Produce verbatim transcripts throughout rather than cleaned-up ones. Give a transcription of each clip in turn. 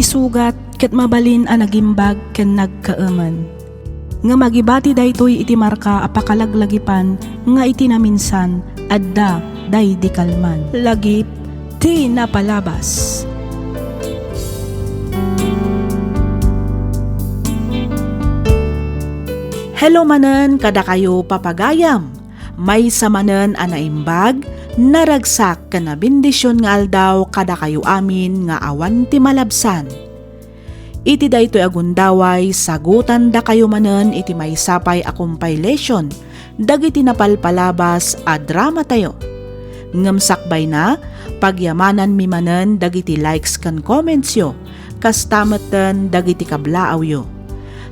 Sugat ket mabalin a nagimbag ken nagkaemen. Ngem agibati daytoy iti marka a pakalaglagipan nga iti naminsan, adda daydi kalman. Lagip ti napalabas. Hello manen kadakayo, papagayam. Maysa manen a naimbag, naragsak ken nabendision nga aldaw kadakayo amin nga awan ti malabsan. Iti daytoy a gundaway, sagutandakayo manen iti maysa pay a compilation dagiti napalpalabas a dramatayo. Ngem sakbayna, pagyamananmi manen dagiti likes ken commentsyo, kasta metten dagiti kablaawyo.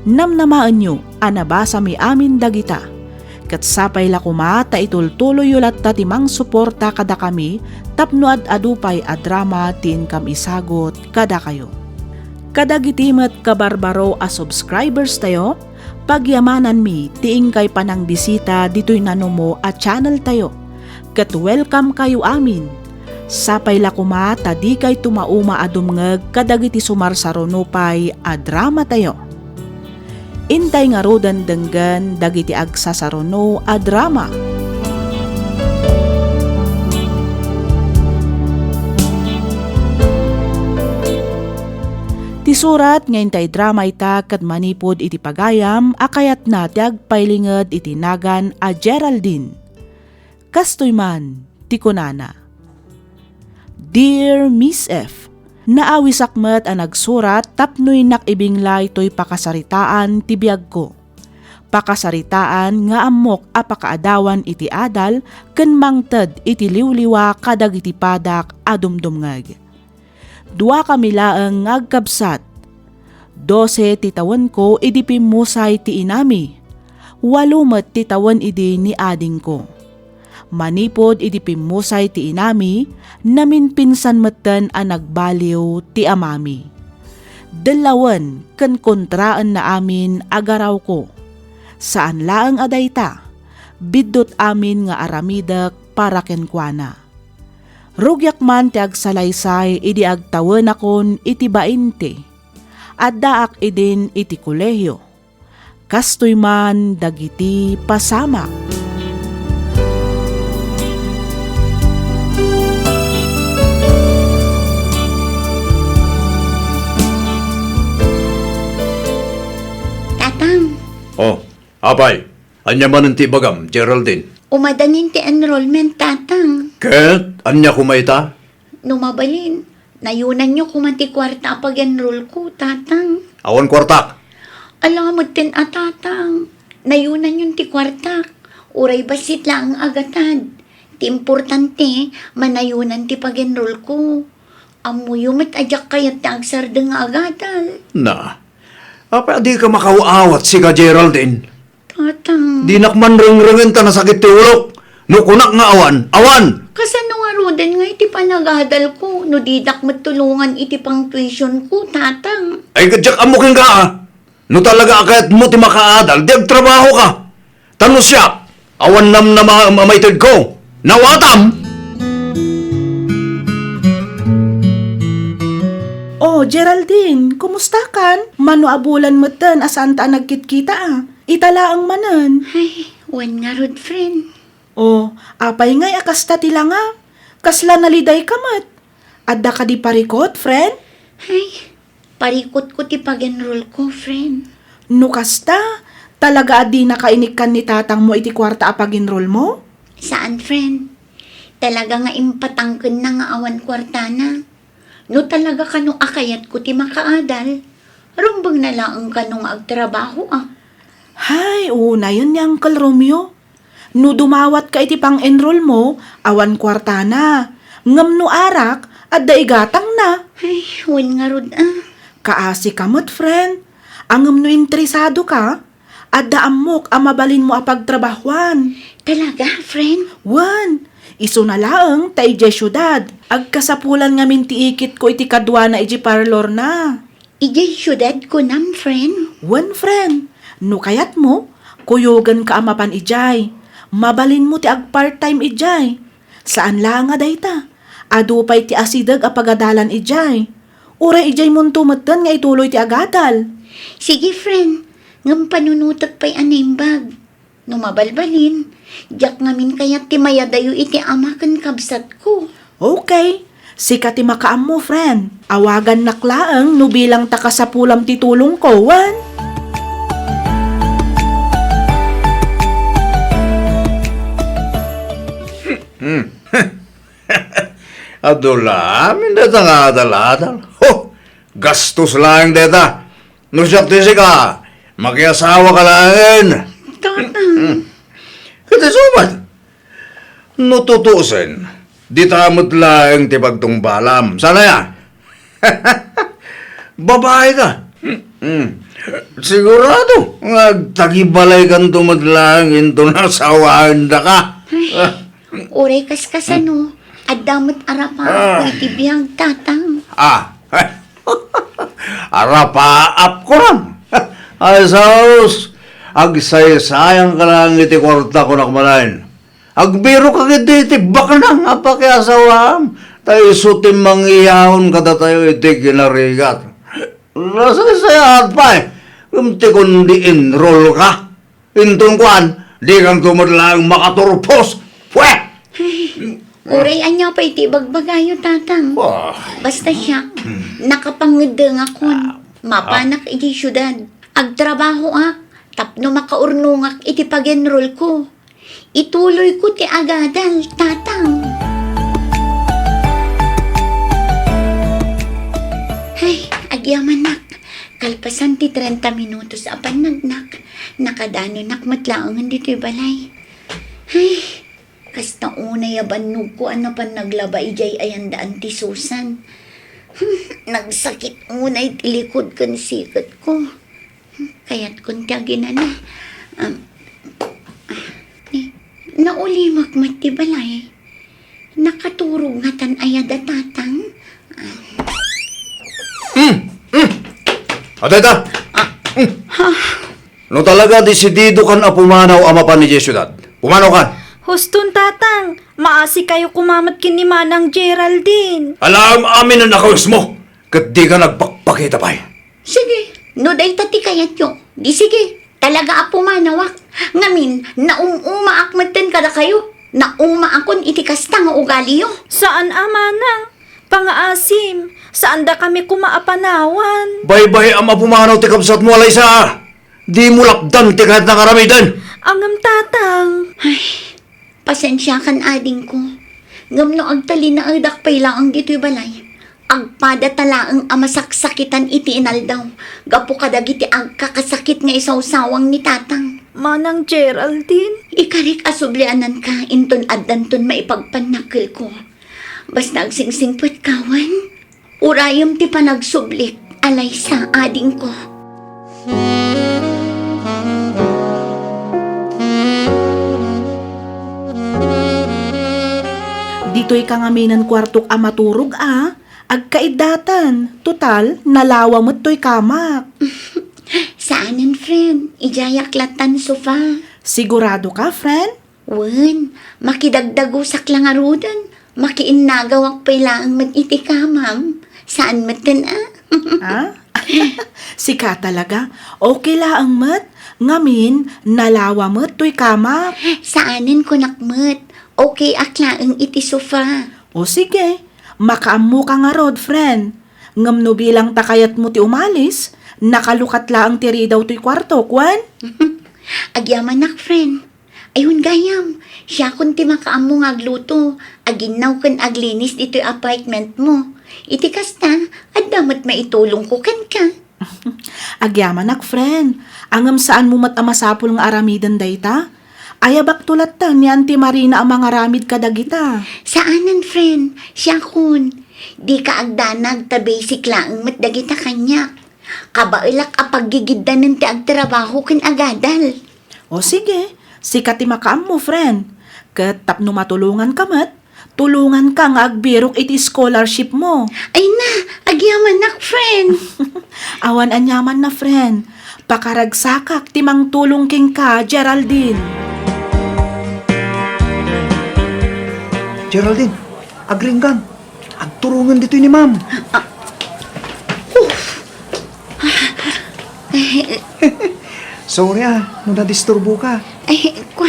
Namnamaenyo a nabasami amin dagita. Ket sapay la koma ta itultuloyyo latta ti mangsuporta kadakami tapno ad-adu pay a drama ti inkam isagut kadakayo. Kadagiti met kabarbaro a subscribers tayo, pagyamananmi ti inkay panangbisita ditoy nanumo a channel tayo. Ket welcome kayo amin. Sapay la koma ta dikay tumauma a dumngeg kadagiti sumarsaruno pay a drama tayo. Intay ngaruden denggen dagiti agsasaruno a drama. Ti surat nga intay drama ita ket manipud iti pagayam a kayatna ti agpailinged iti nagan a Geraldine. Kastoy man ti kunana, "Dear Miss F, naawisak met a nagsurat tapno innak ibinglay toy pakasaritaan ti biagko. Pakasaritaan nga ammok a pakaadawan iti adal ken mangted iti liwliwa kadagiti padak a dumdumngeg. Duakami laeng nga agkabsat. Dose ti tawenko idi pimmusay ti inami. Walo met ti tawen idi ni adingko. Manipud idi pimmusay ti inami, naminpinsan metten a nagbaliw ti amami. Dellawen ken kontraenna amin a garawko. Saan laeng a dayta, biddut amin nga aramidek para kenkuana. Rugiak man ti agsalaysay idi agtawenakon iti bainte. Addaak idin iti kolehio. Kastoy man dagiti pasamak." Tatang. Oh, apay, ania manen ti ibagam, Geraldine? Umadanin ti enrollment, Tatang. Ket ania koma ita? No mabalin, nayunanyo koma ti kuarta a pag-enrollko, Tatang. Awan kuartak. Ala metten a, Tatang. Nayunanyon ti kuartak. Uray bassit laeng a gatad. Ti importante, manayunan ti pag-enrollko. Ammoyo met a diak kayat ti agsardeng nga agadal. Na, apay a dika makaaw-awat, sika, Geraldine? Tatang. Dinak man rengrengen ta nasakit ti ulok. No kunak nga awan, awan! Kasano ngaruden nga iti panagadalko no didak met tulongan iti pang-tuitionko, Tatang? Ay, ket diak ammo kenka, a. No talaga a kayatmo ti makaadal, di agtrabahoka. Ta no siak, awan namnamaem a maitedko. Nawatam? Oh, Geraldine, kumustakan? Mano a bulan metten a saanta a nagkitkita, a. Ita laeng manen. Ay, wen ngarud, friend. Oh, apay ngay a kasta ti langam? Kasla nalidayka met. Adda kadi parikut, friend? Ay, parikutko ti pag-enrollko, friend. No kasta, talaga a dinaka inikkan ni tatangmo iti kuarta a pag-enrollmo? Saan, friend. Talaga nga impatangkenna nga awan kuartana. No talaga kano a kayatko ti makaadal, rumbengna laeng kano nga agtrabaho, a. Hay, unayen ni Uncle Romeo. No dumawatka iti pang-enrollmo, awan kuartana. Ngem no arak, adda igatangna. Ay, wen ngarud, a. Kaasika met, friend. A, ngem no interesadoka, adda ammok a mabalinmo a pagtrabahoan. Talaga, friend? Wen, isuna laeng ta idiay siudad. Agkasapulan ngamin ti ikitko iti kaduana idiay parlorna. Idiay siudad kunam, friend? Wen, friend. No kayatmo, kuyogenka a mapan idiay. Mabalinmo ti ag-part-time idiay. Saan laeng a dayta. Adu pay ti asideg a pagadalan idiay. Uray idiaymonto metten nga ituloy ti agadal. Sige, friend. Ngem panunotek pay a naimbag. No mabalbalin, diak ngamin kayat ti mayadayo iti ama ken kabsatko. Okay. Sika ti makaammo, friend. Awagannak laeng no bilang ta kasapulam ti tulongko, wen? Hmm. Adu la amin dayta nga adal-adal. Ho! Gastos laeng dayta. No siak ti sika, makiasawaka laengen. Tatang. Hmm. Ket isu met, no tutusen, dita met laeng ti pagtungpalam. Saan aya? Babaeka. Hmm. Sigurado nga agtagibalaykanto met laeng inton asawaendaka. Ay, uray kaskasano, adda met arapaap iti biag, Tatang. Ah. Arapaap, kunak. Ay, sus, agsaysayanka laeng iti kuarta, kunak manen. Agbirokka iti baknang a pakiasawaam, ta isu ti mangiyaon kadatayo iti kinarigat. Nasaysayaat pay, ngem ti kundi enrollka. Inton kuan, dikanto met laeng makaturpos. Pwe! Ay, uray ania pay ti ibagbagayo, Tatang. Ah. Basta siak, hmm, nakapangeddengakon. Ah. Mapanak iti siudad. Agtrabahoak tapno makaurnongak iti pag-enrollko. Ituloyko ti agadal, Tatang. Ay, agyamanak. Kalpasan ti trenta minutos a pannagnak, nakadanonak met laengen ditoy balay. Ay, kasta unay a bannogko a napan naglaba idiay ayandaan ti Susan. Hmm, nagsakit unay ti likod ken siketko. Hmm, kayatkon ti aginana. Um, eh, naulimek met ti balay. Nakaturog ngatan aya da Tatang? Hmm, hmm. Adda, adda. Ah. Hmm. Ha? No talaga desididokan a pumanaw a mapan idiay siudad, pumanawkan. Huston, Tatang. Maasikayo koma met ken ni Manang Geraldine. Ala, amin a nakawesmo. Ket dika nagpakpakita pay. Sige, no dayta ti kayatyo, di sige. Talaga a pumanawak. Ngamin, naum-umaak metten kadakayo. Naumaakon iti kasta nga ugaliyo. Saan a manang, pangaasim, saandakami koma a panawan. Baybay-am a pumanaw ti kabsatmo, Alaysa. Dimo lapdan ti kayatna nga aramiden. Ngem, Tatang. Ay, pasensiakan, adingko. Ngem no agtalinaedak pay laeng ditoy balay, agpadata laeng a masaksakitan iti inaldaw gapu kadagiti agkakasakit nga isawsawang ni Tatang. Manang Geraldine? Ikarik a subliananka inton addanton maipagpannakkelko. Basta agsingsingpet ka wen. Urayem ti panagsublik, Alaysa, adingko. Ditoy ka ngamin a kuartok a maturog a, agkaiddatan, total, nalawa met toy kamak. Saanen, friend. Idiayak lattan sofa. Sigurado ka, friend? Wen, makidagdagusak la ngaruden, makiinnagawak pay laeng met iti kamam. Saan metten a? Ha? Sika talaga? Okay laeng met. Ngamin, nalawa met toy kamak. Saanen kunak met. Okay ak laeng iti sofa. O sige, makaammo ka ngarud, friend. Ngem no bilang ta kayatmo ti umalis, nakalukat laeng ti ridaw toy kuartok, wen? Agyamanak, friend. Ayun gayam, siakon ti makaammo nga agluto, aginnaw ken aglinis ditoy apartment mo. Iti kasta, adda met maitulongko kenka. Agyamanak, friend. Ngem saanmo met a masapul nga aramiden dayta? Ayabakto latta ni Auntie Marina a mangaramid kadagita. Saanen, friend. Siakon. Dika agdanag ta basic laeng met dagita kaniak. Kabaelak a paggigiddanen ti agtrabaho ken agadal. O sige, sika ti makaammo, friend. Ket tapno matulonganka met, tulonganka nga agbirok iti scholarship mo. Ay na, agyamanak, friend. Awan aniamanna, friend. Pakaragsakak ti mangtulong kenka, Geraldine. Geraldine, agringgan. Agturongen ditoy ni ma'am. Ah, Sorry ah, no nadisturboka. Ay, kwa,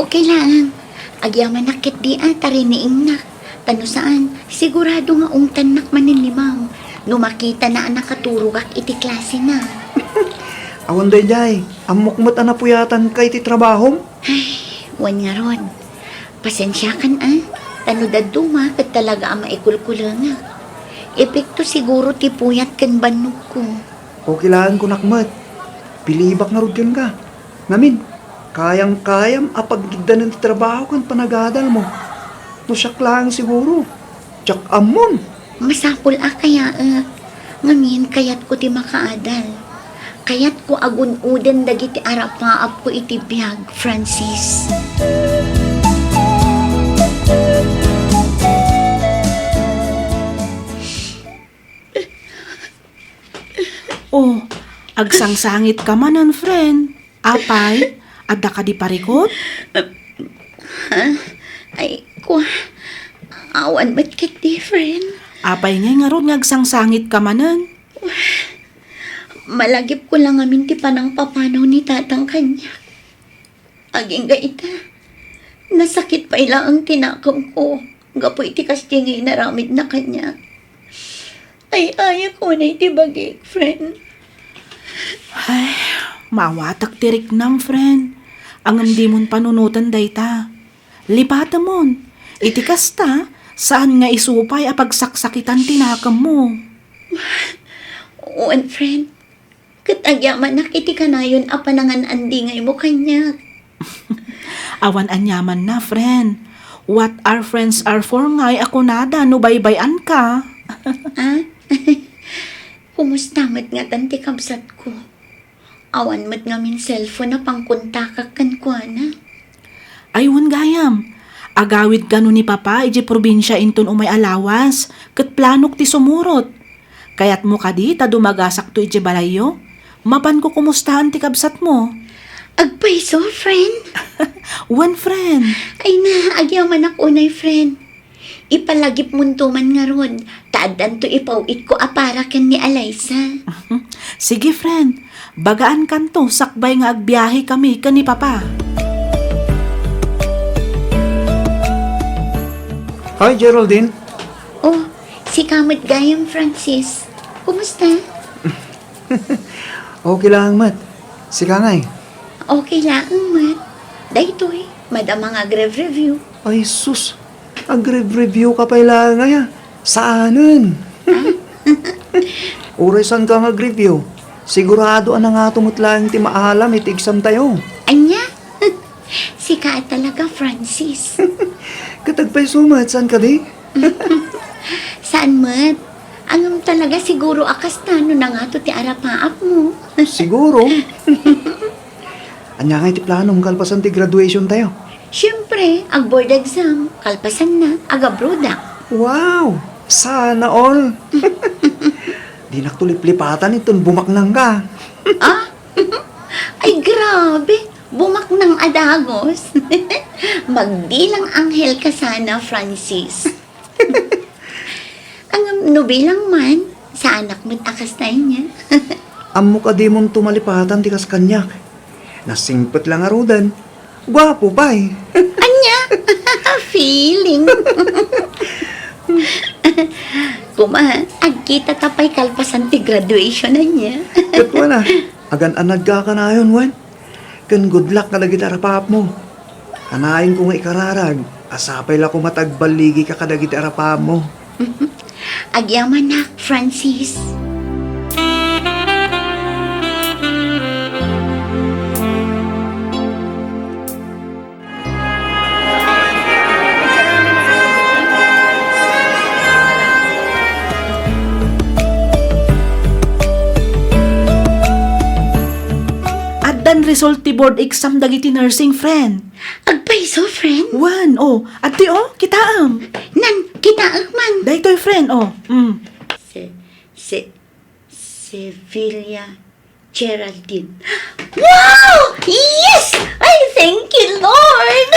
okay lang. Agyamanak ketdi a tariniingnak. Ta no saan, sigurado nga ungtannak manen ni Ma'am no makitana a nakaturogak iti klasena. Awan daydiay, ammok met a napuyatanka iti trabahom? Ay, wen ngarud. Pasensiakan a, ta no dadduma ket talaga a maikulkulengak. Epekto siguro ti puyat ken bannogko. Okay laeng kunak met. Pilibak ngarud kenka. Ngamin, kayam-kayam a pagiddanen ti trabaho ken panagadalmo. No siak laeng siguro, diak ammon. Masapul a kayaek. Ngamin, kayatko ti makaadal. Kayatko a gun-oden dagiti arapaapko iti biag, Francis. Oh, agsangsangitka manen, friend. Apay, adda kadi parikut? Ha? Ay, kwa, awan met ketdi, friend. Apay ngay ngarud nga agsangsangitka manen? Malagipko la ngamin ti panangpapanaw ni tatang kaniak. Agingga ita, nasakit pay laeng ti nakemko gapu iti kasdi nga inaramidna kaniak. Ay-ayak unay ti bagik, friend. Ay, maawatak ti riknam, friend. Ngem dimon panunoten dayta. Lipatemon. Iti kasta, saan nga isu pay a pagsaksakitan ti nakemmo. Wen, friend. Ket agyamanak iti kanayon a panangan-andingaymo kaniak. Awan aniamanna, friend. What are friends are for ngay a kunada no baybay-anka? Ah? Kumusta met ngatan ti kabsatko? Awan met ngamin cellphone a pangkontakak kenkuana. Ay, wen gayam. Agawid kano ni Papa idiay probinsia inton umay a lawas, ket planok ti sumurot. Kayatmo kadi ta dumagasakto idiay balayyo? Mapanko kumustaen ti kabsatmo. Agpayso, friend? Wen, friend. Ay na, agyamanak unay, friend. Ipalagipmonto man ngarud, ta addanto ipaw-itko a para ken ni Alaysa. Sige, friend. Bagaankanto sakbay nga agbiahekami ken ni Papa. Hi, Geraldine. Oh, sika met gayam, Francis. Kumusta? Okay laeng met. Sika ngay? Okay laeng met. Daytoy, madama nga agrev-review. Ay sus, agrev-review ka pay laeng aya. Saanen? Uray saanka nga agreview, sigurado a nangato met laeng ti maalam iti exam tayo. Ania? Sika a talaga, Francis. Ket agpayso met, saan kadi? Saan met? Ngem talaga siguro a kasta no nangato ti arapaapmo. Siguro. Ania ngay ti planom kalpasan ti graduation tayo? Siempre, ag-board exam, kalpasanna, agabrodak. Wow! Sana all! Dinak to liplipatan inton bumaknang ka. Ah? Ay, grabe! Bumaknang a dagos! Magbilang anghel ka sana, Francis. Ngem no bilang man, saanak met a kasta ania. Ammok a dimonto malipatan ti kas kaniak. Nasingpet la ngaruden. Guapo pay. Ania? Feeling. Kuma, agkitata pay kalpasan ti graduation ania. Ket wen a, agan-anadka kanayon, wen? Ken good luck kadagiti arapaapmo. Kanayonko nga ikararag a sapay la koma ta agballigika kadagiti arapaapmo. Agyamanak, Francis. Addan result ti board exam dagiti nursing, friend. Agpayso, friend? Wen, oh. Adtoy, oh, kitaem. Nan, kitaek man. Daytoy, friend, oh. Mm. Se-, se-, Sevilla Geraldine. Wow! Yes! Ay, thank you, Lord!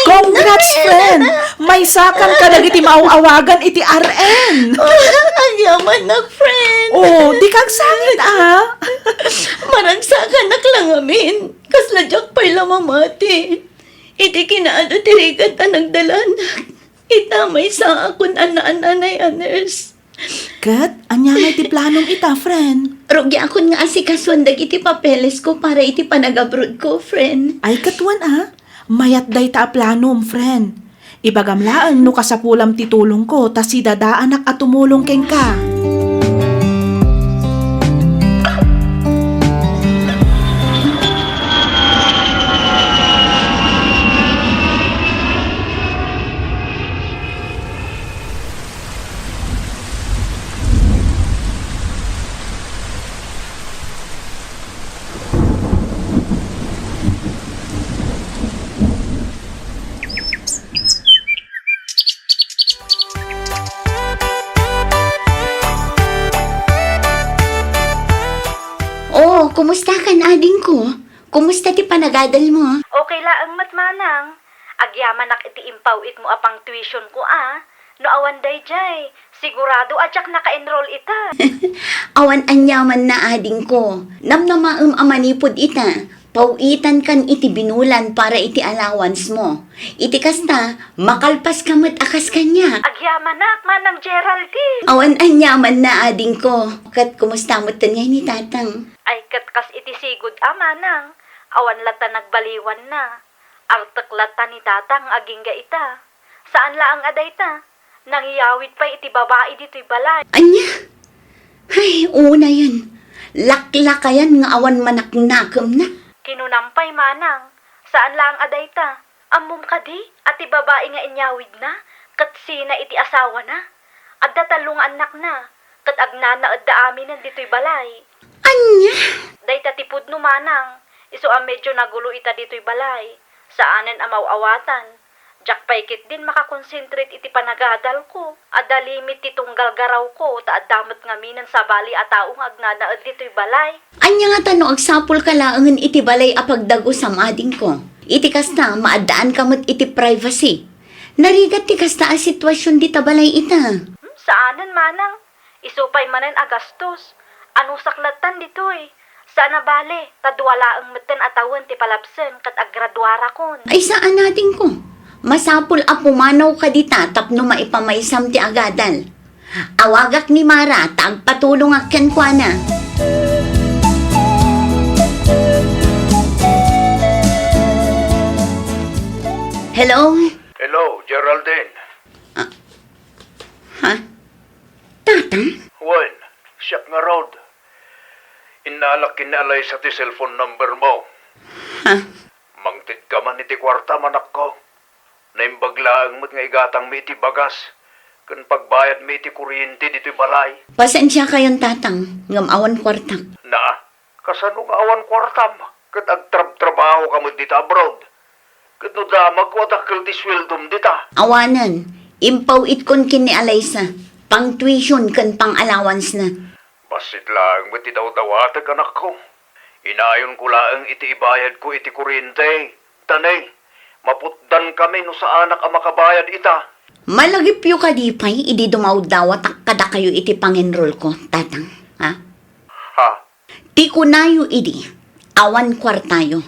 Congrats, friend! Maysakan kadagiti maaw-awagan iti R N. Agyaman nak, friend. Oh, di ka agsangit, ah. Maragsakanak lang amin. Kasla diak pay la mamati. Iti kinaadu ti rigat a nagdalanak, ita maysaakon a naananay a nurse. Ket ania ngay ti planom ita, friend? Rugiakon nga asikasuan dagiti papeles ko para iti panag-abroad ko, friend. Ay, ket wen a, mayat dayta a planom, friend. Ibagam laeng no kasapulam ti tulongko ta sidadaanak a tumulong kenka. Oh, kumusta kan, adingko? Kumusta ti panagadalmo? Okay laeng met, manang. Agyamanak iti impaw-itmo a pang-tuition ko a. No awan daydiay, sigurado a diak naka-enroll ita. Awan aniamanna, adingko. Namnamaem a manipud ita, paw-itankan iti binulan para iti allowance mo. Iti kasta, makalpaska met a kas kaniak. Agyamanak, Manang Geraldine. Awan aniamanna, adingko. Ket kumusta metten ngay ni Tatang? Ay, ket kas iti sigud a, manang. Awan latta nagbaliwanna. Artek latta ni Tatang agingga ita. Saan laeng a dayta, nangiyawid pay iti babai ditoy balay. Ania? Ay, unayen. Laklakayan nga awan manaknakemna. Kinunam pay, manang, saan laeng a dayta. Ammom kadi a ti babai nga inyawidna ket sina iti asawana? Adda tallo nga annakna, ket agnanaedda aminen ditoy balay. Ania? Dayta ti pudno, manang. Isu a medyo nagulo ita ditoy balay. Saanen a maw-awatan. Diak pay ketdin makakonsentrate iti panagadalko. Adda limit ti tunggal garawko, ta adda met ngaminen sabali a tao nga agnanaed ditoy balay. Ania ngata no agsapulka laengen iti balay a pagdagusam, adingko? Iti kasta, maaddaanka met iti privacy. Narigat ti kasta a sitwasion dita balay ita. Hmm, saanen, manang. Isu pay manen a gastos. Anusak lattan ditoy. Saan a bale, ta dua laeng metten a tawen ti palabsen ket agraduarakon. Ay, saan, adingko. Masapul a pumanawka dita tapno maipamaysam ti agadal. Awagak ni Mara ta agpatulongak kenkuana. Hello? Hello, Geraldine. Ah, ha? Tatang? Wen, siak ngarud. Innalak ken ni Alaysa ti cellphone number mo. Ha? Mangtedka man iti kuartam, anakko. Naimbag laeng met nga igatangmi iti bagas ken pagbayadmi iti kuryente ditoy balay. Pasensiakayon, Tatang, ngem awan kuartak. Na, kasano nga awan kuartam ket agtrabtrabahoka met dita abroad? Ket no damagko a dakkel ti sueldom dita? Awanen, impaw-itkon ken ni Alaysa, pang-tuition ken pang-allowance-na. Bassit laeng met ti dawdawatek, anakko. Inayonko laeng iti ibayadko iti kuryente. Ta ne, maputdankami no saanak a makabayad ita. Malagipyo kadi pay idi dumawdawatak kadakayo iti pangenrolko, Tatang, ha? Ha? Ti kunayo idi, awan kuartayo.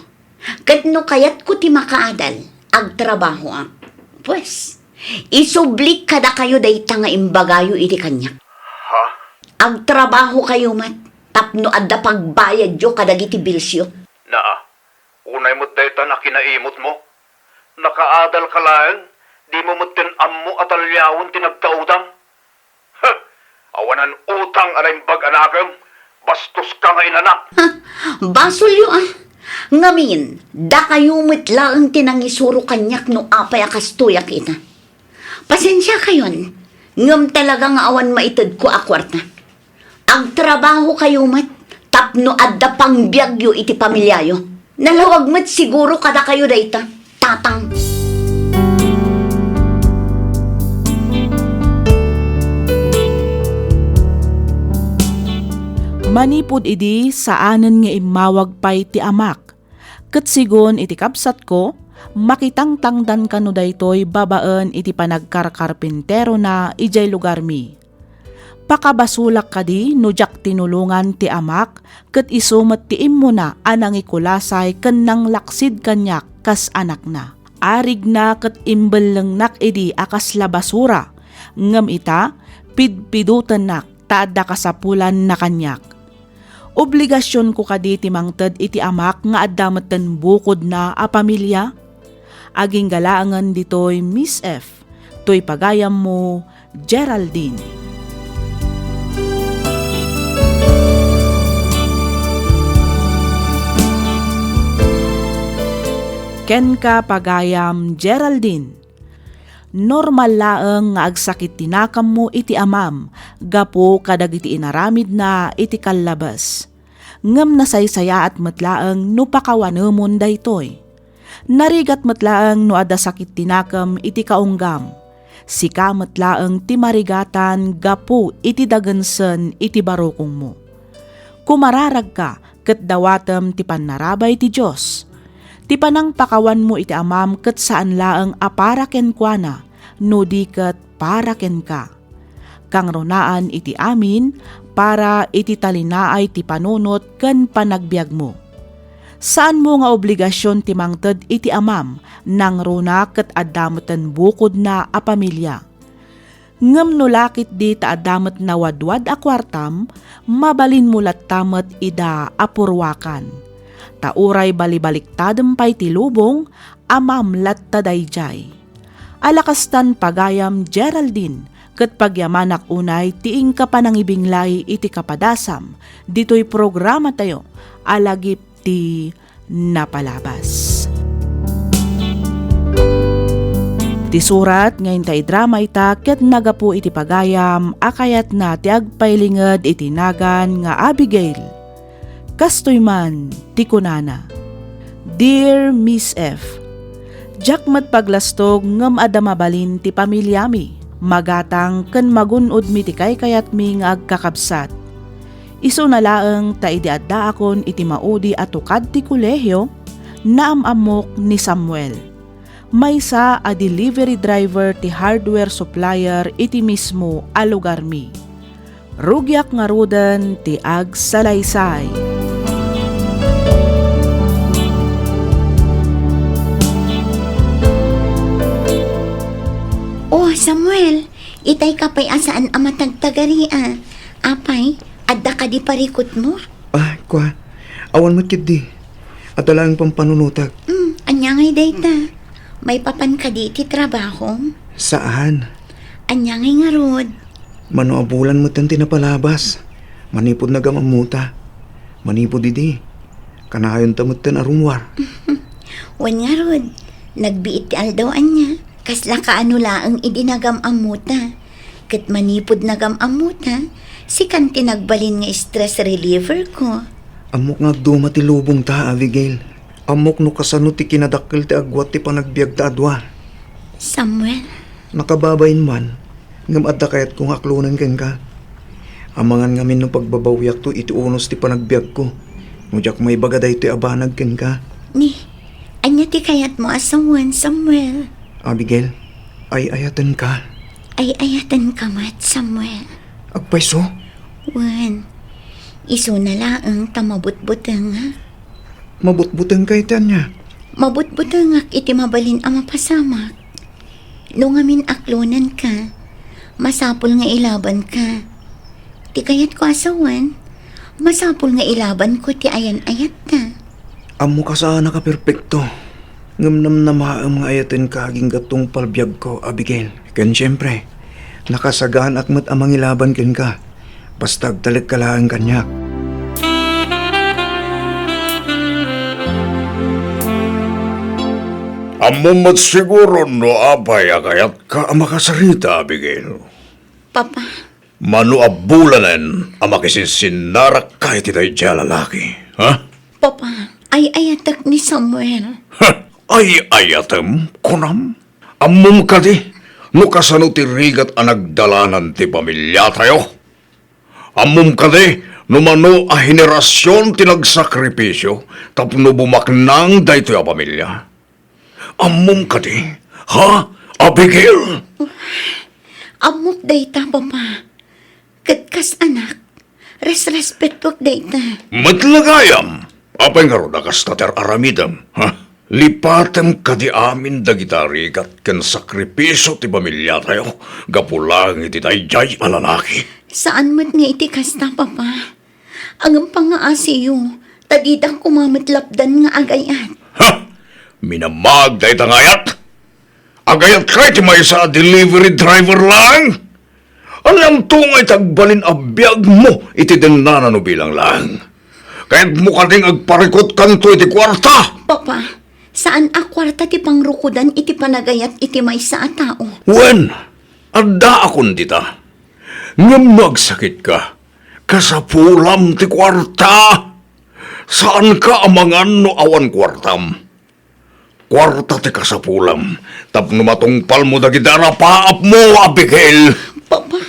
Ket no kayatko ti makaadal, agtrabahoak. Pues, isublik kadakayo dayta nga imbagayo idi kaniak. Ha? Agtrabahokayo met tapno adda pagbayadyo kadagiti bilsyo. Naa, unay met daytan a kinaimutmo. Nakaadalka laeng, dimo metten ammo a taliawen ti nagkaudam. Huh! Awanan utang a naimbag a nakem, bastoska nga inanak. Ha? Basolyo a. Ngamin, dakayo met laeng ti nangisuro kaniak no apay a kastoyak ita. Pasensiakayon, ngem talaga nga awan maitedko a kuarta. Agtrabahokayo met tapno adda pangbiagyo iti pamiliayo. Nalawag met siguro kadakayo dayta, Tatang. Manipud idi, saanen nga immawag pay ti amak. Ket sigun iti kabsatko, makitangtangdan kano daytoy babaen iti panagkarkarpinterona idiay lugarmi. Pakabasolak kadi no diak tinulongan ti amak ket isu met ti immuna a nangikulasay ken nanglaksid kaniak kas anakna. Arigna ket imbellengnak idi a kasla basura, ngem ita, pidpidotennak ta adda kasapulanna kaniak. Obligasionko kadi ti mangted iti amak nga adda metten bukodna a pamilia? Agingga laengen ditoy, Miss F, toy pagayammo, Geraldine. Kenka, pagayam Geraldine. Normal laeng nga agsakit ti nakammo iti amam gapu kadagiti inaramidna iti kallabes. Ngem nasaysayaat met laeng no pakawanemon daytoy. Narigat met laeng no adda sakit ti nakem iti kaunggam. Sika met laeng ti marigatan gapu iti dagensen iti barukongmo. Kumararagka ket dawatem ti pannarabay ti Dios. Ti panangpakawanmo iti amam ket saan laeng a para kenkuana, no di ket para kenka. Kangrunaan iti amin para iti talinaay ti panunot ken panagbiagmo. Saanmo nga obligasion ti mangted iti amam, nangruna ket adda metten bukodna a pamilia. Ngem no lakitdi ta adda met nawadwad a kuartam, mabalinmo latta met ida a purwakan. Ta uray balibaliktadem pay ti lubong, amam latta daydiay. Ala kastan, pagayam Geraldine, ket pagyamanak unay ti inka panangibinglay iti kapadasam ditoy programatayo a Lagip ti Napalabas. Ti surat nga inta idrama ita ket naggapu iti pagayam a kayatna ti agpailinged iti nagan nga Abigail. Kastoy man ti kunana, "Dear Miss F, diak met paglastog ngem adda mabalin ti pamiliami, magatang ken magun-odmi ti kaykayatmi nga agkakabsat. Isuna laeng ta idi addaakon iti maudi a tukad ti kolehio, naam-ammok ni Samuel, maysa a delivery driver ti hardware supplier iti mismo a lugarmi. Rugiak ngaruden ti agsalaysay." Oh, Samuel, itay ka pay a saan a matagtagari a. Apay, adda kadi parikutmo? Ah, kua. Awan met ketdi. Adda laeng pampanunotak. Hmm, ania ngay dayta? Maipapan kadi iti trabahom? Saan. Ania ngay ngarud? Mano a bulan metten ti napalabas. Manipud nagam-ammota. Manipud idi, kanayonta metten a rummuar. Wen ngarud, nagbiit ti aldaw ania. Kasla kaano laeng idi nagam-ammota. Ket manipud nagam-ammota, sikan ti nagbalin nga stress reliever ko. Ammok nga agduma ti lubongta, Abigail. Ammok no kasano ti kinadakkel ti agguat ti panagbiagta a dua. Samuel. Nakababain man, ngem adda kayatko nga aklonen kenka. Amangan ngamin no pagbabawiakto iti unos ti panagbiagko, no diak maibaga daytoy a banag kenka. Ni, ania ti kayatmo a sawen, Samuel? Abigail, ay-ayatenka. Ay-ayatenka met, Samuel. Agpayso? Wen, isuna laeng ta mabutbutengak. Mabutbutengka iti ania? Mabutbutengak iti mabalin a mapasamak. No ngamin aklonenka, masapul nga ilabanka. Ti kayatko a sawen, masapul nga ilabanko ti ayan-ayatta. Ammoka saanak a perpekto, ngem namnamaem nga ayatenka agingga tungpal biagko, Abigail. Ken siempre, nakasagaanak met a mangilaban kenka, basta agtalekka laeng kaniak. Ammom met siguro no apay a kayatka a makasarita, Abigail. Papa. Mano a bulanen a makisinsinnarakka iti daydiay a lalaki, ha? Papa, ay-ayatek ni Samuel. Ha? Ay-ayatem, kunam? Ammom kadi no kasano ti rigat a nagdalanan ti pamiliatayo? Ammom kadi No mano a henerasion ti nagsakripisio tapno bumaknang daytoy a pamilia. Ammom kadi, ha, Abigail? Ammok dayta, Papa. Ket kas anak, resrespetoek dayta. Met la gayam. Apay ngarud a kasta ti ar-aramidem, ha? Lipatem kadi amin dagita a rigat ken sakripisio ti pamiliatayo gapu laeng iti daydiay a lalaki. Saan met nga iti kasta, Papa. Ngem pangngaasiyo, ta didak koma met lapdan nga agayat. Ha! Minamag dayta nga ayat! Agayatka iti maysa a delivery driver laeng? Anianto nga iti agbalin a biagmo iti dennana no bilang laeng? Kayatmo kadi nga agparikutkanto iti kuarta? Papa, saan a kuarta ti pangrukodan iti panagayat iti maysa a tao. Wen, addaakon dita. Ngem no agsakitka, kasapulam ti kuarta. Saanka a mangan no awan kuartam. Kuarta ti kasapulam tapno matungpalmo dagiti arapaapmo, Abigail. Papa.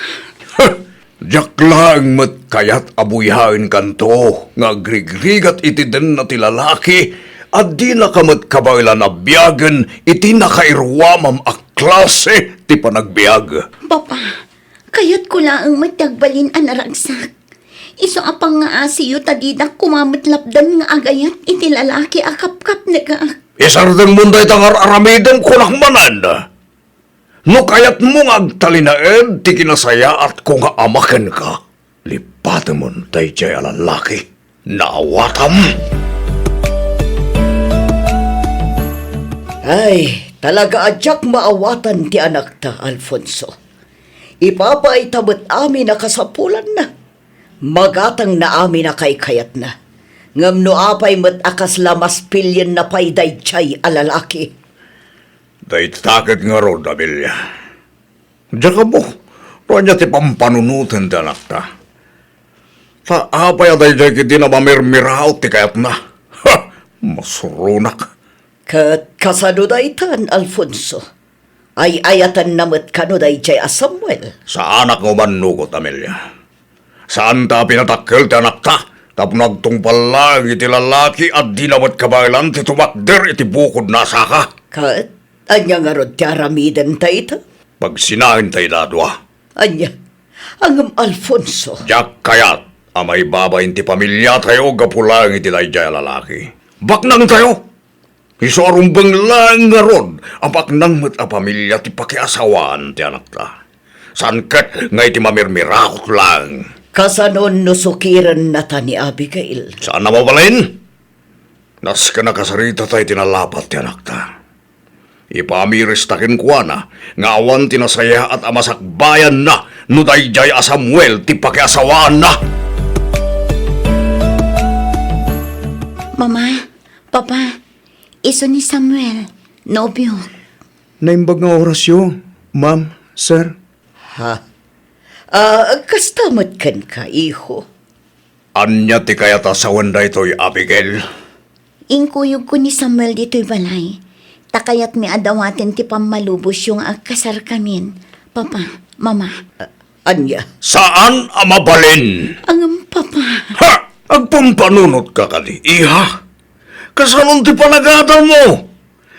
Diak laeng met kayat a buyaenkanto nga agrigrigat iti denna ti lalaki a dinaka met kabaelan a biagen iti nakairuamam a klase ti panagbiag. Papa, kayatko laeng met ti agbalin a naragsak. Isu a pangngaasiyo ta didak koma met lapdan nga agayat iti lalaki a kapkapnekak. Isardengmon dayta nga ar-aramidem, kunak manen. No kayatmo nga agtalinaed ti kinasayaatko nga ama kenka, lipatemon daydiay a lalaki. Naawatam. Ay, talaga a diak maawatan ti anakta, Alfonso. Ipapay ta met amin a kasapulanna. Magatangna amin a kaykayatna. Ngem no apay met a kasla maspilienna pay daydiay a lalaki? Dayta ket ngarud, Amelia. Diak ammo no ania ti pampanunoten ti anakta. Ta apay a daydiay ketdi a mamirmiraot ti kayatna? Ha! Masuronak. Ket kasano daytan, Alfonso? Ay-ayatenna met kano daydiay a Samuel? Saanak nga umannugot, Amelia. Saanta a pinadakkel ti anakta tapno agtungpal laeng iti lalaki a dina met kabaelan ti tumakder iti bukodna a saka. Ket ania ngarud ti aramiden dayta? Pagsinaenta ida a dua. Ania? Ngem Alfonso. Diak kayat a maibabain ti pamiliatayo gapu laeng iti daydiay a lalaki. Baknangtayo. Isu a rumbeng laeng ngarud a baknang met a pamilia ti pakiasawaan ti anakta. Saan ket nga iti mamirmiraot laeng. Kasanon no sukirennata ni Abigail? Saan a mabalin? Nasken a kasaritata iti nalapat ti anakta. Ipamirista kenkuana nga awan ti nasayaat a masakbayanna no daydiay a Samuel ti pakiasawaanna. Mama, Papa, isu ni Samuel, nobio. Naimbag nga orasyo, ma'am, sir. Ha? Ah, kasta met kenka, iho? Ania ti kayat a sawen daytoy, Abigail? Inkuyogko ni Samuel ditoy balay, ta kayatmi a dawaten ti pammalubosyo nga agkasarkamin, Papa, Mama. Ah, ania? Saan a mabalin. Ngem, Papa. Ha! Agpampanunotka kadi, iha? Kasanon ti panagadalmo?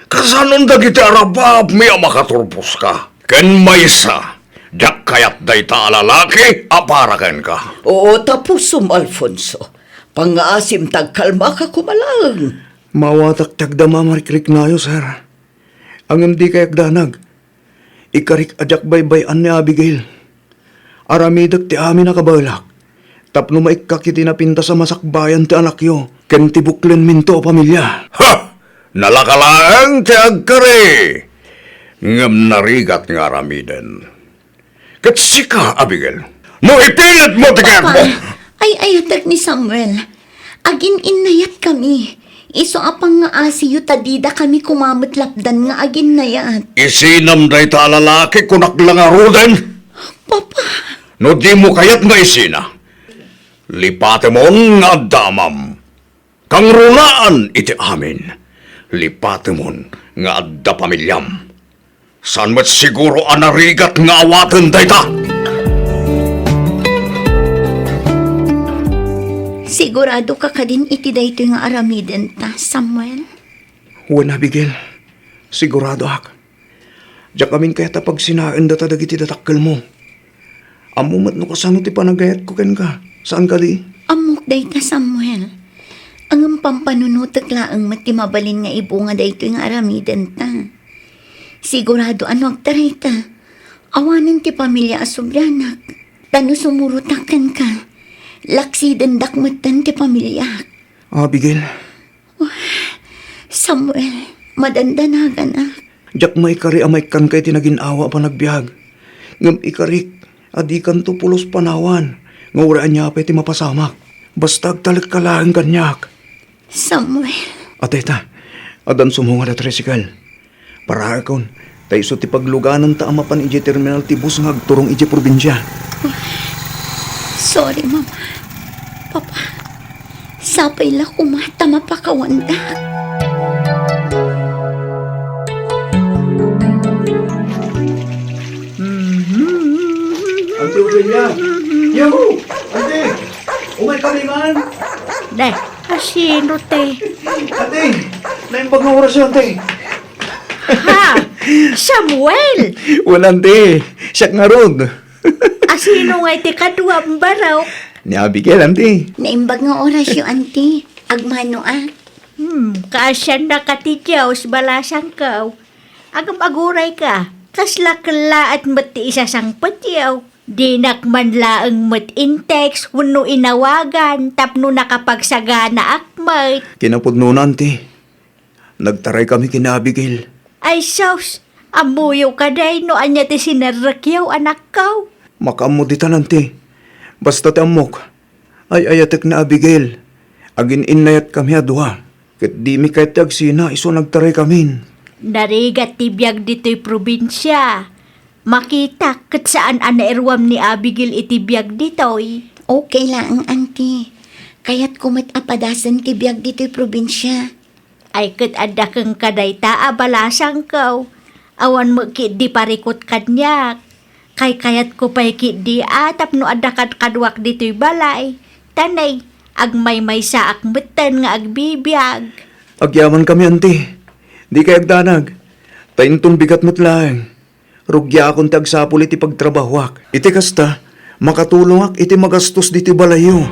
Kasanon dagiti arabaabmi a makaturposka? Ken maysa, diak kayat dayta a lalaki a para kenka. Oo, tapusom, Alfonso. Pangngaasim ta agkalmaka koma laeng. Maawatak ti agdama a marikriknayo, sir. Ngem dikay agdanag. Ikarik a diak baybay-an ni Abigail. Aramidek ti amin a kabaelak tapno maikkak iti napintas a masakbayan ti anakyo ken ti buklenminto a pamilia. Ha! Nalaka laeng ti agkari, ngem narigat nga aramiden. Ket sika, Abigail, no ipilit mo ti kayatmo. Papa, ay-ayatek ni Samuel. Agin-innayat kami. Isu a pangngaaasiyo ta dida kami koma met lapdan nga aginnayat. Isinam dayta a lalaki, kunak la ngaruden. Papa. No dimo kayat nga isina, lipatemon nga adda amam. Kangrunaan iti amin, lipatemon nga adda pamiliam. Saan met siguro a narigat nga awaten dayta? Siguradoka kadin iti daytoy nga aramidenta, Samuel? Wen, Abigail. Siguradoak. Diak amin kayat a pagsinaendata dagiti dadakkelmo. Ammo met no kasano ti panagayatko kenka. Saan kadi? Ammok dayta, Samuel. Ngem pampanunotek laeng met ti mabalin nga ibunga daytoy nga aramidenta. Sigurado a no agtarayta, awanen ti pamilia a sublianak. Ta no sumurotak kenka, laksidendak metten ti pamiliak. Abigail. Samuel, madandanaganak. Diak maikari a maikkanka iti nagin-awa a panagbiag. Ngem ikarik a dikanto pulos panawan nga uray ania pay ti mapasamak. Basta agtalekka laeng kaniak. Samuel. Adda ita, addan sumungad a tricycle. Paraekon, ta isu ti paglugananta a mapan idiay terminal ti bus nga agturong idiay probinsia. Sorry, Mama. Papa, sapay la koma ta mapakawandak. Auntie Ofelia! Yahoo! Auntie! Umay kami man! Deh, asino, te? Auntie! Naimbag nga oras yun, Auntie! Ha? Samuel! Wala, Auntie. Siak ngarud. Asino nga iti kaduam, barok? Ni Abigail, Auntie. Naimbag nga orasyo, Auntie. Agmano, a. Hmm, kaasianna ka ti Dios, balasangko. Agam-aguray ka. Kasla kellaat met ti isasangpetyo. Dinak man laeng met in-text wenno inawagan tapno nakapagsaganaak met. Kinapudnona, Auntie. Nagtaraykami ken ni Abigail. Ay sus, ammoyo kadi no ania ti sinerrekyo, anakko? Makaammo ditan, Auntie. Basta ti ammok, ay-ayatek ni Abigail. Agin-innayatkami a dua. Ket dimi kayat ti agsina isu a nagtaraykamin. Narigat ti biag ditoy probinsia. Makitak ket saan a nairuam ni Abigail iti biag ditoy. Okay laeng, Auntie. Kayatko met a padasen ti biag ditoy probinsia. Ay ket adda kenka dayta a balasangko. Awan met ketdi parikut kaniak. Kaykayatko pay ketdi a tapno adda kadkaduak ditoy balay. Ta nay, agmaymaysaak metten nga agbibiag. Agyamankami, Auntie. Dikay agdanag. Ta inton bigat met laeng. Rugiakon ti agsapul iti pagtrabahoak. Iti kasta, makatulongak iti magastos ditoy balayyo.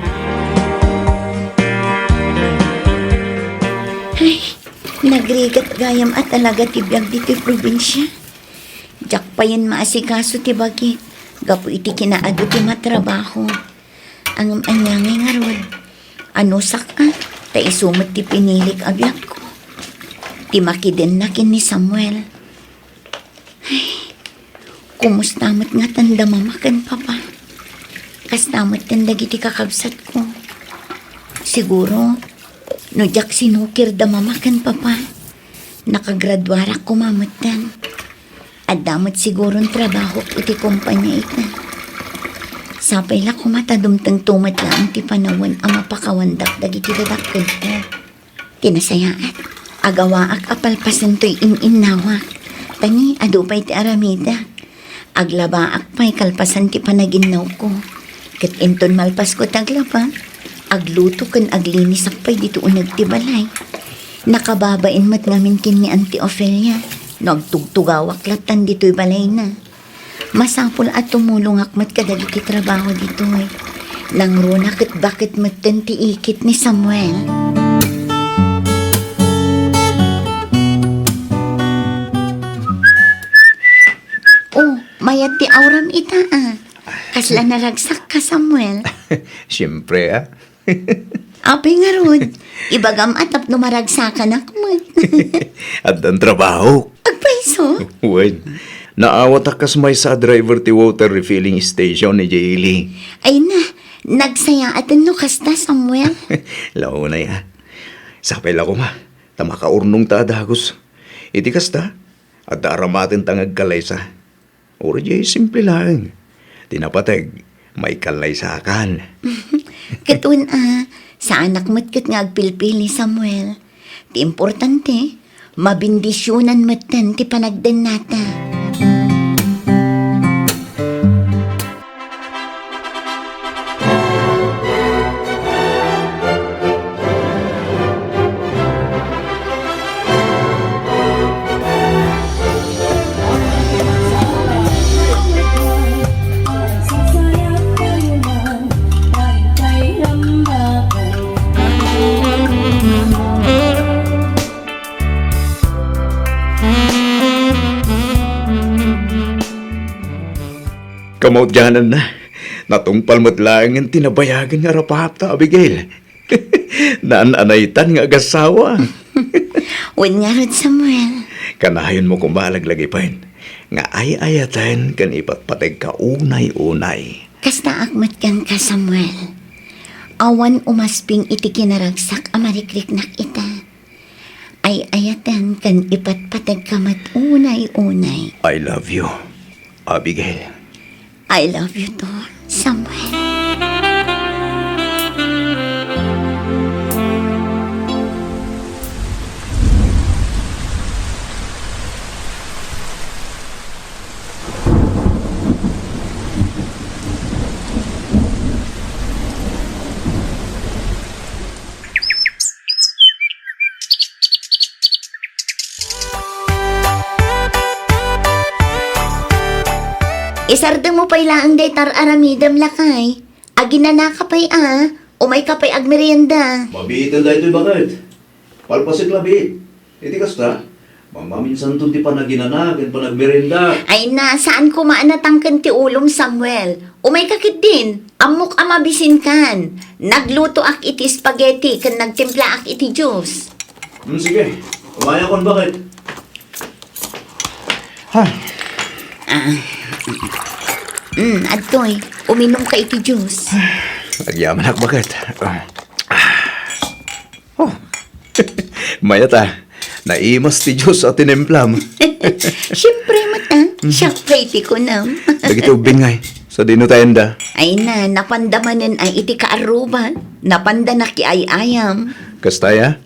Ay, nagrigat gayam a talaga ti biag ditoy probinsia. Diak payen maasikaso ti bagik gapu iti kinaadu ti matrabaho. Ngem ania ngay ngarud? Anusak a, ta isu met ti pinilik a biagko. Ti makidenna ken ni Samuel. Ay, kumusta met ngatan da Mama ken Papa? Kasta metten dagiti kakabsatko. Siguro, no diak sinukir da Mama ken Papa, nakagraduarak koma metten. Adda met siguron trabahok iti kompania ita. Sapay la koma ta dumtengto met laeng ti panawen a mapakawandak dagiti dadakkelko. Ti nasayaat, agawaak a palpasen toy in-innawak. Ta ni, adu pay ti aramidak. Aglabaak pay kalpasan ti panaginnawko. Ket inton malpasko ti aglaba, agluto ken aglinisak pay ditoy uneg ti balay. Nakababain met ngamin ken ni Auntie Ofelia no agtugtugawak lattan ditoy balayna. Masapul a tumulongak met kadagiti trabaho ditoy. Nangruna ket baket metten ti ikit ni Samuel. Oh, mayat ti auram ita, a. Kasla naragsak ka, Samuel? Siempre, a. Apay ngarud, ibagam a tapno maragsakanak met. Addan trabaho. Agpayso? Wen, naawatak kas maysa a driver ti water refilling station ni Jaylee. Ay na, nagsayaaten no kasta, Samuel. Launay, a. Sapay la koma, ta makaurnongta a dagus. Iti kasta, adda aramatenta nga agkallaysa. Uray diay simple laeng. Ti napateg, maikallaysakan. Ket wen a, saanak met ket nga agpilpili, Samuel. Ti importante, mabendisionan metten ti panagdennata. Kamaudiananna, natungpal met laengen ti nabayagen nga arapahapta, Abigail. Naan-anaytan nga agasawa. Wen ngarud, Samuel. Kanayonmo koma laglagipen nga ay-ayaten ken ipatpategka unay-unay. Kastaak met kenka, Samuel. Awan umasping iti kinaragsak a marikriknak ita. Ay-ayaten ken ipatpategka met unay-unay. I love you, Abigail. I love you too, Samuel. Isardengmo pay laeng dayta ar-aramidem, lakay. Aginanaka pay a, umayka pay agmerienda. Mabiiten daytoy, baket. Palpasek labi. Iti kasta, mamaminsanton ti panaginana ken panagmerienda. Ay na, saan koma a natangken ti ulom, Samuel. Umayka ketdin. Ammok a mabisinkan. Naglutoak iti spaghetti ken nagtimplaak iti juice. Hmm, sige. Umayakon, baket. Ha? Ah. Mm, adtoy, uminumka iti juice. Agyamanak, baket. Ah. Oh. Mayat a, naimas ti juice a tinimplam. Siempre met a, siak pay ti kunam. Dagiti ubbing ngay, sadino tayenda? Ay na, napanda manen a iti kaarruba. Napanda nakiay-ayam. Kasta ya?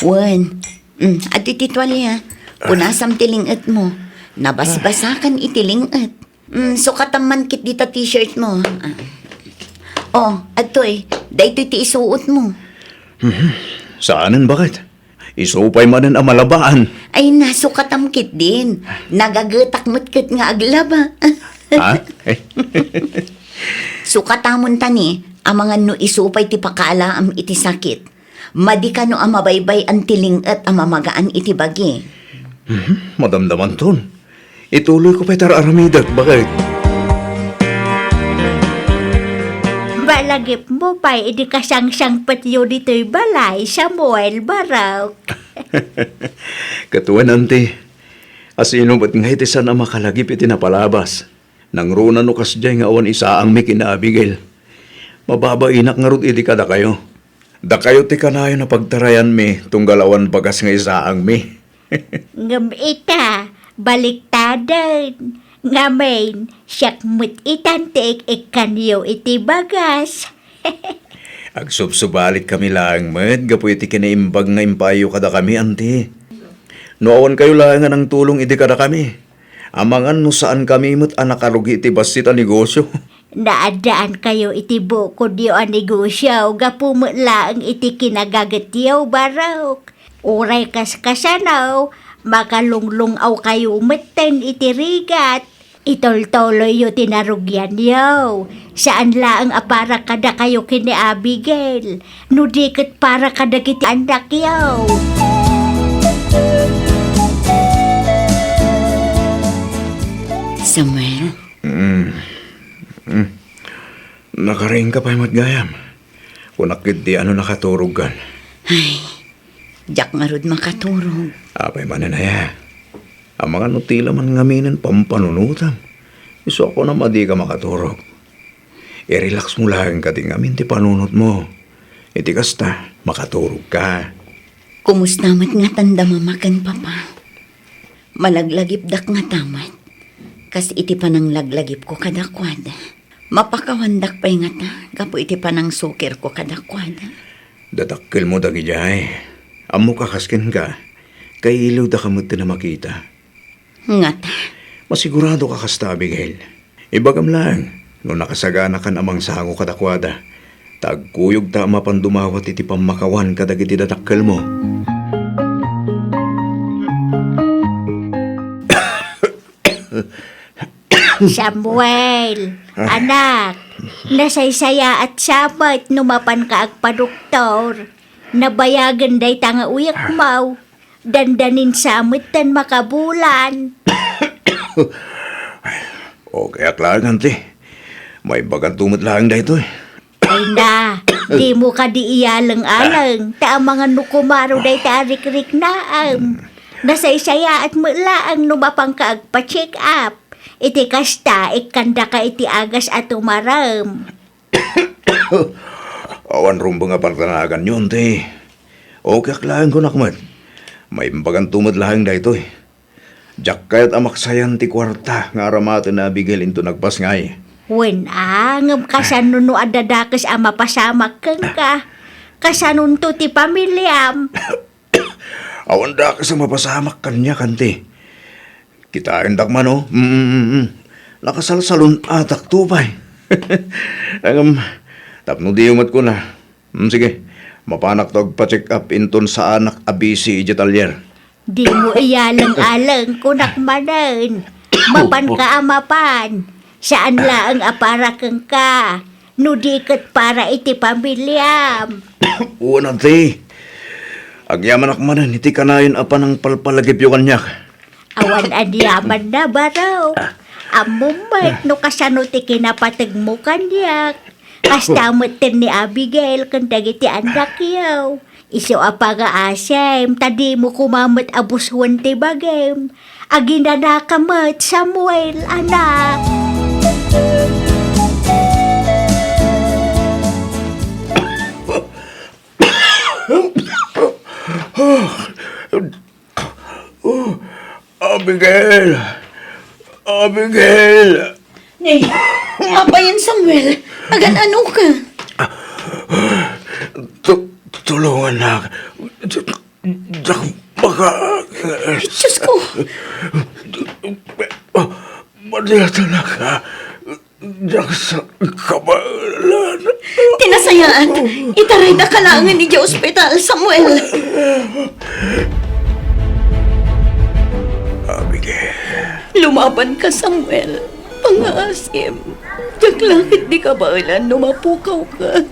Wen. Mm, adtoy ti tualia. Punasam ti ling-etmo. Nabasbasakan iti ling-et. Mm, sukatam man ketdi ta t-shirt mo. Ah. Oh, adtoy, daytoy ti isuot mo. Mhm. Saanen, baket? Isu pay manen a malabaan. Ay, nasukatam ketdin. Nagagetak met ket nga aglaba. Ha? Sukatamon ta ni, amangan no isu pay ti pakaalaam iti sakit. Madi kano a mabaybay-an ti ling-et a mamagaan iti bagi. Mhm, madamdamanton. Ituloyko pay ti ar-aramidek, baket. Malagipmo pay idi kasangsangpetyo ditoy balay, Samuel, Barok. Ket wen, Auntie, asino met ngay ti saan a makalagip iti napalabas? Nangruna no kasdiay nga awan isaangmi ken ni Abigail. Mababainak ngarud idi kadakayo. Dakayo ti kanayon a pagtarayanmi tunggal awan bagas nga isaangmi. Ngem ita, baliktaden. Ngamin, siak met itan ti ik-ikkanyo iti bagas. Agsubsubalikkami laeng met gapu iti kinaimbag nga impaayyo kadakami, Auntie. No awankayo laeng a nangtulong idi kadakami, amangan no saankami met a nakarugi iti bassit a negosio. Naaddaankayo iti bukodyo a negosio gapu met laeng iti kinagagetyo, Barok. Uray kas kasano, makalunglung-awkayo metten iti rigat. Itultuloyyo ti narugianyo. Saan laeng a para kadakayo ken ni Abigail, no di ket para kadagiti annakyo. Samuel? Mm. Mm. Nakariingka pay met gayam. Kunak ketdi a no nakaturogkan. Ay, diak ngarud makaturog. Apay manen aya? Amangan no tila man ngaminen pampanunotam. Isu a kunam a dika makaturog. I-relax mo laeng kadi ngamin ti panunotmo. Iti kasta, makaturogka. Kumusta met ngatan da Mama ken Papa? Malaglagipdak ngata met, kas iti pananglaglagipko kadakuada. Mapakawandak pay ngata gapu iti panangsukirko kadakuada. Dadakkelmo dagidiay. Ammok a kas kenka, kailiwdaka met ti makita. Ngata. Masiguradoka kasta, Abigail. Ibagam laeng no nakasaganakan a mangsango kadakuada, ta agkuyogta a mapan dumawat iti pammakawan kadagiti dadakkelmo. Samuel, ah, anak, nasaysayaat sa met no mapanka agpadoktor. Nabayagen dayta nga uyekmo. Dandanin sa metten makabulan. Okay, ak laeng, Auntie. Maimbaganto met laeng daytoy. Ay na, dimo kadi iyaleng-aleng, ta amangan no kumaro dayta a rikriknaem. Nasaysayaat met laeng no mapanka agpa-check up. Iti kasta, ikkandaka iti agas a tumarem. Awan rumbeng a partanaganyo, Auntie. Okay, ak laeng, kunak met. Maimbaganto met laeng daytoy. Diak kayat a maksayan ti kuarta nga aramaten ni Abigail inton agpasngay. Wen a, ngem kasano no adda dakes a mapasamak kenka? Kasanonto ti pamiliam? Awan dakes a mapasamak kaniak, Auntie. Kitaendak man, o. Mm, mm, mm. Nakasalsalun-atakto pay. Ngem, tapno diyo met kuna. Mm, sige, mapanakto agpa-check up inton saanak a busy idiay talyer. Dimo iyaleng-aleng, kunak manen. Mapanka a mapan. Saan laeng a para kenka, no di ket para iti pamiliam. Wen, Auntie. Agyamanak manen iti kanayon a panangpalpalagipyo kaniak. Awan aniamanna, baro. Ammom met no kasano ti kinapategmo kaniak. Kasta metten ni Abigail ken dagiti annakyo. Isu a pangaasim, ta dimo koma met a busuen ti bagim. Aginanaka met, Samuel, anak. Oh, Abigail! Abigail! Ni, apay, Samuel? Agan-ano ka? Tu-, tulungannak. Diak maka- Diyos ko! Madiatan ka. Diak sa kabaelan. Ti nasayaat, itarayda ka laengen idiay ospital, Samuel. Abigail. Lumaban ka, Samuel. Pangaasim. Diak la ket di kabaelan no mapukaw ka.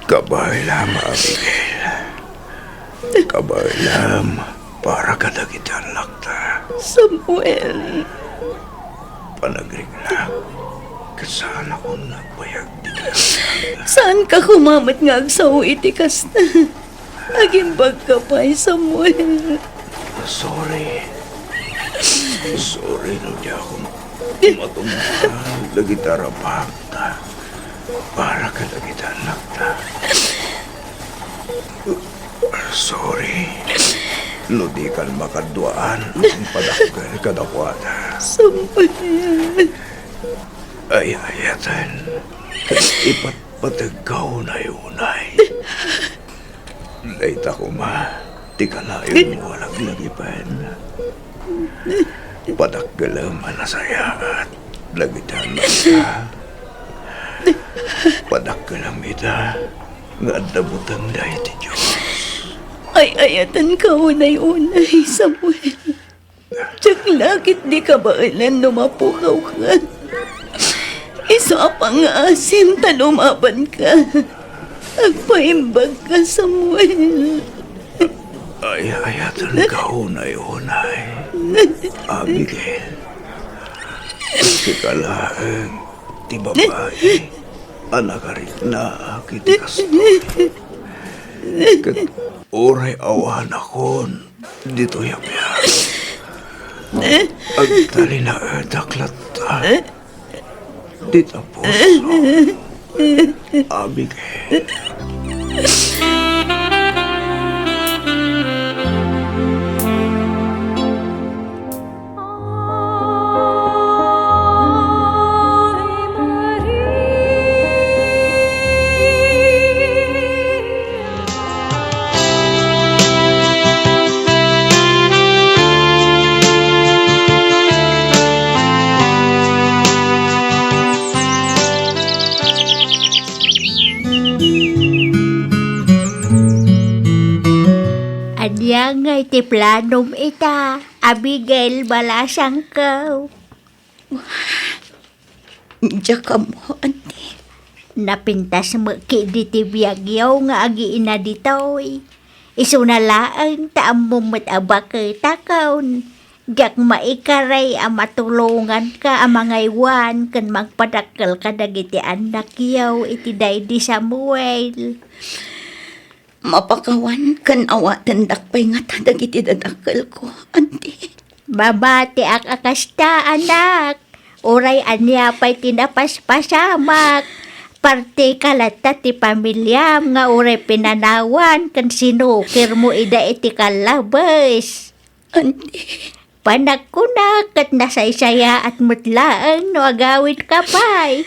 Kabaelam, Abigail. Kabaelam para kadagiti annakta. Samuel. Panagriknak, ket saanakon nagbayag ti kinasaad. Saanka koma met nga agsao iti kasta. Agimbagka pay, Samuel. Sorry. Sorry no diakon matungpal dagiti arabakta. Para kadagiti annakta. Sorry. No dikan makaduaan, ang padakkel kadakuada. Samuel. Ay-ayaten. Ipatpategka unay-unay. Dayta koma ti kanayonmo a laglagipen. Padakkelem a nasayaat dagiti annakta. Padakkelem ita nga adda butengda iti Dios. Ay-ayatenka unay-unay, Samuel. Diak la ket di kabaelan no mapukaw ka. Isu a pangaasim ta lumaban ka. Agpaimbag ka, Samuel. Ay-ayatenka unay-unay, Abigail. Sika laeng ti babai a nakariknaak iti kastoy. Ket uray awanakon ditoy a biag, agtalinaedak latta ti tapuso, Abigail. Ania ngay ti planom ita, Abigail, balasangko? Diak ammo, Auntie. Napintas met ketdi ti biagyo nga agiina ditoy. Isuna laeng ta ammom met a baketakon. Diak maikaray a matulonganka a mangaywan ken mangpadakkel kadagiti annakyo iti daydi Samuel. Mapakawan ken awatendak pay ngata dagiti dadakkelko, anti? Mamatiak a kasta, anak. Uray ania pay ti napaspasamak, parteka latta ti pamiliam nga uray pinanawan ken sinukirmo ida iti kallabes. Anti? Panagkunak ket nasaysayaat met laeng no agawidka pay.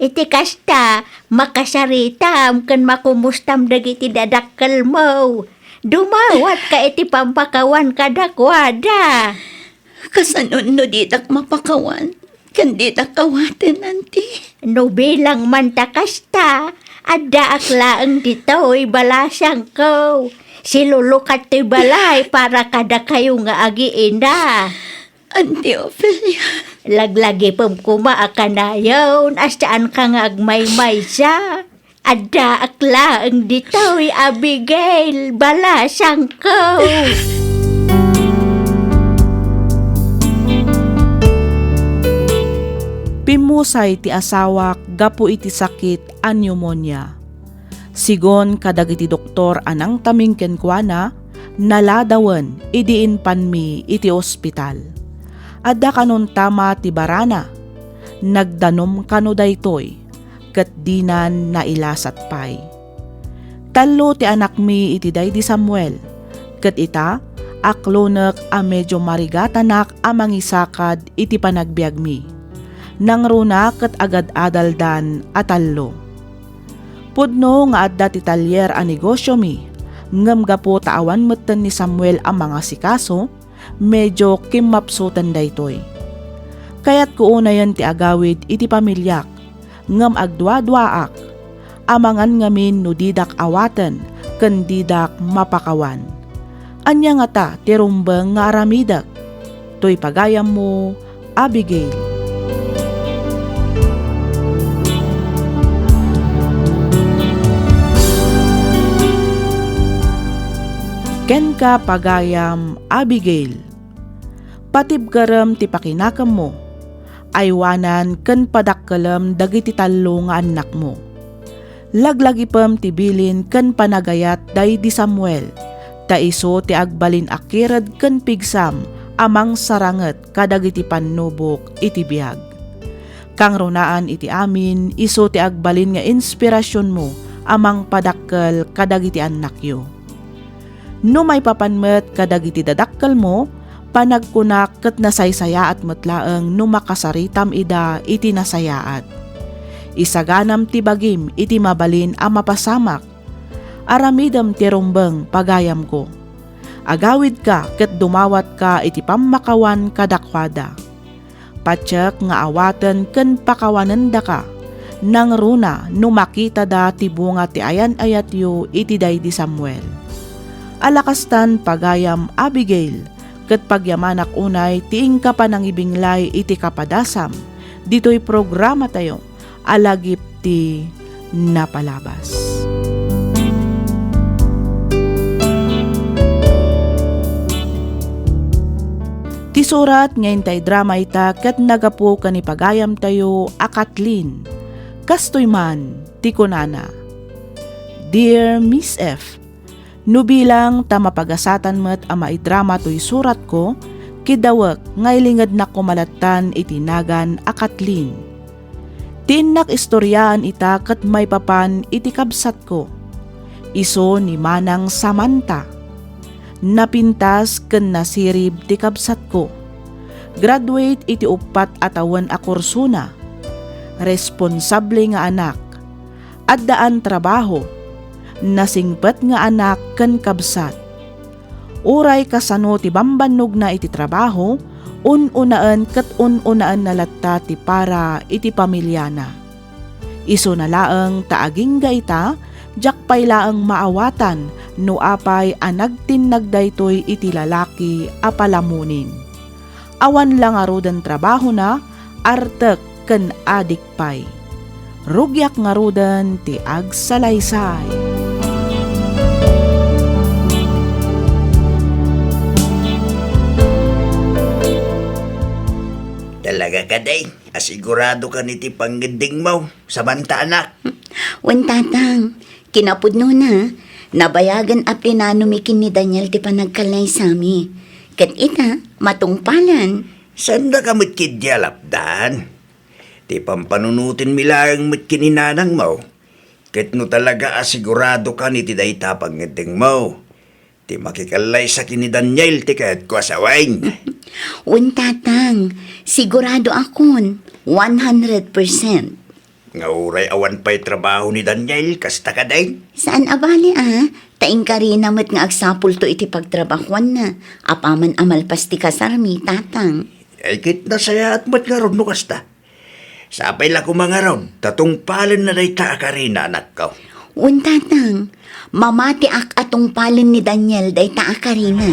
Iti kasta, makasaritam ken makumustam dagiti dadakkelmo. Dumawatka iti pampakawan kadakuada. Kasano no didak mapakawan? Ken didak awaten, anti? No bilang man ta kasta, addaak laeng ditoy balasangko. Silulukat toy balay para kadakayo nga agiina. Anti Ofelia. Laglagipem koma a kanayon a saanka nga agmaymaysa. Addaak laeng ditoy, Abigail, balasangko. Pimmusay ti asawak gapu iti sakit a pneumonia. Sigun kadagiti doktor a nangtaming kenkuana, naladawen idi impanmi iti ospital. Adda kano tama ti barana. Nagdanum kano daytoy, ket dinan nailasat pay. Tallo ti anakmi iti daydi Samuel, ket ita, aklonek a medio marigatanak a mangisakad iti panagbiagmi. Nangruna ket agad-adaldan a tallo. Pudno nga adda ti talyer a negosiomi, ngem gapu ta awan metten ni Samuel a mangasikaso, medio kimmapsuten daytoy. Kayatko unayen ti agawid iti pamiliak, ngem agduaduaak. Amangan ngamin no didak awaten ken didak mapakawan. Ania ngata ti rumbeng nga aramidek? Toy pagayammo, Abigail. Kenka, pagayam Abigail, patibkerem ti pakinakemmo, aywanan ken padakkelem dagiti tallo nga annakmo. Laglagipem ti bilin ken panagayat daydi Samuel, ta isu ti agbalin a kired ken pigsam a mangsaranget kadagiti pannubok iti biag. Kangrunaan iti amin, isu ti agbalin nga inspirasionmo a mangpadakkel kadagiti annakyo. No maipapan met kadagiti dadakkelmo, panagkunak ket nasaysayaat met laeng no makasaritam ida iti nasayaat. Isaganam ti bagim iti mabalin a mapasamak. Aramidem ti rumbeng, pagayamko. Agawidka ket dumawatka iti pammakawan kadakuada. Patiek nga awaten ken pakawanendaka, nangruna no makitada ti bunga ti ayan-ayatyo iti daydi Samuel. Ala kastan, pagayam Abigail, ket pagyamanak unay ti inka panangibinglay iti kapadasam ditoy programatayo a lagip ti napalabas. Ti surat nga intay drama ita ket nagapu ken ni pagayamtayo a Kathleen. Kastoy man ti kunana, Dear Miss F, no bilang ta mapagasatan met a maidrama toy suratko, kidawek nga ilingednak koma lattan iti nagan a Kathleen. Ti innak istoriaan ita ket maipapan iti kabsatko. Isu ni Manang Samantha. Napintas ken nasirib ti kabsatko. Graduate iti uppat a tawen a kursona. Responsable nga anak. Addaan trabaho. Nasingpet nga anak ken kabsat. Uray kasano ti bambannogna iti trabaho, un-unaen ket un-unaenna latta ti para iti pamiliana. Isuna laeng ta agingga ita, diak pay laeng maawatan no apay a nagtinnag daytoy iti lalaki a palamunin. Awan la ngaruden trabahona, artek ken adik pay. Rugiak ngaruden ti agsalaysay. Talaga kadi, asigurado kan iti pangngeddengmo, Samantha, anak? Wen, Tatang. Kinapudnona, nabayagen a plinanomi ken ni Daniel ti panagkallaysami. Ket ita, matungpalan. Saandaka met ketdi a lapdan. Ti pampanunotenmi laeng met ken ni nanangmo, ket no talaga a sigurado kan iti dayta a pangngeddengmo, ti makikallaysa ken ni Daniel ti kayatko a sawen. Wen, Tatang, sigurado akon, one hundred percent. Nga uray awan pay trabaho ni Daniel, kasta kadi? Saan a bali, a. Ta inkarina met nga agsapulto iti pagtrabahuanna, apaman a malpas ti kasarmi, Tatang. Ay, ket nasayaat met ngarud no kasta. Sapay la koma ngarud, ta tungpalenna dayta a karina, anakko. Wen, Tatang, mamatiak a tungpalen ni Daniel dayta a karina.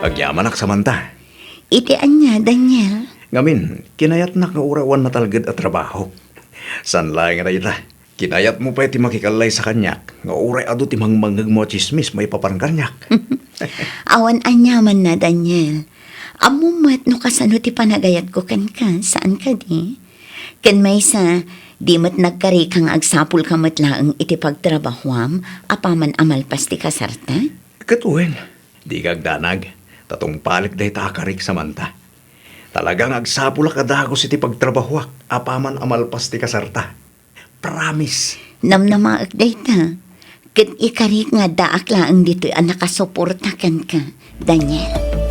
Agyamanak, Samantha. Iti ania, Daniel? Ngamin, kinayatnak nga uray awan natalged a trabaho. Saan laeng a dayta. Kinayatmo pay ti makikallaysa kaniak, nga uray adu ti mangmangngegmo a tsismis maipapan kaniak. Awan aniamanna, Daniel. Ammom met no kasano ti panagayatko kenka, saan kadi? Ken maysa, di met nagkarika nga agsapulka met laeng iti pagtrabahuam, apaman a malpas ti kasarta? Ket wen, dika agdanag, ta tungpalek dayta a karik, Samantha. Talaga nga agsapulak a dagus iti pagtrabahuak, apaman a malpas ti kasarta. Promise. Namnamaek dayta. Ket ikarik nga addaak laeng ditoy a nakasuporta kenka, Daniel.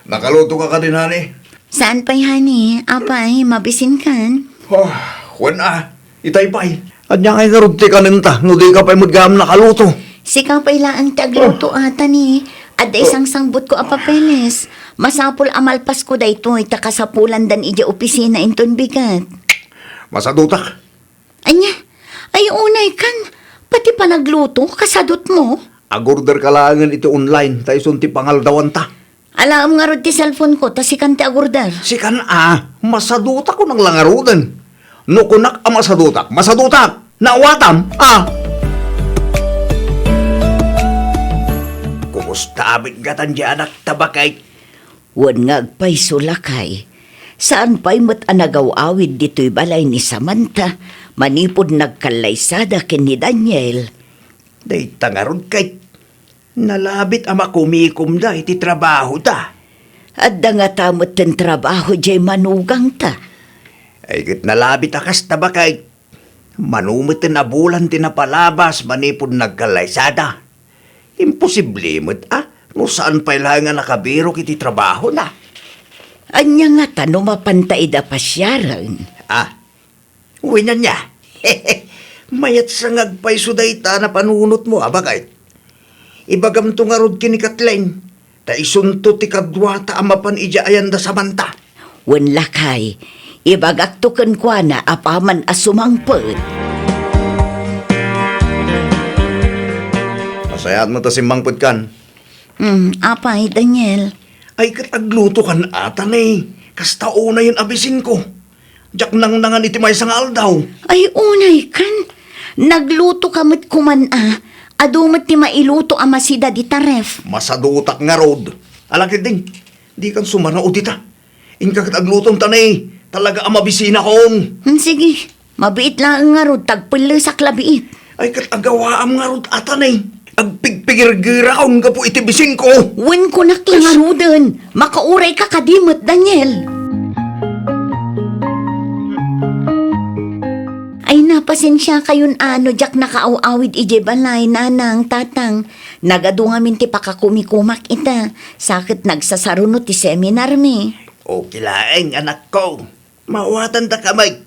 Nakaluto ka kadi, honey? Saan pay, honey? Apay, mabisinkan? Ah, wen a, itay pay. Ania ngay ngarud ti kanenta, no dika pay met gayam nakaluto? Sika pay laeng ti agluto, a, honey. Adda isangsangbutko a papeles. Masapul a malpasko daytoy, ta kasapulandan idiay opisina inton bigat. Masadutak. Ania? Ay, unay kan, pati panagluto, kasadutmo? Agorder ka laengen iti online, ta isun ti pangaldawanta. Alaem ngarud ti cellphone ko, ta sikan ti agorder. Sikan a, masadutak kunak la ngaruden. No kunak a masadutak, masadutak! Naawatam, a! Kumusta a met ngatan di anak ta bakay? Wen nga agpayso, lakay. Saan pay met a nagaw-awid ditoy balay ni Samantha manipud nagkallaysada ken ni Daniel. Dayta ngarud ket nalabit a makumikomda iti trabahoda. Adda ngata metten trabaho diay manugangta. Ay, ket nalabit a kasta, bakay. Mano metten a bulan ti napalabas manipud nagkallaysada. Imposible met a no saan pay laeng a nakabirok iti trabahona. Ania ngata no mapanta ida pasiaren? A, wen ania? Mayat sa nga agpayso dayta a napanunotmo, a, bakay. Ibagamto ngarud ken ni Kathleen, ta isunto ti kaduata a mapan idiay ayanda Samantha. Wen, lakay, ibagakto kenkuana apaman a sumangpet. Nasayaat met a simmangpetkan. Hmm, apay, Daniel? Ay, ket aglutokan a, honey. Kasta unayen a bisinko. Diak nangnangan iti maysa nga aldaw. Ay, unay kan. Naglutoka met koman a. Adu met ti mailuto a masida dita ref. Masadutak ngarud. Ala ketdin, dikan sumanaw dita. Inka ket aglutom, honey. Talaga a mabisinakon. Hmm, sige. Mabiit laeng ngarud, ta agpellesak la biit. Ay, ket agawaam ngarud a, honey. Agpigpigirgirakon gapu iti bisinko. Wen, kunak la ngaruden, makaurayka kadi met, Daniel. Ay, napasensiakayon a no diak nakaaw-awid idiay balay, nanang, tatang. Nagadu ngamin ti pakakumikumak ita, sa ket nagsasaruno ti seminarmi. Okay laeng, anakko. Maawatandaka met.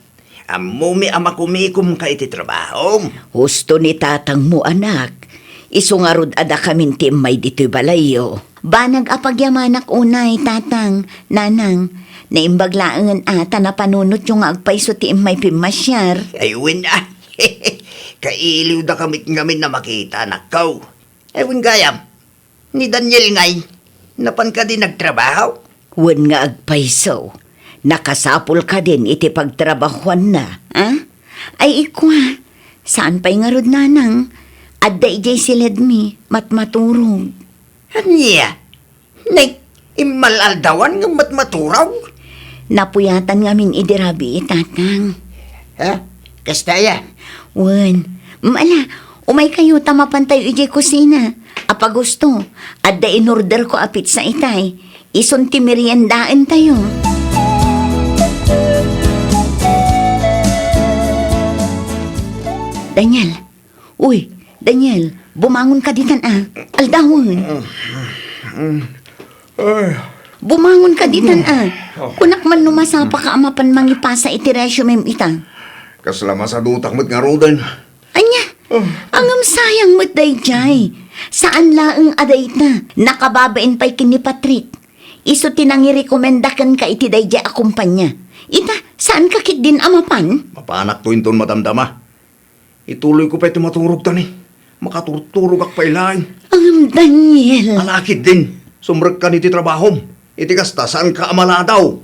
Ammomi a makumikomka iti trabahom. Husto ni tatangmo, anak. Isu ngarud a dakamin ti immay ditoy balayyo. Banag a pagyamanak unay, tatang, nanang. Naimbag laengen a ta napanunotyo nga agpayso ti immay pimmasiar. Ay, wen a. Kailiwdaka met ngamin a makitanakkaw. Ay, wen gayam. Ni Daniel ngay, napan kadi nagtrabaho? Wen nga agpayso, nakasapul kadin iti pagtrabahuanna, a? Ay, ikua, saan pay ngarud, nanang? Adda idiay siledmi, matmaturog. Ania? Nay, immal-aldawan nga matmaturog? Napuyatan ngamin idi rabii, tatang. Ha? Kasta ya? Wen. Mm, ala, umaykayo ta mapantayo idiay kusina. Apag husto, adda inorderko a pizza itay. Isun ti meriendaentayo. Daniel. Uy, Daniel, bumangonka ditan a. Aldawen. Ay. Bumangonka ditan a. Oh. Kunak man no masapaka a mapan mangipasa iti resumem ita. Kasla masadutak met ngaruden. Ania? Oh. Ngem sayang met daydiay. Saan laeng a dayta. Nakababain pay ken ni Patrick. Isu ti nangirekomenda kenka iti daydiay a kompania. Ita, saanka ketdin a mapan? Mapanakto inton madamdama. Ituloyko pay ti maturog ta ni makaturturogak pay laeng. Ngem, Daniel. Ala ketdin, sumrekkan iti trabahom. Iti kasta, saanka a maladaw.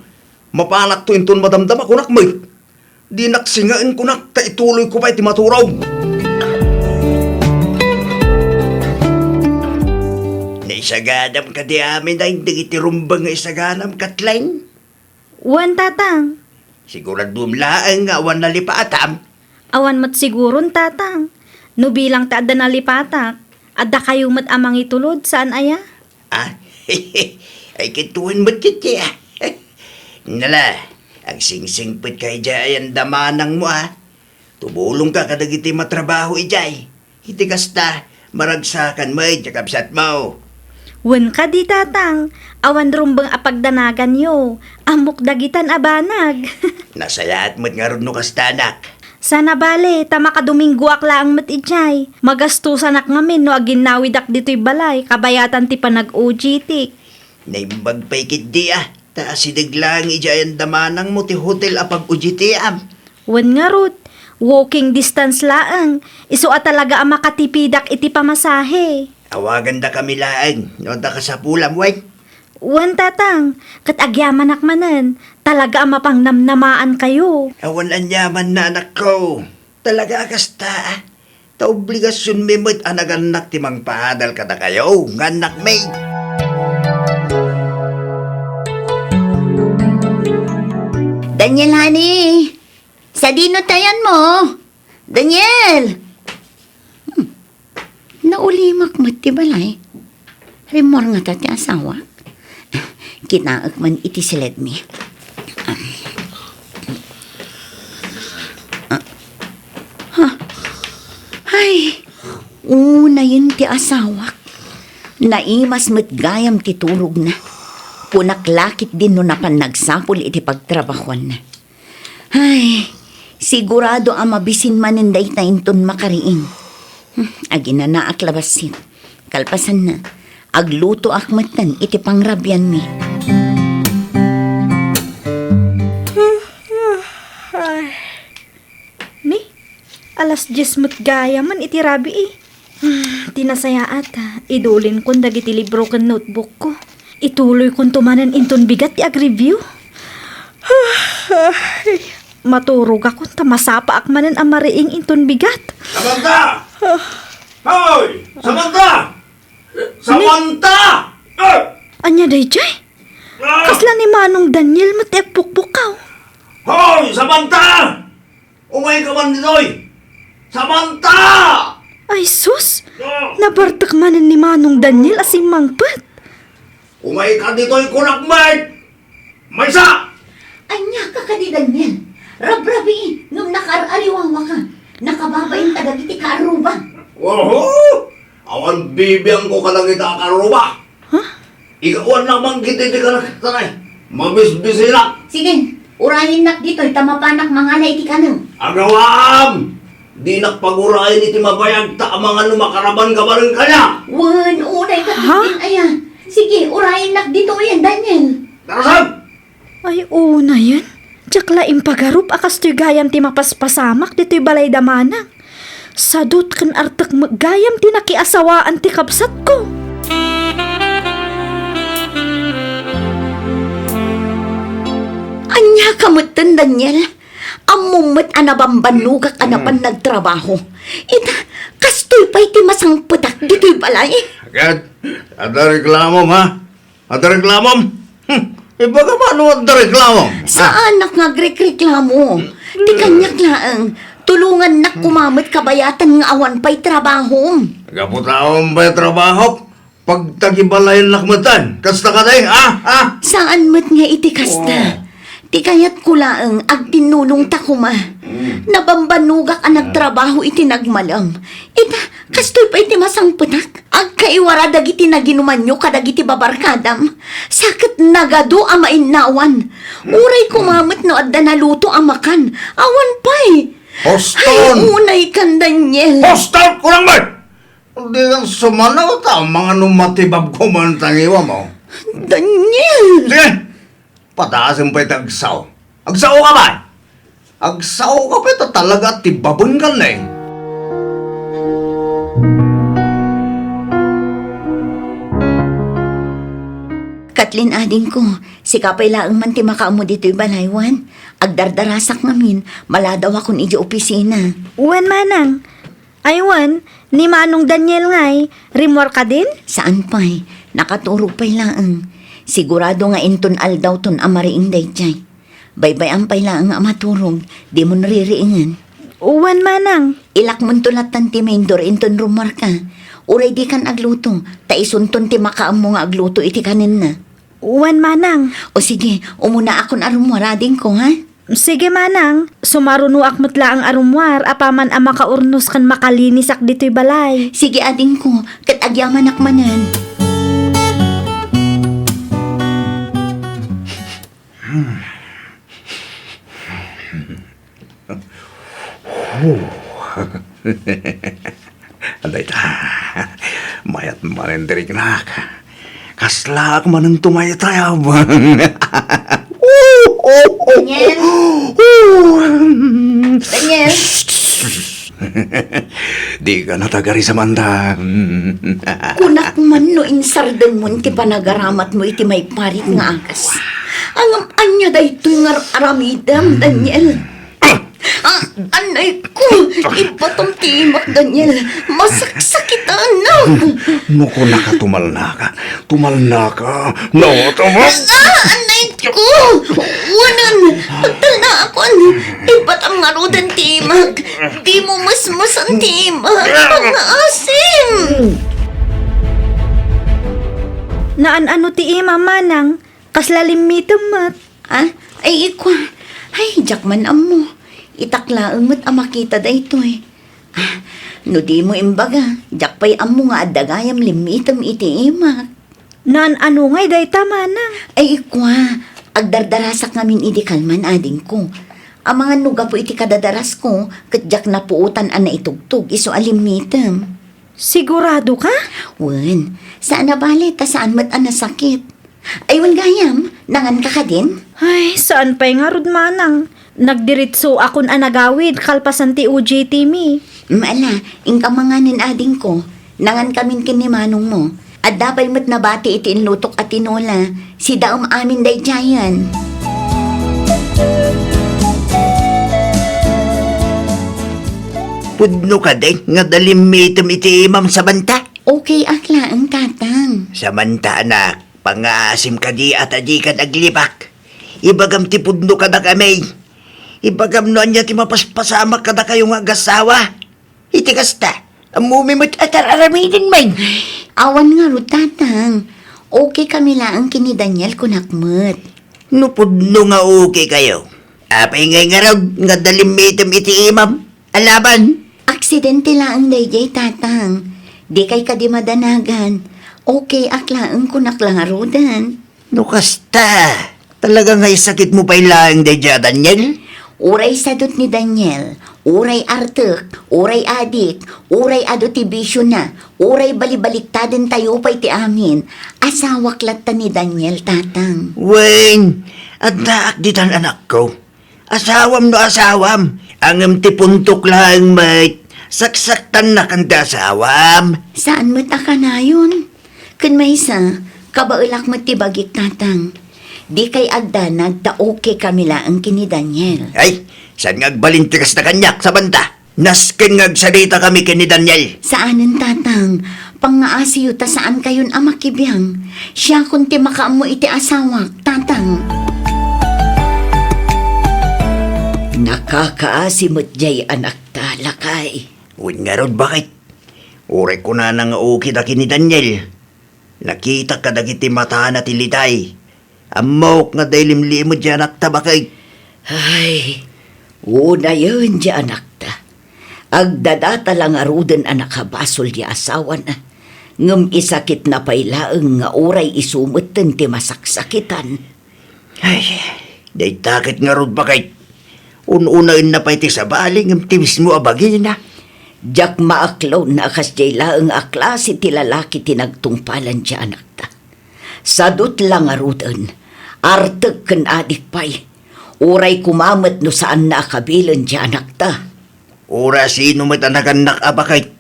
Mapanakto inton madamdama, kunak met. Dinak singaen, kunak, ta ituloyko pay ti maturog. Naisaganam kadi amin dagiti rumbeng nga isaganam, Kathleen? Wen, tatang. Siguradom laeng nga awan nalipatam? Awan met siguron, tatang. No bilang ti adda nalipatak, addakayo met a mangitulod, saan aya? Ah, ay, kintuan met iti, ah. Nala, agsingsingpet ka idiay ayan da manangmo, ah. Tumulongka kadagiti matrabaho idiay. Iti kasta, maragsakan met ti kabsatmo. Wen kadi, tatang, awan rumbeng a pagdanaganyo. Ammok dagitan a banag. Nasayaat met ngarud no kasta, anak. Sana bale, ta makadominggoak laeng met idiay. Magastosanak ngamin no aginnawidak ditoy balay, kabayatan ti panag-O J T. Naimbag pay ketdi a, ta asideg laeng idiay ayan da manangmo ti hotel a pag-O J T-am. Wen ngarud, walking distance laeng, isu a talaga a makatipidak iti pamasahe. Awagandakami laeng, no adda kasapulam, wen? Wen, tatang, ket agyamanak manen, talaga a mapangnamnamaankayo. Awan aniamanna, anakko. Talaga a kasta, ah. Ta obligasionmi met a nagannak ti mangpaadal kadakayo nga annakmi. Daniel, honey, sadino ti ayanmo? Daniel! Hmm. Naulimek met ti balay. Rimmuar ngata ti asawak. Kitaek man iti siledmi. Ah. Ha? Ay, unayen ti asawak. Naimas met gayam ti turogna. Kunak la ketdin no napan nagsapul iti pagtrabahuanna. Ay, sigurado a mabisin manen dayta inton makariing. Hmm, aginanaak la bassit. Kalpasanna, aglutoak metten iti pangrabianmi. Ni, alas dies met gayamen iti rabii. Ti nasayaat, idulinkon dagiti libro ken notebookko. Ituloykonto manen inton bigat ti agreview. Ay, maturogakon ta masapaak manen a mariing inton bigat. Samantha! Hoy! Samantha! Samantha! Eh! Ania daydiay? Ah! Kasla ni Manong Daniel met ti agpukpukaw. Hoy, Samantha! Umayka man ditoy! Samantha! Ay sus! Ah! Nabartek manen ni Manong Daniel a simmangpet. Umayka ditoy, kunak met! Maysa! Aniaka kadi, Daniel? Rabrabii ngem nakaar-ariwawaka. Nakababain ta dagiti kaarruba. Oho! Awan bibiangko kadagita a kaarruba. Ha? Ikaw a nabanggit iti karakteray. Mabisbisinak. Sige, Urayennak ditoy ta mapanak mangala iti kanem. Agawam! Dinak pagurayen iti mabayag ta amangan no makaraban ka manen kaniak. Wen, unay ka Ha? Aya. Sige, urayennak ditoyen, Daniel. Tarasag! Ay, unayen. Diak la impagarup a kastoy gayam ti mapaspasamak ditoy balay da manang. Sadut ken artek met gayam ti nakiasawaan ti kabsatko. Ania ka metten, Daniel? Ammom met a nabambannogak a napan nagtrabaho. Ita, kastoy pay ti masangpetak ditoy balay. Ket, adda reklamom, ha? Adda reklamom? Hmm, ibaga mano adda reklamom, ha? Saanak nga agrekreklamo. Ti kaniak laeng, tulongannak koma met kabayatan nga awan pay trabahom. Gapu ta awan pay trabahok, pagtagibalayennak metten. Kasta kadi, ha? Ha? Saan met nga iti kasta. Oh. Ti kayatko laeng, agtinnulongta koma. Mm. Nabambannogak a nagtrabaho iti nagmalem. Ita, kastoy pay ti masangpetak. Agkaiwara dagiti naginumanyo kadagiti babarkadam. Sa ket nagadu a mainnawan. Uray koma met no adda naluto a makan. Awan pay. Boston! Ay, unaykan, Daniel. Boston! Kurang man! Dikan sumanaw ta, mangano matibab ko man tangiwa mo. Daniel! Sige! Pataasem pay ti agsao. Agsao ka pay! Agsao ka pay ta talaga ti babon kan ne. Kathleen, adingko, sika pay laeng man ti makaammo ditoy balay, wen? Agdardarasak ngamin, maladawakon idiay opisina. Wen, manang. Ay wen, ni Manong Daniel ngay, rimmuar kadin? Saan pay, nakaturog pay laeng. Sigurado nga inton aldawton a mariing daydiay. Baybay-am pay laeng a maturog, dimon ririingen. Wen, manang. Ilakmonto lattan ti main door inton rummuarka. Uray dikan agluto, ta isunton ti makaammo nga agluto iti kanenna. Wen, manang. O sige, umunaakon a rummuar, adingko, ha? Sige, manang. Sumarunoak met laeng a rummuar apaman a makaurnos ken makalinisak ditoy balay. Sige, adingko, ket agyamanak manen. Huh. Dayta, mayat manen ti riknak. Kaslaak manen tumaytayab. Daniel? Daniel? Dika natagari, Samantha. Kunak man no insardengmon ti panagaramatmo iti maiparit nga agas. Ngem ania daytoy nga ar-aramidem, Daniel? Ah, anay ko! Ibatam ti imak, Daniel. Masaksakitan na! No kunaka, tumalnaka. Tumalnaka. No, tumal- Ah, anay ko! Wanan! Pagtalnaakon! Ibatam ngaruden ti imak! Dimo mesmesan ti imak! Pangaasim! Naan-ano ti ima, manang? Kasla limmitem met. Ah? Ay, ikua. Ay, diak man ammo. Itak laeng met a makita daytoy. Ah, no dimo imbaga, diak pay ammo nga adda gayam limmitem iti imak. Naan-ano ngay dayta, manang? Ay, ikua. Agdardarasak ngamin idi kalman, adingko. Amangan no gapu iti kadadarasko, ket diak napuotan a naitugtog isu a limmitem. Sigurado ka? Wen, saan a bale ta saan met a nasakit. Ay, wen gayam, nangan ka kadin? Ay, saan pay ngarud, manang. Nagdiritsoakon a nagawid kalpasan ti O J T mi. Mm, ala, inka manganen, adingko. Nangan kamin ken ni manongmo. Adda pay met nabati iti inlutok a tinola. Sidaem amin daydiayen. Pudno kadi nga adda limmitem iti imam, Samantha? Okay ak laeng, Tatang. Samantha, anak, pangaasim kadi a ta dikan aglibak. Ibagam ti pudno kadakami. Ibagam no ania ti mapaspasamak kadakayo nga agasawa. Iti kasta, ammomi met a ar-aramiden man. Awan ngarud, Tatang. Okay kami laeng ken ni Daniel, kunak met. No pudno nga okay kayo, apay ngay ngarud nga adda limmitem iti imam? Alaban? Aksidente laeng daydiay, Tatang. Dikay kadi madanagan. Okay ak laeng, kunak la ngaruden. No kasta, Talaga nga isakitmo pay laeng daydiay a Daniel? Uray sadut ni Daniel, uray artek, uray adik, uray adu ti bisiona, uray balibaliktaden tayo pay ti amin, asawak latta ni Daniel, Tatang. Wen, addaak ditan, anakko. Asawam no asawam, ngem ti puntok laeng met, saksaktannakan ti asawam. Saan met a kanayon? Ken maysa, kabaelak met ti bagik, Tatang. Dikay agdanag ta okay kami laeng ken ni Daniel. Ay, saan nga agbalin ti kasta kaniak, sabanta? Nasken nga agsaritakami ken ni Daniel. Saanen, Tatang. Pangngaasiyo ta saankayon a makibiang. Siakon ti makaammo iti asawak, Tatang. Nakakaasi met diay anakta, lakay. Wen ngarud, baket? Uray kunana nga okay da ken ni Daniel. Nakitak kadagiti matana ti litay. Ammok nga daylimlimed diay anakta, baket. Ay, unayen diay anakta. Agdadata la ngaruden a nakabasol diay asawana. Ngem isakitna pay laeng nga uray isu metten ti masaksakitan. Ay, dayta ket ngarud, baket. Un-unaenna pay ti sabali ngem ti mismo a bagina. Diak maaklona a kasdiay laeng a klase ti lalaki ti nagtungpalan diay anakta. Sadut la ngaruden, artek ken adik pay. Uray koma met no saanna a kabilen diay anakta. Uray sino met a nagannak a baket,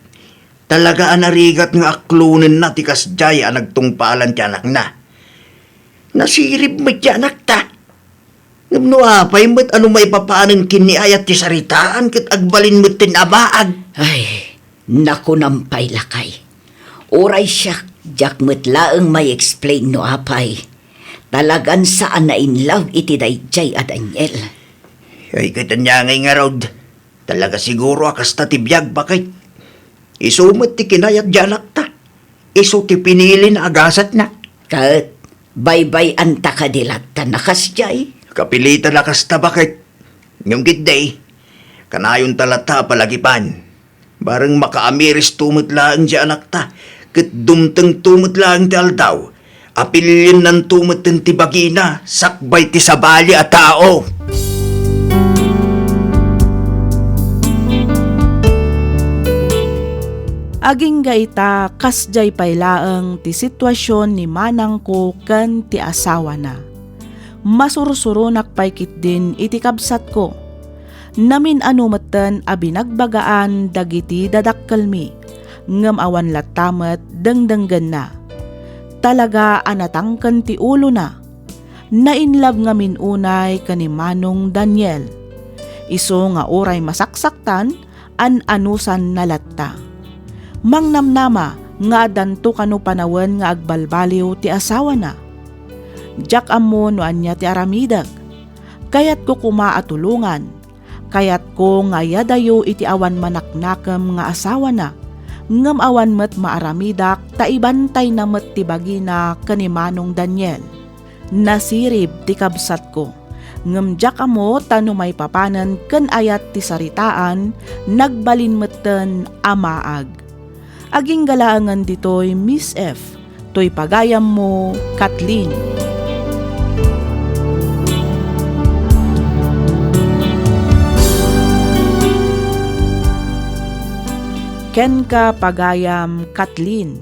talaga a narigat nga aklonenna ti kasdiay a nagtungpalan ti anakna. Nasirib met ti anakta. Ngem no apay met a no maipapanen ken ni ayat ti saritaan ket agbalin metten a maag. Ay, nakunam pay, lakay. Uray siak, diak met laeng mai-explain no apay. Talagan saan a in love iti daydiay a Daniel. Ay, ket ania ngay ngarud? Talaga siguro a kasta ti biag, baket. Isu met ti kinayat diay anakta. Isu ti pinili na a gasatna. Ket baybay-anta kadi latta a kasdiay? Kapilitan a kasta, baket. Ngem ketdi, kanayonta latta a palagipan. Bareng makaamiristo met laeng diay anakta, ket dumtengto met laeng ti aldaw, apiliennanto metten ti bagina sakbay ti sabali a tao. Agingga ita, kasdiay pay laeng ti situasion ni manangko ken ti asawana. Masursuronak pay ketdin iti kabsatko. Namin-ano metten a binagbagaan dagiti dadakkelmi, ngem awan latta met dengdenggenna. Talaga a natangken ti ulona. Nainlove ngamin unay ken ni Manong Daniel. Isu nga uray masaksaktan, an-anusanna latta. Mangnamnama nga addanto kano panawen nga agbalbaliw ti asawana. Diak ammo no ania ti aramidek. Kayatko koma a tulongan. Kayatko nga ayadayo iti awan manaknakem nga asawana, ngem awan met maaramidak ta ibantayna met ti bagina ken ni Manong Daniel. Nasirib ti kabsatko, ngem diak ammo ta no maipapanen ken ayat ti saritaan, nagbalin metten a maag. Agingga laengen ditoy, Miss F, toy pagayammo, Kathleen. Kenka, pagayam Kathleen.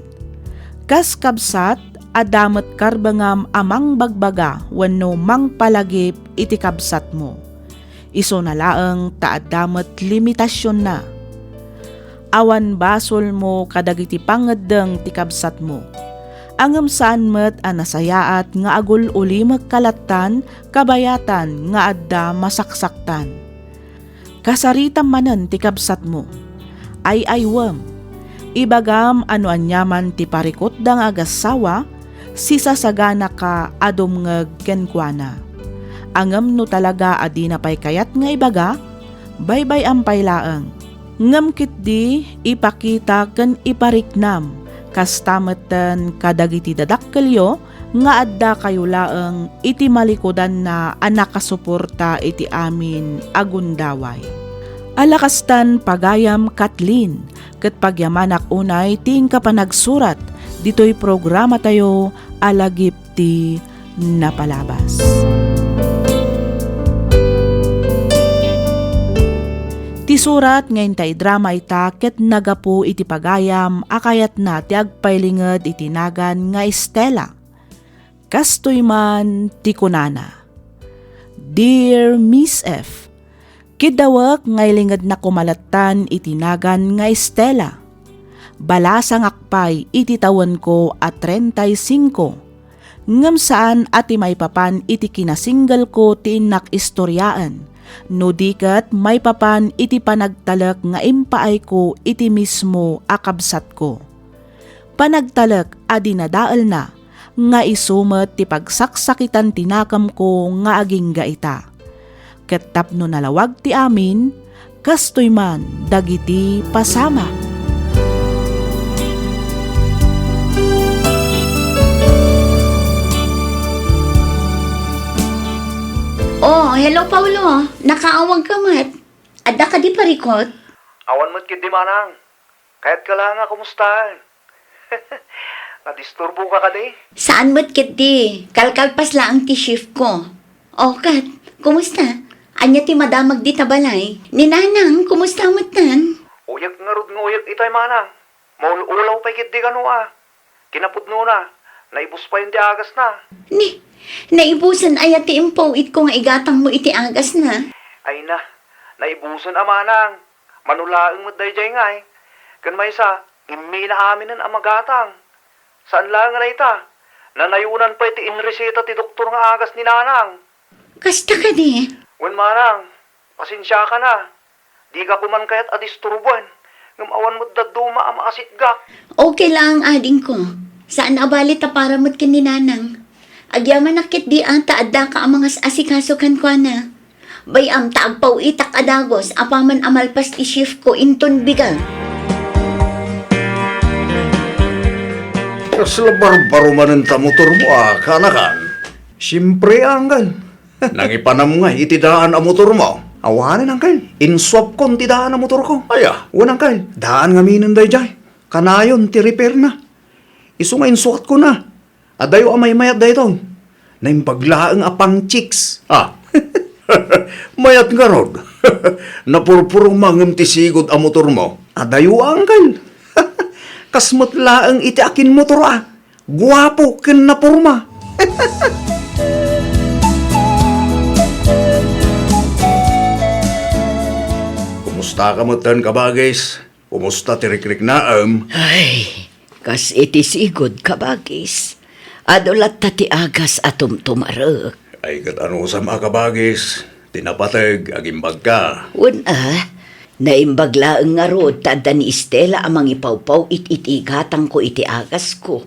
Kas kabsat, adda met karbengam a mangbagbaga wenno mangpalagip iti kabsatmo. Isuna laeng ta adda met limitasionna. Awan basolmo kadagiti pangngeddeng ti kabsatmo. Ngem saan met a nasayaat nga agul-ulimekka lattan kabayatan nga adda masaksaktan. Kasaritam manen ti kabsatmo. Ay-aywem. Ibagam a no aniaman ti parikutda nga agassawa, sisasaganaka a dumngeg kenkuana. Ngem no talaga a dina pay kayat nga ibaga, baybay-am pay laeng. Ngem ketdi, ipakita ken ipariknam, kasta metten kadagiti dadakkelyo, nga addakayo laeng iti malikudanna a nakasuporta iti amin a gundaway. Ala kastan, pagayam Kathleen, ket pagyamanak unay ti inka panagsurat ditoy programatayo a Lagip ti Napalabas. Isurat nga intay drama ita ket nagapu iti pagayam a kayatna ti agpailinged iti nagan nga Estela. Kastoy man ti kunana, "Dear Miss F, kiddawek nga ilingednak koma lattan iti nagan nga Estela. Balasangak pay iti tawenko a treinta y cinco, ngem saan a ti maipapan iti kinasinggelko ti innak istoriaen, no di ket maipapan iti panagtalek nga impaayko iti mismo a kabsatko. Panagtalek a dinadaelna nga isu met ti pagsaksakitan ti nakemko nga agingga ita. Ket tapno nalawag ti amin, kastoy man dagiti pasamak." Oh, hello, Paulo. Nakaawag ka met. Adda ka di parikot? Awan met ketdi, manang. Kayat ka laeng a kumustaen. Nadisturbo ka kadi? Saan met ketdi. Kalkalpas laeng ti shift ko. O, ket, kumusta? Ania ti madamag dita balay? Ni Nanang, kumusta metten? Uyak ngarud nga uyak itay, manang. Maul-ulaw pay ketdi kano a. Kinapudnona, naibus payen ti agasna. Ni, naibusen aya ti impaw-itko nga igatangmo iti agasna? Ay na, naibusen a, manang. Mano laeng met daydiay ngay. Ken maysa, immina aminen a magatang. Saan laeng a dayta, nanayonan pay ti inreseta ti doktor nga agas ni Nanang. Kasta kadi? Wen, manang, pasensiakan a. Dika koman kayat a disturboen, ngem awan met dadduma a maasitgak. Okay laeng, adingko. Saan a bali ta para met ken ni Nanang. Agyamanak ketdi a ta addaka a mangas-asikaso kenkuana. Bay-am ta agpaw-itak a dagus apaman a malpas ti shift ko inton bigat. Kasla barbaro manen ta motormo a, kaanakan? Siempre, anggal. Nangipanam ngay iti daan a motormo? Awanen, angkel. Insuapkon ti daan a motorko. Aya? Wen, angkel, daan ngaminen daydiay. Kanayon ti repairna. Isu nga insuatkona. Adayo a maymayat daytoy. Naimbag laeng a pang-chicks. Ah. Mayat ngarud. Napurpurong mangem ti sigud a motormo. Adayo, angkel. Kas met laeng iti akinmotor a. Guapo ken naporma. Kumusta ka metten, kabagis? Kumusta ti rikriknaem? Ay, kas iti sigud, kabagis. Adu latta ti agas a tumtumarek. Ay, ket anusam a, kabagis? Ti napateg, agimbagka. Wen a, naimbag laeng ngarud ta adda ni Estela a mangipawpaw it iti gatangko iti agasko.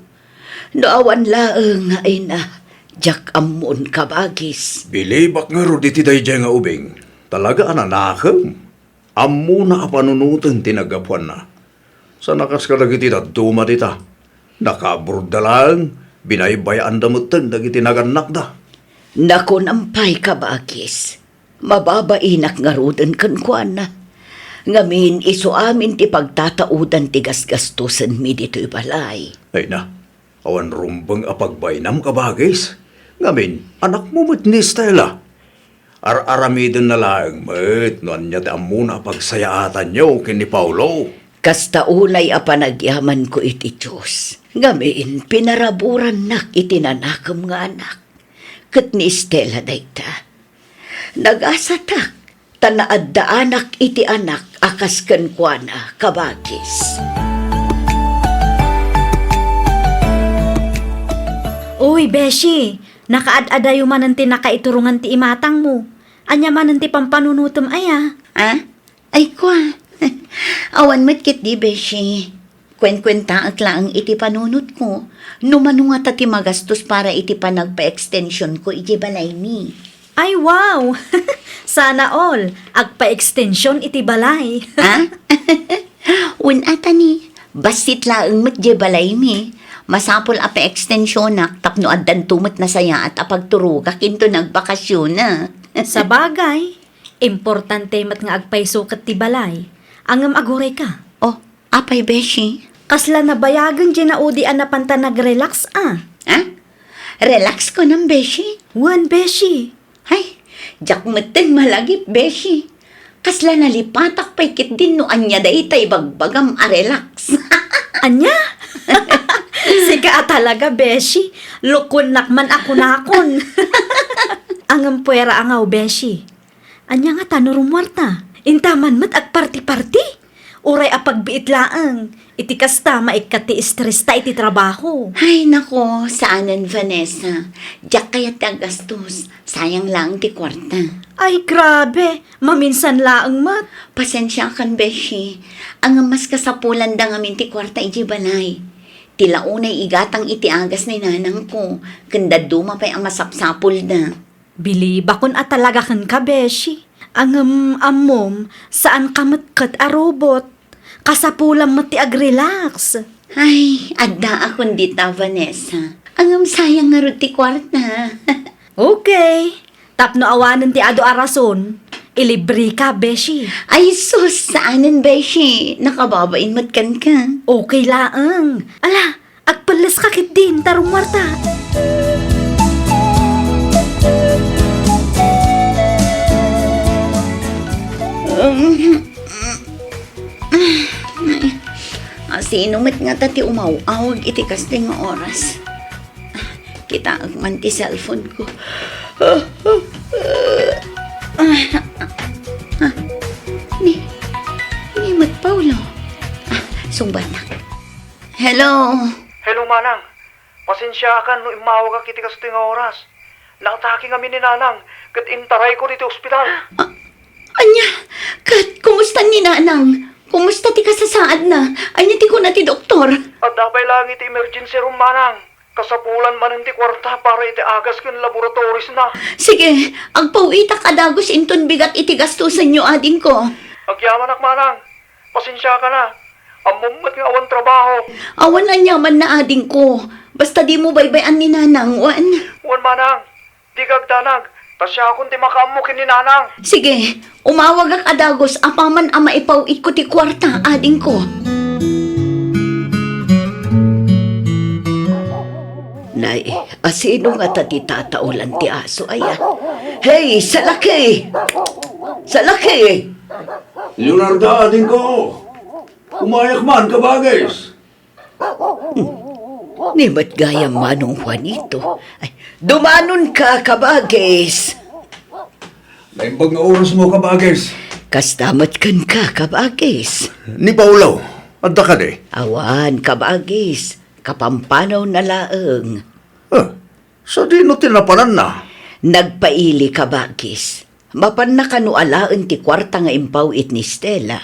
No awan laeng nga ina, diak ammon, kabagis. Bilibak ngarud iti daydiay nga ubing. Talaga a nanakem. Ammona a panunoten ti naggapuanna. Sana kas kadagiti dadduma dita, nakaabroadda laeng, binaybayaanda metten dagiti nagannakda. Nakunam pay, kabagis. Mababainak ngaruden kenkuana. Ngamin, isu amin ti pagtataudan ti gasgastosenmi ditoy balay. Ay na, awan rumbeng a pagbainam, kabagis. Ngamin, anakmo met ni Estela. Ar-aramidenna laeng met no ania ti ammona a pagsayaatanyo ken ni Paulo. Kasta unay a panagyamanko iti Dios. Ngamin, pinaraburannak iti nanakem nga anak. Ket ni Estela dayta. Nagasatak, ta naaddaanak iti anak a kas kenkuana, kabagis. Uy, beshi, nakaad-adayo manen ti nakaiturongan ti imatangmo. Ania manen ti pampanunotem aya? Ah? Ay, kua. Awan met ketdi, beshi. Kuenkuentaek laeng iti panunotko, no mano ngata ti magastos para iti panagpa-extensionko idiay balaymi. Ay, wow! Sana all, agpa-extension iti balay. Ah? Wen, atani, bassit laeng met diay balaymi. Masapul a pa-extensionak tapno addanto met nasayaat a pagturogak inton agbakasionak. Sabagay, importante met nga agpayso ket ti balay. Ngem agurayka. Oh, apay, beshi? Kasla nabayagen diay naudi a napanta nag-relax a. Ah? Relax kunam, beshi? Wen, beshi. Ay, diak metten malagip, beshi. Kasla nalipatak pay ketdin no ania dayta ibagbagam a relax. Ania? Sika a talaga, beshi. Lukuennak man a kunakon. Ngem puera a ngaw, beshi. Ania ngata no rummuarta? Inta man met agparti-parti? Uray a pagbiit laeng. Iti kasta, maikkat ti estresta iti trabaho. Ay, nako, saanen, Vanessa. Diak kayat ti aggastos. Sayang laeng ti kuarta. Ay, grabe! Maminsan laeng met. Pasensiakan, beshi. Ngem mas kasapulanda ngamin ti kuarta idiay balay. Ti la unay igatang iti agas ni nanangko, ken dadduma pay a masapsapulda. Bilibakon a talaga kenka, beshi. Ngem ammom, saanka met ket a robot. Kasapulam met ti agrelax. Ay, addaakon dita, Vanessa. Ngem sayang ngarud ti kuarta. Okay. Tapno awanen ti adu a rason, ilibreka, beshi. Ay sus, saanen, beshi. Nakababain met kenka. Okay laeng. Ala, agpelleska ketdin, ta rummuarta. Um, Asino met ngata ti umaw-awag iti kastoy nga oras? Kitaek man ti cellphone ko. Ah, ah, ah, ah. Ni, ni met Paolo. Ah, sungbanak. Hello. Hello, manang. Pasensiakan no immawagak iti kastoy nga oras. Naatake ngamin ni nanang, ket intarayko ditoy ospital. Ah, ania? Ket kumusta ni nanang? Kumusta ti kasasaadna? Ania ti kuna ti doktor? Adda pay laeng iti emergency room, manang. Kasapulan manen ti kuarta para iti agas ken laboratories na. Sige, agpaw-itak a dagus inton bigat iti gastosenyo, adingko. Agyamanak, manang. Pasensiakan a. Ammom met nga awan trabaho. Awan aniamanna, adingko. Basta dimo baybay-an ni nanang, wen? Wen, manang. Dika agdanag, ta siakon ti makaammo ken ni nanang. Sige, umawagak a dagus apaman a maipaw-itko ti kuarta, adingko. Nay, asino ngata ti tataolan ti aso, aya? Hey, salaki! Salaki! Leonarda, adingko! Umayak man, kabagis! Hmm. Ni met gayam, Manong Juanito. Ay, dumanonka, kabagis. Naimbag nga orasmo, kabagis. Kasta met kenka, kabagis. Ni Paolo, adda kadi? Awan, kabagis. Kapampanawna laeng. Ah, sadino ti napananna? Nagpaili, kabagis. Mapanna kano alaen ti kuarta nga impaw-it ni Stella?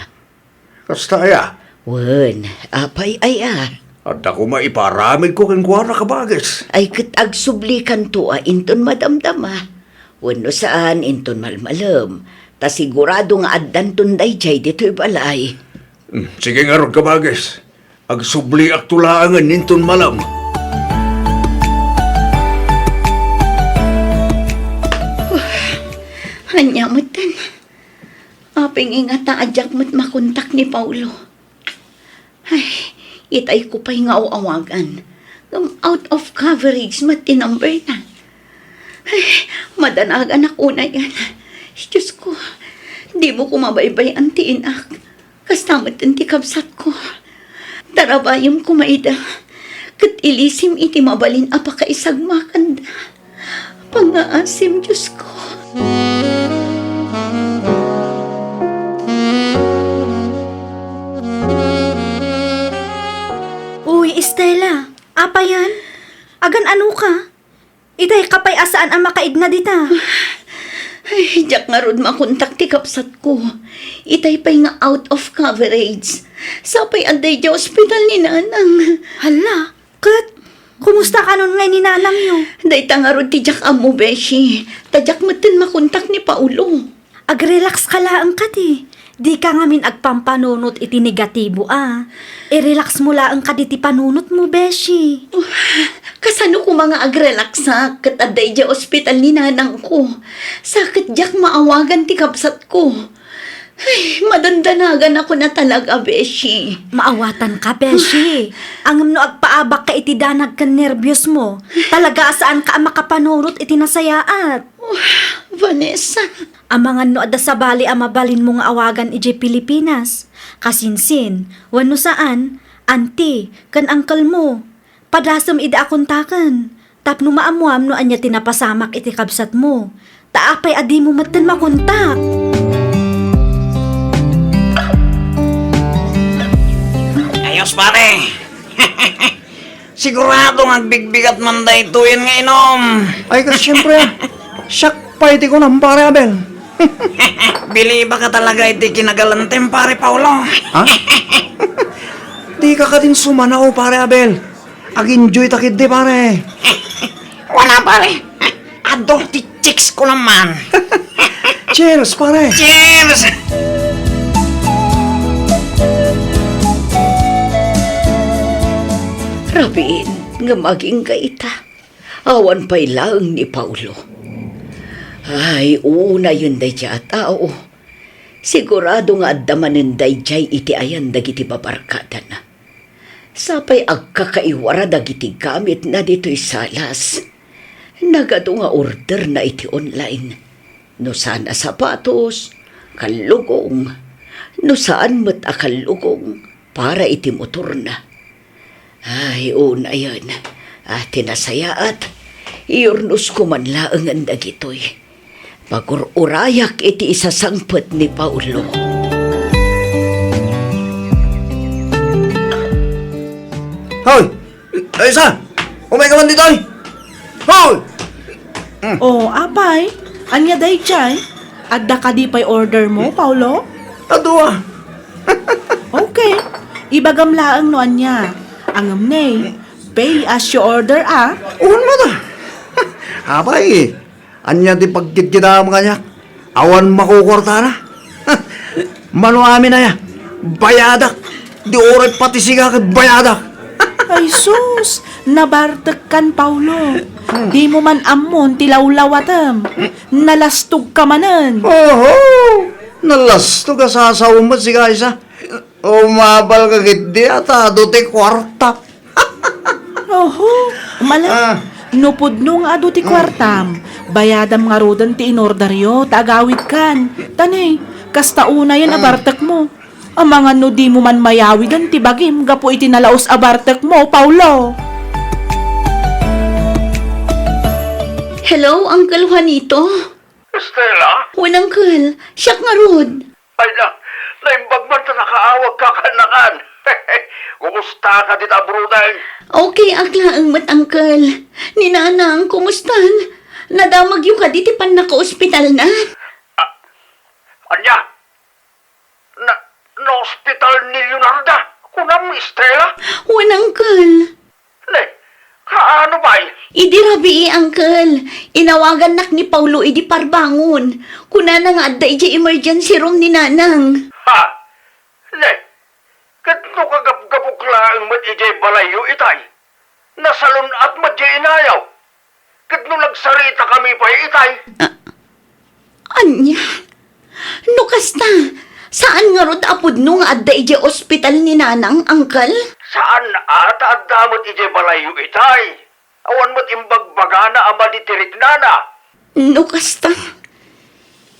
Kasta aya? Wen, apay aya? Adda koma ipaaramidko kenkuana, kabagis. Ay ket agsublikanto a inton madamdama. Wenno saan, inton malmalem. Ta sigurado nga addanton daydiay ditoy balay. Hmm, sige ngarud, kabagis. Agsubliakto laengen inton malem. Ania metten? Apay ngay ngata a diak met makontak ni Paolo? Ay, itay ko pay nga aw-awagan. Ngem out of coverage met ti number na. Ay, madanaganak unayen. Diyos ko, dimo ko mabaybay-an ti inak. Kasta metten ti kabsatko. Tarabayem koma ida, ket ilisim iti mabalin a pakaisagmakanda. Pangngaasim, Diosko. Uy, Estela, apayan? Agan-anoka? Itayka pay a saan a makaigna dita. Ay, diak ngarud makontak ti kabsatko. Itay pay nga out of coverage. Sapay adda idiay ospital ni Nanang. Hala, ket kumusta kanon ngay ni Nanangyo? Dayta ngarud ti diak ammo, beshi. Ta diak metten makontak ni Paolo. Agrelax ka laeng kadi. Dika ngamin agpampanunot iti negatibo a. I-relax mo laeng kadi ti panunotmo, beshi. Kasano koma nga agrelaxak ket adda idiay ospital ni nanangko? Sa ket diak maawagan ti kabsatko. Ay, madandanagan ako na talaga, beshi. Maawatanka, beshi. Ngem no agpaabakka iti danag ken nerbios mo, talaga a saanka a makapanurot iti nasayaat. Oh, Vanessa. Amangan no adda sabali a mabalinmo nga awagan idiay Pilipinas. Kasinsin, wenno saan, auntie, ken uncle mo. Padasem ida a kontaken, tapno maammoam no ania ti napasamak iti kabsatmo. Ta apay a dimo metten makontak? Ayos, pare. Sigurado nga agbigbigat man daytoyen nga inom. Ay, kas siyempre, ah. Siak pay ti kunam, pare Abel. Bilibaka talaga iti kinagalantem, pare Paolo. Ha? Dika kadin sumanao, pare Abel. Ag-enjoy ta ketdi, pare. Wala, pare. Adu ti chicks ko naman. Cheers, pare. Cheers! Rabiin nga agingga ita. Awan pay laeng ni Paolo. Ay, unayen daydiay a tao. Sigurado nga adda manen daydiay iti ayan dagiti babarkadana. Sapay agkakaiwara dagiti gamitna ditoy salas. Nagadu nga orderna iti online. No saan a sapatos, kallugong. No saan met a kallugong, para iti motorna. Ay, unayen. Ah, ti nasayaat, iyurnosko man laengen dagitoy. Pagur-urayak iti isasangpet ni Paolo. Hoy! Ay, sa! Umay ka man ditoy! Hoy! O, apay, ania daydiay? Adda kadi pay order mo, Paolo? Adu a. Okay. Ibagam laeng no ania. Ngem ne, pay as you order, a. Wen met a. Apay, ania ti pagkitkitam kaniak? Awan makukuartana. Mano amin aya? Bayadak. Di uray pati siga ket bayadak. Ay sus, nabartekkan, Paolo. Hmm. Dimo man ammon ti lawlawatem. Nalastogka manen. Oho! Nalastog a sasawen met siga, Isa. Umabal ka ketdi a ta adu ti kuarta. Oho, mala. Ah. No pudno nga adu ti kuartam, bayadam ngaruden ti inorderyo ta agawidkan. Ta ne, kasta unayen a bartekmo. Amangan no dimo man mayawiden ti bagim gapu iti nalaus a bartekmo, Paolo. Hello, Uncle Juanito? Estela? Wen, Uncle. Siak ngarud. Ay na, naimbag man ta nakaawagka, kaanakan. Kumusta ka dita abroad, ay? Okay ak laeng met, Uncle. Ni Nanang, kumustan? Nadamagyo kadi ti pannakaospitalna? Ah, ania? Na, naospital ni Leonarda? Kunam, Estela? Wen, Uncle. Ne, kaano pay? Idi rabii, Uncle. Inawagannak ni Paolo idi parbangon. Kunana nga adda idiay emergency room ni Nanang. Ha? Ne, ket no kagapgapok laeng met idiay balayyo itay? Nasalun-at met diay inayaw. Ket no nagsaritakami pay itay? Ah, ania? No kasta, saan ngarud a pudno nga adda idiay ospital ni Nanang, Uncle? Saan a ta adda met idiay balayyo itay? Awan met imbagbagana a madi ti riknana. No kasta,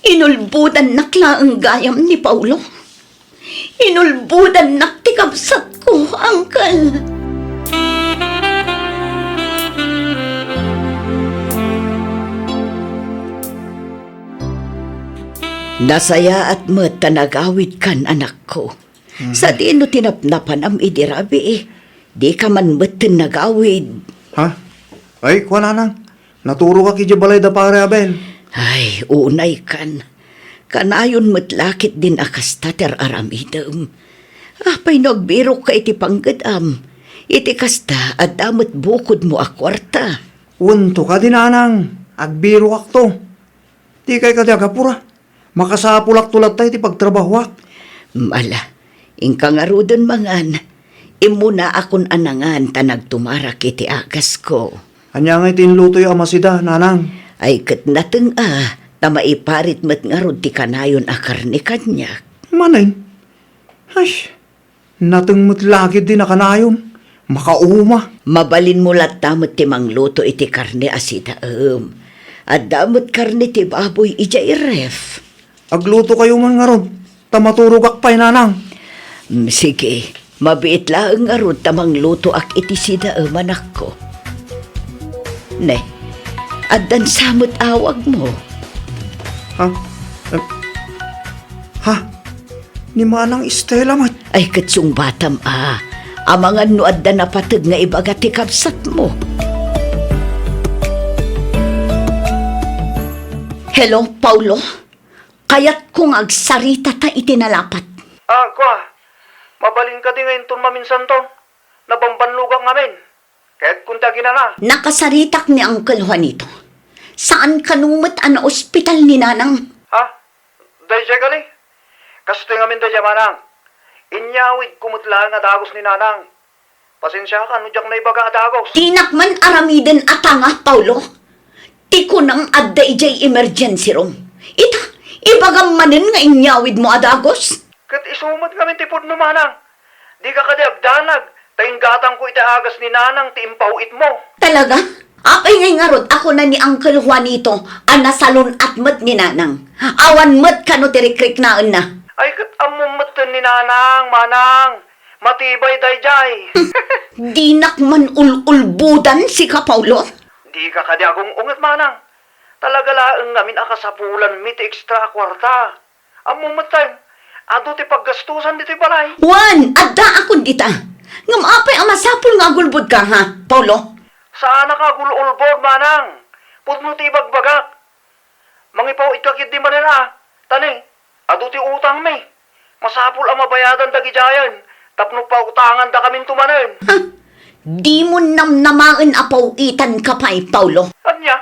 inulbodannak laeng gayam ni Paolo. Inulbodannak ti kabsatko, Uncle. Nasayaat met ta nagawidkan, anakko. Mhm. Sadino ti napnapanam idi rabii? Dika man metten nagawid. Ha? Ay, kuan, Nanang. Naturogak idiay balay da Pare Abel. Ay, unaykan. Kanayon met la ketdin a kasta ti ar-aramidem. Apay no agbirokka iti pangged-am? Iti kasta, adda met bukodmo a kuarta. Wenno kadi, Nanang, agbirokakto. Dikay kadi agapura. Makasapulakto latta iti pagtrabahoak. Ala, inka ngaruden mangan. Immunaakon a nangan ta nagtumarak iti agasko. Ania ngay ti inlutoyo a masida, Nanang? Ay ket nateng-a, ta maiparit met ngarud ti kanayon a karne kaniak. Manen? Ay, nateng met la ketdi nakanayon. Makauma. Mabalinmo latta met ti mangluto iti karne a sidaem. Adda met karne ti baboy idiay ref. Aglutokayo man ngarud, ta maturogak pay, Nanang. Mm, sige, mabiit laeng ngarud ta manglutoak iti sidaem, anakko. Ne, addan sa met awagmo. Ha? Eh, ha? Ni Manang Estela met. Ay, ket sungbatam a. Amangan no adda napateg nga ibaga ti kabsatmo. Hello, Paulo? Kayatko nga agsaritata iti nalapat. Ah, kua, mabalin kadi nga inton maminsanton? Nabambannogak ngamin. Kayatko ti aginana. Nakasaritak ni Uncle Juanito. Saan kano met a naospital ni Nanang. Ha? Daydiay kadi? Kastoy ngamin daydiay, Manang. Inyawidko met laeng a dagos ni Nanang. Pasensiakan no diak naibaga a dagos. Dinak man aramiden a tanga, Paulo. Ti kunam adda idiay emergency room. Ita, ibagam manen nga inyawidmo a dagos. Ket isu met ngamin ti pudno, Manang. Dika kadi agdanag, ta inggatangko iti agas ni Nanang ti impaw-itmo. Talaga? Apay ngay ngarud a kuna ni Uncle Juanito a nasalun-at met ni Nanang? Awan met kano ti rikriknaenna? Ay, ket ammom metten ni Nanang, Manang. Matibay daydiay. Dinak man ul-ulbodan, sika, Paulo. Dika kadi agung-unget, Manang. Talaga laeng ngamin a kasapulanmi ti extra a kuarta. Ammom metten, adu ti paggastusan ditoy balay. Wen, addaakon dita. Ngem apay a masapul nga agulbodka, ha, Paulo? Saanak a agul-ulbod, Manang. Pudno ti ibagbagak. Mangipaw-itka ketdi manen a. Ta ne, adu ti utangmi. Masapul a mabayadan dagidiayen tapno pautangandakaminto manen. Ha? Dimo namnamaen a paw-itanka pay, Paulo? Ania?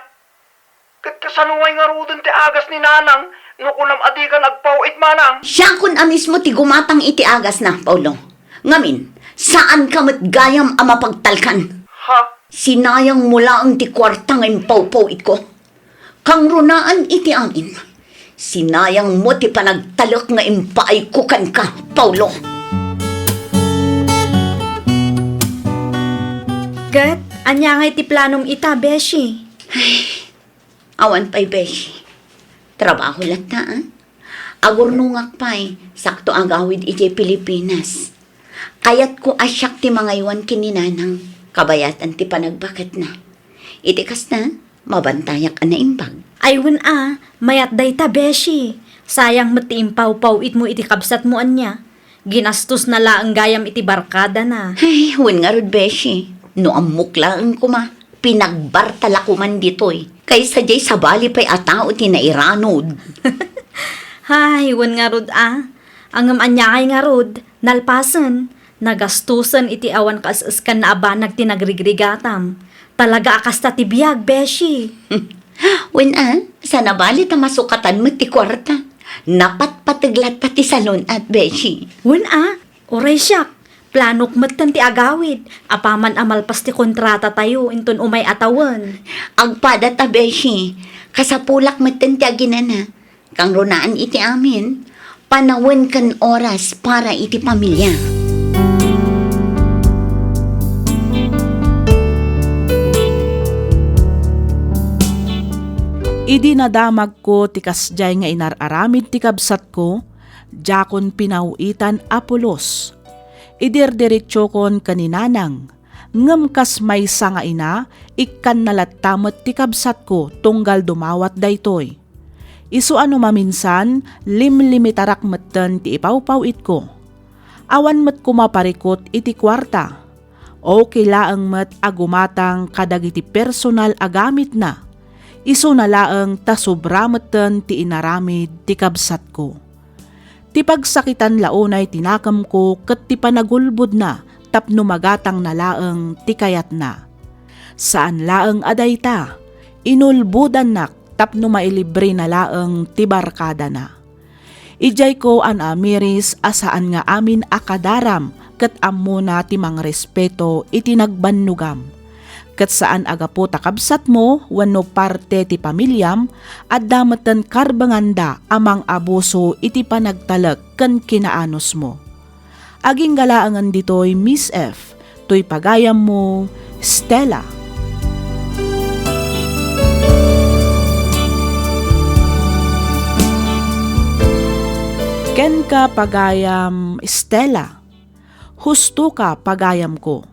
Ket kasano ngay ngaruden ti agas ni Nanang no kunam a dikan agpaw-it, Manang? Siakon a mismo ti gumatang iti agasna, Paulo. Ngamin, saanka met gayam a mapagtalkan. Ha? Sinayangmo laeng ti kuarta nga impawpaw-itko. Kangrunaan iti amin, sinayangmo ti panagtalek nga impaayko kenka, Paulo. Ket, ania ngay ti planom ita, beshi? Ay, awan pay, beshi. Trabaho latta, a? Agurnongak pay, sakto agawid idiay Pilipinas. Kayatko a siak ti mangaywan ken ni Nanang, kabayatan ti panagbaketna. Iti kasta, mabantayak a naimbag. Ay wen a, mayat dayta, beshi. Sayang met ti impawpaw-itmo iti kabsatmo ania. Ginastosna laeng gayam iti barkadana. Ay, wen ngarud, beshi. No ammok laeng koma, pinagbarta la koman ditoy. Kaysa diay sabali pay a tao ti nairanod. Hay, wen ngarud a. Ngem ania ngay ngarud, nalpasen, nagastosen iti awan kaes-eskanna a banag ti nagrigrigatam. Talaga a kasta ti biag, beshi. Wen a, saan a bali ta masukatan met ti kuarta. Napatpateg latta ti salun-at, beshi. Wen a, uray siak, planok metten ti agawid, apaman a malpas ti kontratatayo inton umay a tawen. Agpada ta, beshi, kasapulak metten ti aginana. Kangrunaan iti amin, panawen ken oras para iti pamilya. Idi nadamagko ti kasdiay nga inar-aramid ti kabsatko, diakon pinaw-itan a pulos. Idirdiritsokon ken ni Nanang, ngem kas maysa nga ina, ikkanna latta met ti kabsatko tunggal dumawat daytoy. Isu a no maminsan, limlimitarak metten ti ipawpaw-itko. Awan met koma parikut iti kuarta. Okay laeng met a gumatang kadagiti personal a gamitna. Isuna laeng ta sobra metten ti inaramid ti kabsatko. Ti pagsakitan la unay ti nakemko ket ti panagulbodna tapno magatangna laeng ti kayatna. Saan laeng a dayta, inulbodannak tapno mailibrena laeng ti barkadana. Idiayko a naamiris a saan nga amin a kadaram ket ammona ti mangrespeto iti nagbannogam. Ket saan a gapu ta kabsatmo wenno parte ti pamiliam, adda metten karbenganda a mang-abuso iti panagtalek ken kinaanusmo. Agingga laengen ditoy, Miss F, toy pagayammo, Stella. Kenka, pagayam Stella. Husto ka, pagayamko.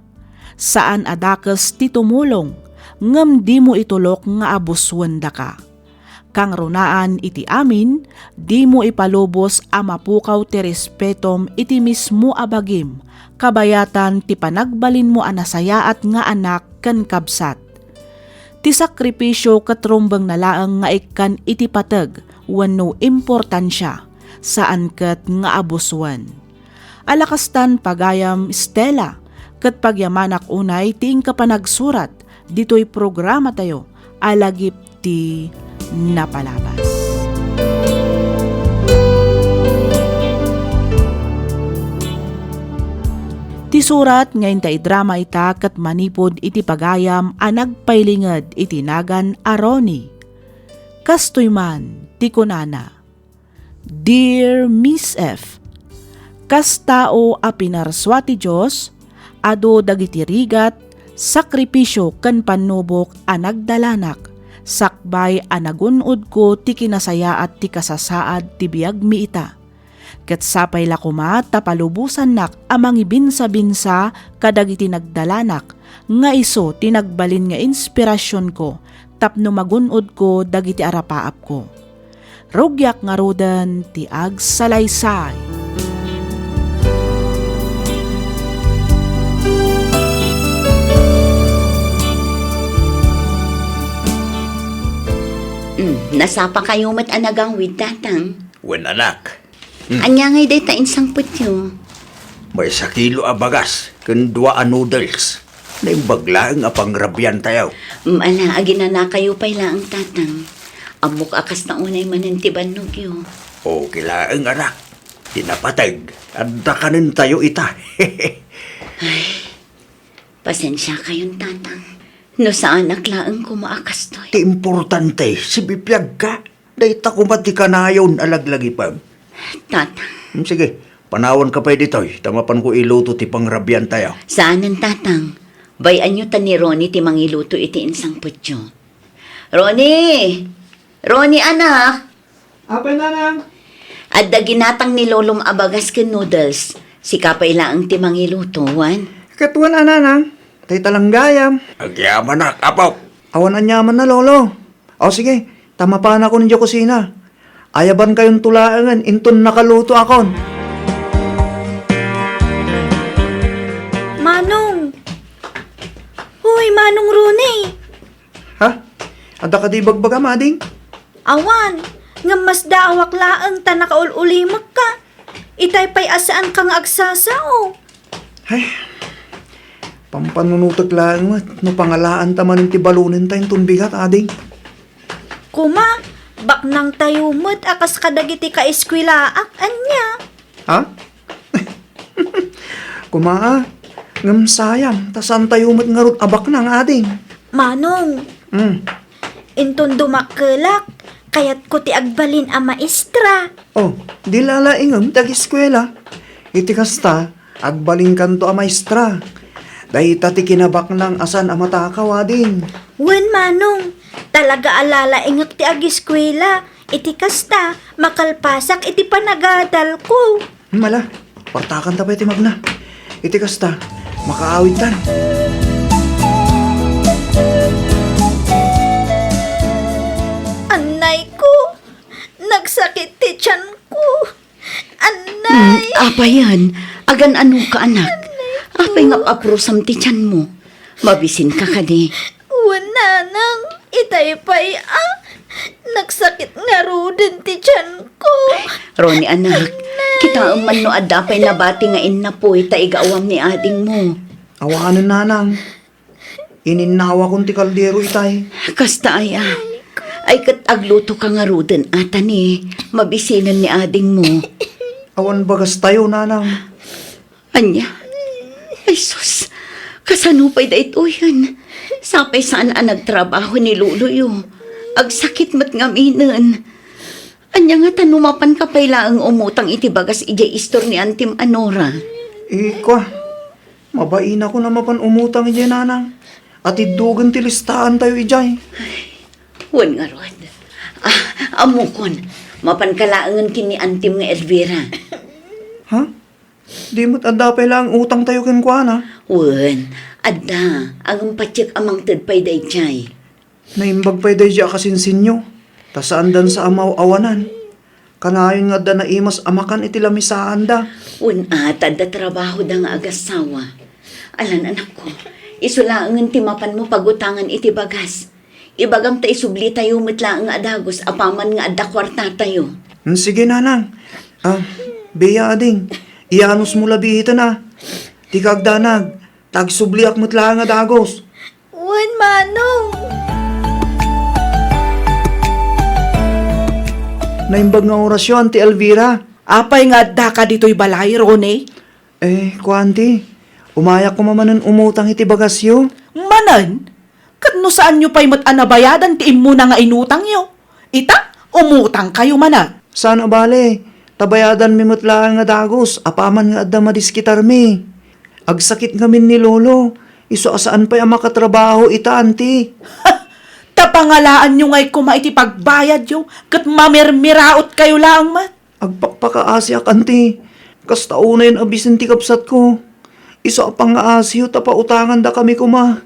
Saan a dakes ti tumulong, ngem dimo itulok nga abusuendaka. Kangrunaan iti amin, dimo ipalubos a mapukaw ti respetom iti mismo a bagim, kabayatan ti panagbalinmo a nasayaat nga anak ken kabsat. Ti sakripisio ket rumbengna laeng nga ikkan iti pateg wenno importansia, saan ket nga abusuen. Ala kastan, pagayam Stella, ket pagyamanak unay ti inka panagsurat ditoy programatayo a Lagip ti Napalabas. Ti surat nga inta idrama ita ket manipud iti pagayam a nagpailinged iti nagan a Ronnie. Kastoy man ti kunana, Dear Miss F, kas tao a pinarsua ti Dios, adu dagiti rigat, sakripisio ken pannubok a nagdalanak, sakbay a nagun-odko ti kinasayaat ti kasasaad ti biagmi ita. Ket sapay la koma ta palubosannak a mangibinsabinsa kadagiti nagdalanak nga isu ti nagbalin nga inspirasionko tapno magun-odko dagiti arapaapko. Rugiak ngaruden ti agsalaysay. Mm, nasapakayo met a nagawid, Tatang. Wen, anak. Mm. Ania ngay dayta insangpetyo? Maysa kilo a bagas ken dua a noodles. Naimbag laeng a pangrabiantayo. Mm, ala, aginanakayo pay laeng, Tatang. Ammok a kasta unay manen ti bannogyo. Okay laeng, anak. Ti napateg, adda kanentayo ita. Ay, pasensiakayon, Tatang. No saanak laeng koma a kastoy. Ti importante, sibibiagka. Dayta koma ti kanayon a laglagipem. Tatang. Hmm, sige, panawanka pay ditoy, ta mapanko iluto ti pangrabiantayo. Saanen, Tatang. Bay-anyo ta ni Ronnie ti mangiluto iti insangpetyo. Ronnie! Ronnie, anak! Apay, Nanang? Adda ginatang ni Lolom a bagas ken noodles. Sika pay laeng ti mangiluto, wen? Ket wen a, Nanang. Dayta lang gayam. Agyamanak, apo. Awan aniamanna, Lolo. O sige, ta mapanakon idiay kusina. Ayabankayonto laengen inton nakalutoakon. Manong! Hoy, Manong Ronnie! Ha? Adda kadi ibagbagam, ading? Awan, ngem masdaawak laeng ta nakaul-ulimekka. Itay pay a saanka nga agsasao. Ay, pampanunotek laeng met no pangalaanta manen ti balonenta inton bigat, ading. Koma, baknangtayo met a kas kadagiti kaeskuelaak, ania? Ha? Koma, ngem sayang, ta saantayo met ngarud a baknang, ading. Manong, Hmm. Inton dumakkelak, kayatko ti agbalin a maestra. Oh, di lalaingem ti ageskuela. Iti kasta, agbalinkanto a maestra. Dayta ti kinabaknang a saan a matakaw, ading. Wen, Manong, talaga a lalaingek ti ageskuela. Iti kasta, makalpasak iti panagadalko. Hmm, ala, partakanta pay ti magna. Iti kasta, makaawidtan. Annayko, nagsakit ti tianko. Annay! Hmm, apay yan? Agan-anoka, anak? Apay nga aprusam ti tianmo? Mabisinka kadi? Wen, Nanang, itay pay a. Nagsakit ngaruden ti tianko. Ronnie, anak, kitaem man no adda pay nabati nga innapoy ta igawam ni adingmo. Awanen, Nanang. Ininnawakon ti kaldero itay. Kasta aya. Ay, ket aglutoka ngaruden, a, ta ni mabisinen ni adingmo. Awan bagastayo, Nanang. Ania? Ay, sus! Kas Sano pay daytoyen? Sapay saan a nagtrabaho ni loloyo. Agsakit met ngaminen. Ania ngata no mapanka pay laeng umutang iti bagas idiay istor ni Antim a Nora? Ikua, mabainakon a mapan umutang idiay, nanang. Atiddogen ti listaantayo idiay. Wen ngarud. Ah, ammokon, mapanka laengen ken ni Antim nga Elvira. Ha? Di met adda pay laeng utangtayo kenkuana? Wen, adda. Ngem patiek a mangted pay daydiay. Naimbag pay daydiay a kasinsinyo, ta saandan sa a maaw-awanan. Kanayon nga adda naimas a makan iti lamisaanda. Wen a, ta adda trabahoda nga agassawa. Alan, anakko, isu laengen ti mapanmo pagutangan iti bagas. Ibagam ta isublitayo met laeng a dagus apaman nga adda kuartatayo. Hmm, sige, nanang. Ah, Bea, ading, iyanosmo la biiten a. Ti kagdanag, ta agsubliak met laeng a dagus. Wen, manong. Naimbag nga orasyo, Auntie Elvira. Apay nga addaka ditoy balay, Ronnie? Eh, kuanti, umayak koma manen umutang iti bagasyo. Manen? Ket no saanyo pay met a nabayadan ti immuna nga inutangyo, ita, umutangkayo manen. Saan a bale, ta bayadanmi met laeng nga dagus apaman nga adda madiskitarmi. Agsakit ngamin ni Lolo, isu a saan pay a makatrabaho ita, anti. Ta pangalaanyo ngay koma iti pagbayadyo ket mamirmirautkayo laeng met. Agpakpakaasiak, anti. Kasta unayen a bisin ti kabsatko. Isu a pangngaasiyo ta pautangandakami koma.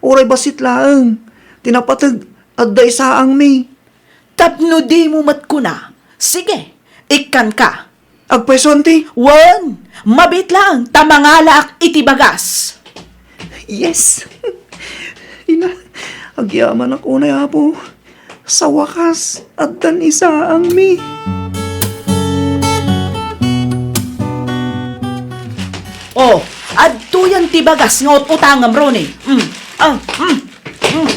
Uray bassit laeng. Ti napateg, adda isaangmi. Tapno dimo met kuna, sige, ikkanka. Agpayso, anti? Wen, mabiit laeng ta mangalaak iti bagas. Yes. Ina, agyamanak unay, Apo. Sa wakas, addan isaangmi. Oh, adtoyen ti bagas nga ut-utangam, Ronnie. Mm. Ah, mm. Mm.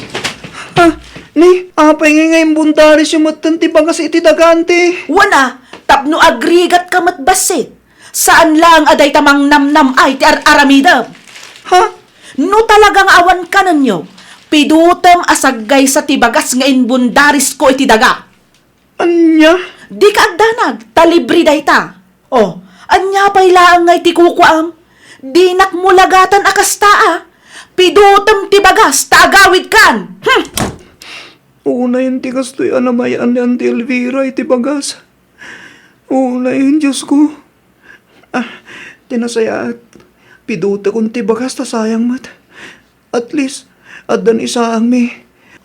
Ah, ni, apay ngay nga imbundarisyo metten ti bagas iti daga, anti? Wen a, tapno agrigatka met bassit. Saan laeng a dayta mangnamnam-ay ti ar-aramidem. Ha? No talaga nga awan kanenyo, pidutem a saggaysa ti bagas nga imbundarisko iti daga. Ania? Dika agdanag, ta libre dayta. Oh, ania pay laeng nga iti kukuam? Dinak mulagatan a kasta a. Pidutem ti bagas ta agawidkan. Hmm! Unayen ti kastoy a namay-an ni Auntie Elvira iti bagas. Unayen, Diosko. Ah, ti nasayaat, pidutekon ti bagas ta sayang met. At least, addan isaangmi.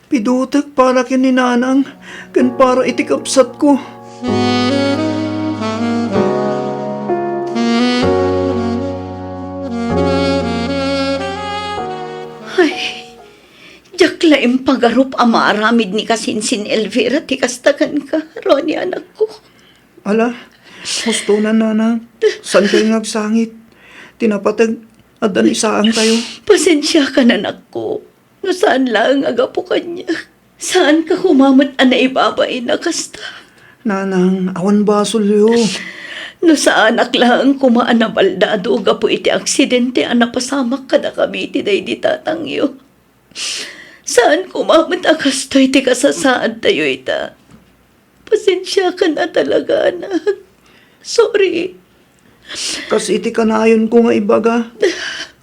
Pidutek para ken ni Nanang, ken para iti kabsatko. Ay, diak la impagarup a maaramid ni kasinsin Elvira ti kasta kenka, Ronnie, anakko. Ala, hustonan, Nanang. Saankay nga agsangit? Ti napateg, addan isaangtayo. Pasensiakan, anakko. No saan laeng a gapu kaniak. Saanka koma met a naibabain a kasta. Nanang, awan basolyo. No saanak laeng koma a nabaldado gapu iti aksidente a napasamak kadakami iti daydi tatangyo. Saan koma met a kastoy ti kasasaadtayo ita. Pasensiakan a talaga, anak. Sorry. Kas iti kanayonko nga ibaga,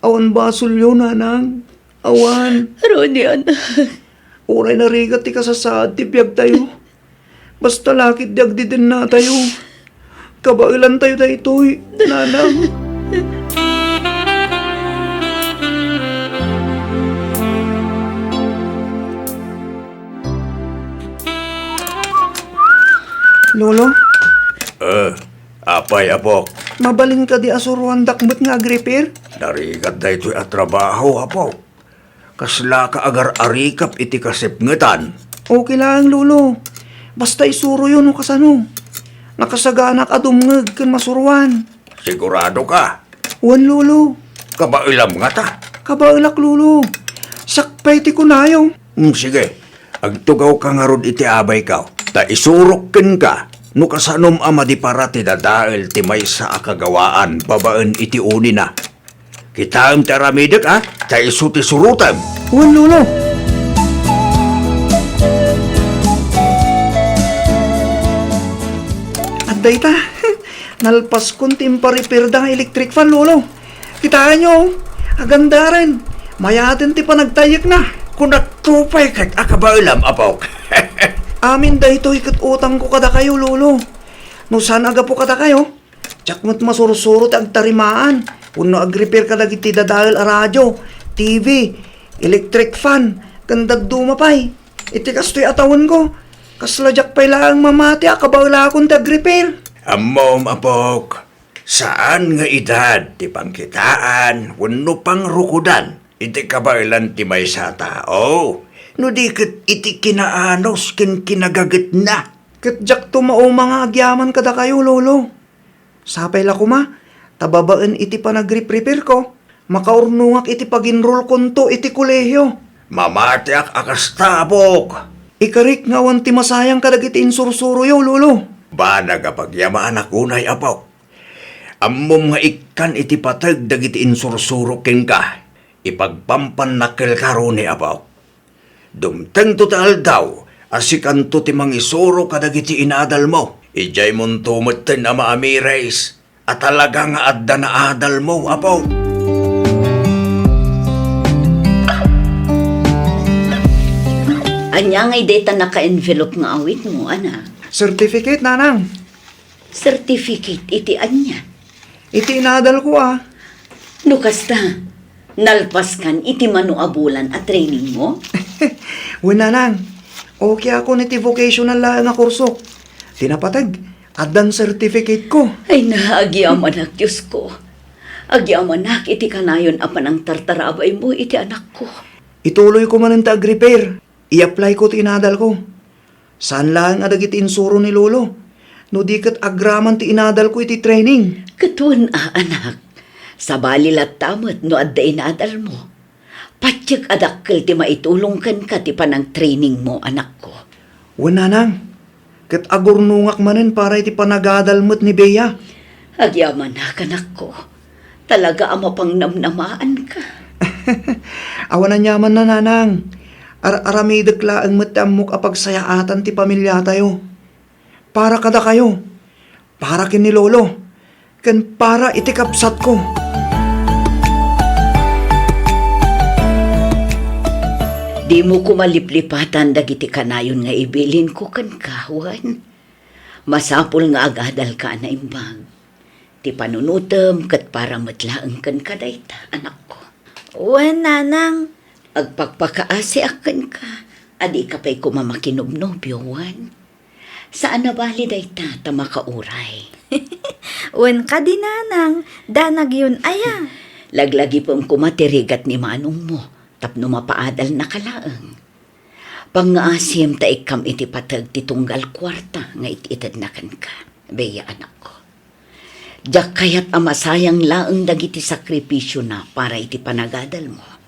awan basolyo, Nanang. Awan. Ronnie, anak. Uray narigat ti kasasaad ti biagtayo. Basta la ket di agdidennatayo. Kabaelantayo daytoy, Nanang. Lolo? Eh, apay, apok? Mabalin kadi a suruandak met nga agrepair? Narigat daytoy a trabaho, apok. Kaslaka agar-arikap iti kasipngetan? Okay laeng, Lolo. Basta isuroyo no kasano. Nakasaganak a dumngeg ken masuroan. Sigurado ka? Wen, Lolo. Kabaelam ngata? Kabaelak, Lolo. Siak pay ti kunayo. Hmm, sige. Agtugawka ngarud iti abayko, ta isurok kenka no kasanom a madipara ti dadael ti maysa a kagawaan babaen iti unina. Kitaem ti aramidek, a, ta isu ti surotem. Wen, Lolo. Adda ita, nalpaskon ti imparipirda nga electric fan, Lolo. Kitaenyo, agandaren, mayaten ti panagtayyekna. Kunatto pay ket a kabaelam, apok. Amin daytoy ket utangko kadakayo, Lolo. No saan a gapu kadakayo, diak met masursuro ti agtarimaan wenno agrepair kadagiti dadael a radio, T V, electric fan, ken dadduma pay. Iti kastoy a tawenko, kasla diak pay laeng mamati a kabaelakon ti agrepair. Ammom, apok, saan nga edad ti pangkitaan wenno pangrukodan iti kabaelan ti maysa a tao, no di ket iti kinaanus ken kinagagetna. Ket diakto mauma nga agyaman kadakayo, Lolo. Sapay la koma, ta babaen iti panagriprepareko, makaurnongak iti pag-enrollkonto iti kolehio. Mamatiak a kasta, apok. Ikarik nga awan ti masayang kadagiti insursuroyo, Lolo. Banag a pagyamanak unay, apok. Ammom nga ikkan iti pateg dagiti insursuro kenka. Ipagpampannak kelka runi, apok. Dumtengto ti aldaw a sikanto ti mangisuro kadagiti inadalmo. Idiaymonto metten a maamiris a talaga nga adda naadalmo, apok. Ania ngay dayta naka-envelope nga awitmo, anak? Certificate, nanang. Certificate iti ania? Iti inadalko, a. No kasta, nalpaskan iti mano a bulan a trainingmo? Wen, nanang. Okay akon iti vocational laeng a kursok. Ti napateg, addan certificateko. Ay na, agyamanak, Diosko. Agyamanak iti kanayon a panangtartarabaymo iti anakko. Ituloyko manen ti agrepair. I-applyko ti inadalko. Saan laeng a dagiti insuro ni Lolo, no di ket agraman ti inadalko iti training. Ket wen a, anak, sabali latta met no adda inadalmo. Patiek a dakkel ti maitulong kenka ti panangtrainingmo, anakko. Wen, nanang, ket agurnongak manen para iti panagadal met ni Bea. Agyamanak, anakko. Talaga a mapangnamnamaanka. Awan aniamanna, nanang. Ar-aramidek laeng met ti ammok a pagsayaatan ti pamiliatayo. Para kadakayo, para ken ni Lolo, ken para iti kabsatko. Dimo koma liplipatan dagiti kanayon nga ibilinko kenka, wen. Masapul nga agadalka a naimbag. Ti panunotem ket para met laeng kenka dayta, anakko. Wen, nanang. Agpakpakaasiak kenka a dika pay koma makinobnobio, wen. Saan a bali dayta ta makauray. Wen kadi, nanang, danagyon aya. Laglagipem koma ti rigat ni manongmo tapno mapaadalnaka laeng. Pangngaasim ta ikkam iti pateg ti tunggal kuarta nga it-itedna kenka, Bea, anakko. Diak kayat a masayang laeng dagiti sakripisiona para iti panagadalmo.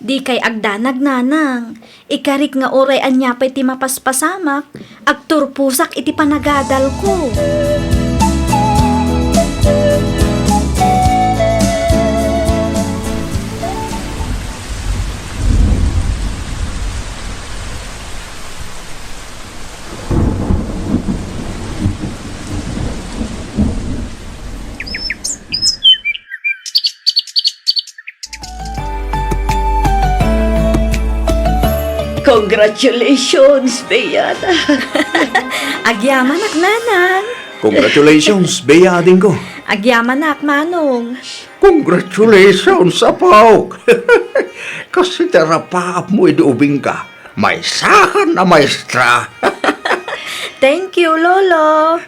Dikay agdanag, nanang. Ikarik nga uray ania pay ti mapaspasamak, agturposak iti panagadalko. Congratulations, Bea, anak. Agyamanak, nanang. Congratulations, Bea, adingko. Agyamanak, manong. Congratulations, apok. Kas iti arapaapmo idi ubingka, maysakan a maestra. Thank you, Lolo.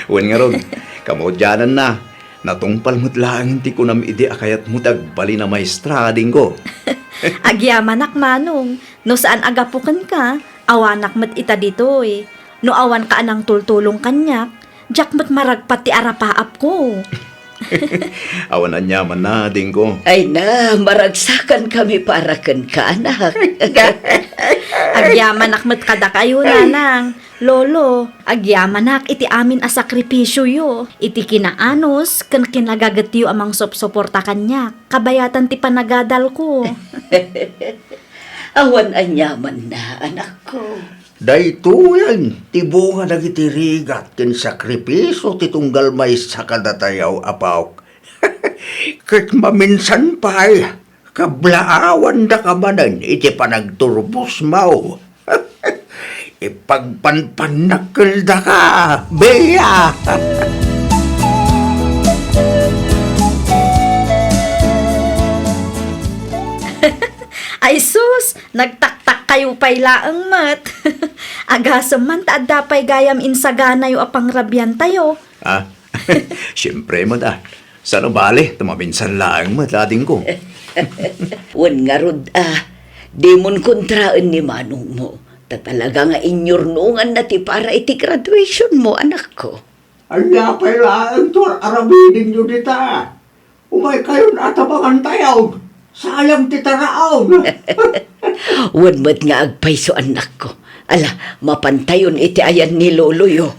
Wen ngarud, kamaudiananna, natungpal met laeng ti kunam idi a kayatmo ti agbalin a maestra, adingko. Agyamanak, manong. No saan a gapu kenka, awanak met ita ditoy. No awanka a nangtultulong kaniak, diak met maragpat ti arapaapko. Awan aniamanna, adingko. Ay na, maragsakankami para kenka, anak. Agyamanak met kadakayo, nanang. Lolo, agyamanak iti amin a sakripisioyo, iti kinaanus ken kinagagetyo a mangsupsuporta kaniak, kabayatan ti panagadalko. Awan aniamanna, anakko. Daytoyen ti bunga dagiti rigat ken sakripisio ti tunggal maysa kadatayo, apok. Ket maminsan pay, kablaawandaka manen iti panagturbosmo. Ipagpanpannak keldaka, Bea! Ay sus, nagtaktakkayo pay laeng met. Agasem man ta adda pay gayam insaganayo a pangrabiantayo. Ah, siempre met, ah. Saan a bale, ta maminsan laeng met, adingko. Wen ngarud, ah, dimon kontraen ni manongmo. Ta talaga nga inyurnonganna ti para iti graduationmo, anakko. Ania pay laeng ti ar-arabidenyo dita? Umaykayon a tabangantayo. Sayang ti taraon. Wen met nga agpayso, annakko. Ala, mapantayon iti ayan ni loloyo.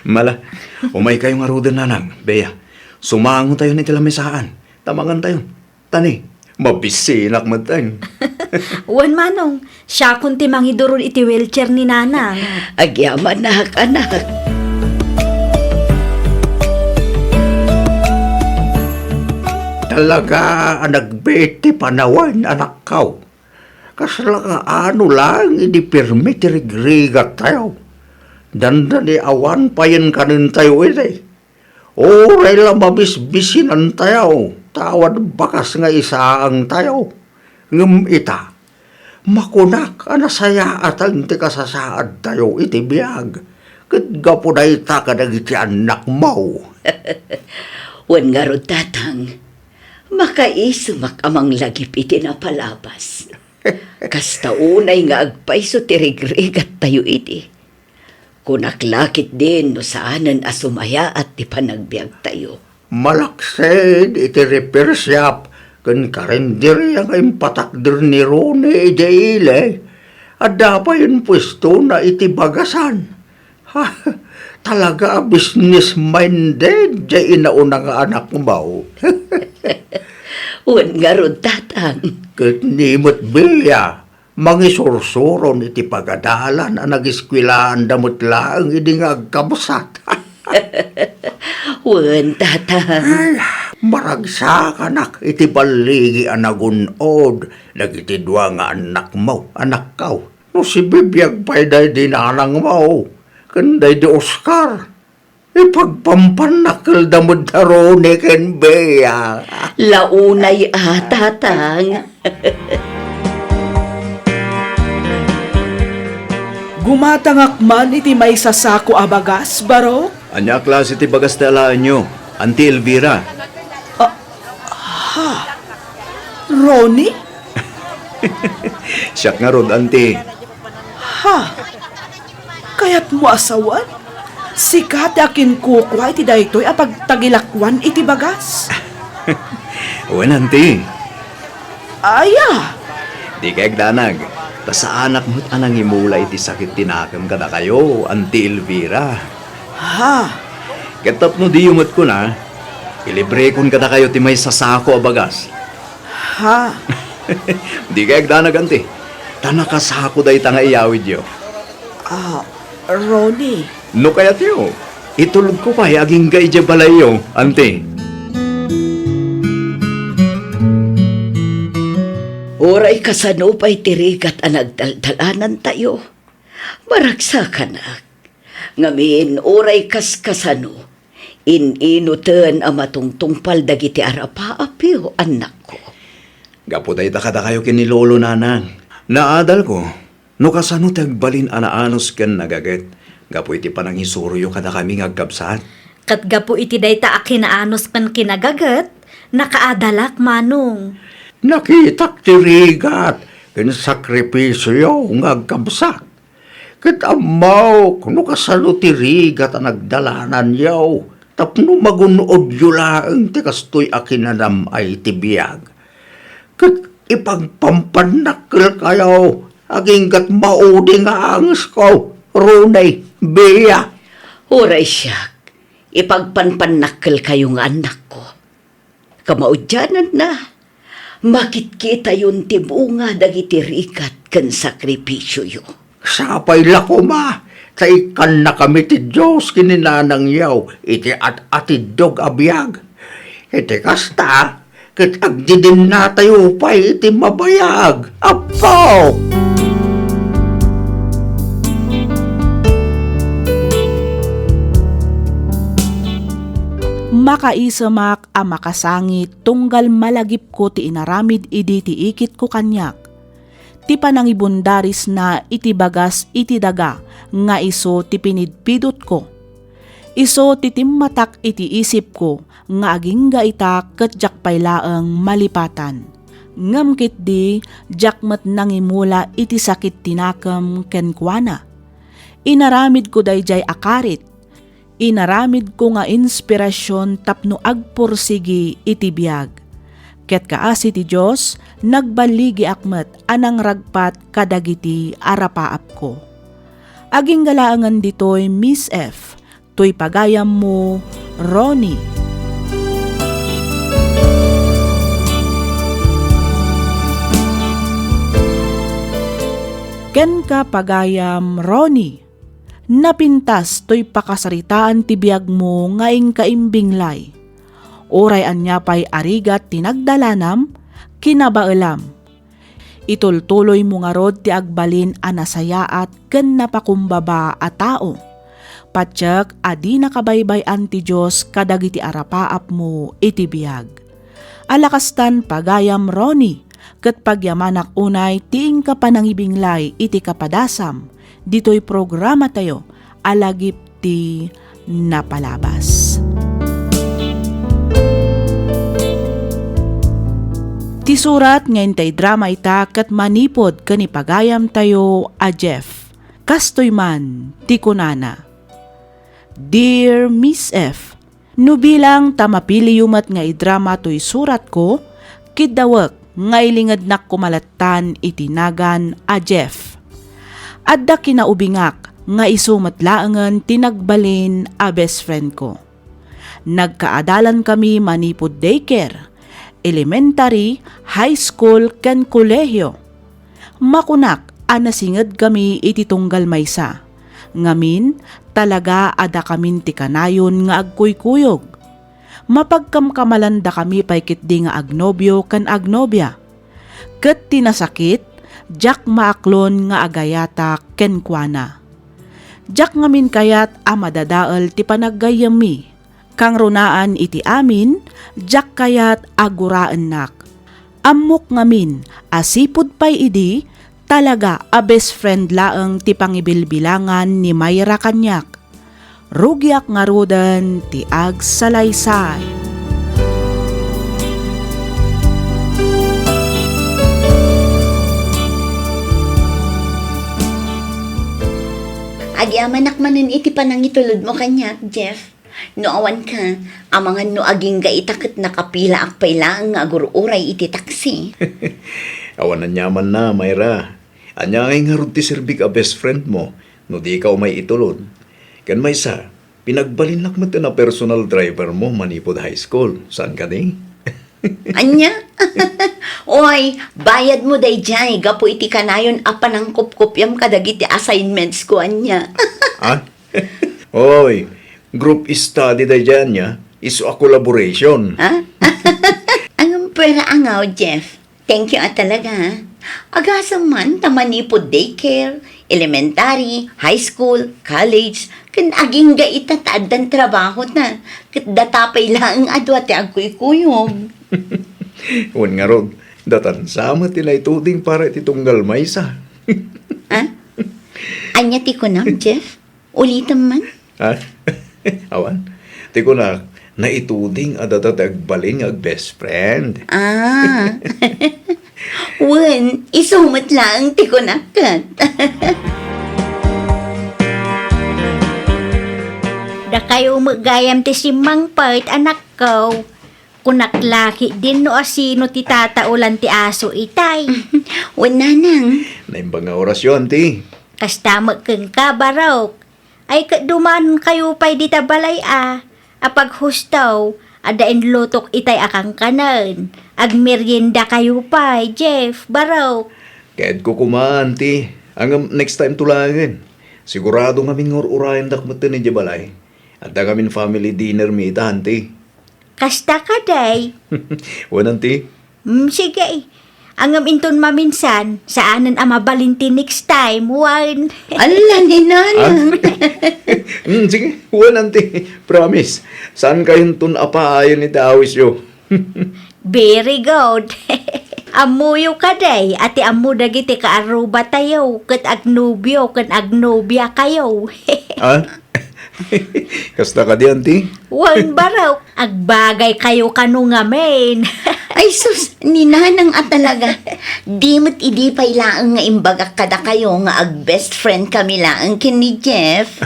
Mala, umaykayo ngaruden, nanang, Bea. Sumangotayon iti lamisaan. Tabangantayon. Tani, mabisinak metten. Wen, manong, siakon ti mangidurod iti wheelchair ni nanang. Agyamanak, anak. Talaga a nagbiit ti panawen, anakko. Kasla nga ano laeng idi pirmi ti rigrigattayo. Dandani awan payen kanentayo idi. Uray la mabisbisinantayo, ta awan bakas nga isaangtayo. Ngem ita, makunak a nasayaatan ti kasasaadtayo iti biag, ket gapu dayta kadagiti annakmo. Wen ngarud, tatang, makaisemak a manglagip iti napalabas. Kasta unay nga agpayso ti rigrigattayo idi. Kunak la ketdin no saanen a sumayaat ti panagbiagtayo. Malaksid iti repair shop ken karinderia nga impatakder ni Ronnie idiay ili, adda payen puestona iti bagasan. Ha, talaga a business minded diay inauna nga anakmo. Wen ngarud, tatang. Ket ni met, Bea, mangisursuron iti pagadalan a nageskuelaanda met laeng idi nga agkabsat. Wen, tatang. Ay, maragsakanak iti balligi a nagun-od dagiti dua nga annakmo, anakko. No sibibiag pay daydi nanangmo ken daydi Oscar. Ipagpampannakelda met da Ronnie ken Bea. Launay a, tatang. Gumatangak man iti maysa sako a bagas, Barok. Ania a klase ti bagas ti alaenyo, Auntie Elvira? Ah, ha? Ronnie? Siak ngarud, Auntie. Ha? Kayatmo a sawen? Sika ti akinkukua iti daytoy a pagtagilakuan iti bagas? Wen, Auntie. Aya? Dika agdanag, ta saanak met a nangimula iti sakit ti nakem kadakayo, Auntie Elvira. Ha? Ket tapno diyo met kuna, ilibrekon kadakayo ti maysa sako a bagas. Ha? Dika agdanag, Auntie. Ta nakasako dayta nga iyawidyo. Ah, Ronnie. No kayatyo, itulodko pay agingga idiay balayyo, Auntie. Uray kasano pay ti rigat a nagdaldalanantayo, maragsakanak. Ngamin, uray kaskasano, in-inuten a matungtungpal dagiti arapaapyo, annakko. Gapu dayta kadakayo ken ni Lolo, Nanang. Naadalko no kasano ti agbalin a naanus ken nagaget gapu iti panangisuroyo kadakami nga agkabsat. Ket gapu iti dayta a kinaanus ken kinagaget, nakaadalak, Manong. Nakitak ti rigat ken sakripisioyo nga agkabsat. Ket ammok no kasano ti rigat a nagdalananyo tapno magun-odyo laeng ti kastoy a kinanam-ay ti biag. Ket ipagpampannakkelkayo aginggat maudi nga angesko. Ronnie, Bea. Uray siak, ipagpanpannakkelkayo nga annakko. Kamaudiananna, makitkitayon ti bunga dagiti rigat ken sakripisioyo. Sapay la koma, ta ikkannakami ti Dios ken ni nanangyo iti at-atiddog a biag. Iti kasta, ket agdidinnatayo pay iti mabayag. Apo! Makaisemak a makasangit tunggal malagipko ti inaramid idi ti ikitko kaniak. Ti panangibundarisna iti bagas iti daga nga isu ti pinidpidutko. Isu ti timmatak iti isipko nga agingga ita ket diak pay laeng malipatan. Ngem ketdi, diak met nangimula iti sakit ti nakem kenkuana. Inaramidko daydiay a karit. Inaramidko nga inspirasyon tapno agpursigi iti biag. Ket kaasi ti Dios, nagballigiak met a nangragpat kadagiti arapaapko. Agingga laengen ditoy, Miss F, toy pagayammo, Ronnie. Kenka, pagayam Ronnie, napintas toy pakasaritaan ti biagmo nga inka imbinglay. Uray ania pay a rigat ti nagdalanam, kinabaelam. Itultuloymo ngarud ti agbalin a nasayaat ken napakumbaba a tao. Patiek a di nakabaybay-an ti Dios kadagiti arapaapmo iti biag. Ala kastan, pagayam Ronnie, ket pagyamanak unay ti inka panangibinglay iti kapadasam ditoy programatayo a Lagip ti Napalabas. Ti surat nga intay drama ita ket manipud ken ni pagayamtayo a Jeff. Kastoy man ti kunana, Dear Miss F, no bilang ta mapiliyo met nga idrama toy suratko, kiddawek nga ilingednak koma lattan iti nagan a Jeff. Adda kinaubingak nga isu met laengen ti nagbalin a best friend ko. Nagkaadalankami manipud daycare, elementary, high school, ken kolehiyo. Makunak a nasingedkami iti tunggal maysa. Ngamin, talaga a dakamin ti kanayon nga agkuykuyog. Mapagkamkamalandakami pay ketdi nga agnobio ken agnobia. Ket ti nasakit, diak maaklon nga agayatak kenkuana. Diak ngamin kayat a madadael ti panaggayyemmi. Kangrunaan iti amin, diak kayat a guraennak. Ammok ngamin a sipud pay idi, talaga a best friend laeng ti pangibilbilangan ni Myra kaniak. Rugiak ngaruden ti agsalaysay. Agyamanak manen iti panangitulodmo kaniak, Jeff. No awanka, amangan no agingga ita ket nakapilaak pay laeng nga agur-uray iti taksi. Awan aniamanna, Myra. Ania ngay ngarud ti serbik a best friend mo no dika umay itulod? Ken maysa, pinagbalinnak met a personal driver mo manipud high school. Saan kadi? Ania? Oy, bayadmo daydiay gapu iti kanayon a panangkupkuppiam kadagiti assignments ko, ania? Ah? Oy, group study daydiay ania? Isu a collaboration. Ha? Ngem pwera a ngaw, Jeff. Thank you a talaga, ha? Agasem man ta manipud daycare, elementary, high school, college, ken agingga ita ta addan trabahona, ket data pay laeng a dua ti agkuykuyog. Wen ngarud, datan sa met ti naituding para iti tunggal maysa. Ha? Ania ti kunam, Jeff? Ulitem man? Ha? Awan. Ti kunak, naituding a data ti agbalin nga ag-best friend. Ah. Wen, isu met laeng ti kunak ket. Dakayo met gayam ti simmangpet, anakko. Kunak la ketdin no asino ti tataolan ti aso itay. Wen, nanang. Naimbag nga orasyo, anti. Kasta met kenka, Barok. Ay ket dumankayo pay dita balay a, a paghusto, adda inlutok itay a kankanen. Agmeriendakayo pay, Jeff, Barok. Kayatko koma, Auntie. Ngem next time to laengen. Sigurado ngamin nga ur-urayendak metten idiay balay. Adda ngamin family dinner mi ita, Auntie. Kasta kadi? Wen, Auntie? Mm, sige. Ngem inton maminsan, saanen a mabalin ti next time, wen. Ala, ni Nanang. Ah? Mm, sige, wen, Auntie. Promise. Saankayonton a paayen iti awisyo. Very good. Ammoyo kadi, a ti ammo dagiti kaarrubatayo, ket agnobio ken agnobiakayo. Ah? Kasta kadi, Auntie? Wen, Barok, agbagaykayo kano ngamin. Ay sus, ni Nanang a talaga. Di met idi pay laeng nga imbagak kadakayo nga ag-best friend kami laeng ken ni Jeff.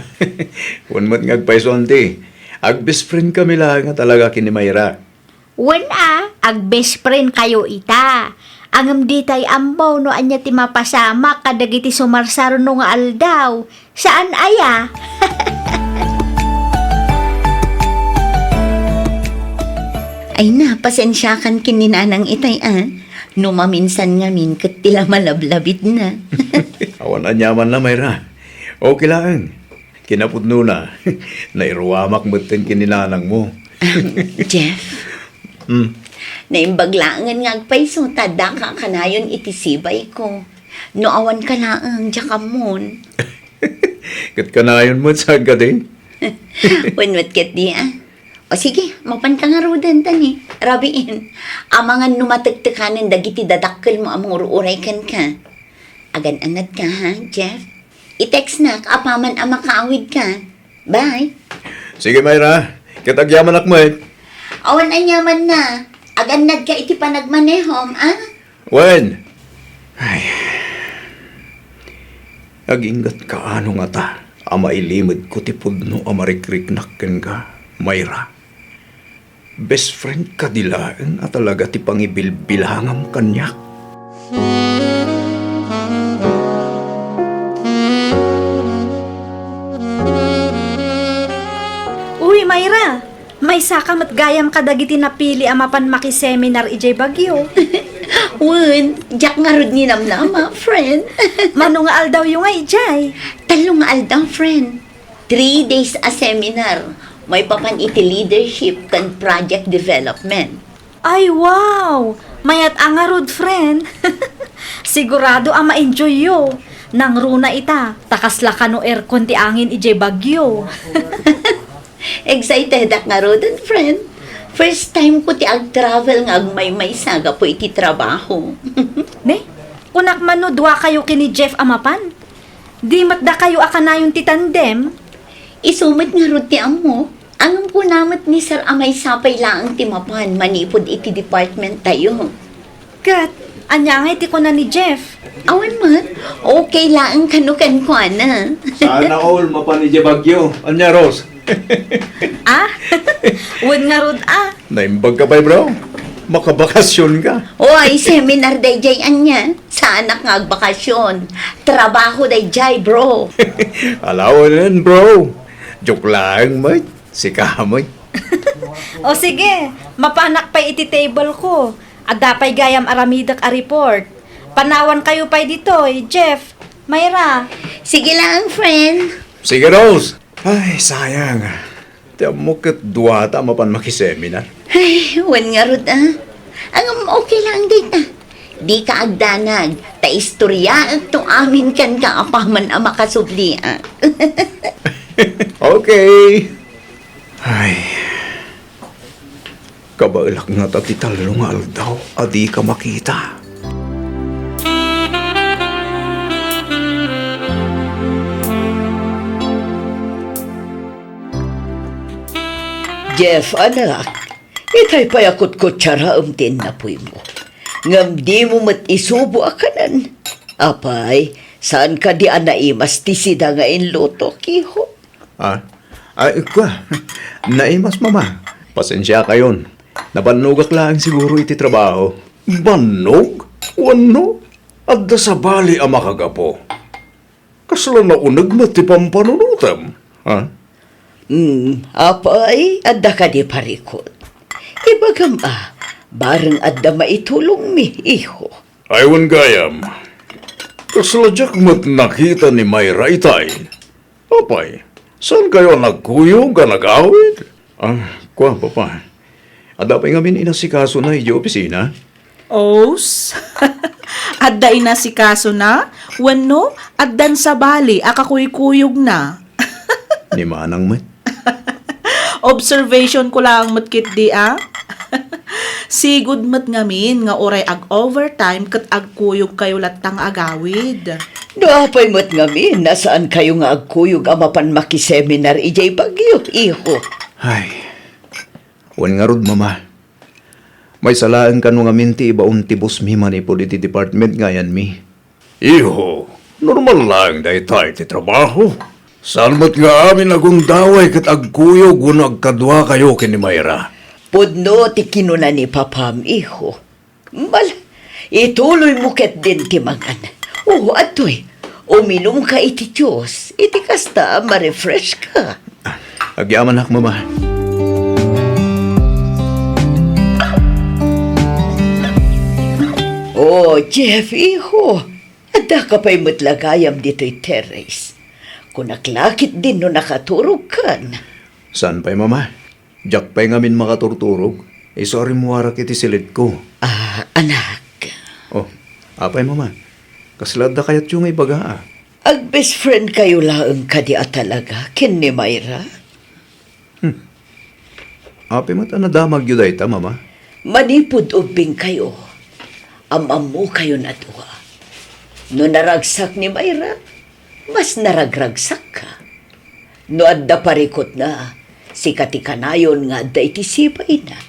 Wen met nga agpayso, Auntie. Ag-best friend kami laeng a talaga ken ni Myra. Wen a, ag-best friend kayo ita. Ngem ditay ammo no ania ti mapasamak kadagiti sumarsarno nga aldaw. Saan aya? Ay na, pasensiakan ken ni Nanang itay a. No maminsan ngamin ket ti la malablabitna. Awan aniamanna, Myra. Okay laeng. Kinapudnona, nairuamak metten ken ni nanangmo. Jeff, Hmm. Naimbag laengen nga agpayso ta addaka a kanayon iti sibayko. No awanka laeng, diak ammon. Ket kanayon met, saan kadi? Wen met ketdi a. O sige, mapanka ngaruden ta ni, rabiin. Amangan no matektekanen dagiti dadakkelmo a mangur-uray kenka. Agan-anadka, ha, Jeff? I-textnak apaman a makaawidka. Bye. Sige, Myra. Ket agyamanak met. Awan aniamanna. Agannadka iti panagmanehom, a? Wen. Ay. Aginggatka no ngata a mailimedko ti pudno a marikriknak kenka, Myra. Best friend kadi laeng a talaga ti pangibilbilangam kaniak. Uy, Myra! Maysaka met gayam kadagiti napili a mapan makiseminar idiay Baguio. Wen, diak ngarud ninamnama, friend. Mano nga aldawyo nga idiay? Tallo nga aldaw, friend. Three days a seminar, maipapan iti leadership ken project development. Ay, wow! Mayat a ngarud, friend. Sigurado a ma-enjoyyo. Nangruna ita, ta kasla kano aircon ti angin idiay Baguio. Excitedak ngaruden, friend. First time ko ti ag-travel nga agmaymaysa gapu iti trabaho. Ne? Kunak man no dua kayo ken ni Jeff a mapan? Di met dakayo a kanayon ti tandem? Isu met ngarud ti ammok. Ngem kuna met ni Sir a maysa pay laeng ti mapan manipud iti department tayo. Ket, ania ngay ti kuna ni Jeff? Awan met, okay laeng kano kenkuana. Sana all mapan idiay Baguio. Ania, Rose? Ah? Wen ngarud, a. Naimbag ka pay, bro. Makabakasyon ka. Oy, seminar daydiay ania. Saanak nga agbakasyon. Trabaho daydiay, bro. Alawanen, bro. Joke laeng met. Sika met. O sige, mapanak pay iti table ko. Adda pay gayam aramidek a report. Panawan kayo pay ditoy, Jeff, Myra. Sige laeng, friend. Sige, Rose. Ay, sayang. Ti ammok ket duata a mapan makiseminar. Ay, wen ngarud, a. Ngem okay laeng dayta. Dika agdanag, ta istoriaekto amin kenka apaman a makasubli, a. Okay. Ay. Kabaelak ngata ti tallo nga aldaw a dika makita. Jeff, anak, itay pay a kutkutsaraem ti innapuymo. Ngem dimo met isubo a kanen. Apay, saan kadi a naimas ti sida nga inlutok, iho? Ah, ay, kua, naimas, Mama. Pasensiakayon. Nabannogak laeng siguro iti trabaho. Bannog? Wenno? Adda sabali a makagapu. Kasla nauneg met ti pampanunotem, ha? Hmm, apay, adda kadi parikut? Ibagam a, bareng adda maitulongmi, iho. Ay, wen gayam. Kasla diak met nakita ni Myra itay. Apay, saan kayo a nagkuyog a nagawid? Ah, kua, Papa. Adda pay ngamin inasikasona idiay opisina? Os? Adda inasikasona? Wenno, addan sabali a kakuykuyogna? Ni Manang met. Observation ko laeng met ketdi, a? Sigud met ngamin nga uray ag-overtime ket agkuyogkayo latta nga agawid. No apay met ngamin a saankayo nga agkuyog a mapan makiseminar idiay Baguio, iho? Ay, wen ngarud, Mama. Maysa laeng kano ngamin ti ibaon ti bossmi manipud iti department nga ayanmi. Iho, normal laeng dayta iti trabaho. Saan met nga amin a gundaway ket agkuyog wenno agkaduakayo ken ni Myra? Pudno ti kinuna ni Papam, iho. Bala, ituloymo ketdin ti mangan. O, adtoy, uminumka iti juice. Iti kasta, ma-refreshka. Agyamanak, Mama. O, Jeff, iho. Addaka pay met la gayam ditoy terrace. Kunak la ketdin no nakaturogkan. Saan pay, Mama? Diak pay ngamin makaturturog. Isu a rimmuarak iti silitko. Ah, anak. O, apay, Mama? Kasla adda kayatyo nga ibaga, a? Ag-best friendkayo laeng kadi a talaga ken ni Myra? Hmm. Apay met a nadamagyo dayta, Mama? Manipud ubbingkayo, am-ammokayon a dua. No naragsak ni Myra, mas naragragsakka. No adda parikutna, sika ti kanayon nga adda iti sibayna.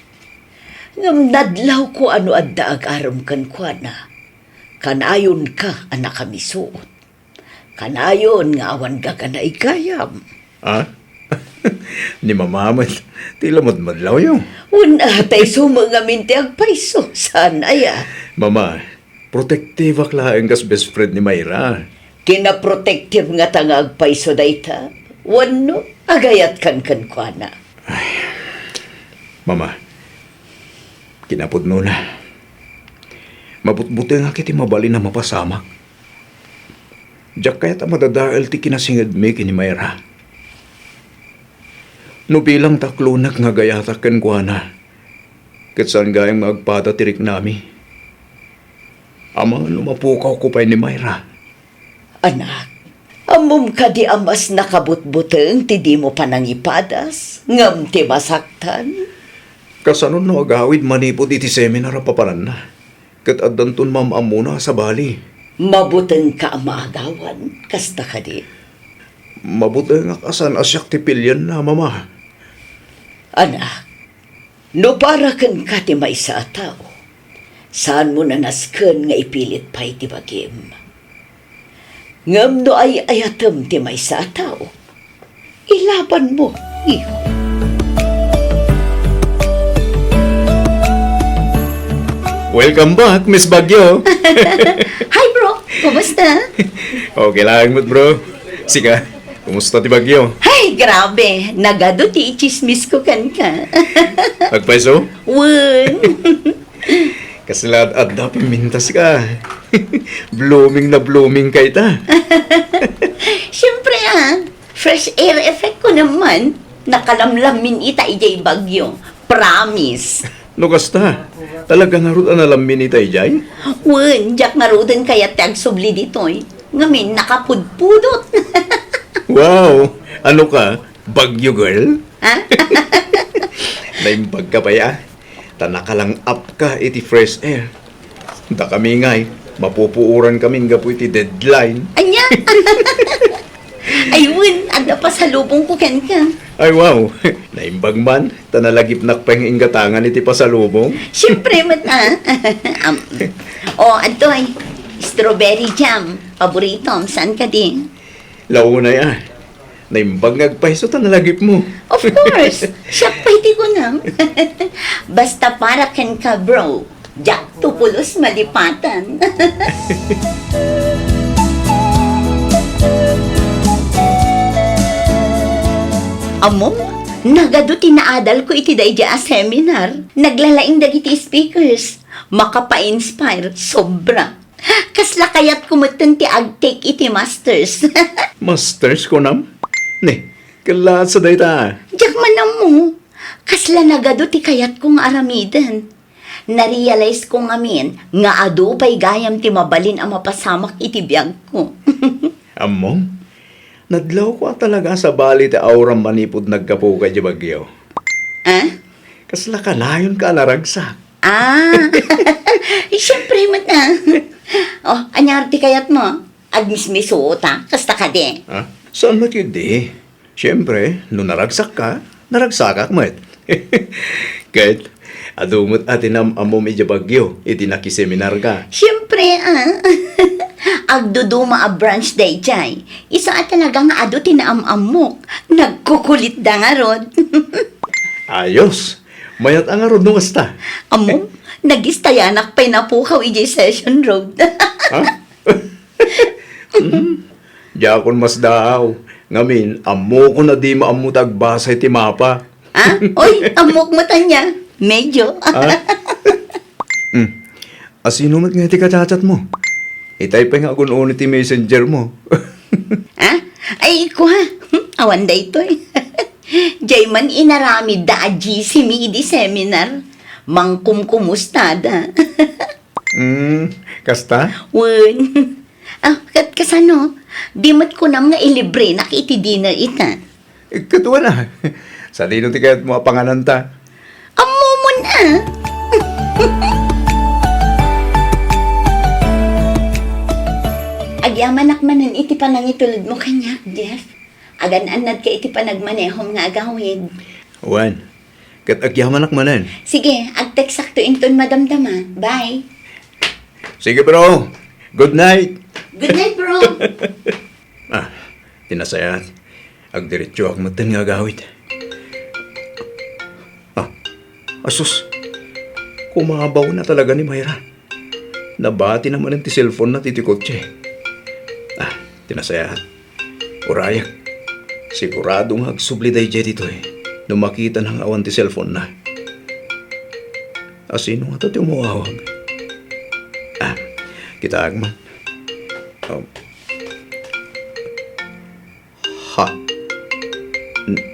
Ngem nadlawko a no adda agarem kenkuana, kanayonka a nakamisuot. Kanayon nga awan gaganaay gayam. Ah? Ni Mama met ti lamadmadlawyo. Wen, a, tay sumengamin ti agpayso. Saan aya? Mama, protective-ak laeng kas best friend ni Myra. Kinaprotective ngata nga agpayso dayta? Wenno, agayatkan kenkuana? Ay, Mama, kinapudnona, mabutbutengak iti mabalin a mapasamak. Diak kayat a madadael ti kinasingedmi ken ni Myra. No bilang taklonek nga agayatak kenkuana, ket saan gayam nga agpada ti riknami. Amangan no mapukawko pay ni Myra. Anak, ammom kadi a mas nakabutbuteng ti dimo panangipadas ngem ti masaktan? Kasano no agawid manipud iti seminar a papananna? Ket addanton maam-ammona a sabali. Mabutengka a maagawan, kasta kadi? Mabutengak a saan a siak ti pilienna, Mama. Anak, no para kenka ti maysa a tao, saanmo a nasken nga ipilit pay ti bagim. Ngem no ay-ayatem ti maysa a tao, ilabanmo, iho. Welcome back, Miss Baguio. Hi, bro. Kumusta? Okay lang, bro. Sika, kumusta ti Baguio? Ay, grabe. Nagadu ti ichismis ko kenka. Agpayso? Wen. Kasla adda pimintas ka. Blooming na blooming ka ita. Siyempre, ah. Fresh air effect ko naman. Nakalamlammin ita idiay Baguio. Promise. No kasta, talaga ngarud a nalammin ita idiay? Wen, diak ngaruden kayat ti agsubli ditoy. Ngamin, nakapudpudot. Wow! Ano ka? Baguio girl? Ha? Naimbag ka pay, a. Ta nakalang-ap ka iti fresh air. Dakami ngay, mapupuoran kami gapu iti deadline. Ania? Ay, wen, adda pasalubong ko kenka. Ay, wow. Naimbag man, ta nalagipnak pay nga inggatangan iti pasalubong. Siyempre met, a. Am, o, adtoy, strawberry jam. Paboritom, saan kadi? Launay, a. Naimbag nga agpayso ta nalagipmo. Of course. Siak pay ti kunam. Basta para kenka, bro. Diakto pulos malipatan. Ammom, nagadu ti naadalko iti daydiay a seminar. Naglalaing dagiti speakers. Makapa-inspire, sobra. Kasla kayatko metten ti agtake iti masters. Masters, kunam? Ne, kalaasa dayta. Diak man ammo. Kasla nagadu ti kayatko nga aramiden. Narealize ko ngamin nga adu pay gayam ti mabalin a mapasamak iti biagko. Ammom, nadlawko a talaga a sabali ti auram manipud naggapuka idiay Baguio. Ah? Kasla kanayonka a naragsak. Ah, siyempre met, ah. Oh, ania ti kayatmo? Agmismisuta, kasta kadi. Ah, saan met ketdi? Siyempre, no naragsakka, naragsakak met. Ket, adu met a ti naam-ammom idiay Baguio, iti nakiseminarka. Siyempre, ah. Agduduma a branch daydiay. Isu a talaga nga adu ti naam-ammok. Nagkukulitda ngarud. Ayos. Mayat a ngarud no kasta. Ammom, nagistayanak pay napukaw idiay Session Road. Ha? Hmm. Diakon masdaaw. Ngamin, ammokon a dimo ammo ti agbasa iti mapa. Ah? Oy, ammok met ania. Medyo. Ah? Hmm. Asino met nga iti kachatchatmo? Itay pay nga agun-uni ti messengermo. Ah? Ay, kua. Awan daytoy. Diay man inaramidda a G C mi idi seminar. Mangkumkumustada. Hmm, kasta? Wen. Ah, ket kasano? Di met kunam nga ilibrenak iti dinner ita. Eh, ket wen a. Sadino ti kayatmo a pangananta? Ammomon a. Agyamanak manen iti panangitulodmo kaniak, Jeff. Agan-annadka iti panagmanehom nga agawid. Wen, ket agyamanak manen. Sige, agteksakto inton madamdama. Bye. Sige, bro. Good night. Good night, bro. Ah, ti nasayaat. Agdiretsoak metten nga agawid. Ah, asus. Kumabaw na talaga ni Myra. Nabati na manen ti cellphone na ti, ti kotse. Ah, ti nasayaat. Urayek. Sigurado nga agsubli daydiay ditoy no makitana nga awan ti cellphone na. Asino ngata ti umawawag? Ah, kitaak man. Um, ha? N-,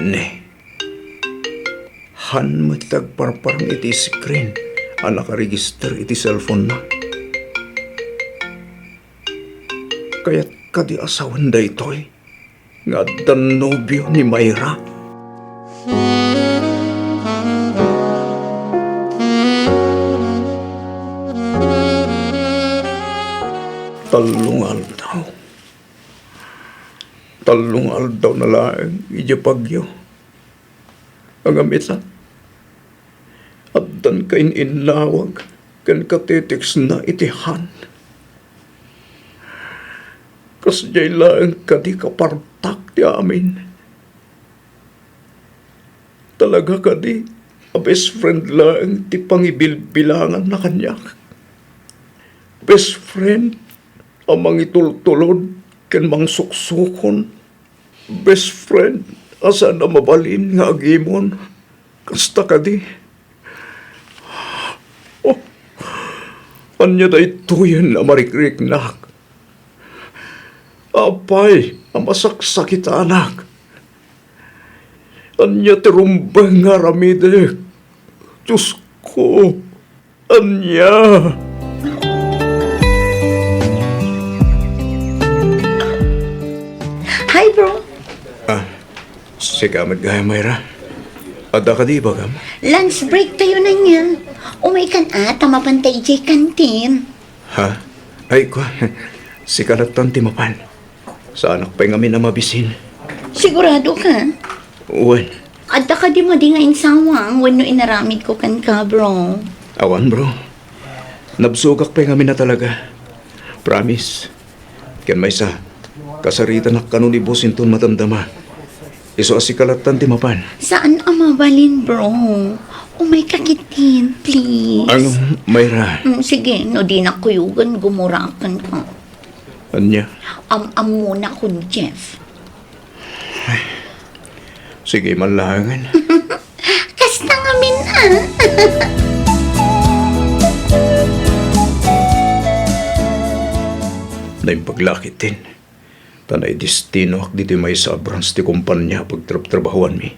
ne. Han met ti agparparang iti screen a nakaregister iti cellphone na. Kayat kadi a sawen daytoy nga addan nobio ni Myra? Tallo nga aldaw. Tallo nga aldaw na laeng idiay Baguio. Ngem ita, addan kain-innawag ken kateteksna iti Han. Kasdiay laeng kadi kapartak ti amin. Talaga kadi a best friend laeng ti pangibilbilanganna kaniak. Best friend a mangitultulod ken mangsuksukon. Best friend a saan a mabalin nga agimon. Kasta kadi. Oh, ania daytoyen a marikriknak? Apay a masaksakitanak? Ania ti rumbeng nga aramidek? Diosko, ania? Hi, bro. Ah, sika met gayam, Myra. Adda kadi ibagam? Lunch break tayo na niya. Umay kan ata mapantay idiay kantin. Ha? Ay, kua. Sika lattan ti mapan. Saanak pay ngamin a mabisin. Sigurado ka? Wen. Adda kadi madi nga insawang wenno inaramid ko kenka, bro? Awan, bro. Nabsogak pay ngamin a talaga. Promise. Ken maysa, kasaritanak kano ni boss inton madamdama. Isu a sika lattan ti mapan. Saan a mabalin, bro? Umay ka ketdin, please. Ano, Myra? Mm, sige, no dinak kuyogan, gumurakan ka. Ania? Am-ammona kun Jeff. Ay, Sige man laengen. Kasta ngamin, a. Naimbag la ketdin, ta naidestinoak ditoy maysa a branch ti kompania a pagtrabtrabahuanmi.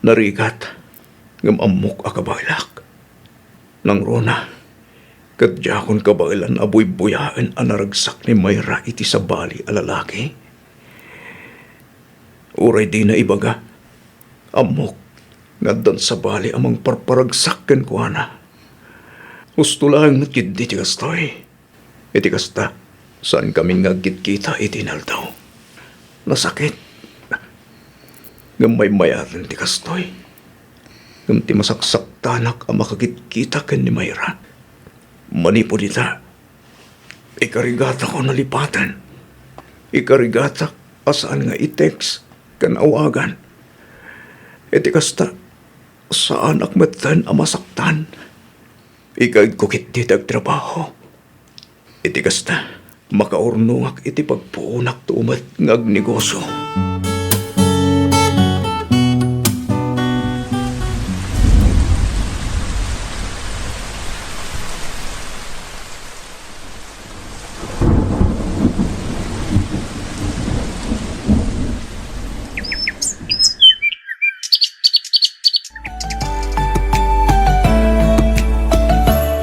Narigat, ngem ammok a kabaelak. Nangruna, ket diakon kabaelan a buybuyaen a naragsak ni Mayra iti sabali a lalaki. Uray dina ibaga, ammok nga addan sabali a mangparparagsak kenkuana. Husto laeng met ketdi ti kastoy. Iti kasta, saankamin nga agkitkita iti inaldaw. Nasakit. Ngem maymayaten ti kastoy. Ngem ti masaksaktanak a makakitkita ken ni Mayra. Manipud ita, ikarigatak a nalipaten. Ikarigatak a saan nga i-text ken awagan. Iti kasta, saanak metten a masaktan. Ikaedko ketdi ti agtrabaho. Iti kasta, makaurnongak iti pagpuonakto met nga agnegosio.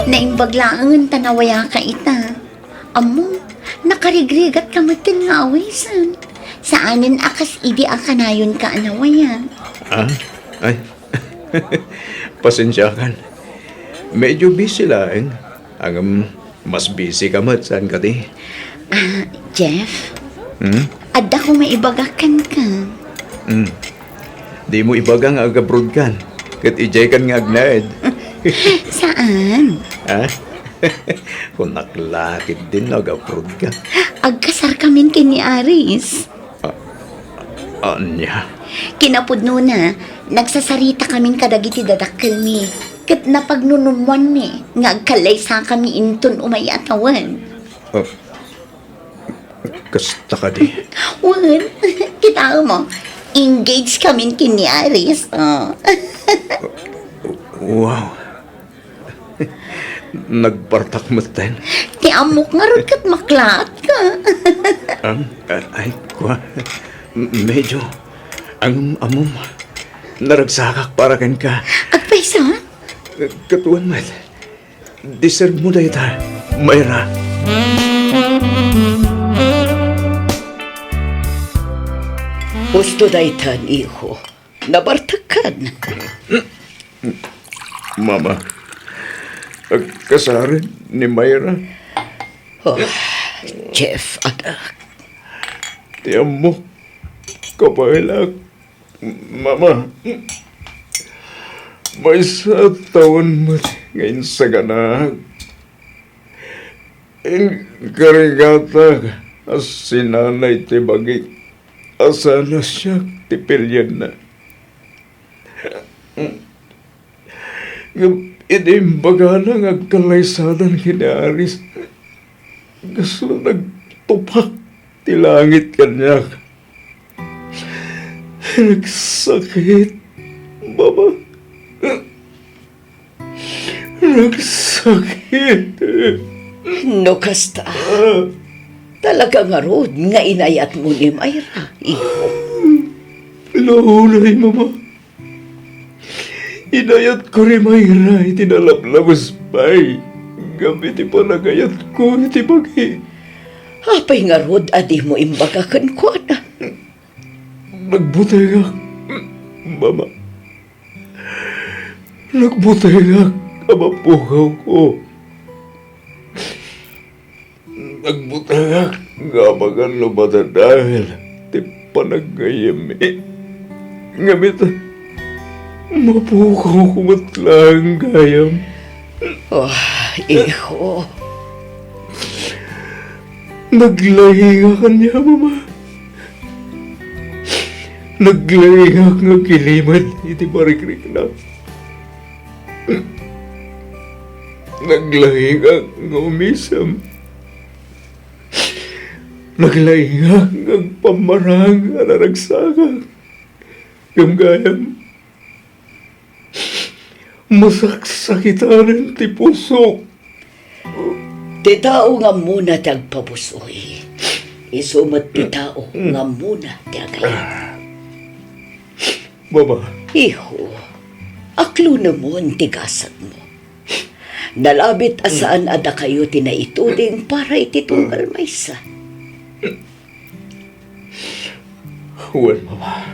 Naimbag laengen ta nawayaka ita. Ammom, nakarigrigatka metten nga awisen. Saanen a kas idi a kanayonka a nawaya. Ah? Ay. Pasensiakan. Medyo busy laeng. Ngem mas busy ka met, saan kadi? Ah, Jeff? Hmm? Adda ko maibaga kenka. Hmm. Dimo ibaga nga ag-abroad kan, ket idiay kan nga agnaed. Saan? Ha? Kunak la ketdin no ag-abroad ka. Agkasarkamin ken ni Aris. A-, ania? Kinapudnona, nagsasaritakamin kadagiti dadakkelmi, ket napagnunumoanmi nga agkallaysakami inton umay a tawen. Ah, kasta kadi? Wen, kitaem, engagekamin ken ni Aris, a. Wow. Nagbartak metten. Ti ammok ngarud ket maklaatka. Am, a-, ay, kua, medyo, ang, ammom, naragsakak para kenka. Agpayso? Ket wen met. Deserve mo dayta, Mayra. Husto daytan, iho. Nabartekkan. Mama, agkasaren ni Mayra. Oh, Jeff, anak. Ti ammok, kabaelak. Mama, maysa a tawen met nga insaganaak. Inkarigatak a sinanay ti bagik a saan a siak ti pilienna. Ngem idi imbagana nga agkallaysadan ken ni Aris, kasla nagtupak ti langit kaniak. Nagsakit, Mama. Nagsakit. No kasta, talaga ngarud nga inayatmo ni Mayra, iho. No unay, Mama. Inayatko ni Mayra iti nalablabes pay gapu iti panagayatko iti bagi. Apay ngarud a dimo imbaga kenkuana? Nagbutengak, Mama. Nagbutengak a mapukawko. Nagbutengak nga amangan no madadael ti panaggayyemmi. Ngem ita, mapukawko met laeng gayam. Oh, iho. Naglaingak ania, Mama. Naglaingak nga agilimed iti parikrikna. Naglaingak nga umisem. Naglaingak nga agpammarang a naragsakak. Ngem gayam, masaksakitanen ti pusok. Ti tao nga ammona ti agpabusoy, isu met ti tao nga ammona ti agayat. Mama. Iho, aklunemon ti gasatmo. Nalabit a saan a dakayo ti naituding para iti tunggal maysa. Wen, Mama.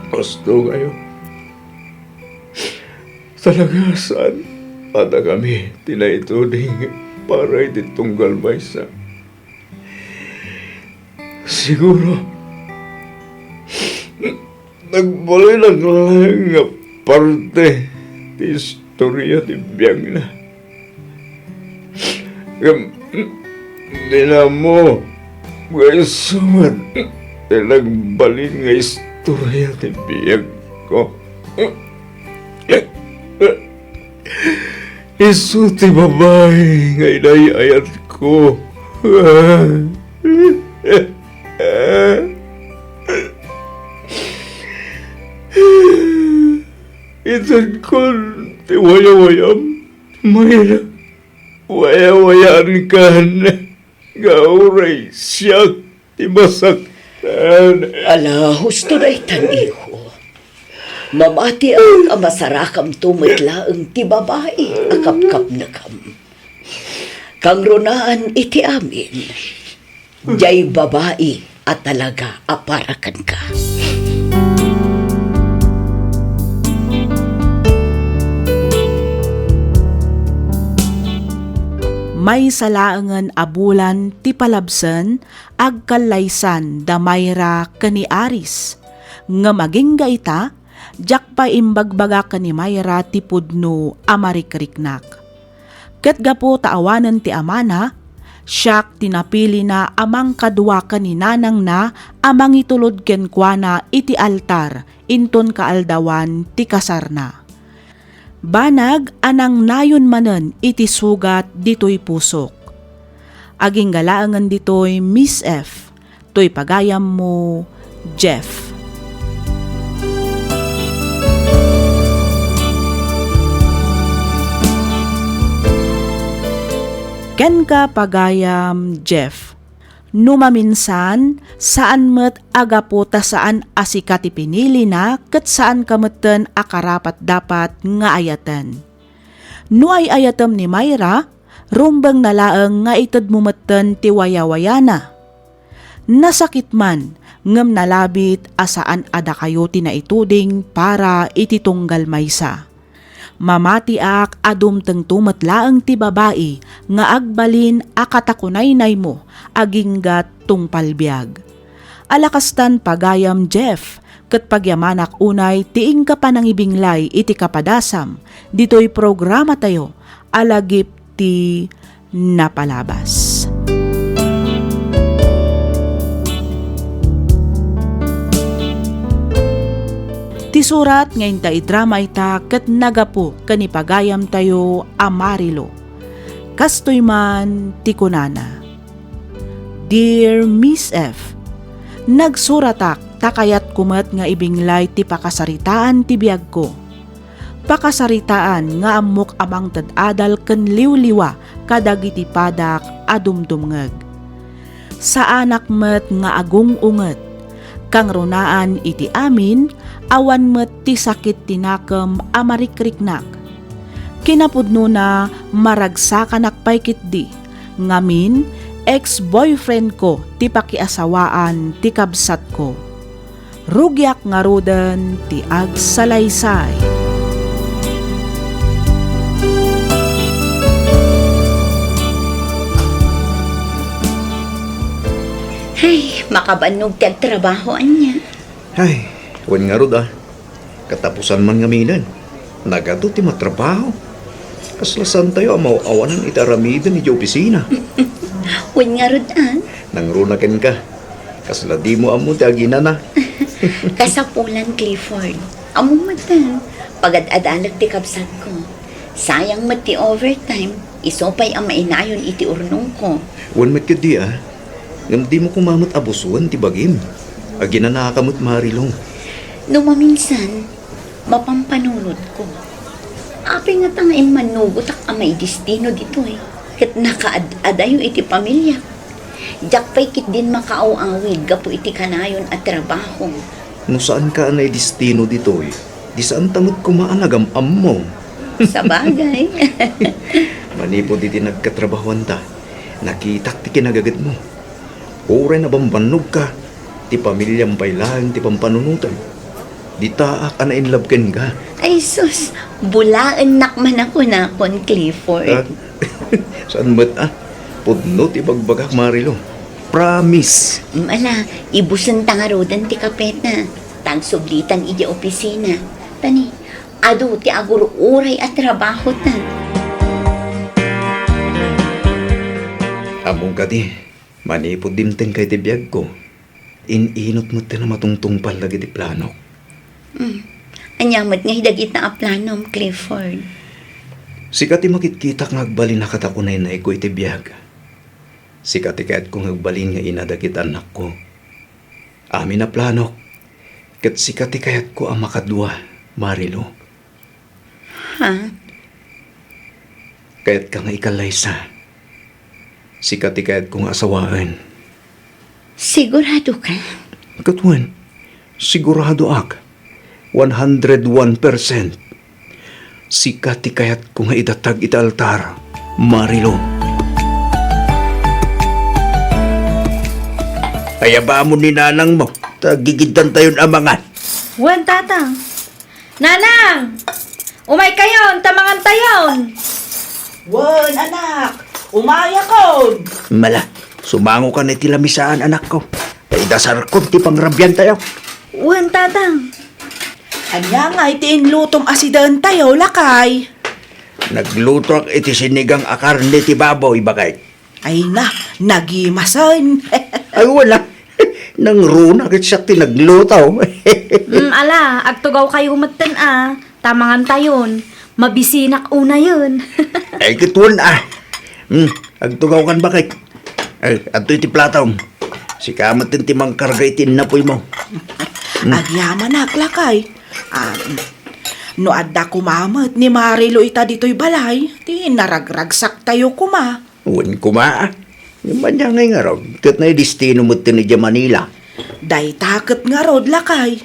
Kastoy ngayon. Talaga saan a dakami ti naituding para iti tunggal maysa. Siguro, nagbalinak laeng nga parte ti istoria ti biagna. Ngem, dina ammo nga isu met ti nagbalin nga istoria ti biagko. Isu ti babai nga inay-ayatko. Itedkon ti wayawayam, Mayra. Wayawayaankan nga uray siak ti masaktan. Ala, husto daytan, iho. Mamatiak a masarakamto met laeng ti babai a kapkapnekam. Kangrunaan iti amin, diay babai a talaga a para kenka. Maysa laengen a bulan ti palabsen, agkallaysan da Mayra ken ni Aris. Ngem agingga ita, diak pay imbagbaga ken ni Mayra ti pudno a marikriknak. Ket gapu ta awanen ti amana, siak ti napilina a mangkadua ken ni nanangna a mangitulod kenkuana iti altar inton kaaldawan ti kasarna. Banag a nangnayon manen iti sugat ditoy pusok. Agingga laengen ditoy, Miss F, toy pagayammo, Jeff. Kenka, pagayam Jeff, no maminsan, saan met a gapu ta saan a sika ti pinilina ket saanka metten a karapat-dapat nga ayaten. No ay-ayatem ni Mayra, rumbengna laeng nga itedmo metten ti wayawayana. Nasakit man, ngem nalabit a saan a dakayo ti naituding para iti tunggal maysa. Mamatiak a dumtengto met laeng ti babai nga agbalin a katakunaynaymo aginggat tungpal biag. Ala kastan, pagayam Jeff, ket pagyamanak unay ti inka panangibinglay iti kapadasam ditoy programatayo a Lagip ti Napalabas. Ti surat nga inta idrama ita ket nagapu ken ni pagayamtayo a Marilo. Kastoy man ti kunana, Dear Miss F, nagsuratak ta kayatko met nga ibinglay ti pakasaritaan ti biagko. Pakasaritaan nga ammok a mangted adal ken liwliwa kadagiti padak a dumdumngeg. Saanak met nga agung-unget. Kangrunaan iti amin, awan met ti sakit ti nakem a marikriknak. Kinapudnona, maragsakanak pay ketdi. Ngamin, ex-boyfriend ko ti pakiasawaan ti kabsatko. Rugiak ngaruden ti agsalaysay. Ay, makabannog ti agtrabaho, ania. Ay, wen ngarud a. Katapusan man ngaminen, nagadu ti matrabaho. Kasla saantayo a maaw-awanan iti aramiden idiay opisina. Wen ngarud a. Nangruna kenka. Kasla dimo ammo ti aginana. Kasapulan, Clifford. Ammom metten, pagad-adalek ti kabsatko. Sayang met ti overtime, isu pay a mainayon iti urnongko. Wen met ketdi a. Ngem dimo koma met abusoen ti bagim. Aginanaka met, Marilou. No maminsan, mapampanunotko. Apay ngata nga immannugotak a maidestino ditoy, ket nakaad-adayo iti pamiliak. Diak pay ketdin makaaw-awid gapu iti kanayon a trabaho. No saanka a naidestino ditoy, di saanta met koma a nagam-ammo. Sabagay. Manipud iti nagkatrabahoanta, nakitak ti kinagagedmo. Uray nabambannogka, ti pamiliam pay laeng ti pampanunotem. Ditaak a nainlove kenka. Ay sus, bulaennak man a kunakon, Clifford. Ah, saan met a? Pudno ti bagbagak, Marilu. Promise. Mm, ala, ibusenta ngaruden ti kapeta. Ta agsublitan idiay opisina. Tani, adu ti agur-uray a trabahota. Ammom kadi, manipud dimtengka iti biagko, in-inut metten a matungtungpal dagiti planok. Hmm. Ania met ngay dagita a planom, Clifford? Sika ti makitkitak nga agbalin a kadakunaynayko iti biag. Sika ti kayatko nga agbalin nga ina dagiti annakko. Amin a planok, ket sika ti kayatko a makadua, Marilu. Ha? Kayatka nga ikallaysa. Sika ti kayatko nga asawaen. Sigurado ka? Ket wen, siguradoak. One hundred one percent. Sika ti kayatko nga idatag iti altar, Marilu. Ayabamon ni nanangmo, ta gigiddantayon a mangan. Wen, Tatang. Nanang! Umaykayon, ta mangantayon! Wen, anak! Umayakon! Mala, sumangokan iti lamisaan, anakko. Paidasarkon ti pangrabiantayo. Wen, Tatang. Ania ngay ti inlutom a sidaentayo, lakay? Naglutoak iti sinigang a karne ti baboy, baket. Ay na, nagimasen. Ay, wala. Nangruna ket siak ti nagluto. Mm, ala, agtugawkayo metten a, ta mangantayon. Mabisinak unayen. Ay, ket wen a. Mm, agtugawkan, baket. Ay, adtoy ti platom. Sika metten ti mangkarga iti innapoymo. Mm. Agyamanak, lakay. Ah, no adda koma met ni Marilu ita ditoy balay, ti naragragsaktayo koma. Wen koma, a. Ngem ania ngay ngarud, ket naidestino metten idiay Manila. Dayta ket ngarud, lakay.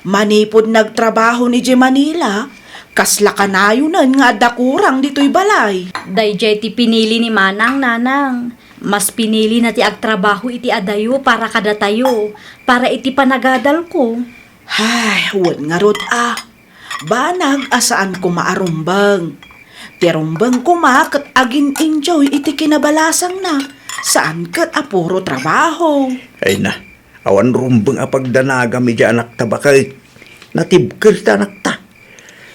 Manipud nagtrabahon idiay Manila, kasla kanayonen nga adda kurang ditoy balay. Daydiay ti pinili ni Manang, Nanang. Mas pinilina ti agtrabaho iti adayo para kadatayo, para iti panagadalko. Ay, wen ngarud a. Banag a saan koma a rumbeng. Ti rumbeng koma ket agin-enjoy iti kinabalasangna, saan ket a puro trabaho. Ay na, awan rumbeng a pagdanagam idiay anakta, baket. Natibker ti anakta.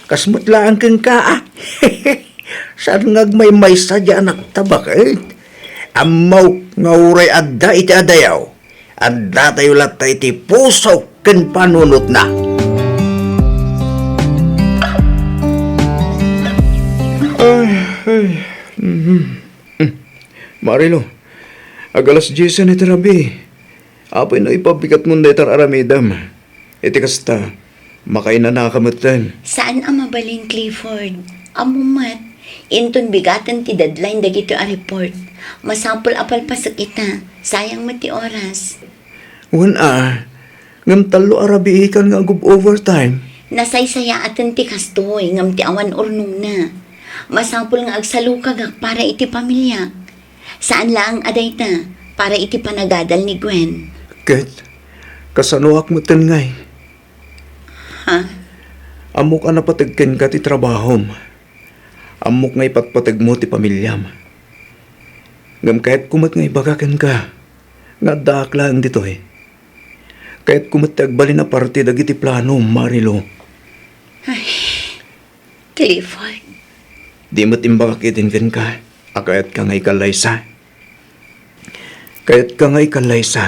Kas met laeng kenka, a. Saan nga agmaymaysa diay anakta, baket. Ammok nga uray adda iti adayo, addatayo latta iti puso ken panunotna. Ay, ay. Mhm. Mm. Marilu, ag-alas diesen iti rabii. Apay no ipabigatmon dayta ar-aramidem. Iti kasta, makainanaka metten. Saan a mabalin, Clifford. Ammom met, inton bigaten ti deadline dagitoy a report. Masapul a palpasek ita. Sayang met ti oras. Wen a, ngem tallo a rabiikan nga agub-overtime. Nasaysayaaten ti kastoy, ngem ti awan urnongna. Masapul nga agsalukagak para iti pamiliak. Saan laeng a dayta, para iti panagadal ni Gwen. Ket, kasanoak metten ngay? Ha? Ammok a napateg kenka ti trabahom. Ammok nga ipatpategmo ti pamiliam. Ngem kayatko met nga ibaga kenka nga addaak laeng ditoy. Kayatko met ti agbalin a parte dagiti planom, Marilu. Ay, Clifford. Di met imbagak idin kenka a kayatka nga ikallaysa. Kayatka nga ikallaysa.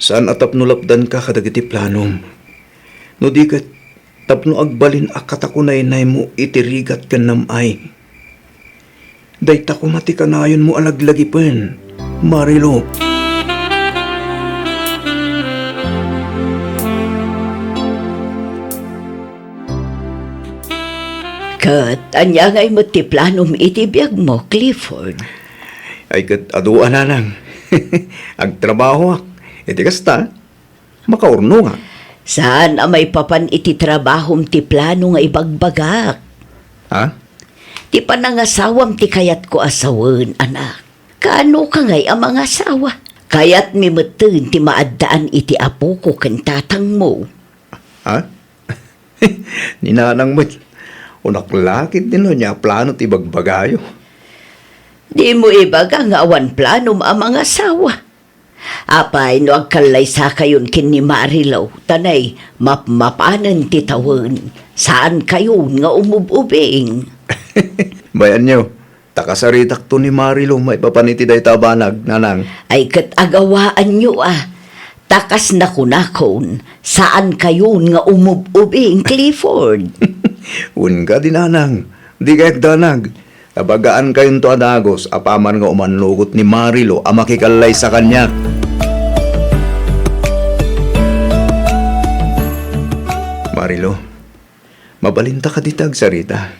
Saan a tapno lapdanka kadagiti planom. No di ket, tapno agbalin a katakunaynaymo iti rigat ken nam-ay. Dayta koma ti kanayonmo a laglagipen, Marilu. Ket ania ngay met ti planom iti biagmo, Clifford? Ay, ket adu a, nanang. Agtrabahoak. Iti kasta, makaurnongak. Saan a maipapan iti trabahom ti plano nga ibagbagak. Ha? Ti panangasawam ti kayatko a sawen, anak. Kaano ka ngay a mangasawa? Kayatmi metten ti maaddaan iti apoko ken tatangmo. Ha? Ni nanang met, unak la ketdi no ania plano ti ibagbagayo. Dimo ibaga nga awan planom a mangasawa. Apay no agkallaysakayon ken ni Marilo, ta nay mapmapanen ti tawen, saankayon nga umub-ubing. Bayanyo, ta kasaritakto ni Marilo maipapan iti dayta a banag, nanang. Ay, ket agawaanyo a, ta kas nakunakon, saankayon nga umub-ubing, Clifford. Wen kadi, nanang, dikay agdanag. Tabagankayonto a dagus apaman nga umannugot ni Marilo a makikallaysa kaniak. Marilo, mabalinta kadi ti agsarita?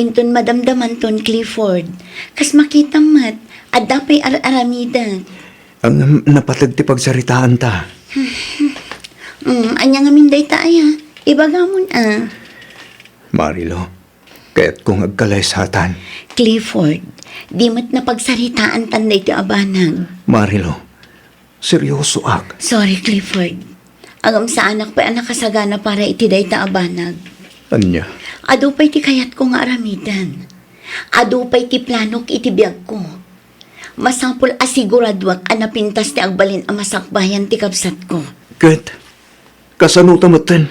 Inton madamdamanton, Clifford. Kas makitam met, adda pay ar-aramidek. Ang napateg ti pagsaritaanta. Mm, ania ngamin dayta aya? Ibagamon a. Marilo, kayatko nga agkalaysatan. Clifford, di met napagsaritaantan daytoy a banag. Marilo, seryosoak. Sorry, Clifford. Ngem saanak pay a nakasagana para iti dayta a banag. Ania? Adu pay ti kayatko nga aramiden. Adu pay ti planok iti biagko. Masapul a siguraduak a napintas ti agbalin a masakbayan ti kabsatko. Ket, kasano ta metten?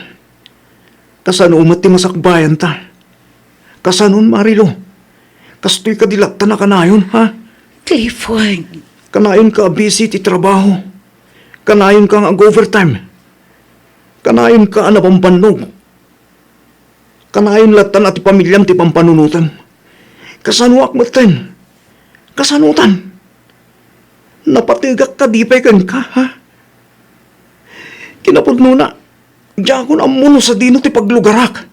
Kasano met ti masakbayanta? Kasanon, Marilo? Kastoy kadi latta a kanayon, ha? Clifford. Kanayonka a busy ti trabaho. Kanayonka nga ag-overtime. Kanayonka a nabambannog. Kanayon lattan a ti pamiliam ti pampanunotem. Kasanoak metten? Kasanotan? Napategak kadi pay kenka, ha? Kinapudnona, diakon ammo no sadino ti paglugarak.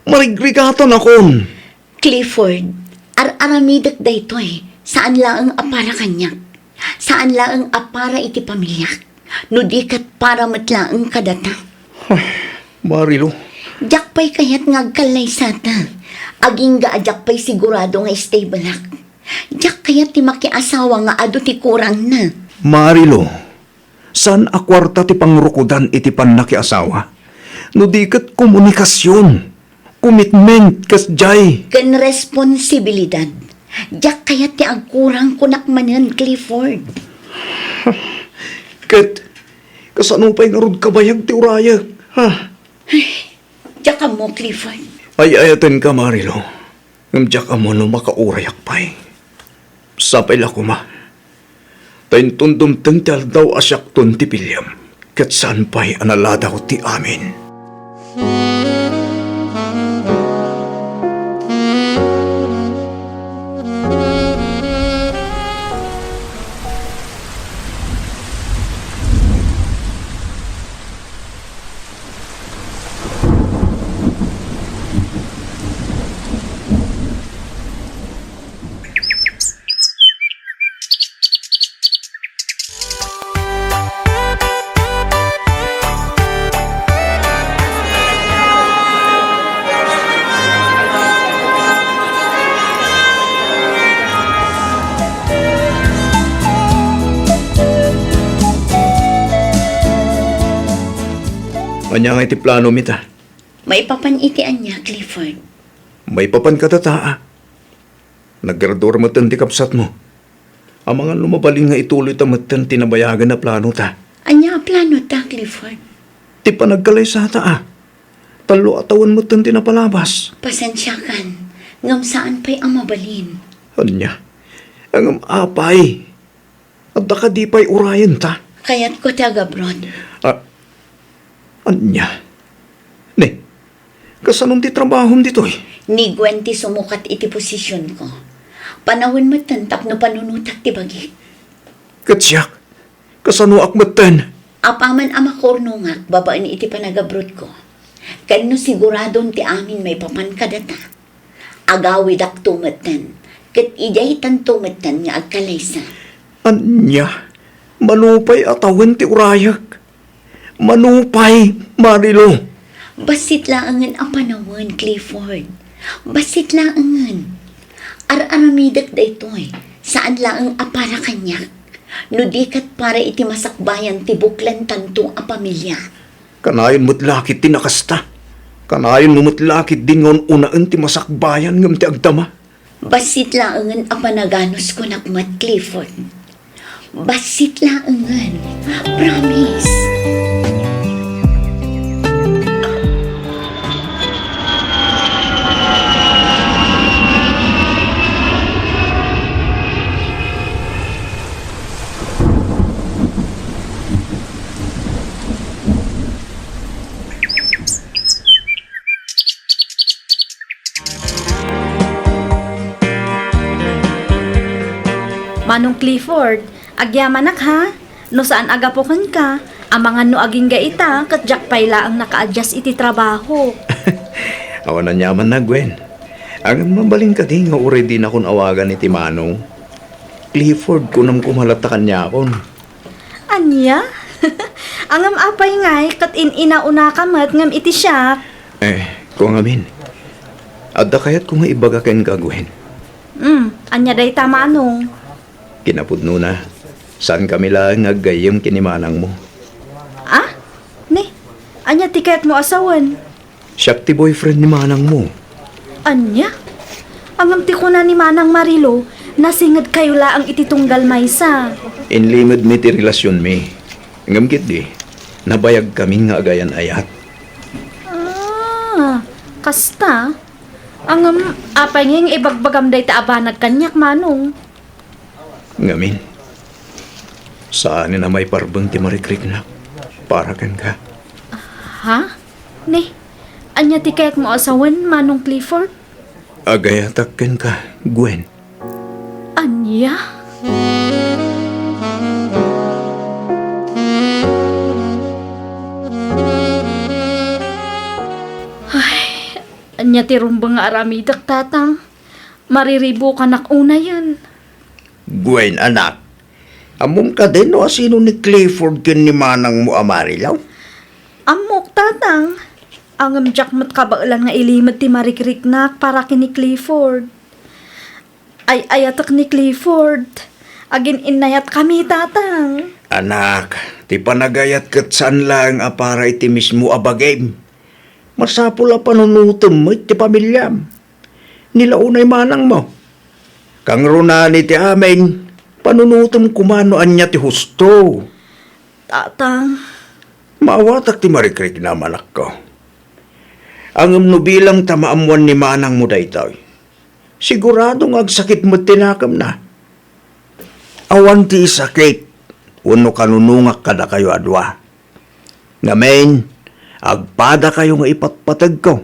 Marigrigatanakon. Clifford, ar-aramidek daytoy, saan laeng a para kaniak. Saan laeng a para iti pamiliak. No di ket para met laeng kadata. Ay, Marilo. Diak pay kayat nga agkallaysata. Agingga a diak pay sigurado nga stable-ak. Diak kayat ti makiasawa nga adu ti kurangna. Marilo, saan a kuarta ti pangrukodan iti pannakiasawa? No di ket komunikasion, commitment, kasdiay. Ken responsibilidad. Diak kayat ti agkurang, kunak manen, Clifford. Ket, kasano pay ngarud kabayag ti urayek, ha? Ay, diak ammo, Clifford. Ay-ayatenka, Marilo. Ngem diak ammo no makaurayak pay. Sapay la koma ta inton dumteng ti aldaw a siakton ti piliam, ket saan pay a naladaw ti amin. Ania nga iti plano mi ta? Maipapan iti ania, Clifford? Maipapan kadata, a. Naggraduar metten ti kabsatmo. Amangan no mabalin nga ituloyta metten ti nabayagen a planota. Ania a planota, Clifford? Ti panagkalaysata, a. Tallo a tawen metten ti napalabas. Pasensiakan, ngem saan pay a mabalin. Ania? Ngem apay? Adda kadi pay urayenta? Kayatko ti agabroad. A-, ania? Ne, kasanon ti trabahom ditoy? Ni Gwen ti sumukat iti posisionko. Panawen metten tapno panunotak ti bagik. Ket siak, kasanoak metten? Apaman a makurongak babaen iti panagabroadko, ken no siguradon ti amin maipapan kadata, Agawidakto metten, ket idiaytanto metten nga agkalaysa. Ania? Mano pay a tawen ti urayek? Mano pay, Marilou? Bassit laengen a panawen, Clifford. Bassit laengen. Ar-aramidek daytoy, saan laeng a para kaniak, no di ket para iti masakbayan ti buklentanto a pamilia. Kanayon met la ketdi a kasta. Kanayon met la ketdi nga un-unaen ti masakbayan ngem ti agdama. Bassit laengen a panaganuskunak met, Clifford. Bassit laengen. Promise. Manong Clifford, agyamanak ha? No saan a gapu kenka, amangan no agingga ita, ket diak pay laeng nakaadias iti trabaho. Awan aniamanna, Gwen. Ngem mabalin kadi nga uray dinakon awagan iti Manong? Clifford, kunam koma latta kaniakon. Ania? Ngem apay ngay ket in-inaunaka met ngem iti siak? Eh, kua ngamin. Adda kayatko nga ibaga kenka, Gwen. Hmm, ania dayta, Manong? Kinapudnona, saankami laeng nga aggayyem ken ni manangmo. Ah? Ni, ania ti kayatmo a sawen? Siak ti boyfriend ni manangmo. Ania? Ngem ti kuna ni Manang Marilou, nasingedkayo laeng iti tunggal maysa. Inlimedmi ti relasionmi. Ngem ketdi, nabayagkami nga agayan-ayat. Ah, kasta? Ngem apay ngay nga ibagbagam dayta a banag kaniak, Manong? Ngamin, saanen a maiparbeng ti marikriknak para kenka. Ha? Ni, ania ti kayatmo a sawen, Manong Clifford? Agayatak kenka, Gwen. Ania? Ay, ania ti rumbeng nga aramidek, Tatang? Mariribukanak unayen. Gwen, anak, ammom kadi no asino ni Clifford ken ni manangmo a Marilou? Ammok, Tatang. Ngem diak met kabaelan nga ilimed ti marikriknak para ken ni Clifford. Ay-ayatek ni Clifford. Agin-innayatkami, Tatang. Anak, ti panagayat ket saan laeng a para iti mismo a bagim. Masapul a panunotem met ti pamiliam. Ni la unay manangmo. Kangrunaan iti amin, panunotem koma no ania ti husto. Tatang. Maawatak ti marikriknam, anakko. Ngem no bilang ta maammuan ni manangmo daytoy, sigurado nga agsakit met ti nakemna. Awan ti isakit wenno kanunongak kadakayo a dua. Ngamin, agpadakayo nga ipatpategko.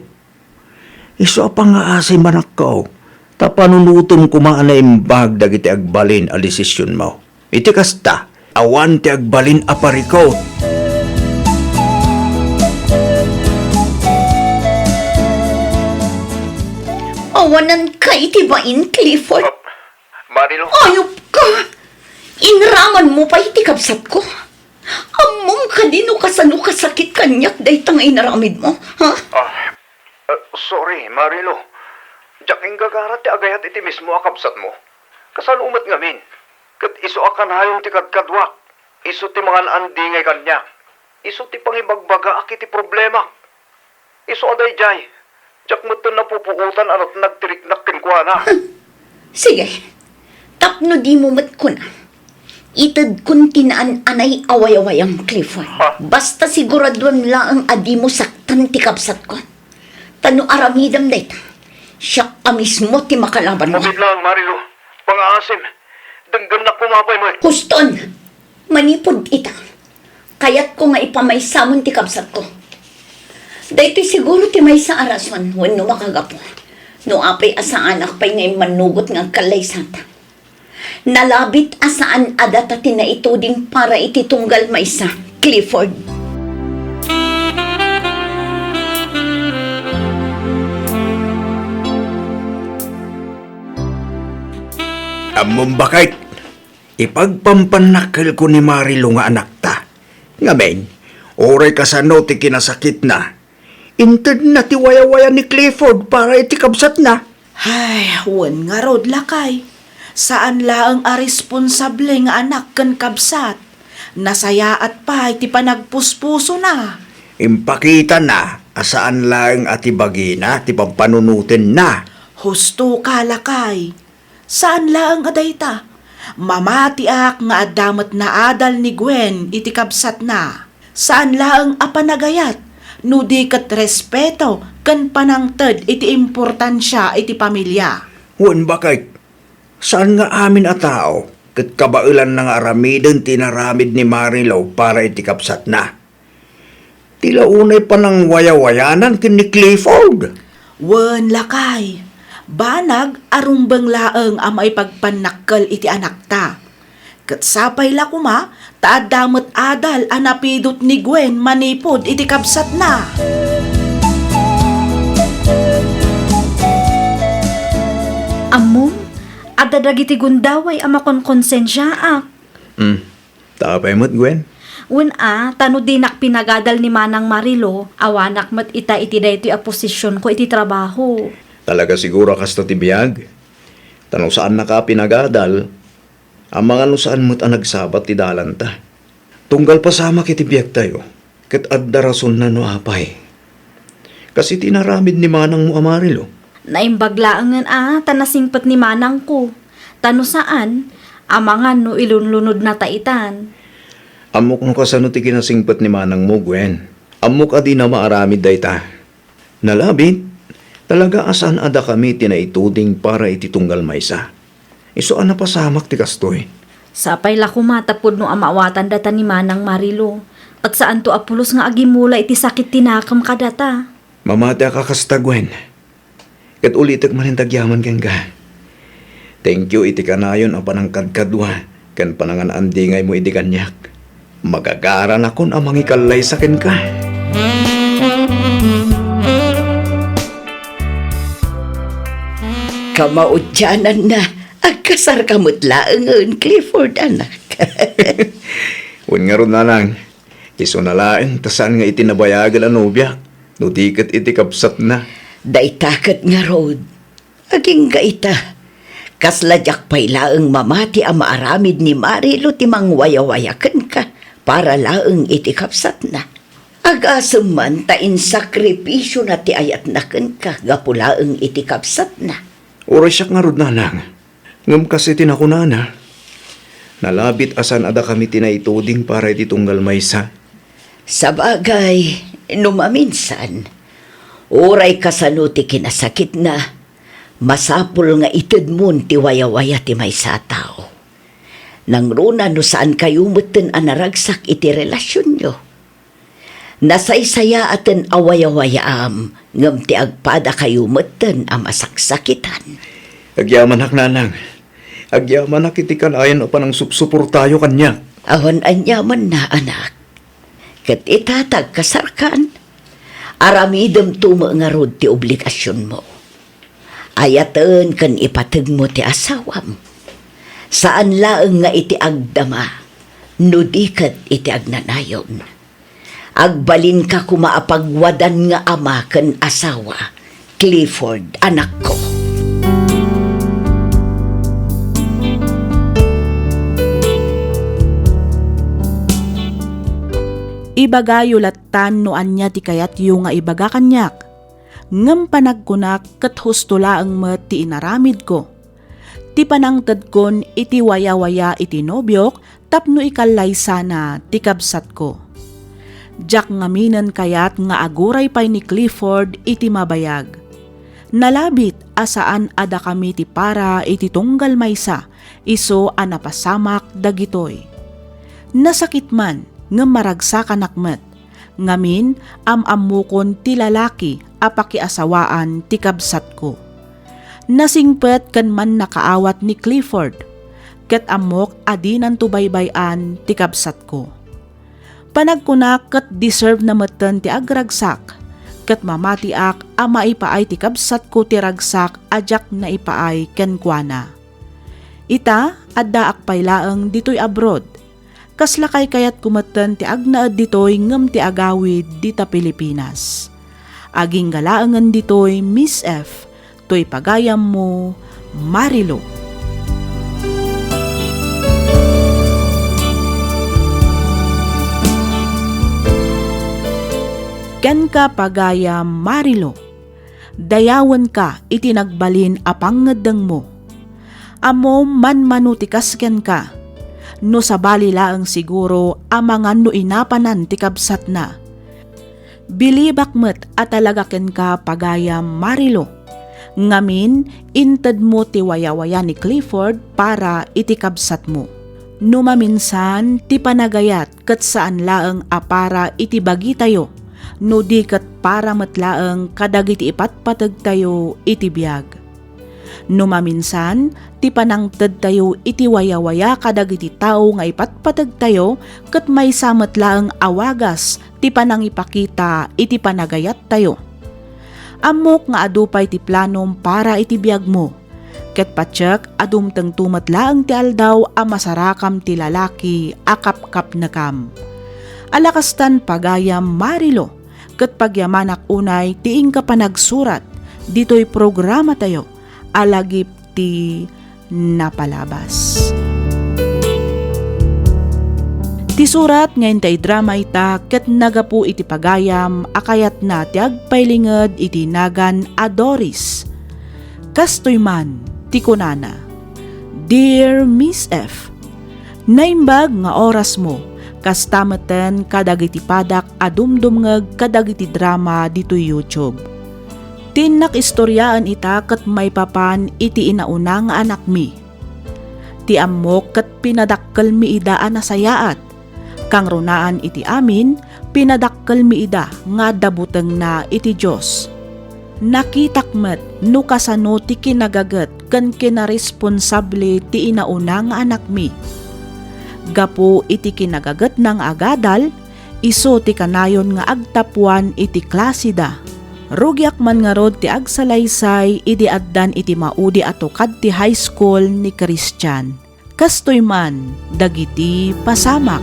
Isu a pangngaasim, anakko, ta panunotem koma a naimbag dagiti agbalin a desisionmo. Iti kasta, awan ti agbalin a parikut. Awananka iti bain, Clifford. Marilou. Ayupka! Inramanmo pay ti kabsatko. Ammom kadi no kasano kasakit kaniak dayta nga inaramidmo, ha? Ah, eh, sorry, Marilou. Diak inggagarat ti agayat iti mismo a kabsatmo. Kasano met ngamin? Ket isu a kanayon ti kadkaduak. Isu ti mangan-andingay kaniak. Isu ti pangibagbaga a kiti problemak. Isu a daydiay, diak metten napupuotan a natnag ti riknak kenkuana. Sige, tapno dimo met kuna, itedkon ti naan-anay a wayawayam, Clifford. Ha? Basta siguraduem laeng a dimo saktan ti kabsatko. Ta no aramidem dayta, siak a mismo ti makalabanmo. Mabiit laeng, Marilou. Pangngaasim, denggennak koma pay met. Huston! Manipud ita, kayatko nga ipamaysamon ti kabsatko. Daytoy siguro ti maysa a rason wenno makagapu no apay a saanak pay nga immannugot nga agkallaysata. Nalabit a saan a data ti naituding para iti tunggal maysa, Clifford. Ammom, baket, ipagpampannakkelko ni Marilo nga anakta. Ngamin, uray kasano ti kinasakitna, intedna ti wayawaya ni Clifford para iti kabsatna. Ay, wen ngarud, lakay. Saan laeng a responsable nga anak ken kabsat. Nasayaat pay ti panagpuspusona. Impakitana a saan laeng a ti bagina ti pampanunotenna. Husto ka, lakay. Saan laeng a dayta. Mamatiak nga adda met naadal ni Gwen iti kabsatna. Saan laeng a panagayat, no di ket respeto ken panangted iti importansia iti pamilia. Wen, baket, saan nga amin a tao ket kabaelanna nga aramiden ti inaramid ni Marilo para iti kabsatna. Ti la unay panangwayawayanan ken ni Clifford. Wen, lakay, banag a rumbeng laeng a maipagpannakkel iti anakta. Ket sapay la koma ta adda met adal a napidot ni Gwen manipud iti kabsatna. Ammom, adda dagiti gundaway a makonkonsensiaak. Hmm. Ta apay met, Gwen? Wen a, ta no dinak pinagadal ni Manang Marilo, awanak met ita iti daytoy a posisionko iti trabaho. Talaga siguro a kasta ti biag? Ta no saannaka a pinagadal, amangan no saan met a nagsabat ti dalanta. Tunggal pasamak iti biagtayo, ket adda rasonna no apay. Kas iti inaramid ni manangmo a Marilo. Naimbag laengen a ta nasingpet ni manangko. Ta no saan, amangan no ilunlunodna ta itan. Ammok no kasano ti kinasingpet ni manangmo, Gwen. Ammok a dina maaramid dayta. Nalabit, talaga a saan a dakami ti naituding para iti tunggal maysa. Isu a napasamak ti kastoy. Sapay la koma ta pudno a maawatan data ni Manang Marilo. Ket saanto a pulos nga agimula iti sakit ti nakem kadata. Mamatiak a kasta, Gwen. Ket ulitek manen ti agyaman kenka. Thank you iti kanayon a panangkadkadua ken panangan-andingaymo idi kaniak. Magagaranakon a mangikallaysa kenka. Kamaudiananna, agkasarka met laengen, Clifford, anak. Wen ngarud, nanang, isuna laeng ta saan nga iti nabayagen a nobiak, no di ket iti kabsatna. Dayta ket ngarud, agingga ita, kasla diak pay laeng mamati a maaramid ni Marilo ti mangwayawaya kenka para laeng iti kabsatna. Agasem man ta insakripisiona ti ayatna kenka gapu laeng iti kabsatna. Uray siak ngarud, nanang. Ngem kas iti nakunana, nalabit a saan a dakami ti naituding para iti tunggal maysa. Sabagay, no maminsan, uray kasano ti kinasakitna, masapul nga itedmon ti wayawaya ti maysa a tao. Nangruna no saankayo metten a naragsak iti relasionyo. Nasaysayaaten a wayawayaam, ngem ti agpadakayo metten a masaksakitan. Agyamanak, nanang. Agyamanak iti kanayon a panangsupsuportayo kaniak. Awan aniamanna, anak. Ket ita ta agkasarkan, aramidemto met ngarud ti obligasionmo. Ayaten ken ipategmo ti asawam. Saan laeng nga iti agdama, no di ket iti agnanayon. Agbalinka koma a pagwadan nga ama ken asawa, Clifford, anakko. Ibagayo lattan no ania ti kayatyo nga ibaga kaniak. Ngem panagkunak ket husto laeng met ti inaramidko. Ti panangtedkon iti wayawaya iti nobiok tapno ikallaysana ti kabsatko. Diak ngaminen kayat nga aguray pay ni Clifford iti mabayag. Nalabit a saan a dakami ti para iti tunggal maysa, isu a napasamak dagitoy. Nasakit man, ngem maragsakanak met. Ngamin, am-ammokon ti lalaki a pakiasawaan ti kabsatko. Nasingpet ken mannakaawat ni Clifford, ket ammok a dinanto baybay-an ti kabsatko. Panagkunak ket deserve na metten ti agragsak, ket mamatiak a maipaay ti kabsatko ti ragsak a diak naipaay kenkuana. Ita, addaak pay laeng ditoy abroad. Kasla kaykayatko metten ti agnaed ditoy ngem ti agawid dita Pilipinas. Agingga laengen ditoy, Miss F, toy pagayammo, Marilu. Kenka, pagayam Marilu, dayawenka iti nagbalin a pangngeddengmo. Ammom manmano ti kas kenka. No sabali laeng siguro a mangan no inapanan ti kabsatna. Bilibak met a talaga kenka, pagayam Marilu. Ngamin, intedmo ti wayawaya ni Clifford para iti kabsatmo. No maminsan, ti panagayat ket saan laeng a para iti bagitayo, no di ket para met laeng kadagiti ipatpategtayo iti biag. No maminsan, ti panangtedtayo iti wayawaya kadagiti tao nga ipatpategtayo ket maysa met laeng a wagas ti panangipakita iti panagayattayo. Ammok nga adu pay ti planom para iti biagmo. Ket patiek a dumtengto met laeng ti aldaw a masarakam ti lalaki a kapkapnekam. Ala kastan, pagayam Marilu, ket pagyamanak unay ti inka panagsurat ditoy programatayo a Lagip ti Napalabas. Ti surat nga inta idrama ita ket nagapu iti pagayam a kayatna ti agpailinged iti nagan a Doris. Kastoy man ti kunana, "Dear Miss F, naimbag nga orasmo, kasta metten kadagiti padak a dumdumngeg kadagiti drama ditoy YouTube. Ti innak istoriaen ita ket maipapan iti inauna nga anakmi. Ti ammok ket pinadakkelmi ida a nasayaat. Kangrunaan iti amin, pinadakkelmi ida nga adda butengna iti Dios. Nakitak met no kasano ti kinagaget ken kinaresponsable ti inauna nga anakmi. Gapu iti kinagagetna nga agadal, isu ti kanayon nga agtapuan iti klaseda. Rugiak man ngarud ti agsalaysay idi addan iti maudi a tukad ti high school ni Christian." Kastoy man dagiti pasamak.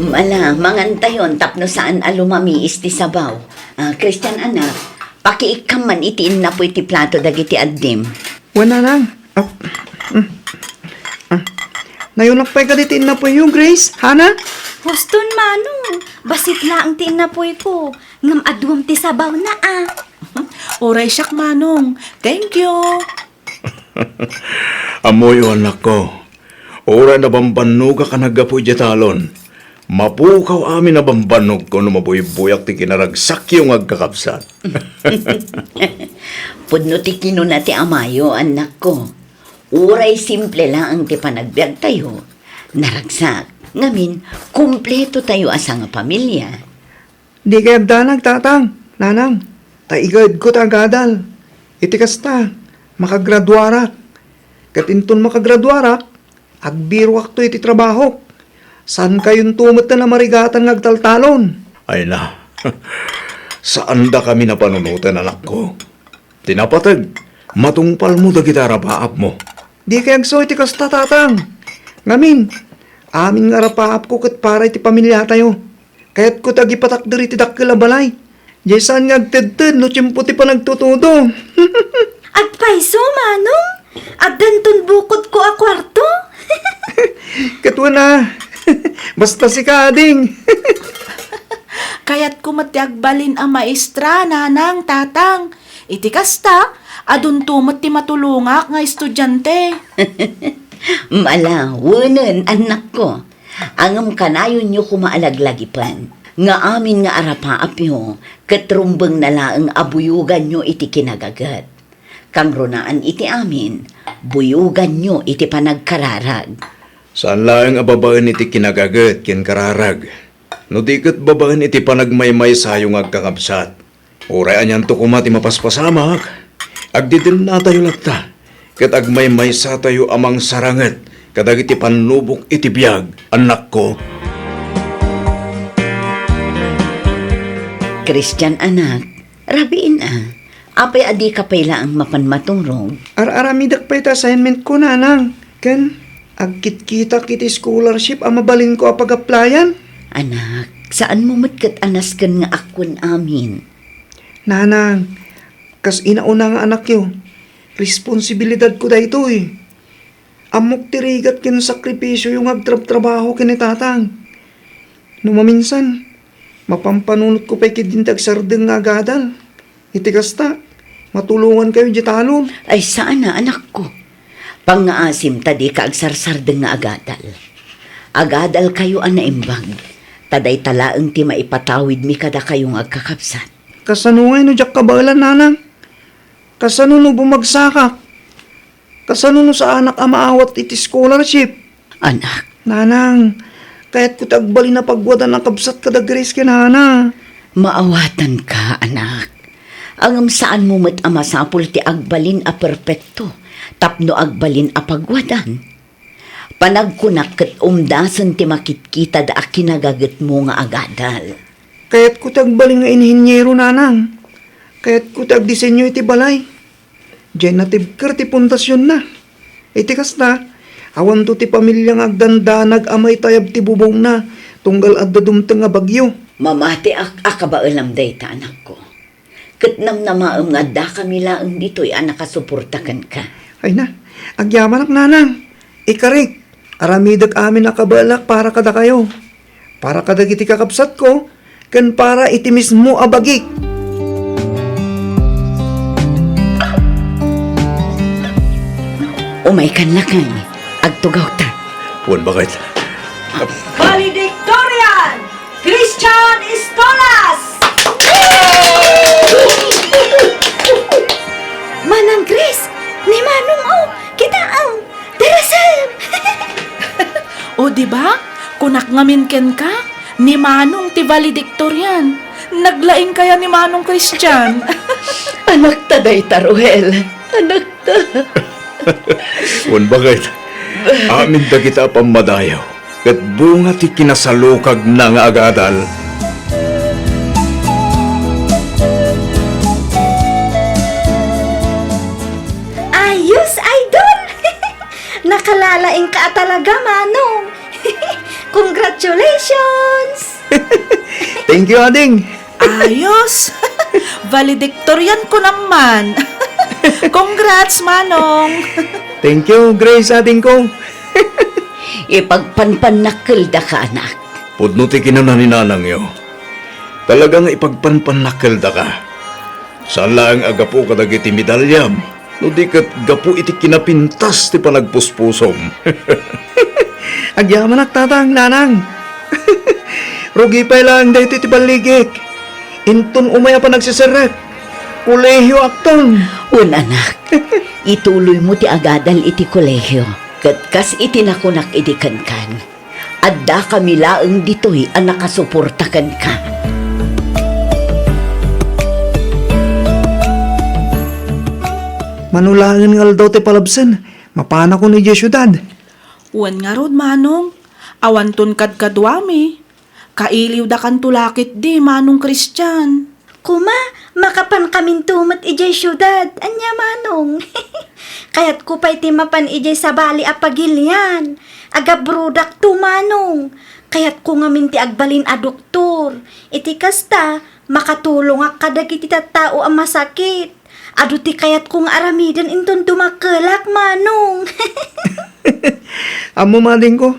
Ala, mangantayon tapno saan a lumamiis ti sabaw. Ah, Christian, anak, pakiikkam man iti innapuy ti plato dagiti addim. Wen, nanang. Ah, mm, mm. Nayunak pay kadi ti innapuyo, Grace? Hana? Huston, Manong. Basit laeng ti innapuyko. Ngem aduam ti sabawna, a. Uray siak, Manong. Thank you. Ammoyo, anakko. Uray nabambannogak a naggapu idiay talon, mapukaw amin a bambannogko no mabuybuyak ti kinaragsakyo nga agkakabsat. Pudno ti kinuna ti amayo, annakko. Uray simple laeng ti panagbiagtayo, naragsak, ngamin, kumpletotayo a sangapamilia. Dikay agdanag, tatang, nanang, ta igaedko ti agadal. Iti kasta, makagraduarak. Ket inton makagraduarak, agbiroakto iti trabahok. Saankayonto metten a marigatan nga agtaltalon. Ay na, saandakami a panunoten, anakko. Ti napateg, matungpalmo dagiti arapaapmo. Dikay agsu iti kasta, tatang. Ngamin, amin nga arapaapko ket para iti pamiliatayo. Kayatko ti agipatakder iti dakkel a balay. Diay saan nga agtedted no tiempo ti panagtutudo. Agpayso, Manong? Addanton bukodko a kuarto? Ket wen a, basta sika, ading. Kayatko met ti agbalin a maestra, nanang, tatang. Iti kasta, adunto met ti matulongak nga estudiante. Ala, wenen, annakko. Ngem kanayonyo koma a laglagipen nga amin nga arapaapyo ket rumbengna laeng a buyoganyo iti kinagaget. Kangrunaan iti amin, buyoganyo iti panagkararag. Saan laeng a babaen iti kinagaget ken kararag, no di ket babaen iti panagmaymaysayo nga agkakabsat. Uray anianto koma ti mapaspasamak, agdidennatayo latta, ket agmaymaysatayo a mangsaranget kadagiti pannubok iti biag, annakko. Christian, anak, rabiin a. Apay a dika pay laeng mapan maturog? Ar-aramidek pay ti assignment ko, nanang. Ken agkitkitak iti scholarship a mabalinko a pag-applyan. Anak, saanmo met ket a nasken nga akkuen amin. Nanang, kas inauna nga anakyo, responsibilidadko daytoy. Ammok ti rigat ken sakripisioyo nga agtrabtrabaho ken ni tatang. No maminsan, mapanpanunotko pay ketdin ti agsardeng nga agadal. Iti kasta, matulongankayo idiay talon. Ay, saan a, anakko. Pangngaasim ta dika agsarsardeng nga agadal. Agadalkayo a naimbag, ta dayta laeng ti maipatawidmi kadakayo nga agkakabsat. Kasano ngay no diak kabaelan, nanang? Kasano no bumagsakak? Kasano no saanak a maawat iti scholarship? Anak. Nanang, kayatko ti agbalin a pagwadan a kabsat kada Grace ken Hana. Maawatanka, anak. Ngem saanmo met a masapul ti agbalin a perpekto tapno agbalin a pagwadan. Panagkunak ket umdasen ti makitkitada a kinagagetmo nga agadal. Kayatko ti agbalin nga inhiniero, nanang. Kayatko ti agdisenyo iti balay. Diay natibker ti pundasionna. Iti kasta, awanto ti pamilia nga agdandanag a maitayab ti bubongna tunggal adda dumteng a bagyo. Mamatiak a kabaelam dayta, anakko. Ket namnamaem nga addakami laeng ditoy a nakasuporta kenka. Ay na, agyamanak, nanang. Ikarik, aramidek amin a kabaelak para kadakayo, para kadagiti kakabsatko, ken para iti mismo a bagik. Umaykan lakay, agtugawta. Wen, bakit? Valedictorian! Christian Estolas! Manang Chris, ni Manong, o, kitaem, darasem! O, di ba? Kunak ngamin kenka, ni Manong ti valedictorian. Naglaing kaya ni Manong Christian? Anakta dayta, Ruel. Anakta. Wen, bakit? Amin dagita a pammadayo ket bunga ti kinasalukagna nga agadal. Ayos, Idol! Nakalalaingka a talaga, Manong. Congratulations! Thank you, Ading. Ayos! Valedictorian ko naman. Congrats, Manong! Thank you, Grace, adingko. Ipagpanpannakkeldaka, anak. Pudno ti kinuna ni nanangyo. Talaga nga ipagpanpannakkeldaka. Saan laeng a gapu kadagiti medalyam, no di ket gapu iti kinapintas ti panagpuspusom. Agyamanak, tatang, nanang. Rugi pay laeng daytoy ti balligik. Inton umay a panagseserrek, kolehiyoakton. Wen, anak, ituloymo ti agadal iti kolehiyo, ket kas iti nakunak idi kenkan, addakami laeng ditoy a nakasuporta kenka. Mano laeng nga aldaw ti palabsen, mapanakon idiay siudad. Wen ngarud, Manong, awanton kadkaduami. Kailiwdakanto la ketdi, Manong Christian. Kuma, makapankaminto met idiay siudad. Ania, Manong? Kayatko pay ti mapan idiay sabali a pagilian. Agabrodakto, Manong. Kayatko ngamin ti agbalin a doktor. Iti kasta, makatulongak kadagiti tattao a masakit. Adu ti kayatko nga aramiden inton dumakkelak, Manong. Ammom, adingko,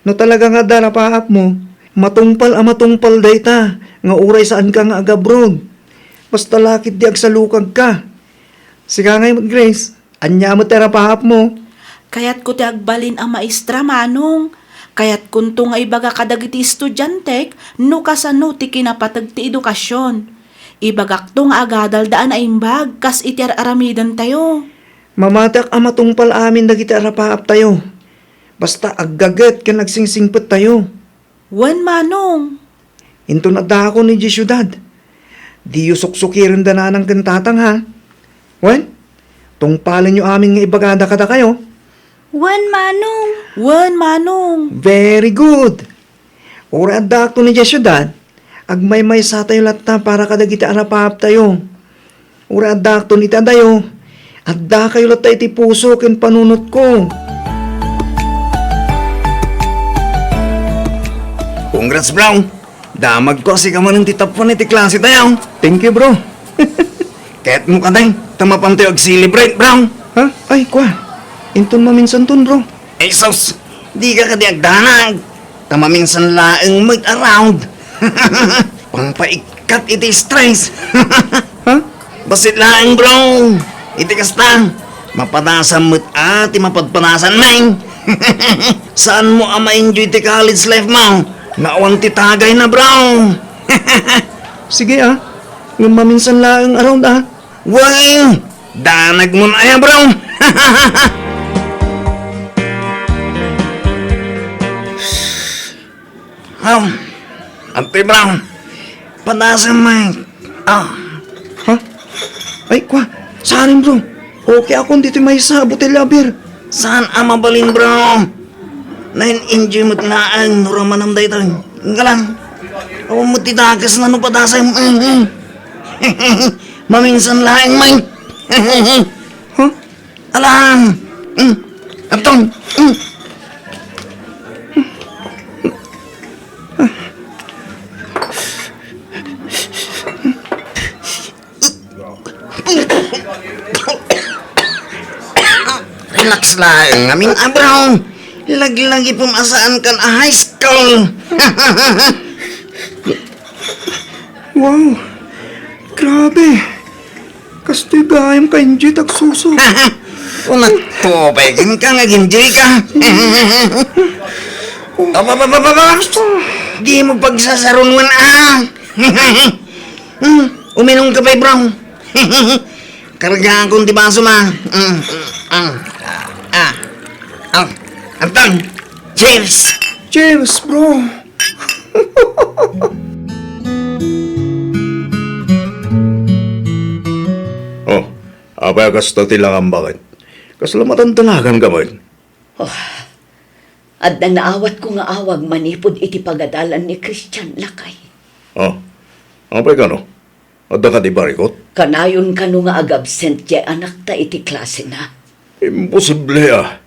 no talaga nga adda rapaapmo, matungpal a matungpal dayta nga uray saanka nga agabroad. Basta la ketdi agsalukagka. Sika ngay met, Grace, ania met ti rapaapmo? Kayatko ti agbalin a maestra, Manong. Kayatkonto nga ibaga kadagiti estudiantek no kasano ti kinapateg ti edukasion. Ibagakto nga agadalda a naimbag kas iti ar-aramidentayo. Mamatiak a matungpal amin dagiti arapaaptayo. Basta aggaget ken agsingsingpettayo. Wen, Manong. Inton addakon idiay siudad, diyo suksukirenda nanang ken tatang, ha? Wen, tungpalenyo amin nga ibagada kadakayo. Wen, Manong. Wen, Manong. Very good. Uray addakton idiay siudad, Agmaymaysatayo latta para kadagiti arapaaptayo. Uray addaakton iti adayo, addakayo latta iti puso ken panunotko. Congrats, bro! Damagko a sika manen ti top one iti klase tayo. Thank you, bro. Kayatmo kadi, ta mapantayo ag-celebrate, bro. Ha? Ay, kwa. Inton maminsanton, bro. Ay, sus! Dika kadi agdanag. Ta maminsan laeng met a round. Pangpaikkat iti stress. Ha? Bassit laeng, bro. Iti kasta, mapadasam met a ti mapadpadasan, man. Saanmo a ma-enjoy ti college life mo nga awan ti tagayna, bro. Sige, ah. Ngem maminsan laeng a round, ah. Well, danagmon aya, bro. Oh, Auntie Brown, padasem met. Ah. Ha? Ay, kwa, saan, bro? Okay akon ditoy maysa a botelya a beer. Saan a mabalin, bro? Nag-enjoy met laeng no ramanam daytoy. Ngala, awan met ti dakesna no padasem. Mm, mm. Maminsan laeng, man. Ha? Alam. Mm. Abton. Mm. Relax laeng, amin a, bro. Laglagipem a saankan a high school. Wow! Grabe! Kastoy gayam ka-enjoy ti agsuso. Unat to, pay, ken ka nga ag-enjoy ka. Aba, aba, aba, aba, aba. Dimo pagsasarunuen, ah. Hmm, uminom ka pay, bro. Kargaakon ti baso, ma. Mm, mm, mm. Ah, ah. Antang. Cheers! Cheers, bro! Oh, apay a kasta ti langam, baket? Kasla matandalagan ka met? Oh, adda naawatko nga awag manipud iti pagadalan ni Christian, lakay. Oh, apay kano? Adda kadi parikut? Kanayon kano nga agabsent diay anakta iti klasena? Imposible a.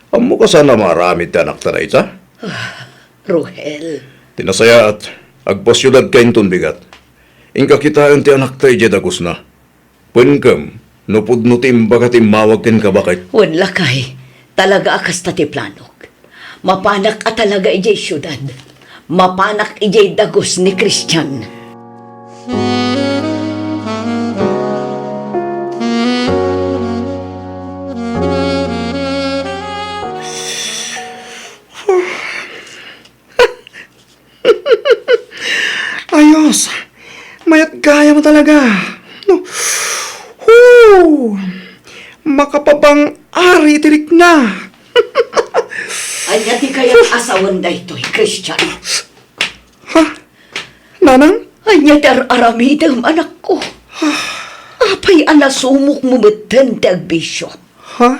Ammok a saan a maaramid ti anakta dayta? Ah, Ruhel. Ti nasayaat, agpasiudadka inton bigat. Inka kitaen ti anakta idiay dagusna. Penkem no pudno ti imbaga ti immawag kenka, baket. Wen, lakay, talaga a kasta ti planok. Mapanak a talaga idiay siudad. Mapanak idiay dagus ni Christian. Ayos! Mayat gayam talaga! No. Hoo! Makapabang-ari ti rikna! Ania ti kayat a sawen daytoy, Christian? Ha? Nanang? Ania ti ar-aramidem, anakko? Apay a nasumokmo metten ti agbisio? Ha?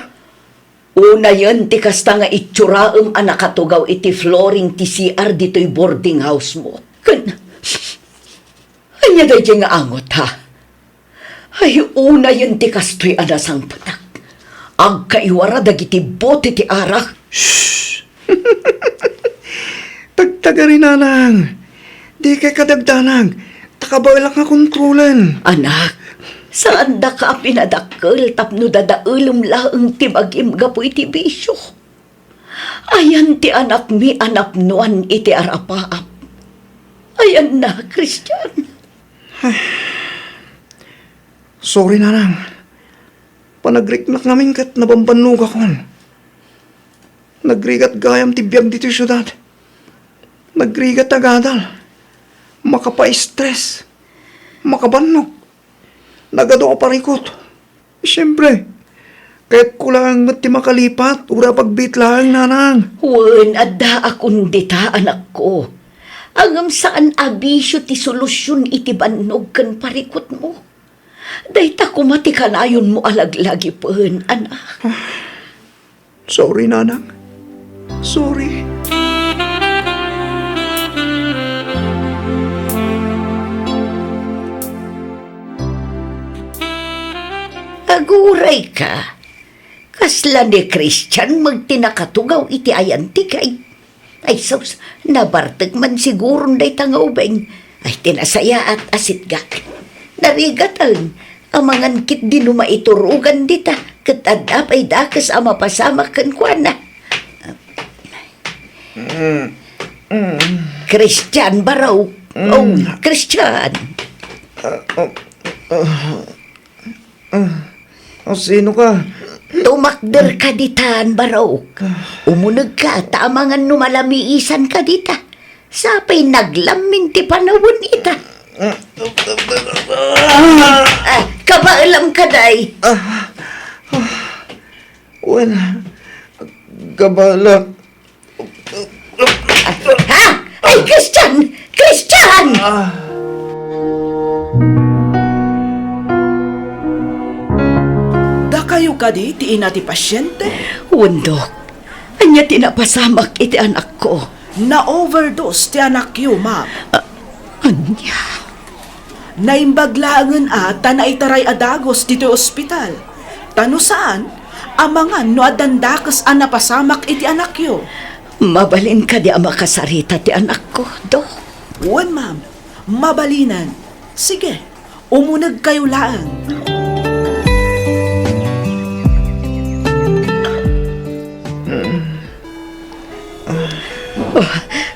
Unayen ti kasta nga itsuraem a nakatugaw iti flooring ti C R ditoy boarding house mo. Ken, ania daydiay nga angot, ha? Ay, unayen ti kastoy a nasangpetak. Agkaiwara dagiti bote ti arak. Shh! Tagtagari, nanang. Dikay kadagdanag. Ta kabaelak nga kontrolen. Anak, saandaka a pinadakkel tapno dadaelem laeng ti bagim gapu iti bisio. Ayan ti anakmi a napnoan iti arapaap. Ayanna, Christian. Sorry, nanang. Panagriknak ngamin ket nabambannogakon. Nagrigat gayam ti biag ditoy siudad. Nagrigat ti agadal. Makapa-stress. Makabannog. Nagadu a parikut. Siempre, kayatko laeng met ti makalipat, uray pagbiit laeng, nanang. Wen, addaakon dita, anakko. Ngem saan a bisio ti solusion iti bannog ken parikutmo. Dayta koma ti kanayonmo a laglagipen, anak. Sorry, nanang. Sorry. Agurayka. Kasla ni Christian met ti nakatugaw iti ayantik ay. Ay sus, nabartek man siguron dayta nga ubing. Ay, ti nasayaat a sitgak. Narigaten, amangan ketdi no maiturugan dita, ket adda pay dakes a mapasamak kenkuana. Mm. Mm. Christian, Barok. Mm. Oh, Christian. Ah, oh, ah. Ah, ah, sino ka? Tumakder ka ditan, Barok. Umuneg ka, ta amangan no malamiisan ka dita. Sapay naglammin ti panawen ita. Ah, kabaelam ka, day. Ah, ah, well, kabaelam. Ha? Ay, Christian! Christian! Ah. Dakayo kadi ti ina ti pasiente? Wen, Dok. Ania ti napasamak iti anakko? Na-overdose ti anakyo, ma'am. Ah, ania? Naimbag laengen a ta naitaray a dagus ditoy ospital. Ta no saan, amangan no addan dakes a napasamak iti anakyo. Mabalin kadi a makasarita ti anakko, Dok? Wen, ma'am. Mabalinen. Sige, umunegkayo laeng. Oh,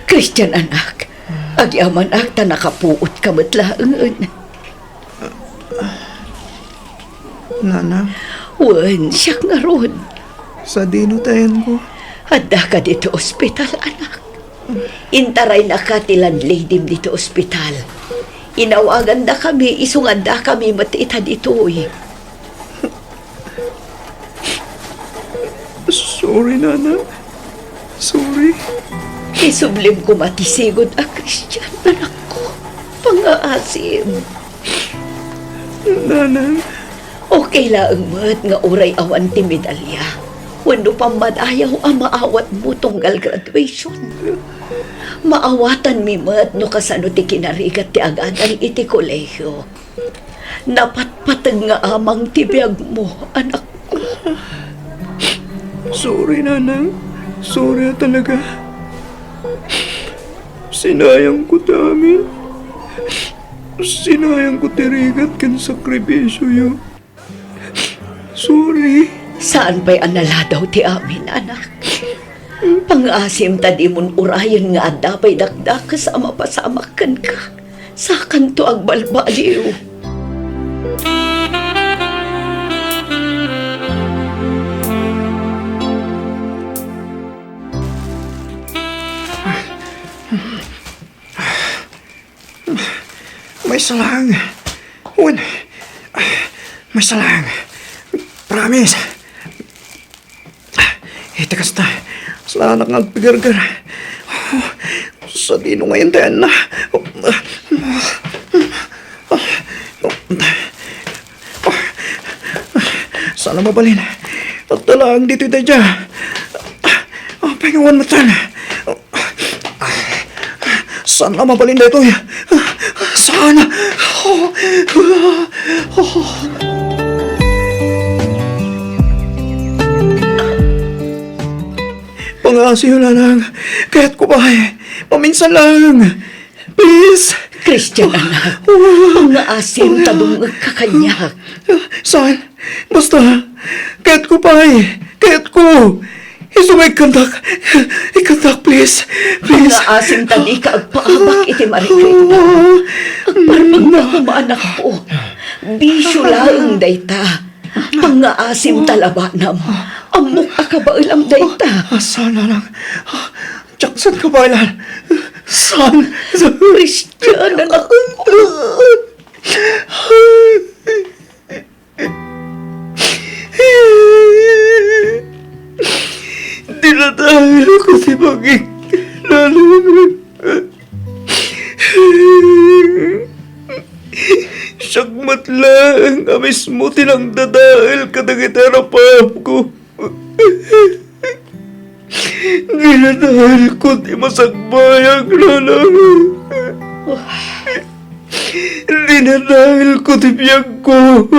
Christian, anak. Agyamanak ta nakapootka met laengen. Nanang? Wen, siak ngarud. Sadino ti ayanko? Addaka ditoy ospital, anak. Intaraynaka ti landladyem ditoy ospital. Inawagandakami, isu nga addakami met ita ditoy. Sorry, Nanang. Sorry. Isublim koma ti sigud a Christian, anakko. Pangngaasim. Nanang. Okay laeng met nga uray awan ti medalya wenno pammadayaw a maawatmo tunggal graduation. Maawatanmi met no kasano ti kinarigat ti agadal iti kolehio. Napatpateg nga amang ti biagmo, anakko. Sorry, Nanang. Sorry a talaga. Sinayangko ti amin. Sinayangko ti rigat ken sakripisioyo. Sorry. Saan pay a naladaw ti amin, anak. Pangngaasim ta dimon urayen nga adda pay dakdakes a mapasamak kenka. Sakanto agbalbaliw. Maysa lang. Wen, maysa lang. Promise. Iti kasta, salanak nga agpigerger. Oh, sadino ngayen ti ayanna? Saan a mabalin? Adda laeng ditoy daydiay. Apay nga awan met. Saan a mabalin daytoy? Saan? Pangngaasim, Nanang. Kayatko pay. Maminsan lang. Please. Christian, anak. Pangngaasim ta dumngegka kaniak. Saan? Basta, kayatko pay. Kayatko. Isu nga ikkandak. Ikkandak, please. Please. Pangngaasim ta dika agpaabak iti marikritna. Agparmekka koma, anakko. Bisio laeng dayta. Pangngaasim ta labanam. Ammok a kabaelam dayta. Saan, Nanang? Diak saan kabaelan. Saan? Christian, anakko. Dinadaelko ti bangik, Nanang. Siak met laeng a mismo ti nangdadael kadagiti arapapko. Dinadaelko ti masakbayag, Nanang. Dinadaelko ti biagko.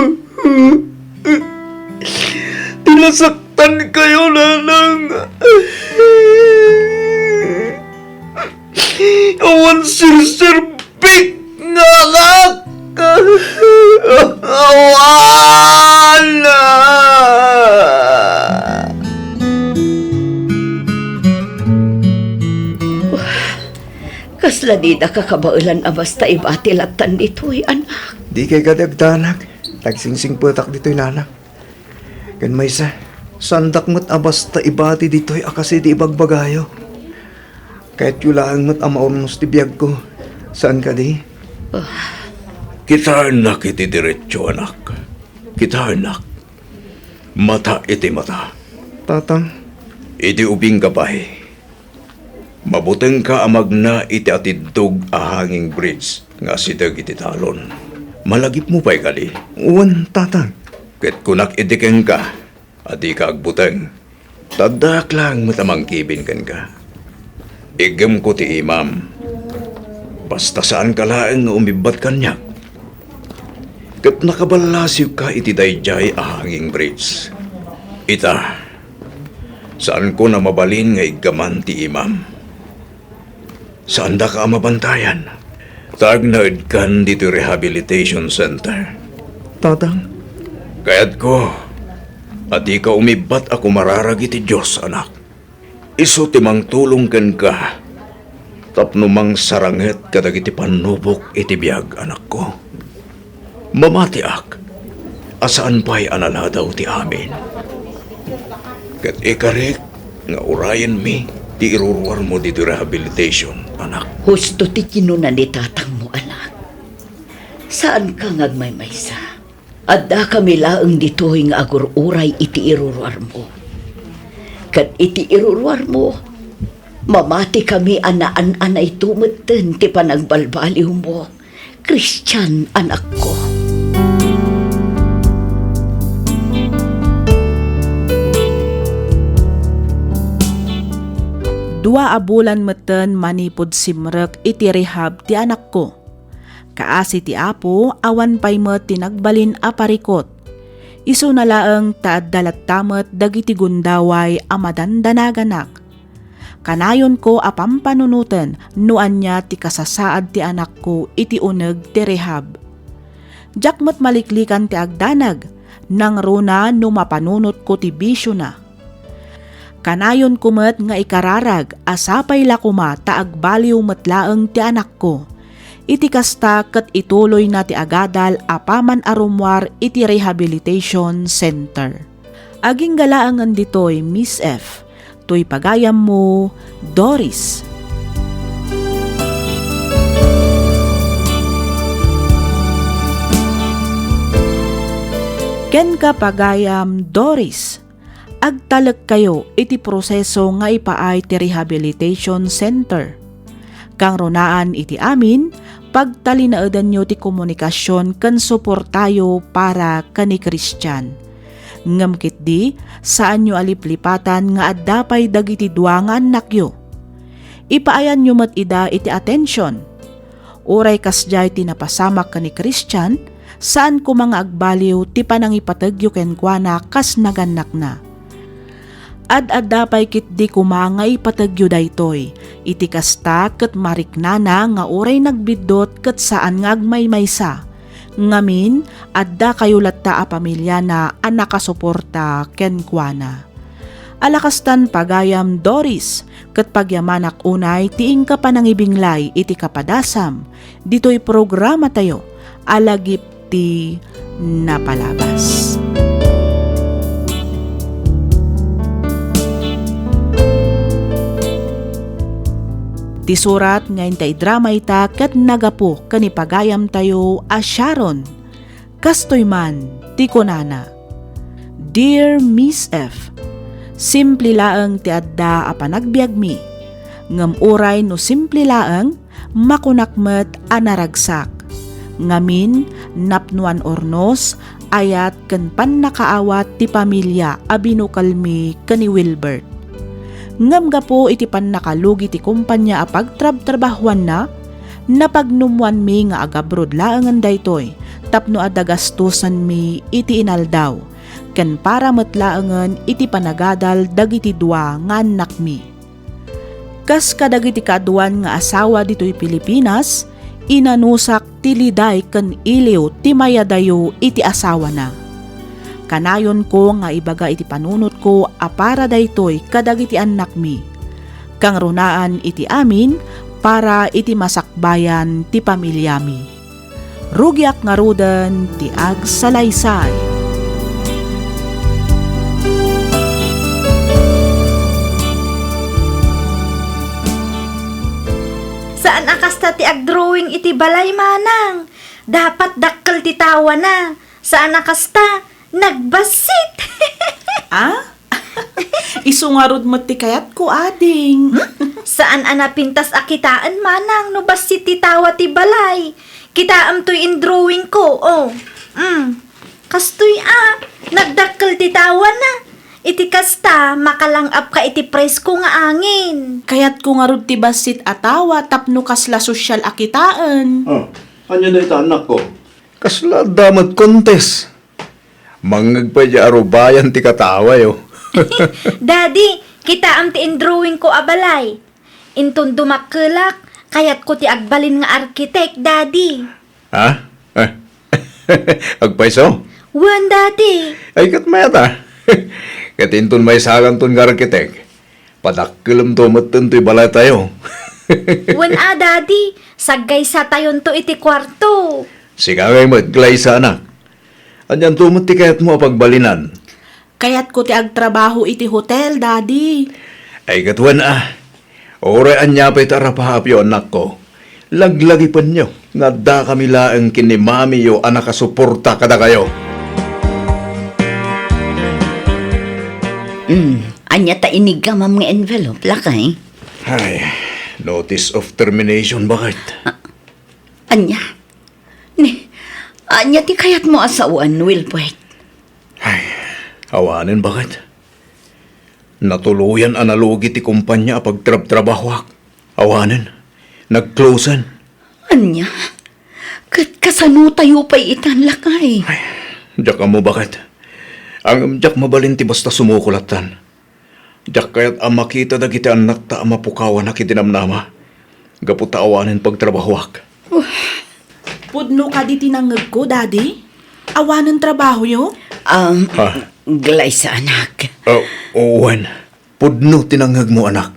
Ti nasaktankayo, nanang. Awan serserbik nga anak. Awan! Kasla dida kakabaelan a basta ibati lattan ditoy, anak. Dikay kadi agdanag. Nagsingsingpetak ditoy, nanang. Ken maysa, saandak met a basta ibati ditoy a kas idi ibagbagayo. Kayatyo laeng met a maurnos ti biagko. Saan kadi? Ah. Kitaennak iti diretso, anak. Kitaennak. Mata iti mata. Tatang. Idi ubingka pay, mabutengka a magna iti atiddog a hanging bridge nga asideg iti talon. Malagipmo pay kadi? Wen, Tatang. Ket kunak idi kenka a dika agbuteng. Ta addaak laeng met a mangkibin kenka. Iggemko ti imam. Basta saanka laeng nga umibbat kaniak. Ket nakaballasiwka iti daydiay a hanging bridge. Ita, saanko a mabalin nga iggaman ti imam. Saandaka a mabantayan. Ta agnaedkan ditoy rehabilitation center. Tatang. Kayatko a dika umibbat a kumararag iti Dios, anak. Isu ti mangtulong kenka tapno mangsaranget kadagiti pannubok iti biag, anakko. Mamatiak a saan pay a naladaw ti amin. Ket ikarik nga urayenmi ti iruruarmo ditoy rehabilitation, anak. Husto ti kinuna ni tatangmo, anak. Saanka nga agmaymaysa. Addakami laeng ditoy nga agur-uray iti iruruarmo. Ket iti iruruarmo, mamatikami a naan-anayto metten ti panagbalbaliwmo. Christian, anakko. Dua a bulan metten manipud simrek iti rehab ti anakko. Kaasi ti Apo, awan pay met ti nagbalin a parikut. Isuna laeng ta adda latta met dagiti gundaway a madandanaganak. Kanayonko a pampanunoten no ania ti kasasaad ti anakko iti uneg ti rehab. Diak met maliklikan ti agdanag, nangruna no mapanunotko ti bisiona. Kanayonko met nga ikararag a sapay la koma ta agbaliw met laeng ti anakko. Iti kasta ket ituloyna ti agadal a paman a rummuar iti rehabilitation center. Agingga laengen ditoy, Miss F. Toy pagayammo, Doris. Kenka, pagayam Doris, agtalekkayo iti proseso nga ipaay ti rehabilitation center. Kangrunaan iti amin, pagtalinaedanyo ti komunikasion ken suportayo para ken ni Christian. Ngem ketdi, saanyo a liplipatan nga adda pay dagiti dua nga annakyo. Ipaayanyo met ida iti atension. Uray kasdiay ti napasamak ken ni Christian, saan koma nga agbaliw ti panangipategyo kenkuana kas nagannakna. Ad-adda pay ketdi koma nga ipategyo daytoy. Iti kasta ket mariknana nga uray nagbiddut ket saan nga agmaymaysa. Ngamin, addakayo latta a pamiliana a nakasuporta kenkuana. Ala kastan, pagayam Doris, ket pagyamanak unay ti inka panangibinglay iti kapadasam ditoy programatayo a Lagip ti Napalabas. Ti surat nga inta idrama ita ket naggapu ken ni pagayamtayo a Sharon. Kastoy man ti kunana, "Dear Miss F, simple laeng ti adda a panagbiagmi, ngem uray no simple laeng, makunak met a naragsak. Ngamin, napnoan urnos, ayat ken pannakaawat ti pamilia a binukelmi ken ni Wilbert. Ngem gapu iti pannakalugi ti kompania a pagtrabtrabahuanna, napagnummoanmi nga agabrod laengen daytoy tapno adda gastosanmi iti inaldaw. ken para met laengen iti panagadal dagiti dua nga annakmi. Kas kadagiti kaaduan nga asawa ditoy Pilipinas, inanusak ti liday ken iliw ti mayadayo iti asawana. Kanayonko nga ibaga iti panunotko a para daytoy kadagiti annakmi. Kangrunaan iti amin para iti masakbayan ti pamiliami. Rugiak ngaruden ti agsalaysay. Saan a kasta ti agdrawing iti balay, manang. Dapat dakkel ti tawana. Saan a kasta, nagbassit. Ah? Isu ngarud met ti kayatko, ading. Hmm? Saan a napintas a kitaen, manang, no bassit ti tawa ti balay. Kitaem toy indrawingko, oh. Mm. Kastoy a, nagdakkel ti tawana. Iti kasta, makalang-apka iti presko nga angin. Kayatko ngarud ti bassit a tawa tapno kasla sosyal a kitaen. Oh, ania dayta, annakko? Kasla adda met contest. Mangngeg pay diay a rubayan ti katawayo. Daddy, kitaem ti indrawingko a balay. Inton dumakkelak, kayatko ti agbalin nga arkitek, Daddy. Ha? Eh. Agpayso? Wen, Daddy. Ay, ket mayat a. Ket inton maysakanton nga arkitek, padakkelemto metten toy balaytayo. Wen a, Daddy, saggaysatayonto iti kuarto. Sika ngay met, Glyza, anak. Anianto met ti kayatmo a pagbalinan? Kayatko ti agtrabaho iti hotel, Daddy. Ay, ket wen a. Uray ania pay ti arapaapyo, annakko, laglagipenyo nga addakami laeng ken ni mamiyo a nakasuporta kadakayo. Hmm, ania ta iniggamam nga envelope, lakay? Ay, notice of termination, baket. Ah, ania? Ni, ania ti kayatmo a sawen, Wilbert? Ay, awanen, baket. Natuloyan a nalugi ti kumpania a pagtrabtrabahoak. Awanen, nagclosen. Ania? Ket kasano tayo pay itan, lakay? Ay, diak ammo, baket. Ngem diak mabalin ti basta sumukol lattan. Diak kayat a makita dagiti annakta a mapukawanak iti namnama, gapu ta awanen pagtrabahoak. Pudno kadi ti nangngegko, Daddy? Awanen trabahoyo? Um, Ha? Glyza, anak. Ah, wen, pudno ti nangngegmo, anak.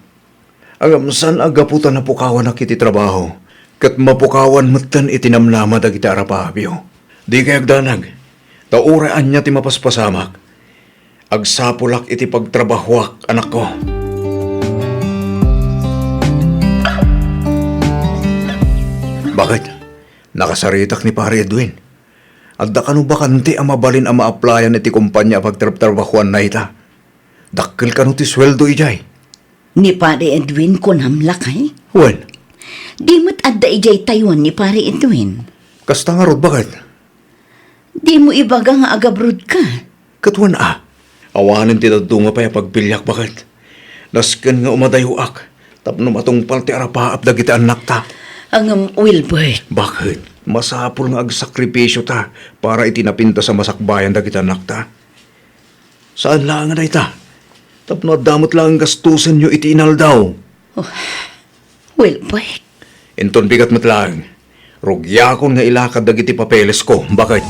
Ngem saan a gapu ta napukawanak iti trabaho, ket mapukawan metten iti namnama dagiti arapaapyo. Dikay agdanag, ta uray ania ti mapaspasamak, agsapulak iti pagtrabahoak, anakko. Baket? Nakasaritak ni Pare Edwin. Adda kano bakante a mabalin a ma-applyan iti kompania a pagtrabtrabahoanna ita? Dakkel kano ti sueldo idiay? Ni Pare Edwin, kunam, lakay? Wen. Di met adda idiay Taiwan ni Pare Edwin? Kasta ngarud, baket? Dimo ibaga nga agabrodka? Ket wen a. Awanen ti dadduma pay a pagbiliak, baket. Nasken nga umadayoak tapno matungpal ti arapaap dagiti annakta. Ngem, Wilbert. Baket? Masapul nga agsakripisio ta para iti napintas a masakbayan dagiti annakta. Saan laeng a dayta, tapno adda met laeng gastosenyo iti inaldaw. Oh, Wilbert. Inton bigat met laeng, rugiakon nga ilakad dagiti papelesko, baket.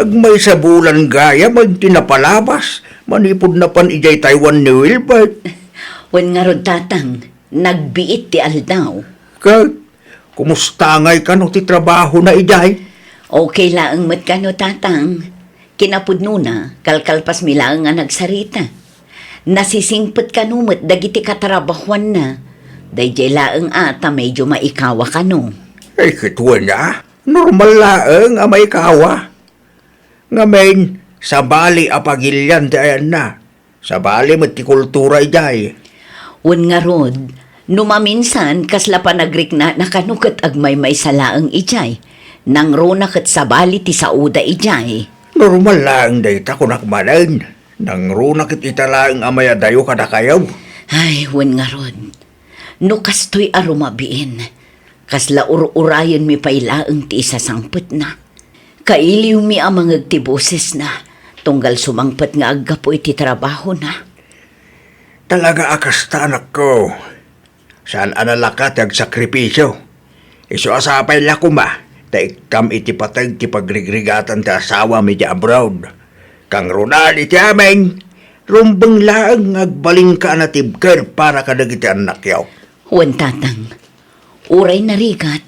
Agmaysa bulan gayam ti napalabas manipud napan idiay Taiwan ni Wilbert. Wen ngarud, Tatang, nagbiit ti aldaw. Ket kumusta ngay kano ti trabahona idiay? Okay laeng met kano, Tatang. Kinapudnona, kalkalpasmi laeng a nagsarita. Nasisingpet kano met dagiti katrabahoanna. Daydiay laeng a ta medyo maikawa kano. Ay, ket wen a, normal laeng a maikawa. Ngamin, sabali a pagilian ti ayanna. Sabali met ti kultura idiay. Wen ngarud, no maminsan, kasla panagriknana kano ket agmaymaysa laeng idiay. Nangruna ket sabali ti saoda idiay. Normal laeng dayta, kunak manen. Nangruna ket ita laeng a mayadayo kadakayo. Ay, wen ngarud. No kastoy a rumabiin, kasla ur-urayenmi pay laeng ti isasangpetna. Kailiwmi a mangeg ti bosesna, tunggal sumangpet nga aggapu iti trabahona. Talaga a kasta, anakko. Saan a nalaka ti agsakripisio. Isu a sapay la koma, ta ikkam iti pateg ti pagrigrigatanta a asawam iti abroad. Kangrunan iti amin, rumbeng laeng nga agbalinka a natibker para kadagiti annakyo. Wen, Tatang, uray narigat,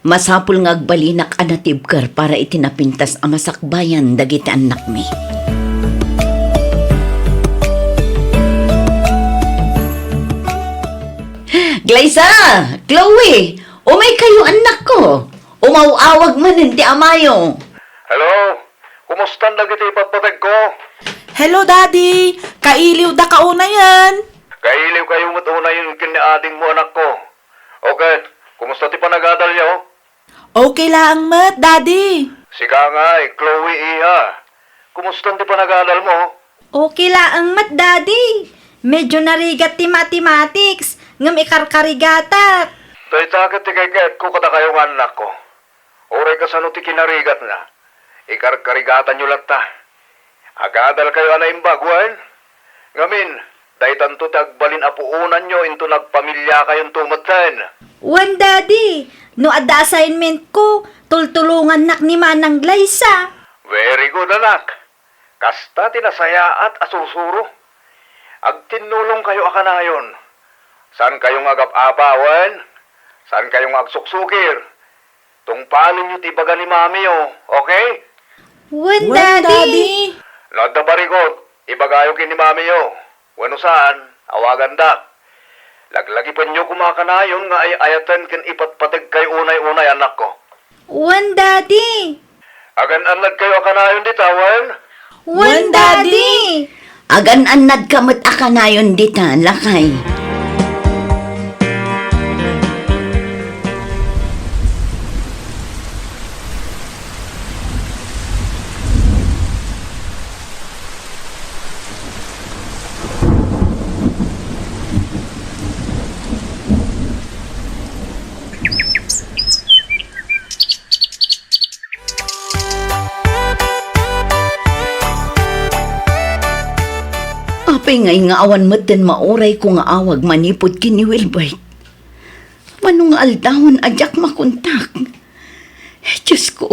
masapul nga agbalinak a natibker para iti napintas a masakbayan dagiti annakmi. Glyza! Chloe! Umaykayo, annakko! Umaw-awag manen ti amayo! Hello? Kumustan dagiti ipatpategko? Hello, Daddy! Kailiwdaka unayen! Kailiwkayo met unayen ken ni adingmo, anakko. O ket, kumusta ti panagadalyo? Okay laeng met, Daddy. Sika ngay, Chloe, iha. Kumustan ti panagadalmo? Okay laeng met, Daddy. Medyo narigat ti mathematics, ngem ikarkarigatak. Dayta ket ti kayatko kadakayo nga annakko. Uray kasano ti kinarigatna, ikarkarigatanyo latta. Agadalkayo a naimbag, wen? Ngamin, daytanto ti agbalin a puonanyo inton agpamiliakayonto metten. Wen, Daddy. No adda assignmentko, tultulongannak ni Manang Glyza. Very good, anak. Kasta ti nasayaat a sursuro. Agtinnulongkayo a kanayon. Saankayo nga agap-apa, wen? Saankayo nga agsuksukir. Tungpalenyo ti ibaga ni mamiyo, okay? Wen, Wen, Daddy. Daddy. No adda parigot, ibagayo ken ni mamiyo. Wenno saan, awagandak. Laglagipenyo koma a kanayon nga ay-ayaten ken ipatpategkayo unay-unay, annakko. Wen, Daddy. Agan-annadkayo a kanayon dita, wen? Wen, Daddy. Agan-annadka met a kanayon dita, lakay. Apay ngay nga awan metten maurayko nga awag manipud ken ni Wilbert? Mano nga aldawen a diak makontak? Diosko,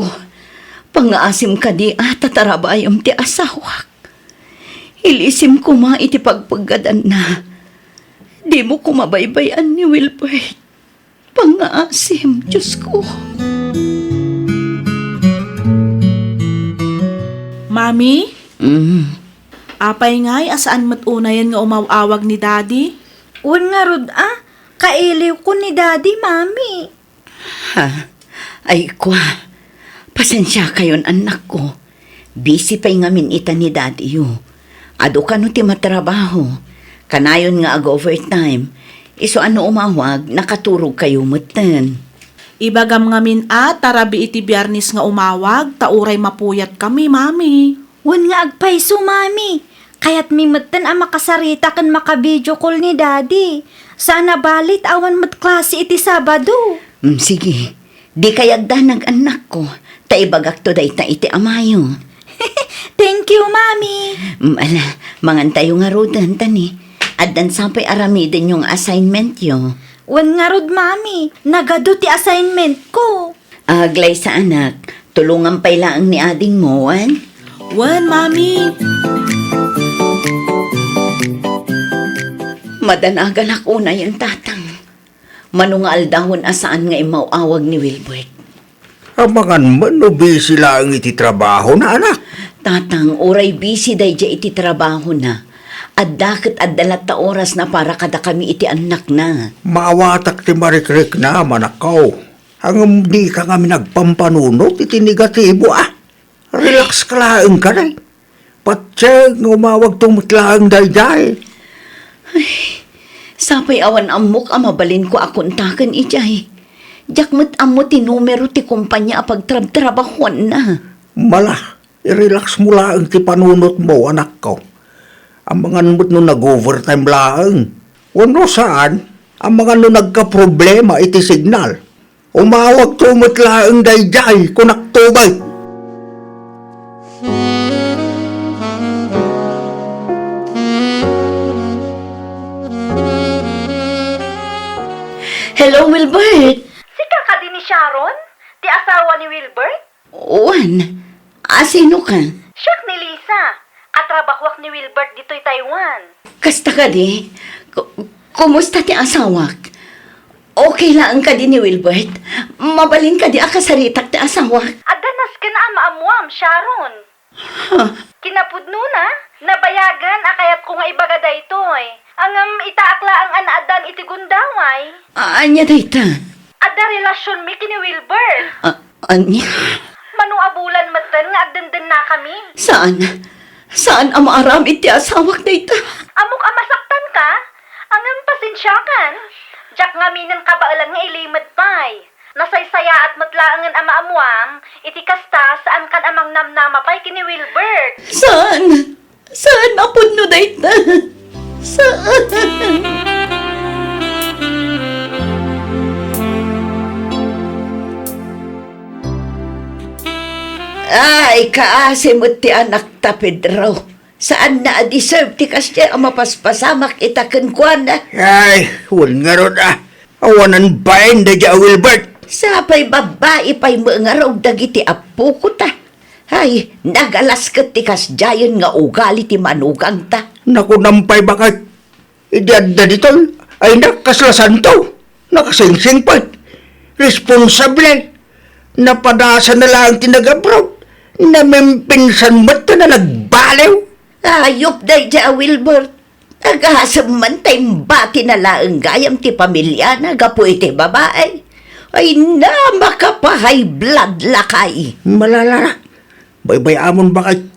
pangngaasim kadi a tatarabayem ti asawak. Ilisim koma iti pagpeggadanna. Dimo koma baybay-an ni Wilbert. Pangngaasim, Diosko. Mami? Mm. Apay ngay a saan met unayen nga umaw-awag ni Daddy? Wen ngarud a, kailiwko ni Daddy, Mami. Ha? Ay, kwa. Pasensiakayon, annakko. Busy pay ngamin ita ni Daddy-yo. Adu kano ti matrabaho. Kanayon nga ag-overtime. Isu a no umawag, nakaturogkayo metten. Ibagam ngamin a, tarabii ti Biernes nga umawag, ta uray mapuyatkami, Mami. Wen nga agpayso, Mami. Kayatmi metten a makasarita ken maka-video call ni Daddy. Saan a bale ta awan met klase iti Sabado. Mm, sige. Dikay agdanag, annakko, ta ibagakto dayta iti amayo. Thank you, Mami. Mm, ala, mangantayo ngaruden, ta ni, addan sapay aramidenyo nga assignmentyo. Wen ngarud, Mami, nagadu ti assignmentko. Aglaysa, anak, tulongam pay laeng ni adingmo, wen? Wen, Mami. Madanaganak unayen, Tatang. Mano nga aldawen a saan nga immaw-awag ni Wilbert? Amangan met no busy laeng iti trabahona, anak. Tatang, uray busy daydiay iti trabahona, adda ket adda latta orasna para kadakami iti annakna. Maawatak ti marikriknam, anakko. Ngem dika ngamin agpampanunot iti negatibo, a. Relax ka laeng kadi. Patiek nga umawagto met laeng daydiay. Ay, sapay awan ammok a mabalinko a kontaken idiay. Diak met ammo ti numero ti kompania a pagtrabtrabahuanna. Mala, i-relax mo laeng ti panunotmo, anakko. Amangan met no nag-overtime laeng. Wenno saan, amangan no nagkaproblema iti signal. Umawagto met laeng daydiay, kunakto bay. Hello, Wilbert. Sika kadi ni Sharon? Ti asawa ni Wilbert? Wen, asino ka? Siak ni Lisa. Katrabahuak ni Wilbert ditoy Taiwan. Kasta kadi? Ku-, kumusta ti asawak? Okay laeng kadi ni Wilbert? Mabalin kadi a kasaritak ti asawak? Adda nasken a maammuam, Sharon. Huh? Kinapudnona, nabayagan a kayatko nga ibaga daytoy. Ngem itaak laeng a naaddan iti gundaway. Ania dayta? Adda relasionmi ken ni Wilbert. A-, ania? Mano a bulan metten nga agdendennakami. Saan? Saan a maaramid ti asawak dayta? Ammok a masaktanka, ngem pasensiakan. Diak ngaminen kabaelan nga ilimed pay. Nasaysayaat met laengen a maammuam, iti kasta, saankan a mangnamnama pay ken ni Wilbert. Saan? Saan a pudno dayta? Saan? Ay, kaasi met ti anakta, Pedro. Saanna a deserve ti kasdiay a mapaspasamak ita kenkuana. Ay, wen ngarud a. Awanan bain daydiay a Wilbert. Sapay babbai pay met ngarud dagiti appokota. Ay, nagalas ket ti kasdiayen nga ugali ti manugangta. Nakunam pay baket. Idi adda ditoy, ay nak kasla santo. Nakasingsingpet. Responsable. Napadasana laeng ti nag-abroad. Namempinsan met ta nagbaliw. Ayup daydiay a Wilbert. Agasem man ta imbatina laeng gayam ti pamiliana gapu iti babai. Ay na, makapahay blood lakay. Malalara. Baybay-amon baket.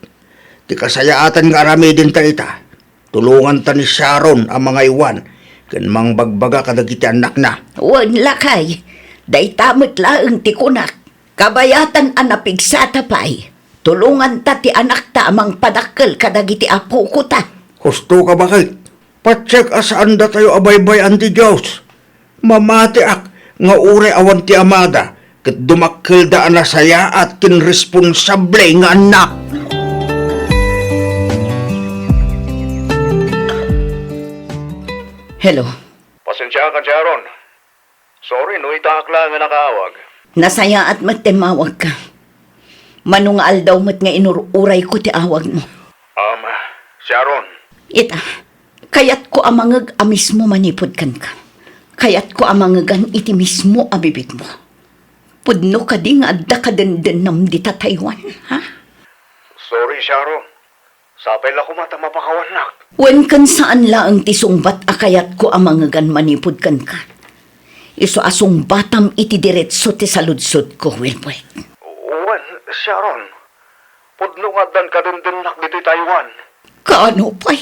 Ti kasayaatan nga aramiden ta ita. Tulonganta ni Sharon a mangaywan ken mangbagbaga kadagiti annakna. Wen lakay, dayta met laeng ti kunak. Kabayatan a napigsata pay, tulonganta ti anakta a mangpadakkel kadagiti appokota. Husto ka, baket. Patiek a saan datayo a baybay-an ti Dios. Mamatiak nga uray awan ti amada, ket dumakkelda a nasayaat ken responsable nga annak. Hello. Pasensiakan, Sharon. Sorry no itaak laeng a nakaawag. Nasayaat met ti immawagka. Mano nga aldaw met nga inur-urayko ti awagmo. Um, Sharon. Ita, kayatko a mangeg a mismo manipud kenka. Kayatko a mangegan iti mismo a bibigmo. Pudno kadi nga adda kadendennam dita Taiwan, ha? Sorry, Sharon. Sapay la koma ta mapakawannak. Wen ken saan laeng ti sungbat a kayatko a mangegan manipud kenka. Isu a sungbatam iti diretso ti saludsodko, Wilbert. Wen, Sharon, pudno nga addan kadendennak ditoy Taiwan. Kaano pay?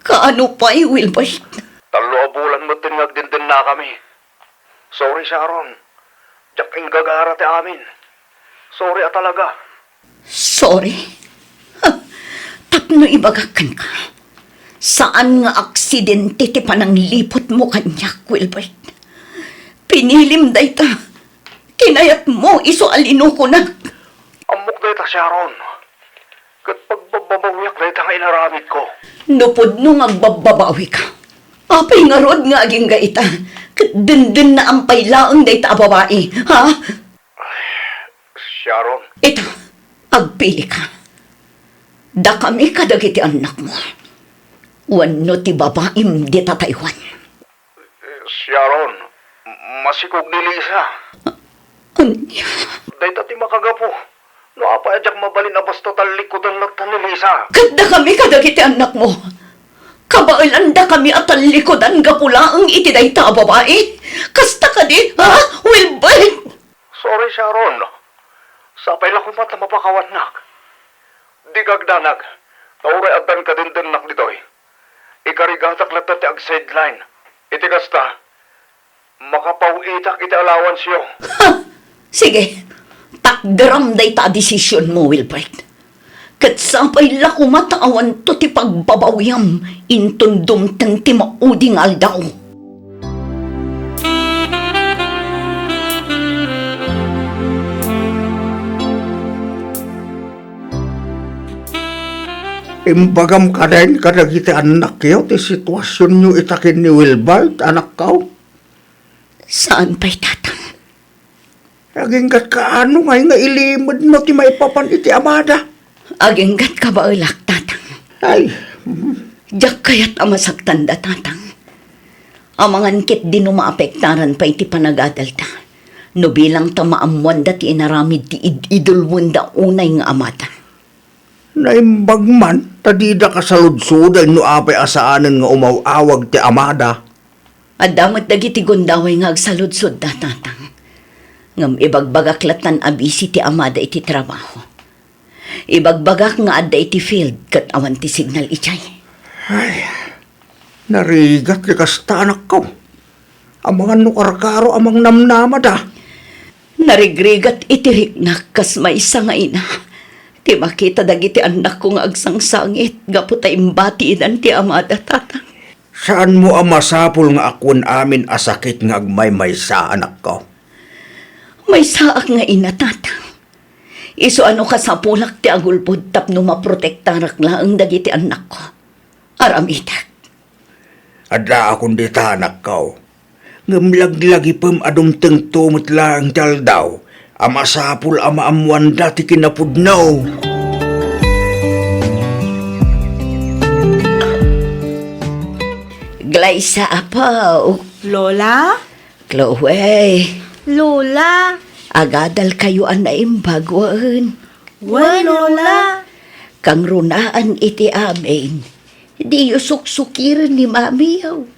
Kaano pay, Wilbert? Tallo a bulan metten nga agdendennakami. Sorry, Sharon. Diak inggagara ti amin. Sorry a talaga. Sorry? Ha, tapno ibagak kenka, saan nga aksidente ti panangliputmo kaniak, Wilbert. Pinilim dayta. Kinayatmo isu a linukonak. Ammok dayta, Sharon. Ket pagbabbabawiak dayta nga inaramidko. No pudno nga agbabbabawika, apay ngarud nga agingga ita? Ket dendennaam pay laeng dayta a babai, ha? Sharon. Ita, agpilika. Dakami kadagiti annakmo wenno ti babaim dita Taiwan. Sharon, masikog ni Lisa. Ania? Dayta ti makagapu no apay a diak mabalin a basta tallikudan latta ni Lisa. Ket dakami kadagiti annakmo, kabaelandakami a tallikudan gapu laeng iti dayta a babai? Kasta kadi, ha, Wilbert? Sorry, Sharon. Sapay la koma ta mapakawannak. Dika agdanag, ta uray addan kadendennak ditoy, ikarigatak latta ti agsideline. Iti kasta, Makapaw-itak iti allowanceyo. Ha! Sige, takderam dayta a desisionmo, Wilbert. Ket sapay la koma ta awanto ti pagbabawiam inton dumteng ti maudi nga aldaw. Imbagam kadin kadagiti annakyo ti situasionyo ita ken ni Wilbert, anakko? Saan pay, Tatang. Aginggatka, anongay nga ilimedmo ti maipapan iti amada? Aginggat kabaelak, Tatang. Ay. Diak kayat a masaktanda, Tatang. Amangan ketdi no maapektaran pay ti panagadalda. No bilang ta maammoanda ti inaramid ti id-idulwenda unay nga amada. Naimbag man ta dida kasaludsoden no apay a saanen nga umaw-awag ti amada. Adda met dagiti gundaway nga agsaludsodda, Tatang. Ngem ibagbagak lattan a busy ti amada iti trabaho. Ibagbagak nga adda iti field ket awan ti signal idiay. Ay, narigat ti kasta, anakko. Amangan no karkaro a mangnamnamada. Narigrigat iti riknak kas maysa nga ina ti makita dagiti annakko nga agsangsangit gapu ta imbatiidan ti amada, Tatang. Saanmo a masapul nga akoen amin a sakit nga agmaymaysa, anakko? Maysaak nga ina, Tatang. Isu a no kasapulak ti agulbod tapno maprotektarak laeng dagiti annakko. Aramidek. Addaakon dita, anakko. Ngem laglagipem a dumtengto met laeng ti aldaw a masapul a maammoanda ti kinapudno. Glaysa, Apo. Lola? Chloe. Lola. Agadalkayo a naimbag wen? Wen, Lola. Kangrunaan iti amin. Diyo suksukiren ni Mamiyo.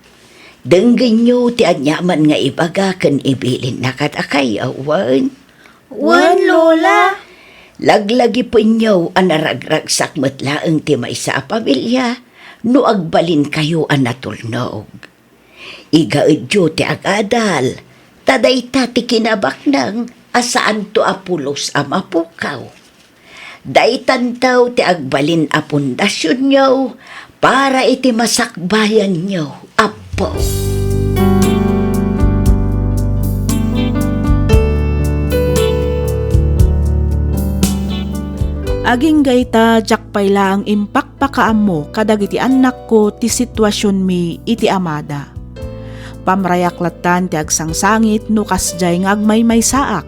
Denggenyo ti aniaman nga ibaga ken ibilinna kadakayo, wen? Wen, Lola. Laglagipenyo a naragragsak met laeng ti maysa a pamilia no agbalinkayo a natulnog. Igaedyo ti agadal, ta dayta ti kinabaknang a saanto a pulos a mapukaw. Daytanto ti agbalin a pundasionyo para iti masakbayanyo, Apo. Agingga ita, diak pay laeng impakpakaammo kadagiti annakko ti situasionmi iti amada. Pamrayak lattan ti agsangsangit no kasdiay nga agmaymaysaak,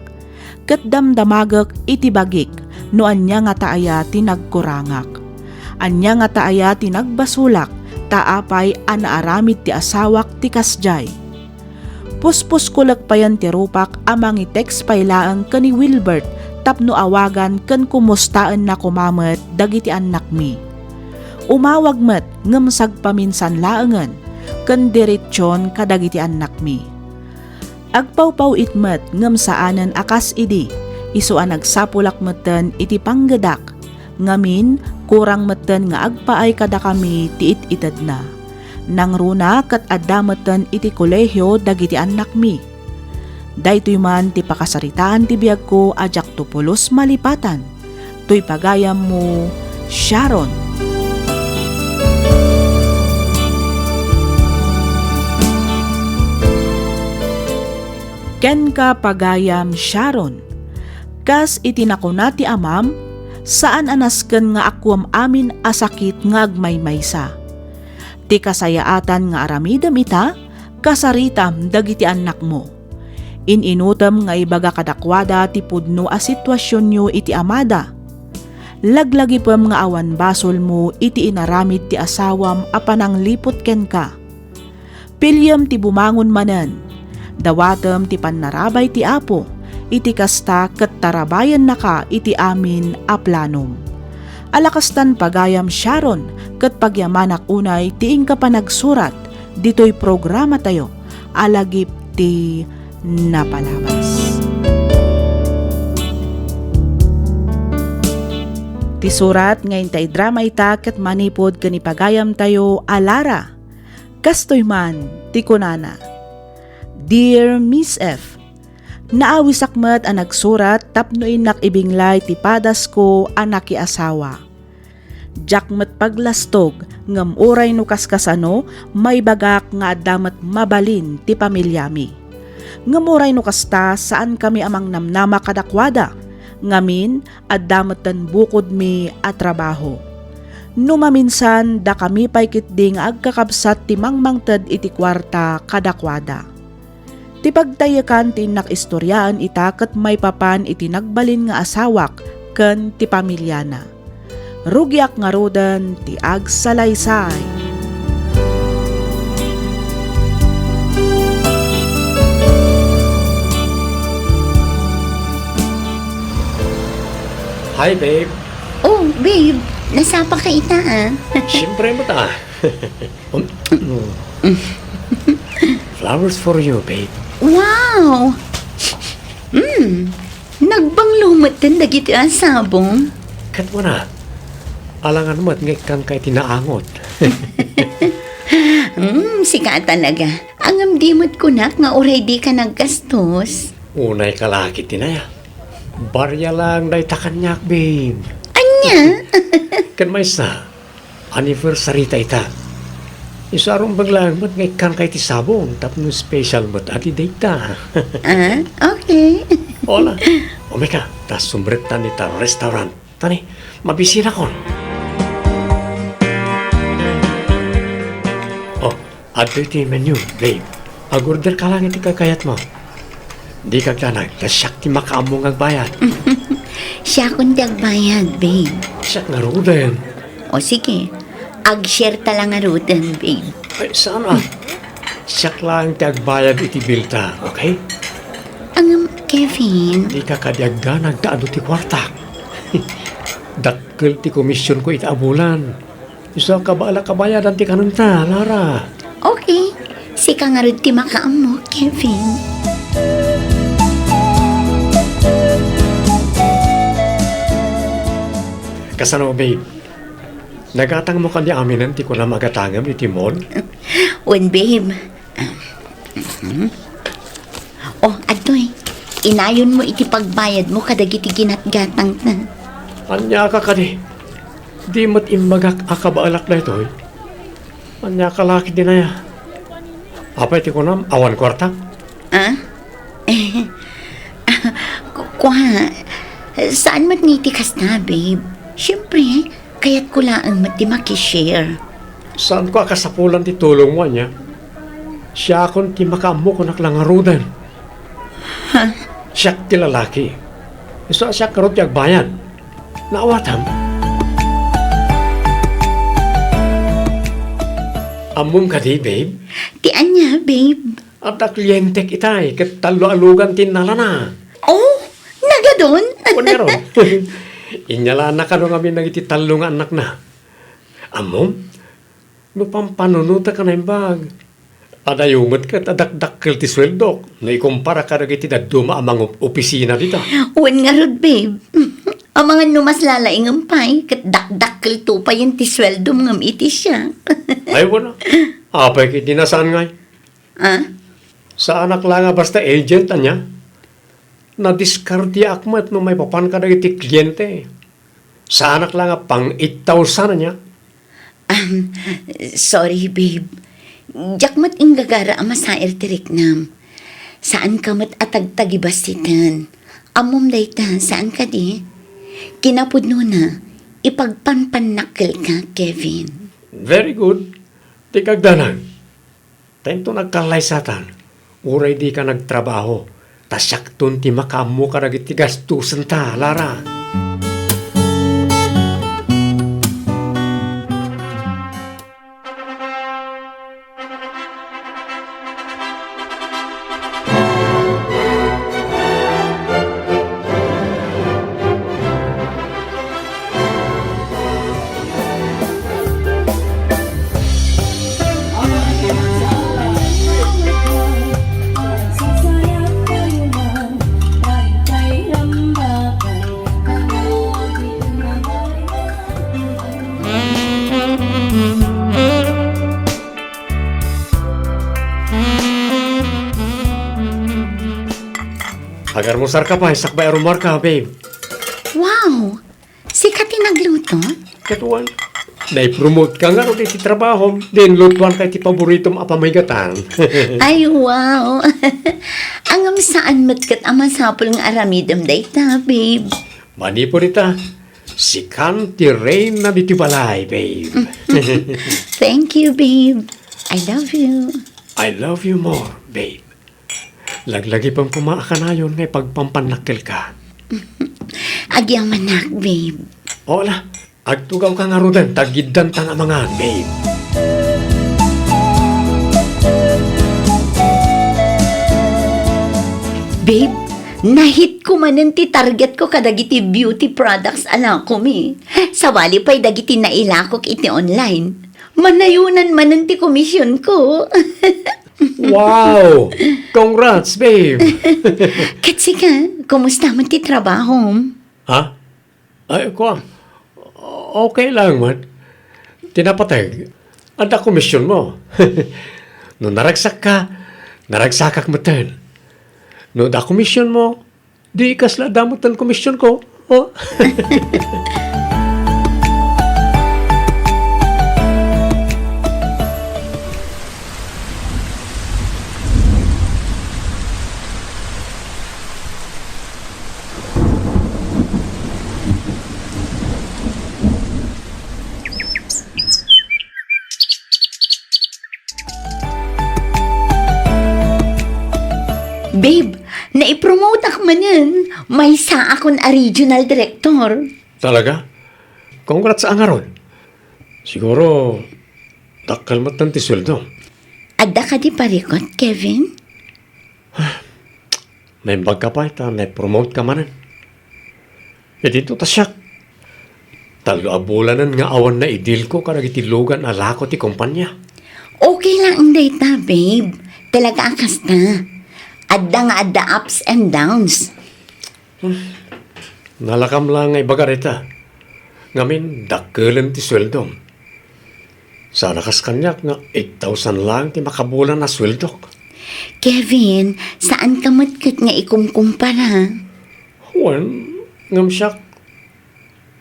ket damdamagek iti bagik no ania ngata aya ti nagkurangak. Ania ngata aya ti nagbasolak ta apay a naaramid ti asawak ti kasdiay. Puspuskol payen ti rupak a mangi-text pay laeng ken ni Wilbert tapno awagan ken kumustaenna koma met dagiti annakmi. Umawag met ngem sagpaminsan laengen ken diretsion kadagiti annakmi. Agpawpaw-it met ngem saanen a kas idi, isu a nagsapulak metten iti panggedak. Ngamin, kurang metten nga agpaay kadakami ti it-itedna. Nangruna ket adda metten iti kolehio dagiti annakmi. Daytoy man ti pakasaritaan ti biagko a diakto pulos malipatan. Toy pagayammo, Sharon. Kenka, pagayam Sharon. Kas iti nakuna ti amam, saan a nasken nga akuem amin a sakit nga agmaymaysa. Ti kasayaatan nga aramidem ita, kasaritam dagiti annakmo. In-inutem nga ibaga kadakuada ti pudno a situasionyo iti amada. Laglagipem nga awan basolmo iti inaramid ti asawam a panangliput kenka. Piliem ti bumangon manen. Dawatem ti pannarabay ti Apo, iti kasta ket tarabayennaka iti amin a planom. Ala kastan, pagayam Sharon, ket pagyamanak unay ti inka panagsurat ditoy programatayo a Lagip ti Napalabas. Ti surat nga inta idrama ita ket manipud ken ni pagayamtayo a Lara. Kastoy man ti kunana, Dear Miss F, naawisak met a nagsurat tapno innak ibinglay ti padasko a nakiasawa. Diak met paglastog, ngem uray no kaskasano, maibagak nga adda met mabalin ti pamiliami. Ngem uray no kasta, saankami a mangnamnama kadakuada, ngamin, adda metten bukodmi a trabaho. No maminsan, dakami pay ketdi nga agkakabsat ti mangmangted iti kuarta kadakuada. Ti pagtayekan ti innak istoriaen ita ket maipapan iti nagbalin nga asawak ken ti pamiliana. Rugiak ngaruden ti agsalaysay. Hi, babe. Oh, babe. Nasapa ka ita, ah. Siyempre, mata. Um, Flowers for you, babe. Wow! Mm. Nagbanglo met dagiti a sabong. Ket kuna, alangan met nga ikkanka iti naangot. Mm, sika talaga. Ngem di met kunak nga uray dika naggastos. Unay ka la ket, Tinaya. Barria laeng dayta kaniak, babe. Ania? Ket maysa, anniversary ta ita. Isu a rumbeng laeng met nga ikkanka iti sabong tapno special met a ti date ta. Ah, okay. Hola, umay ka, ta sumrektan ita restaurant. Tani, mabisinakon. Oh, adtoy ti menu, babe. Agorder ka laeng iti kakayatmo. Dika agdanag, ta siak ti makaammo nga agbayad. Siakon ti agbayad, babe. Siak ngaruden. O sige, ag-share ta la ngaruden, babe. Ay, saan a? Siak laeng ti agbayad iti bill ta, okay? Ngem, Kevin. Dika kadi agdanag ta adu ti kuartak. Dakkel ti komisionko ita a bulan. Isu a kabaelak a bayadan ti kanenta, Lara. Okay. Sika ngarud ti makaammo, Kevin. Kasano, babe? Nagatangmo kadi aminen ti kunam a gatangem iti mall? Wen, babe. Mhm. Oh, adtoy. Inayonmo iti pagbayadmo kadagiti ginatgatangta. Ania ka kadi? Di met imbagak a kabaelak daytoy? Ania ka la ket, Tinaya? Apay ti kunam, awan kuarta? Ah? Ku-, kua, saan met nga iti kasta, babe. Siyempre, kayatko laeng met ti makishare. Saanko a kasapulan ti tulongmo, ania? Siakon ti makaammo, kunak la ngaruden. Ha? Siak ti lalaki. Isu a siak ngarud ti agbayad. Naawatam? Ammom kadi, babe? Ti ania, babe? Adda klientek itay, ket tallo a lugan ti innalana. Oh, nagadun? Wen ngarud. Inyalaanna kano ngamin dagiti tallo nga annakna. Ammom? No pampanunotek a naimbag, adayo met ket a dakdakkel ti sueldok no ikumpara kadagiti dadduma a mangopisina dita. Wen ngarud, babe. Amangan no mas lalaingem pay, ket dakdakkelto payen ti sueldom ngem iti siak. Ay, wen a. Apay ket di na saan ngay? Ah? Saanak la nga basta agent, ania? Nadiskardiaak met no maipapan kadagiti kliente. Saanak la nga pang eight thousand, ania? Um, sorry, babe. Diak met inggagara a masair ti riknam. Saanka met a tagtagibastiten. Ammom dayta, saan kadi? Kinapudnona, ipagpanpannakkelka, Kevin. Very good. Dika agdanag. Ta inton agkallaysatan, uray dika nagtrabaho, ta siakton ti makaammo kadagiti gastosenta, Lara. Almusarka pay, sakbay a rumarka, babe. Wow! Sika ti nagluto? Ket wen, naipromote ka ngarud iti trabahom, din lutuanka iti paboritom a pamigatan. Ay, wow! Ngem saan met ket a masapul nga aramidem dayta, babe. Manipud ita, sikan ti reyna ditoy balay, babe. Thank you, babe. I love you. I love you more, babe. Laglagipem koma a kanayon nga ipagpampannakkelka. Agyamanak, babe. O, ala, agtugawka ngaruden ta giddanta nga amangan, babe. Babe, na-hit ko manen ti targetko kadagiti beauty products a lakomi. Sawali pay dagiti nailakok iti online. Manayonan manen ti komisionko. Wow! Congrats, babe! Ket sika, kumusta met ti trabahom? Ha? Ay, kua, okay lang met. Ti napateg, adda komisionmo. No naragsakka, naragsakak metten. No adda komisionmo, di kasla adda metten komisionko. Oh. Babe, naipromoteak manen. Maysaakon a regional director. Talaga? Congrats a ngarud. Siguro, dakkel metten ti sueldo. Adda kadi parikut, Kevin? Naimbag ka pay ta naipromote ka manen. Iti ta siak, tallo a bulanen nga awan naidilko kadagiti lugan a lako ti kompania. Okay lang dayta, babe. Talaga a kasta. Adda nga adda ups and downs. Nalakam lang nga ibaga dayta. Ngamin, dakkelen ti sueldom. Sana kas kaniak nga eight thousand lang ti makabulan a sueldok. Kevin, saan ka met ket nga ikumkumpara? Wen, ngem siak,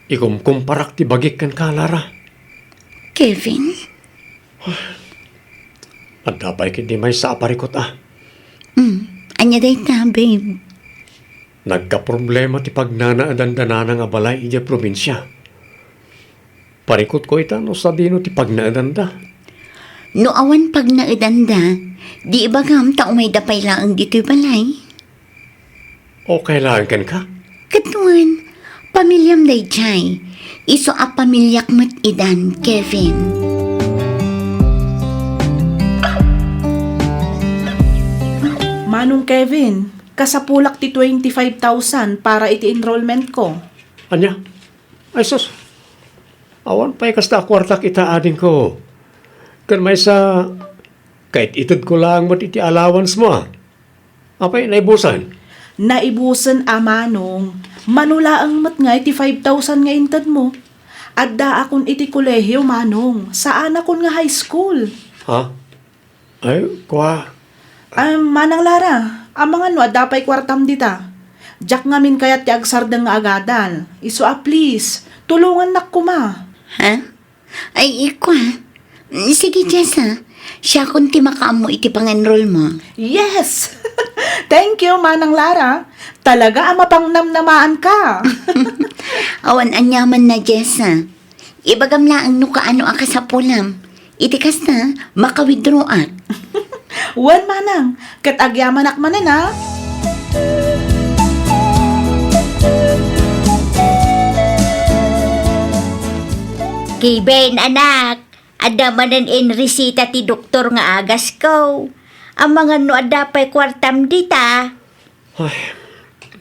ikumkumparak ti bagik kenka, Lara. Kevin? Adda pay ketdi maysa a parikut a. Hmm, ania dayta, babe? Nagkaproblema ti pagnanaedanda nanang a balay idiay probinsia. Parikutko ita no sadino ti pagnaedanda. No awan pagnaedanda, di ibagam ta umayda pay laeng ditoy balay. Okay laeng kenka? Ket wen, pamiliam daydiay. Isu a pamiliak met idan, Kevin. Manong Kevin, kasapulak ti twenty-five thousand para iti enrollment ko. Ania? Ay sus, awan pay kasta a kuartak ita adingko. Ken maysa, kait-itedko laeng met iti allowance mo a. Apay, naibusen? Naibusen a, Manong. Mano laeng met nga iti five thousand nga intedmo. Addaakon iti kolehio, Manong. Saanakon nga high school. Ha? Ay, kua. Ah, Manang Lara, amangan no adda pay kuartam dita. Diak ngamin kayat ti agsardeng nga agadal. Isu a please, tulongannak koma. Ha? Ay, ikua. Mm, sige, Jessa. Siakon ti makaammo iti pangenroll mo. Yes! Thank you, Manang Lara. Talaga a mapangnamnamaan ka. Awan aniaman na, Jessa. Ibagam laeng no kaano a kasapulam. Iti kasta, maka-withdraw-ak. Wen, Manang. Ket agyamanak manen, a. Kevin, anak, adda manen in resita ti doktor nga agasko. Amangan no adda pay kuartam dita. Ay,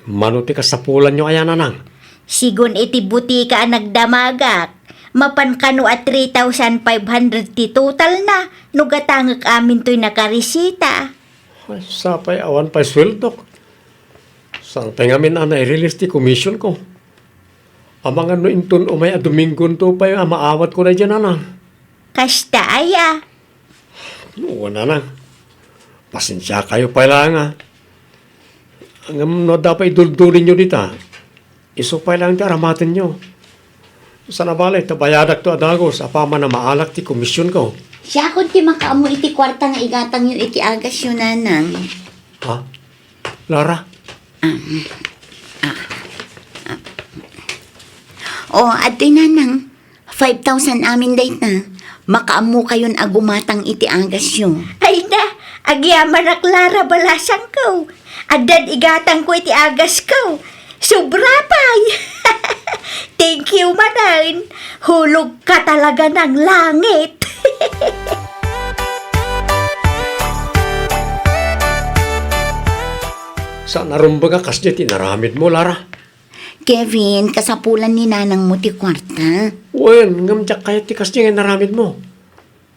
mano ti kasapulanyo aya, Nanang? Sigun iti butika a nagdamagak, mapan kano a three thousand five hundred ti totalna no gatangek amin toy nakaresita. Ay, sapay awan pay sueldok. Sapay ngamin a nai-release ti commission ko. Amangan no inton umay a Domingonto pay a maawatko daydiay, Nanang. Kasta aya? No, Nanang. Pasensiakayo pay laeng a. Ngem no adda pay iduldulinyo dita, isu pay laeng ti aramatenyo. Saan a bale, ta bayadakto a dagus apaman a maalak ti komisionko. Siakon ti makaammo iti kuarta nga igatangyo iti agasyo, Nanang. Ha? Lara? Ah, ah, ah. Oh, adtoy, Nanang. Five thousand amin dayta. Makaammokayon a gumatang iti agasyo. Ay na, agyamanak, Lara, balasangko. Addan igatangko iti agasko. Sobra pay. Thank you manen. Hulogka talaga, Nang, langit. Saan a rumbeng a kasdiay ti inaramidmo, Lara? Kevin, kasapulan ni nanangmo ti kuarta. Wen, ngem diak kayat ti kasdiay nga inaramidmo.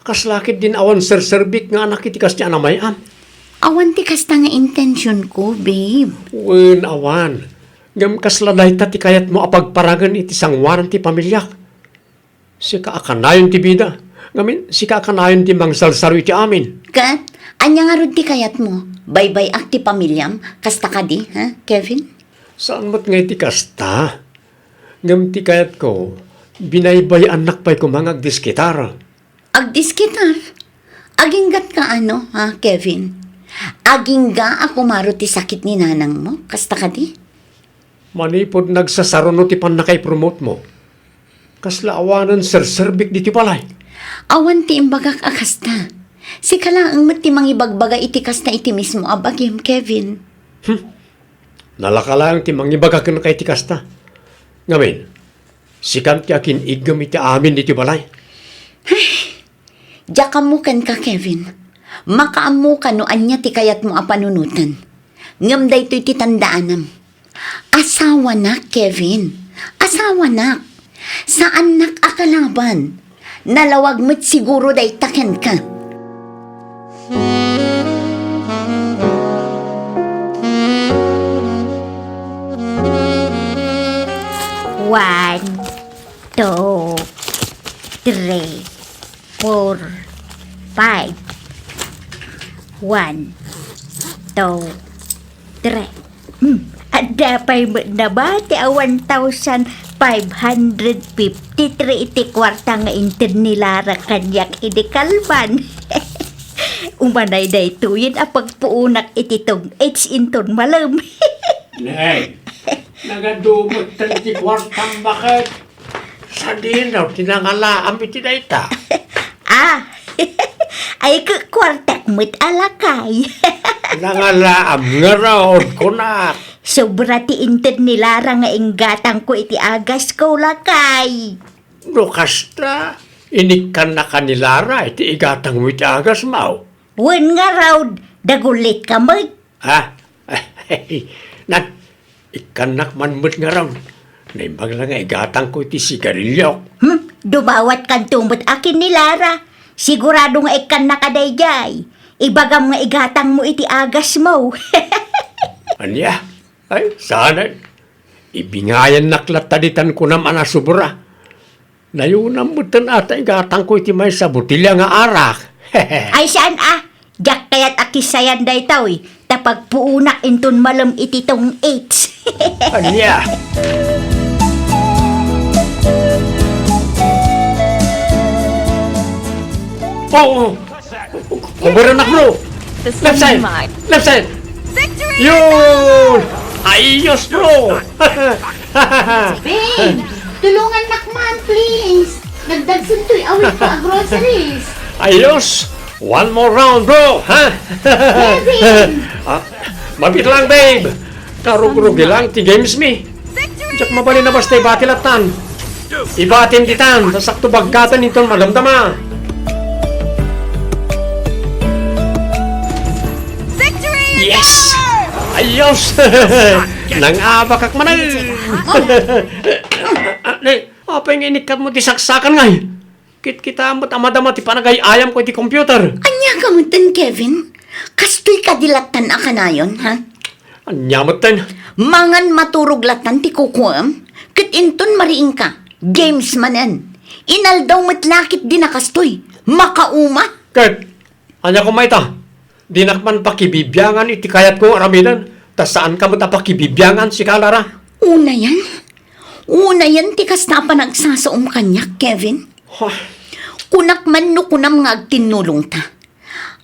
Kasla ketdin awan serserbik nga anak iti kasdiay a namay-am. Awan ti kasta nga intensionko, babe. Wen, awan. Ngem kasla dayta ti kayatmo a pagparagen iti sangoanan ti pamiliak. Sika a kanayon ti bida. Ngamin, sika a kanayon ti mangsarsaro iti amin. Ket, ania ngarud ti kayatmo? Baybay-ak ti pamiliam? Kasta kadi, ha, Kevin? Saan met nga iti kasta. Ngem ti kayatko, binaybay-annak pay koma nga agdiskitar. Agdiskitar? Aginggatka ano, ha, Kevin? Agingga a kumaro ti sakit ni nanangmo? Kasta kadi? Manipud nagsasaruno ti pannakaipromotemo, kasla awanen serserbik ditoy balay. Awan ti imbagak a kasta. Sika laeng met ti mangibagbaga iti kasta iti mismo a bagim, Kevin. Hmm. Nalaka laeng ti mangibaga kenka iti kasta. Ngamin, sikan ti akin-iggem iti amin ditoy balay. Diak ammo kenka, Kevin. Makaammoka no ania ti kayatmo a panunoten. Ngem daytoy ti tandaanam. Asawanak, Kevin. Asawanak. Saannak a kalaban. Nalawag met siguro dayta kenka. One, two, three, four, five. One, two, three. Hmm. Adda pay met nabati a one thousand five hundred fifty-three iti kuarta nga inted ni Lara kaniak idi kalban. Umanay daytoyen a pagpuonak iti tong-its inton malem. Nay, nagadu metten ti kuartam baket. Sadino ti nangalaam iti dayta? Ah, ay, ku-, kuartak met a lakay. Nangalaam ngarud, kunak. Sobra ti inted ni Lara nga inggatangko iti agasko, lakay. No kasta, inikkannaka ni Lara iti igatangmo iti agasmo? Wen ngarud, dagulitka met. Ha? Nan, ikkannak man met ngarud. Naimbag la nga igatangko iti sigariliok. Hmm, dumawatkanto met a ken ni Lara. Sigurado nga ikkannaka daydiay. Ibagam nga igatangmo iti agasmo. Ania? Ay, saan? Ibingayannak latta ditan kunam a nasobra. Nayonam metten a ta igatangko iti maysa a botelia nga arak. Ay, saan a? Diak kayat a kissayan daytoy, ta pagpuonak inton malem iti tong-its. Ania? Oo. Over anak, bro. Left side. Left side. Yun! Ayos, bro! Babe, tulungannak man, please. Nagdagsentoy awit ko a groceries. Ayos! One more round, bro! Ha? Kevin! Ah, mabit lang, babe. Karugrugi lang ti games mi. Diak mabalin a basta ibati lattan. Ibatim ditan, ta sakto bagkatan inton madamdama. Yes! Ayos! Nangabakak manen! Apay nga inikkatmo ti saksakan ngay? Kitkitaem met a madama ti panagay-ayamko iti computer. Ania ka metten, Kevin? Kastoy kadi lattan a kanayon, ha? Ania metten? Mangan maturog lattan ti kukuam, ket inton mariingka, games manen. Inaldaw met la ketdin a kastoy. Makauma! Ket, ania koma ita? Dinak man pakibibiangan iti kayatko nga aramiden. Ta saanka met a pakibibiangan, sika, Lara. Unayen? Unayen ti kasta a panagsasaom kaniak, Kevin? Huh? Kunak man no kunam nga agtinnulongta.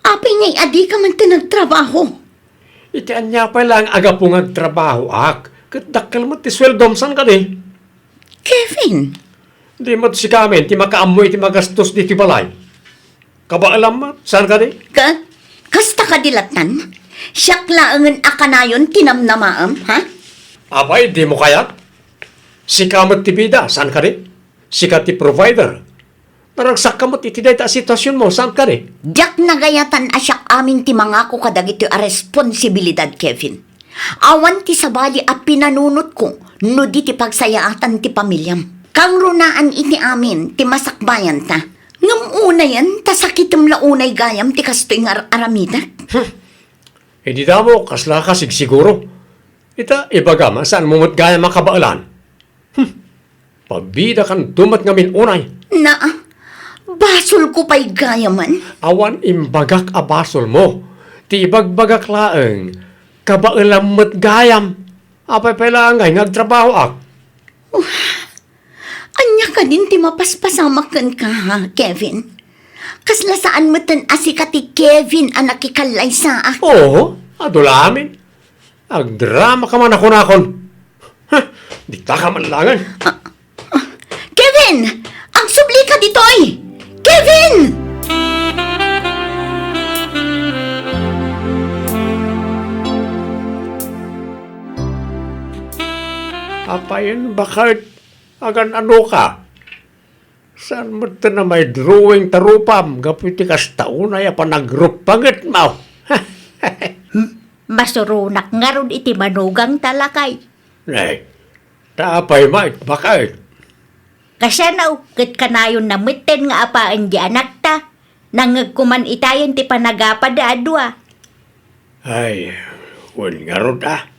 Apay ngay a dika man ti nagtrabaho? Iti ania pay laeng a gapu nga agtrabahoak, ket dakkel met ti sueldom, saan kadi? Kevin! Di met sika amin ti makaammo iti magastos ditoy balay. Kabaelam met, saan kadi? Ka-, kasta kadi lattan? Siak laengen a kanayon ti namnamaem, ha? Apay, dimo kayat? Sika met ti bida, saan kadi? Sika ti provider. Naragsakka met iti dayta a sitwasionmo, saan kadi? Diak nagayatan a siak amin ti mangako kadagitoy a responsibilidad, Kevin. Awan ti sabali a pinanunotko no di ti pagsayaatan ti pamiliam. Kangrunaan iti amin ti masakbayanta. Ngem unayen ta sakitem la unay gayam ti kastoy nga ar-aramidek. Hmm. Idi damo, kasla ka sigsiguro. Ita, ibagam a saanmo met gayam a kabaelan. Hmm. Pabidakanto met ngamin unay. Naa, basolko pay gayamen. Awan imbagak a basolmo. Ti ibagbagak laeng, kabaelam met gayam. Apay pay laeng ngay nga agtrabahoak? Ania kadin ti mapaspasamak kenka, ha, Kevin? Kasla saan metten a sika ti Kevin a nakikallaysaak. Oo, adu la amin. Agdramaka man a kunakon. Huh, dikta ka man laengen. Ah, ah, Kevin! Agsubli ka ditoy! Kevin! Apayen, baket? Agan-ano ka? Saan met ti may drawing ta rupam gapu iti kasta unay a panagruppangetmo? Hmm, masuronak ngarud iti manugangta, lakay. Nay, ta apay met, baket? Kasano, ket kanayonna metten nga apaen di anakta? Nangngegko man itayen ti panagapada a dua. Ay, wen ngarud a.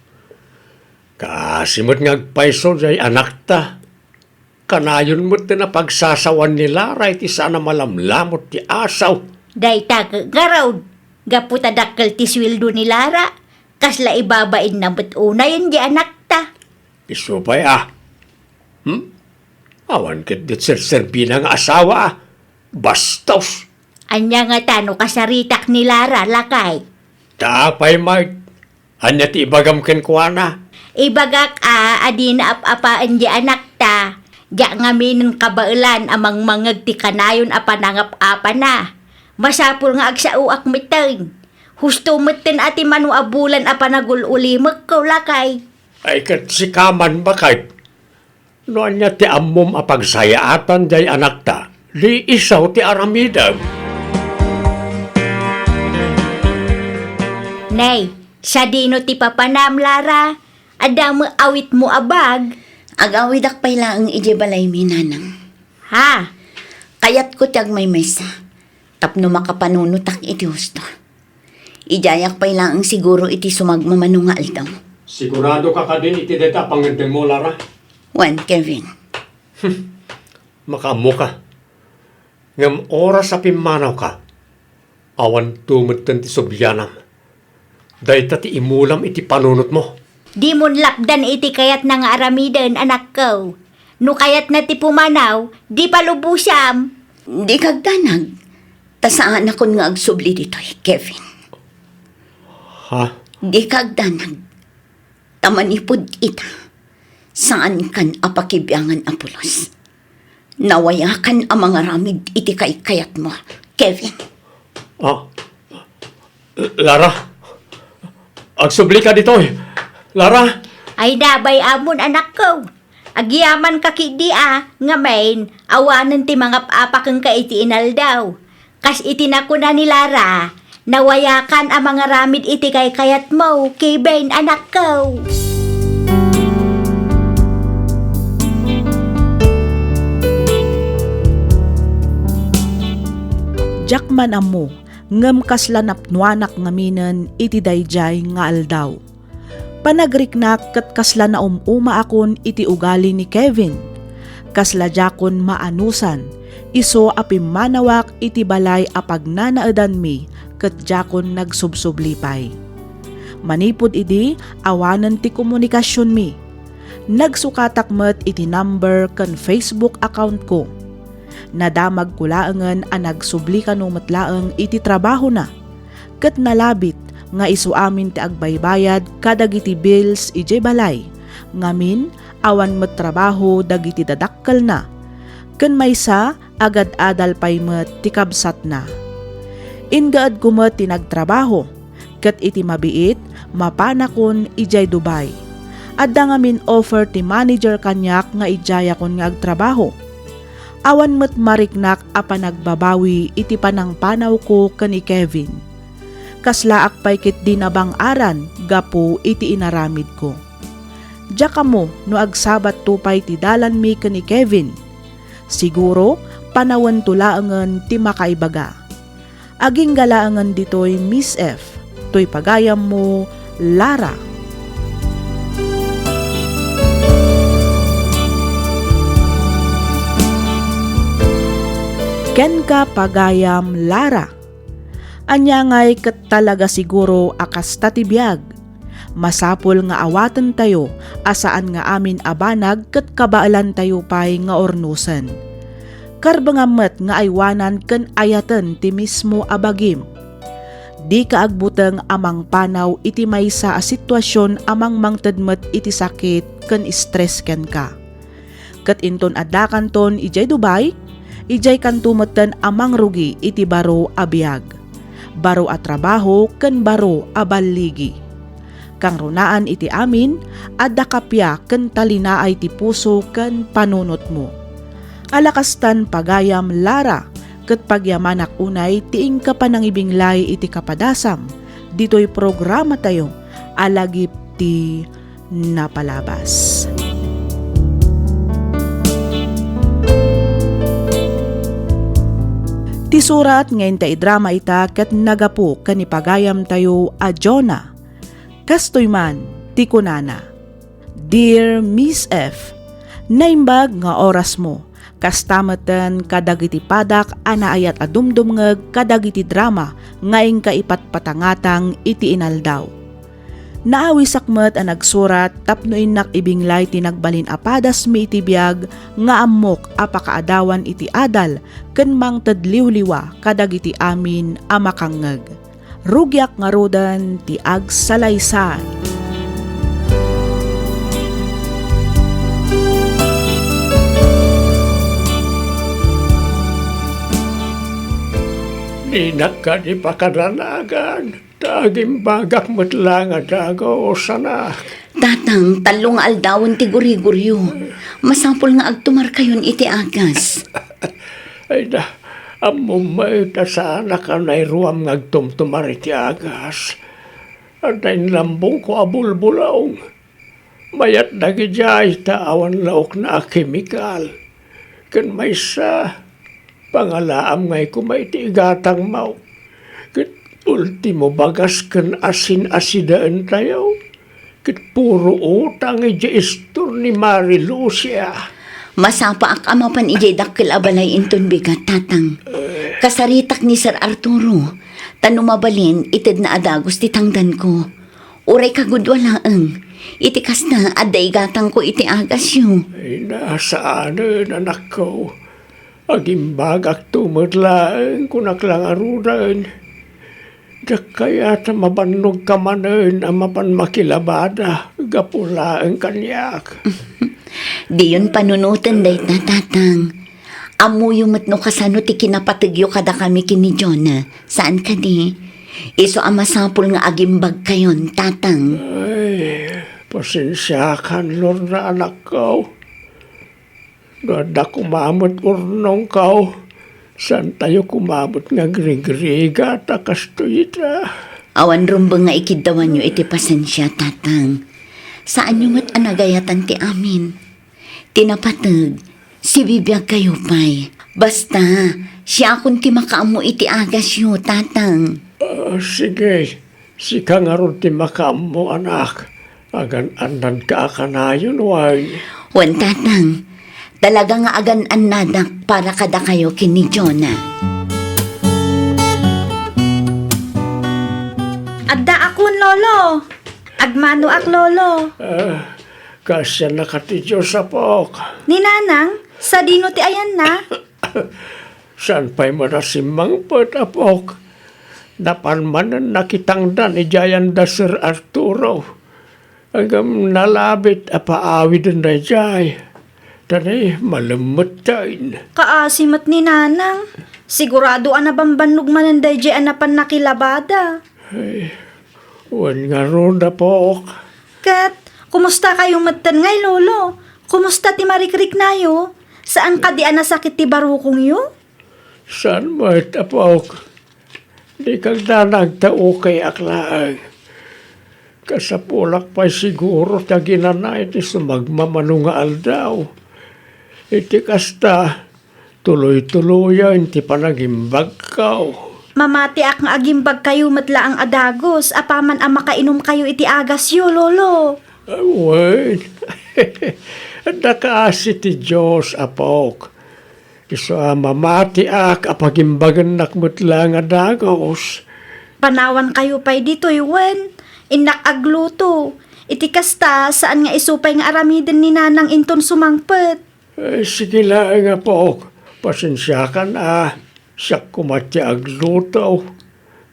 Kaasi met nga agpayso jay anakta. Kanayon met ti napagsasawan ni Lara iti saan a malamlamut ti asaw. Dayta ket ngarud, gapu ta dakkel ti sueldo ni Lara, kasla ibabainna met unayen di anakta. Isu pay a. Hmm? Awan ket di serserbina nga asawa a. Bastos! Ania ngata no kasaritak ni Lara, lakay? Ta apay met? Ania ti ibagam kenkuana? Ibagak a, a dina ap-apaen di anakta. Diak ngaminen kabaelan a mangmangngeg ti kanayon a panangap-apana. Masapul nga agsaoak metten. Husto metten a ti mano a bulan a panagul-ulimekko, lakay. Ay, ket sika man, baket? No ania ti ammom a pagsayaatan jay anakta, di isu ti aramidem. Nay, sadino ti papanam, Lara? Adda met awitmo a bag? Agawidak pay laeng idiay balaymi, nanang. Ha? Kayatko ti agmaymaysa tapno makapanunotak iti husto. Idiayak pay laeng siguro iti sumagmamano nga aldaw. Sigurado ka kadin iti dayta a pangngeddengmo, Lara? Wen, Kevin. Hmm. Makaammo ka. Ngem oras a pimmanawka, awanto metten ti sublianam. Dayta ti imulam iti panunotmo. Dimon lapdan iti kayatna nga aramiden, anakko. No kayatna ti pumanaw, di palubosam. Dika agdanag. Ta saanakon nga agsubli ditoy, Kevin. Ha? Dika agdanag. Ta manipud ita, saankan a pakibiangan a pulos. Nawayakan a mangaramid iti kaykayatmo, Kevin. Ah, Lara, agsubli ka ditoy. Lara? Ay, nabay amon, anakko. Agyaman ka ketdi a, ngamin, awanen ti mangap-apa kenka iti inaldaw. Kas iti nakuna ni Lara, nawayakan a mangaramid iti kaykayatmo, Kevin, anakko. Diak man ammo, ngem kasla napnuanak ngaminen iti daydiay nga aldaw. Panagriknak ket kasla naum-umaakon iti ugali ni Kevin. Kasla diakon maanusan, isu a pimmanawak iti balay a pagnanaedanmi ket diakon nagsubsubli pay. Manipud idi, awanen ti komunikasionmi. Nagsukatak met iti number ken Facebook accountko. Nadamagko laengen a nagsubli kano met laeng iti trabahona, ket nalabit nga isu amin ti agbaybayad kadagiti bills idiay balay, ngamin, awan met trabaho dagiti dadakkelna, ken maysa, agad-adal pay met ti kabsatna. Ingaedko met ti nagtrabaho, ket iti mabiit, mapanakon idiay Dubai. Adda ngamin offer ti manager kaniak nga idiayakon nga agtrabaho. Awan met mariknak a panagbabawi iti panangpanawko ken ni Kevin. Kaslaak pay ketdi nabang-aran gapu iti inaramidko. Diak ammo no agsabatto pay ti dalanmi ken ni Kevin. Siguro, panawento laengen ti makaibaga. Agingga laengen ditoy, Miss F, toy pagayammo, Lara. Kenka, pagayam Lara. Ania ngay ket talaga siguro a kasta ti biag? Masapul nga awatentayo a saan nga amin a banag ket kabaelantayo pay nga urnosen. Karbengam met nga aywanan ken ayaten ti mismo a bagim. Dika agbuteng a mangpanaw iti maysa a situasion a mangmangted met iti sakit ken stress kenka. Ket inton addakanton idiay Dubai, idiaykanto metten a mangrugi iti baro a biag, baro a trabaho ken baro a balligi. Kangrunaan iti amin, adda kappia ken talinaay ti puso ken panunotmo. Ala kastan pagayam Lara, ket pagyamanak unay ti inka panangibinglay iti kapadasam ditoy programatayo a Lagip ti Napalabas. Ti surat nga inta idrama ita ket nagapu ken ni pagayamtayo a Jonah. Kastoy man ti kunana, Dear Miss F, naimbag nga orasmo, kasta metten kadagiti padak a naayat a dumdumngeg kadagiti drama nga inka ipatpatangatang iti inaldaw. Naawisak met a nagsurat tapno innak ibinglay ti nagbalin a padasmi iti biag nga ammok a pakaadawan iti adal ken mangted liwliwa kadagiti amin a makangngeg. Rugiak ngaruden ti agsalaysay. Dinak kadi pakadanagan, ta agimbagak met la nga dagus, anak. Tatang, tallo nga aldawen ti guriguryo. Masapul nga agtumarkayon iti agas. Ay da, ammom met a saanak a nairuam nga agtumtumar iti agas. Adda inlambongko a bulbulong. Mayat dagidiay ta awan laokna a kemikal. Ken maysa, pangalaam ngay koma iti igatangmo. Ket ultimo bagas ken asin a sidaentayo. Ket puro utang idiay istor ni Mari Lucia. Masapaak a mapan idiay dakkel a balay inton bigat, Tatang. Kasaritak ni Sir Arturo, ta no mabalin, itedna a dagus ti tangdanko. Uray kagudua laeng, iti kasta, adda igatangko iti agasyo. Ay, nasaanen, anakko. Agimbagakto met laeng, kunak la ngaruden. Diak kayat a mabannogka manen a mapan makilabada gapu laeng kaniak. Diyon panunoten dayta, Tatang. Ammoyo met no kasano ti kinapategyo kadakami ken ni Jonah. Saan kadi? Isu a masapul nga agimbagkayon, Tatang. Ay, pasensiakan, Lorna, anakko. No adda koma met urnongko, saantayo koma met nga agrigrigat a kastoy ita. Awan rumbeng nga ikiddawanyo iti pasensia, Tatang. Saanyo met a nagayatan ti amin. Ti napateg, sibibiagkayo pay. Basta, siakon ti makaammo iti agasyo, Tatang. Ah, sige, sika ngarud ti makaammo, anak. Agan-annadka a kanayon, wen? Wen, Tatang. Talaga nga agan-annadak para kadakayo ken ni Jonah. Addaakon, Lolo. Agmanoak, Lolo. Ah, kaasiannaka ti Dios, apok. Ni Nanang, sadino ti ayanna? Saan pay met a simmangpet, apok. Napan manen nakitangdan idiay ayan da Sir Arturo. Ngem nalabit a paawiden daydiay. Tani, malemmetten. Kaasi met ni Nanang. Sigurado a nabambannog manen daydiay a napan nakilabada. Ay, wen ngarud, apok. Ket, kumusta kayo metten ngay, Lolo? Kumusta ti marikriknayo? Saan kadi a nasakit ti barukongyo? Saan met, apok. Dika agdanag ta okayak laeng. Kasapulak pay siguro ti aginana iti sumagmamano nga aldaw. Iti kasta, tuloy-tuloyen ti panagimbagko. Mamatiak nga agimbagkayo met laeng a dagus apaman a makainumkayo iti agasyo, Lolo. Wen, adda kaasi ti Dios, apok. Isu a mamatiak a pagimbagennak met laeng a dagus. Panawankayo pay ditoy wen, innak agluto. Iti kasta, saan nga isu pay nga aramiden ni Nanang inton sumangpet. Eh, sige laeng, apok. Pasensiakan a siak koma ti agluto.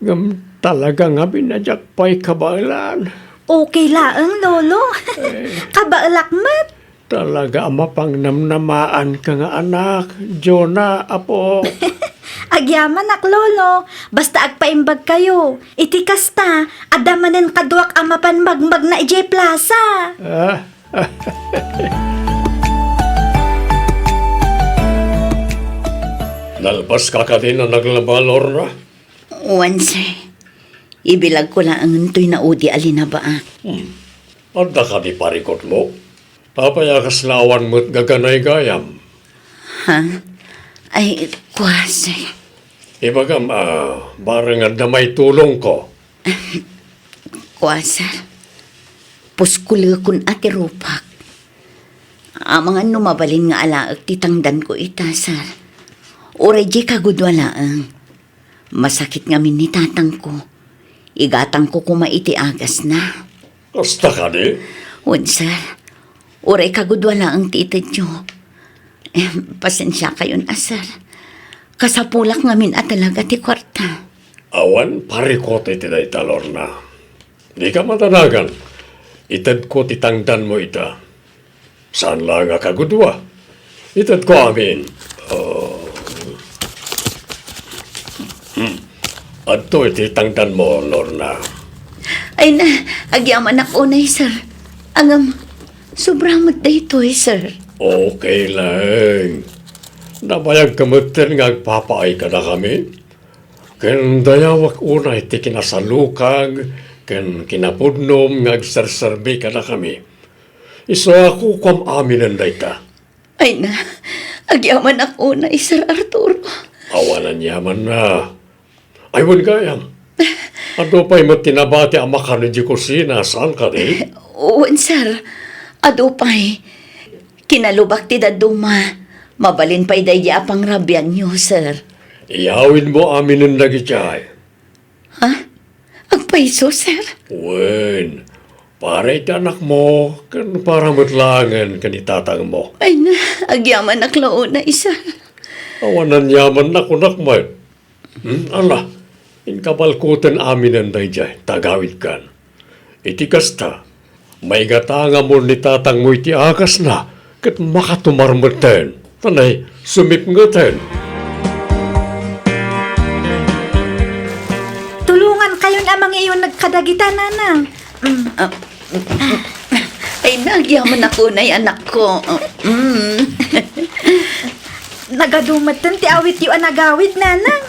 Ngem talaga ngamin a diak pay kabaelan. Okay laeng, Lolo. Eh. Kabaelak met. Talaga a mapangnamnamaanka nga anak, Jonah, apo. Agyamanak, Lolo. Basta agpaimbagkayo. Iti kasta, adda manen kaduak a mapan magmagna idiay plaza. Ah? Nalpaska kadin a naglaba, Lorna? Wen, sir. Ibilagko laengen toy naudi a linabaak. Hmm. Adda kadi parikutmo? Apay a kasla awan met gaganay gayam? Ha? Ay, kua, sir. Ibagam a bareng adda maitulongko. Kua, sir. Puskulekon a ti rupak. Amangan no mabalin nga alaek ti tangdanko ita, sir. Uray diay kagudua laeng. Masakit ngamin ni tatangko. Igatangko koma iti agasna. Kasta kadi? Wen, sir. Uray kagudua laeng ti itedyo. Eh, pasensiakayon a, sir. Kasapulak ngamin a talaga ti kuarta. Awan parikut iti dayta, Lorna. Dika madanagan. Itedko ti tangdanmo ita. Saan laeng a kagudua. Itedko amin. Oh. Hmm. Adto iti tangdanmo, Lorna. Ay na, agyamanak unay, sir. Ngem, sobra met daytoy, sir. Okay laeng. Nabayagka metten nga agpapaay kadakami? Ken dayawak unay ti kinasalukag ken kinapudnom nga agserserbi kadakami. Isu a kukuam aminen dayta. Ay na, agyamanak unay, Sir Arturo. Awan aniamanna. Ay, wen gayam. Adu pay met ti nabati a makan idiay kusina, saan kadi? Wen, sir. Adu pay. Kinalubak ti dadduma. Mabalin pay daydi a pangrabianyo, sir. Iyawidmo aminen dagiti ay. Ha? Agpayso, sir? Wen, para iti anakmo, ken para met laengen ken itatangmo. Ay na, agyamanak la unay, sir. Awan aniamanna kunak met. Hmm, ala, inkabalkoten aminen daydiay, ta agawidkan. Iti kasta, maigatangamon ni tatangmo iti agasna, ket makatumar metten. Tanay, sumipngeten. Tulongankayon a mangiuneg kadagita, nanang. Mm. Ah, ay, nagyamanak unay, anakko. Mm. Nagadu metten ti awityo a nagawid, nanang.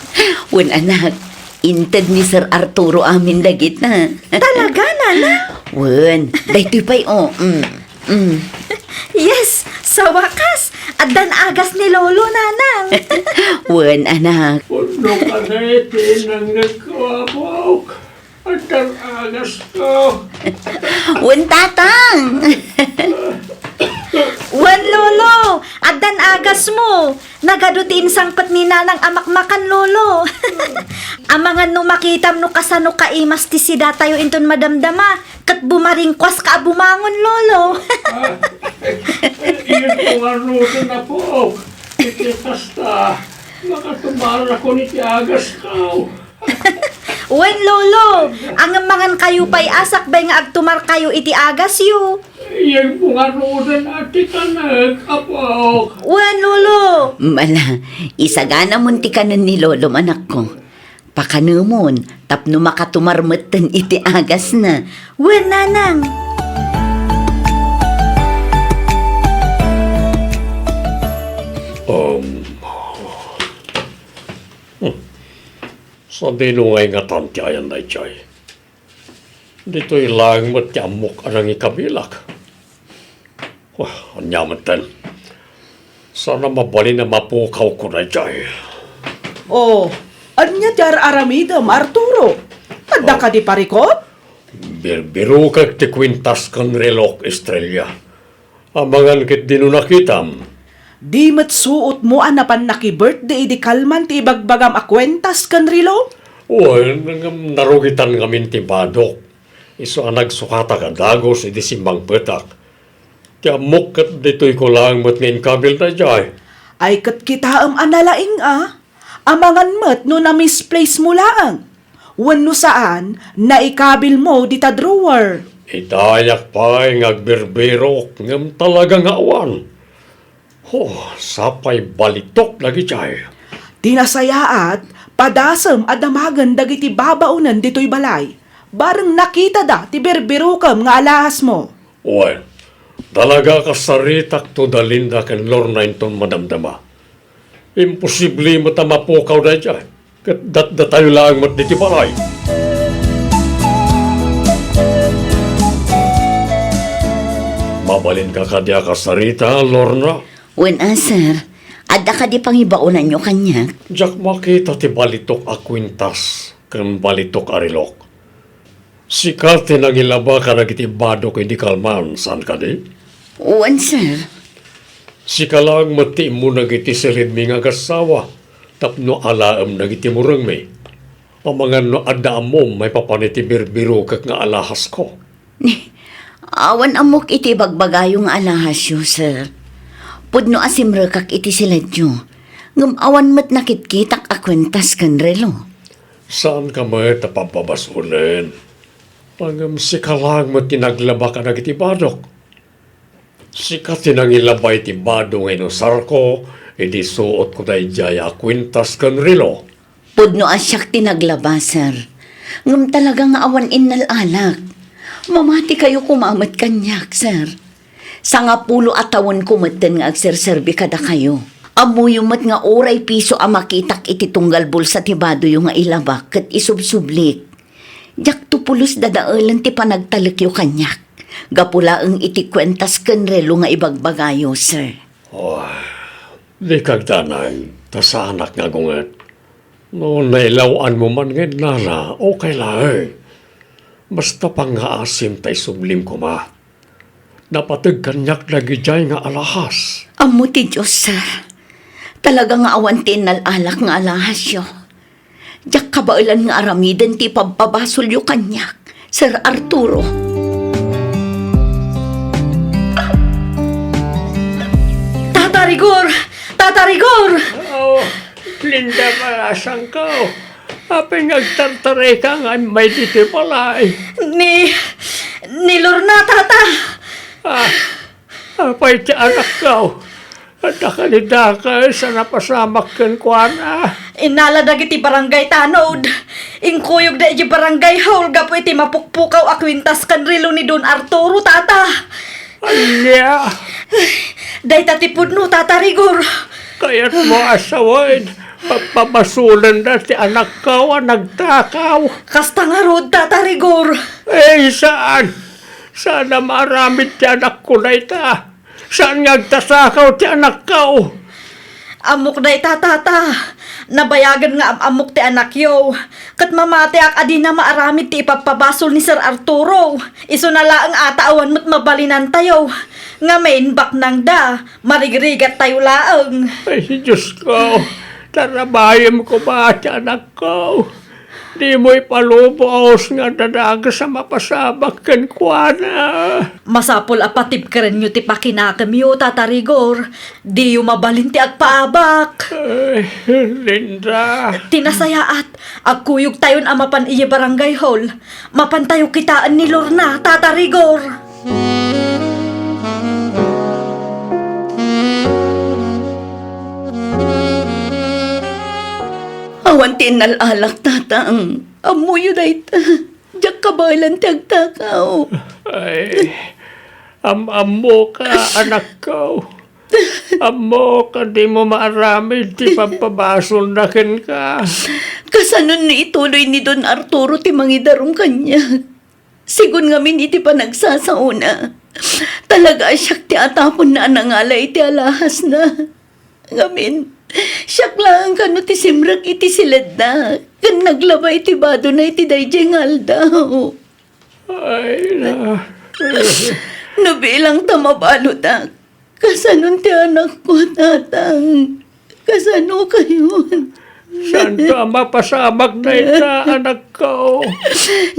Wen, anak, inted ni Sir Arturo amin dagita. Talaga, nanang? Wen, daytoy pay, oh. Mm. Mm. Yes, sa wakas, addan agas ni Lolo, nanang. Wen, anak. Pudno kadi ti nangngegko, apok. Addan agasko. Wen, tatang. Wen, Lolo, Addan agasmo. Nagadu ti insangpet ni Nanang a makmakan, Lolo. Amangan no makitam no kasano kaimas ti sidatayo inton madamdama, ket bumaringkuaska a bumangon, Lolo. Ah, iyan ko nga ruten, apo. Iti kasta, makatumarakon iti agasko. Wen, Lolo, ngem mangankayo pay a sakbay nga agtumarkayo iti agasyo. Iyan ko nga ruten a ti kanek, apo. Wen, Lolo. Mala, isaganamon ti kanen ni Lolo, anakko. Pakanemon tapno makatumar metten iti agasna. Wen, Nanang. Um, hmm. Sadino nga ingatan ti ayan daydiay? Ditoy laeng met ti ammok a nangikabilak. Wah, ania metten? Saan a mabalin a mapukawko daydiay. Oh, ania ti ar-aramidem, Arturo? Adda Oh. kadi parikop? Birbirokek ti kuentas ken relok, Estrella. Amangan ketdi no nakitam. Di met suotmo a napan nakibirthday idi kalman ti ibagbagam a kuentas ken relo? Wen, ngem narugitan ngamin ti badok. Isu a nagsukatak a dagus idi simmangpetak. Ti ammok ket ditoyko laeng met nga inkabil daydiay. Ay ket kitaem a nalaing a. Amangan met no na-misplace mo laeng. Wenno saan, naikabil mo dita drawer. Idayak pay nga agbirbirok, ngem talaga nga awan. Oh, sapay balitok dagiti ay. Ti nasayaat, padasem a damagen dagiti babaonen ditoy balay. Bareng nakitada ti birbirokem nga alahasmo. Wen, talaga a kasaritak to da Linda ken Lorna inton madamdama. Imposible met a mapukaw daydiay, ket datdatayo laeng met diti balay. Mabalinka kadi a kasarita, Lorna? Wen a, sir. Adda kadi pangibaonanyo kaniak? Diak makita ti balitok a kuentas ken balitok a relok. Sika ti nangilaba kadagiti badok idi kalman, saan kadi? Wen, sir. Sika laeng met ti immuna iti siledmi nga agassawa tapno alaem dagiti murengmi. Amangan no adda ammom maipapan iti birbirokek nga alahasko. Ni, awan ammok iti ibagbagayo nga alahasyo, sir. Pudno a simrekak iti siledyo, ngem awan met nakitkitak a kuentas ken relo. Saanka met a pabpabasolen. Ngem sika laeng met ti naglaba kadagiti badok. Sika ti nangilaba iti bado nga inusarko idi suotko daydiay a kuentas ken relo. Pudno a siak ti naglaba, sir. Ngem talaga nga awan innal-alak. Mamatikayo koma met kaniak, sir. Sangapulo a tawenko metten nga agserserbi kadakayo. Ammoyo met nga uray piso a makitak iti tunggal bulsa ti badoyo nga ilabak ket isubsublik. Diakto pulos dadaelen ti panagtalekyo kaniak, gapu laeng iti kuentas ken relo nga ibagbagayo, sir. Oh, dika agdanag, ta saanak nga agunget. No nailaw-anmo man nga innala, okay laeng. Basta pangngaasim ta isublim koma. Napateg kaniak dagidiay nga alahas. Ammo ti Dios, sir. Talaga nga awan ti innal-alak nga alahasyo. Diak kabaelan nga aramiden ti ipabpabasolyo kaniak, Sir Arturo. Tata Rigor! Tata Rigor! Oh, Linda, maasanka. Apay nga agtartarayka nga immay ditoy balay? Ni, ni Lorna, Tata. Ah, apay ti anakko? Adda kadi dakes a napasamak kenkuana? Innala dagiti barangay tanod. Inkuyogda idiay barangay hall gapu iti mapukpukaw a kuentas ken relo ni Don Arturo, Tata. Ania? Dayta ti pudno, Tata Rigor. Kayatmo a sawen, papabasolenda ti anakko a nagtakaw? Kasta ngarud, Tata Rigor. Eh, saan? Saan a maaramid ti anakko dayta? Saan nga agtatakaw ti anakko? Ammok dayta, Tata. Nabayagen nga am-ammok ti anakyo, ket mamatiak a dina maaramid ti ipabpabasol ni Sir Arturo. Isuna laeng a ta awan met mabalinantayo. Ngamin, baknangda, marigrigattayo laeng. Ay, Diosko, tarabayem koma ti anakko. Dimo ipalubos nga adda dakes a mapasamak kenkuana. Masapul a patibkerenyo ti pakinakemyo, Tata Rigor. Diyo mabalin ti agpaabak. Ay, Linda. Ti nasayaat, agkuyogtayon a mapan idiay barangay hall. Mapantayo kitaen ni Lorna, Tata Rigor. Awan ti innal-alak, Tatang. Ammoyo dayta. Diak kabaelan ti agtakaw. Ay, am-ammoka, anakko. Ammok a dimo maaramid ti pabpabasolna kenka. Kasanon no ituloy ni Don Arturo ti mangidarum kaniak? Sigun ngamin iti panagsasaona. Talaga a siak ti ataponna a nangala iti alahasna. Ngamin, siak laeng kano ti simrek iti siledna, ken naglaba iti badona iti daydiay nga aldaw. Ay, na. No bilang ta mabaludak, kasanon ti anakko, Tatang? Kasano kayon? Saanto a mapasamak dayta, anakko?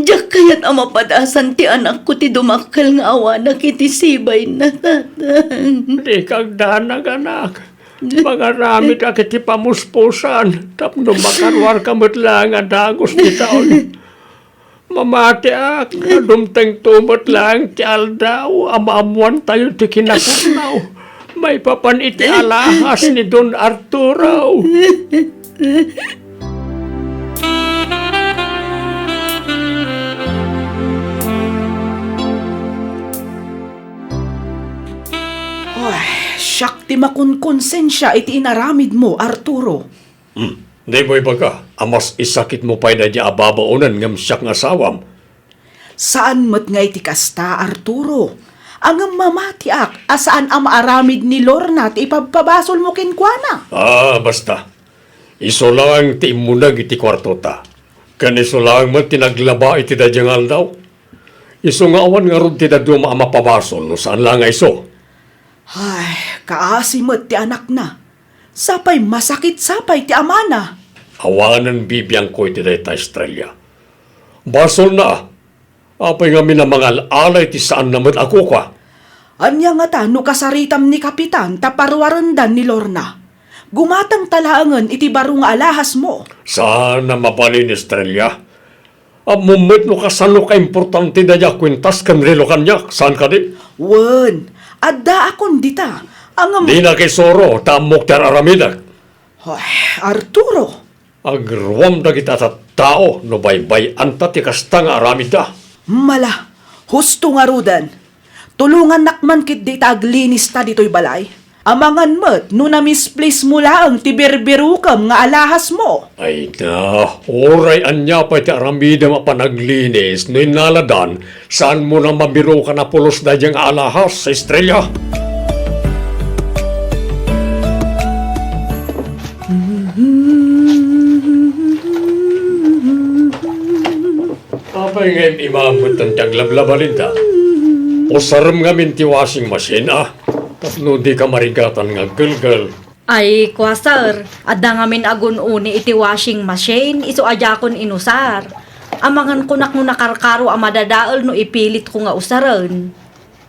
Diak kayat a mapadasan ti anakko ti dumakkel nga awanak iti sibayna, Tatang. Dika agdanag, anak. Mangaramid a iti pamuspusan tapno makaruarka met laeng a dagus ti taon. Mamatiak, a dumtengto met laeng ti aldaw a maammoantayo ti kinapudno maipapan iti alahas ni Don Arturo. Ay, siak ti makunkonsensia iti inaramidmo, Arturo. Hmm. Dimo ibaga a mas isakitmo pay daydi a babaonen ngem siak nga asawam? Saan met nga iti kasta, Arturo. Ngem mamatiak a saan a maaramid ni Lorna ti ipabpabasolmo kenkuana. Ah, basta. Isu laeng ti immuneg iti kuartota. Ken isu laeng met ti naglaba iti daydi nga aldaw. Isu nga awan ngarud ti dadduma a mapabasol no saan la nga isu. Ay, kaasi met ti anakna. Sapay masakit sapay ti amana. Awanen bibiangko iti dayta, Estrella. Basolna. Apay ngamin a mangal-ala iti saanna met a kukua? Ania ngata no kasaritam ni Kapitan ta paruarendan ni Lorna? Gumatangta laengen iti baro nga alahasmo. Saan a mabalin, Estrella. Ammom met no kasano kaimportante daydi a kuintas ken relo kaniak, saan kadi? Wen, addaakon dita. Ngem dina kaisuro, ta ammok ti ar-aramidek. Ay, Arturo. Agruam dagiti a tattao no baybay-anta ti kasta nga aramidda. Mala, husto ngaruden. Tulongannak man ketdi ta aglinista ditoy balay. Amangan met no namisplismo laeng ti birbirukem nga alahasmo. Ay na, uray ania pay ti aramidem a panaglinis no innaladan, saanmo a mabirukan a pulos daydiay nga alahas, Estrella? Apay nga im-imametan ti aglablaba, Linda? Usarem ngamin ti washing machine, a? Tapno dika marigatan nga aggelgel. Ay, kua, sir, adda ngamin agun-uni iti washing machine, isu a diakon inusar. Amangan kunak no nakarkaro a madadael no ipilitko nga usaren.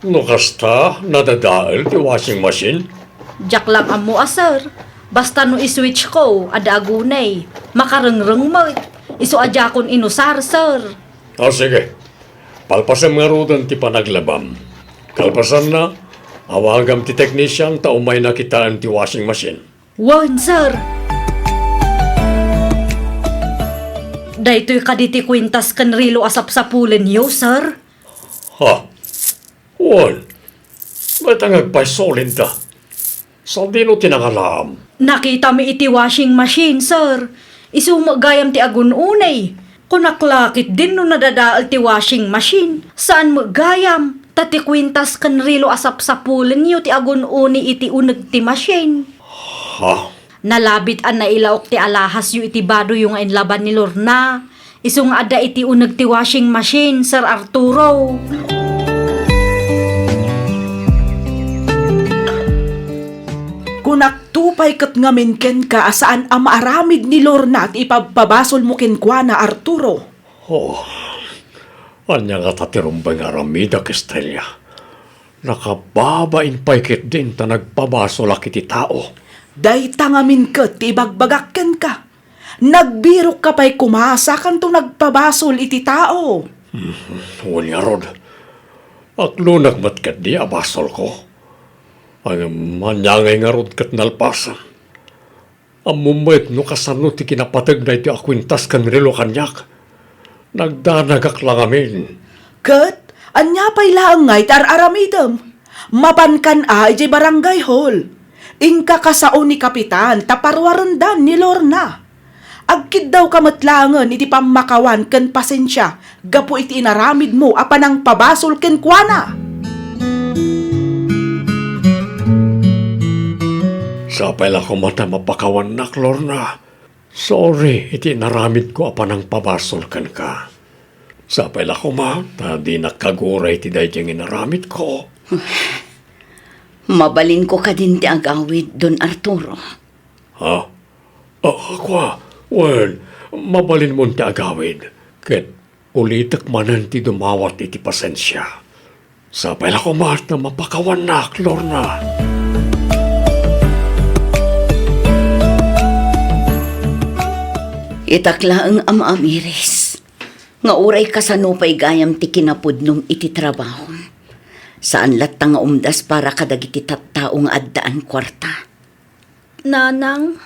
No kasta, nadadael ti washing machine? Diak lang ammo a, sir. Basta no i-switch ko, adda agunay. Makarengreng met. Isu a diakon inusar, sir. Ah, sige. Palpasem ngaruden ti panaglabam. Kalpasanna, awagam ti technician ta umayna kitaen ti washing machine. Wen, sir. Daytoy kadi ti kuintas ken relo a sapsapulenyo, sir? Ha? Wen, mayta nga agpayso, Linda? Sadino ti nangalaam? Nakitami iti washing machine, sir. Isu met gayam ti agun-uni. Kunak la ketdin no nadadael ti washing machine. Saan met gayam, ta ti kuintas ken relo a sapsapulenyo ti agun-uni iti uneg ti machine. Ha? Nalabit a nailaok ti alahasyo iti badoyo nga inlaban ni Lorna. Isu nga adda iti uneg ti washing machine, Sir Arturo. Kunakto pay ket ngamin kenka a saan a maaramid ni Lorna ti ipabpabasolmo kenkuana, Arturo. Oh, ania ngata ti rumbeng nga aramidek, Estrella? Nakababain pay ketdin ta nagpabasolak iti tao. Dayta ngamin ket ti ibagbagak kenka. Nagbirokka pay koma sakanto nagpabasol iti tao. Mhm, wen ngarud, aklonek met ketdi a basolko. Ngem ania ngay ngarud ket nalpasen? Ammom met no kasano ti kinapateg daytoy a kuintas ken relo kaniak? Nagdanagak la ngamin. Ket ania pay laeng ngay ti ar-aramidem? Mapankan a idiay barangay hall. Inka kasao ni Kapitan ta paruarenda ni Lorna. Agkiddawka met laengen iti pammakawan ken pasensia gapu iti inaramidmo a panangpabasol kenkuana. Sapay la koma ta mapakawannak, Lorna. Sorry iti inaramidko a panangpabasol kenka. Sapay la koma ta dinak kaguray iti daydiay nga inaramidko. Mabalinko kadin ti agawid, Don Arturo? Ha? Ah, kua, wen, mabalinmon ti agawid, ket ulitek manen ti dumawat iti pasensia. Sapay la koma ta mapakawannak, Lorna. Itak laeng a maamiris nga uray kasano pay gayam ti kinapudnom iti trabahom, saan latta nga umdas para kadagiti tattao nga addaan kuarta. Nanang.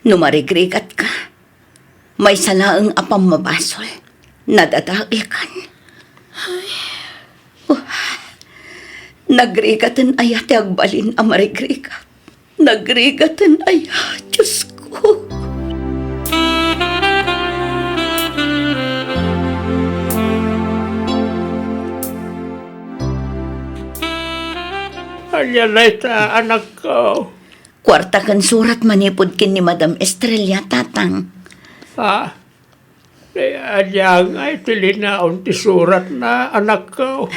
No marigrigatka, maysa laeng a pammabasol, nadadaelkan. Ay. Uh, nagrigaten aya ti agbalin a marigrigat? Nagrigaten aya, Diosko? Ania dayta, anakko? Kuarta ken surat manipud ken ni Madam Estrella, Tatang. Ah, eh, ania ngay ti linaon ti suratna, anakko?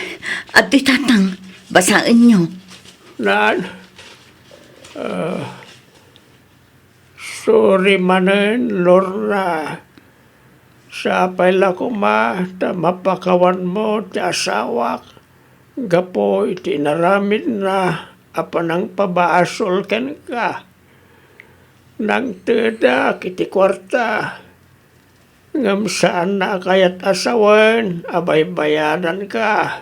Adtoy, Tatang, basaenyo. Nan, ah, sorry manen, Lorna. Sapay la koma ta mapakawanmo ti asawak gapu iti inaramidna a panangpabasol kenka. Nangtedak iti kuarta, ngem saanna a kayat a sawen a baybayadanka.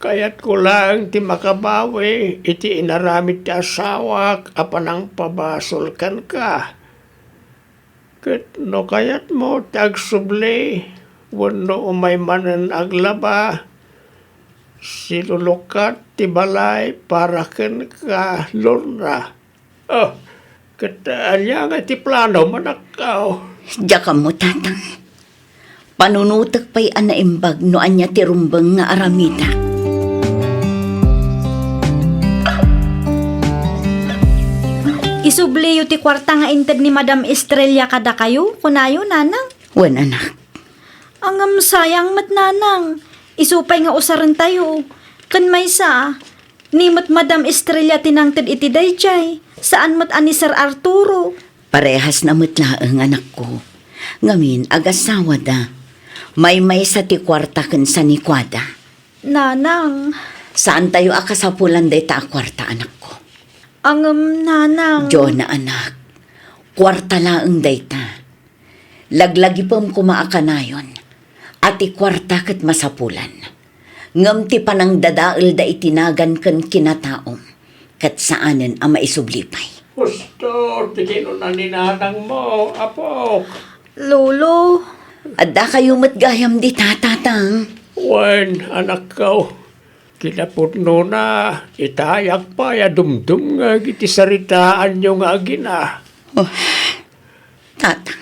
Kayatko laeng ti makabawi iti inaramid ti asawak a panangpabasol kenka. Ket no kayatmo ti agsubli wenno umay manen aglaba, silulukat ti balay para kenka, Lorna. Oh, ket ania nga ti planom, anakko? Diak ammo, Tatang. Panunotek pay a naimbag no ania ti rumbeng nga aramida. Isubliyo ti kuarta nga inted ni Madam Estrella kadakayo, kunayo, Nanang? Wen, anak. Ngem sayang met, Nanang. Isu pay nga usarentayo. Ken maysa, ni met Madam Estrella ti nangted iti daydiay, saan met a ni Sir Arturo. Parehasna met laeng, anakko. Ngamin, agasawada. Maymaysa ti kuarta ken sanikuada. Nanang. Saantayo a kasapulan dayta a kuarta, anakko. Ngem, Nanang. Jonah, anak. Kuarta laeng dayta. Laglagipem koma a kanayon a ti kuarta ket masapulan, ngem ti panangdadaelda iti nagan ken kinataom ket saanen a maisubli pay. Husto ti kinuna ni nanangmo, apok. Lolo. Addakayo met gayam dita, Tatang. Wen, anakko, kinapudnona, itayak pay a dumdumngeg iti saritaanyo nga agina. Oh, Tatang.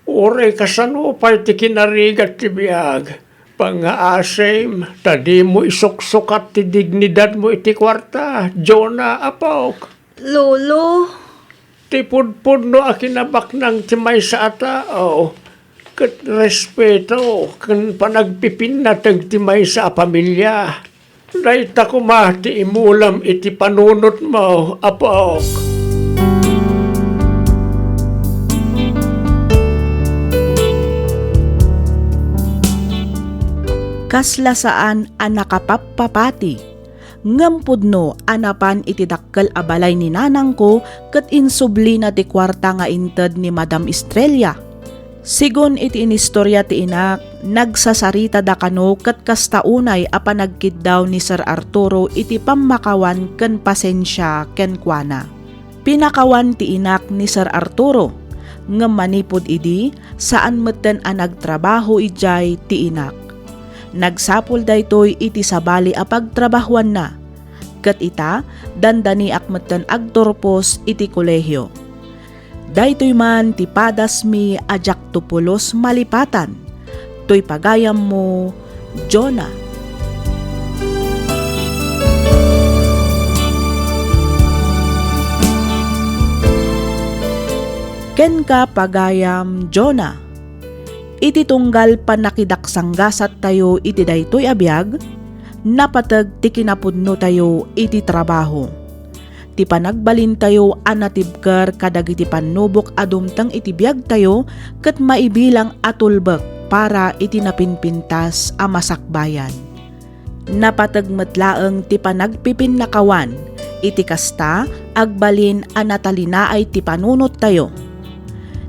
Uray kasano pay ti kinarigat ti biag, pangngaasim ta dimo isuksukat ti dignidadmo iti kuarta, Jonah, apok. Lolo. Ti pudpudno a kinabaknang ti maysa a tao, ket respeto ken panagpipinnateg ti maysa a pamilia. Dayta koma ti imulam iti panunotmo, apok. Kasla saan a nakapappapati, ngem pudno a napan iti dakkel a balay ni nanangko ket insublina ti kuarta nga inted ni Madam Estrella. Sigun iti inistoria ti inak, nagsasaritada kano ket kasta unay a panagkiddaw ni Sir Arturo iti pammakawan ken pasensia kenkuana. Pinakawan ti inak ni Sir Arturo, ngem manipud idi, saan metten a nagtrabaho idiay ti inak. Nagsapul daytoy iti sabali a pagtrabahoanna. Ket ita, dandaniak metten agturpos iti kolehio. Daytoy man ti padasmi a diakto pulos malipatan. Toy pagayammo, Jonah. Kenka, pagayam Jonah. Iti tunggal pannakidaksanggasattayo iti daytoy a biag, napateg ti kinapudnotayo iti trabaho. Ti panagbalintayo a natibker kadagiti pannubok a dumteng iti biagtayo ket maibilang a tulbek para iti napinpintas a masakbayan. Napateg met laeng ti panagpipinnakawan, iti kasta, agbalin a natalinaay ti panunottayo.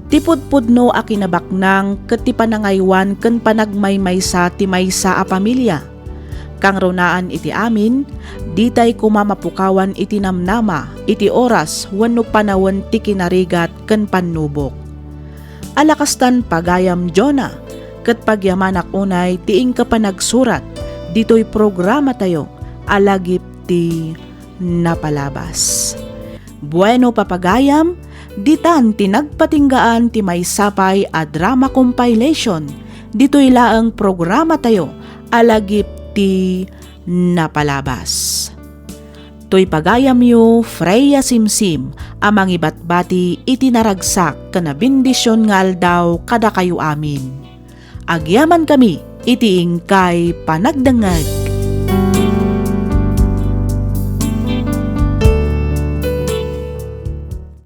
Ti pudpudno a kinabaknang ket ti panangaywan ken panagmaymaysa ti maysa a pamilia. Kangrunaan iti amin, ditay koma mapukawan iti namnama, iti oras wenno panawen ti kinarigat ken pannubok. Ala kastan, pagayam Jonah, ket pagyamanak unay ti inka panagsurat ditoy programatayo a Lagip ti Napalabas. Bueno, papagayam, ditan ti nagpatinggaan ti maysa pay a drama compilation ditoy laeng programatayo a Lagip ti Napalabas. Toy pagayamyo, Freya Simsim, a mangibatbati iti naragsak ken a bendision nga aldaw kadakayo amin. Agyamankami iti inkay panagdengngeg.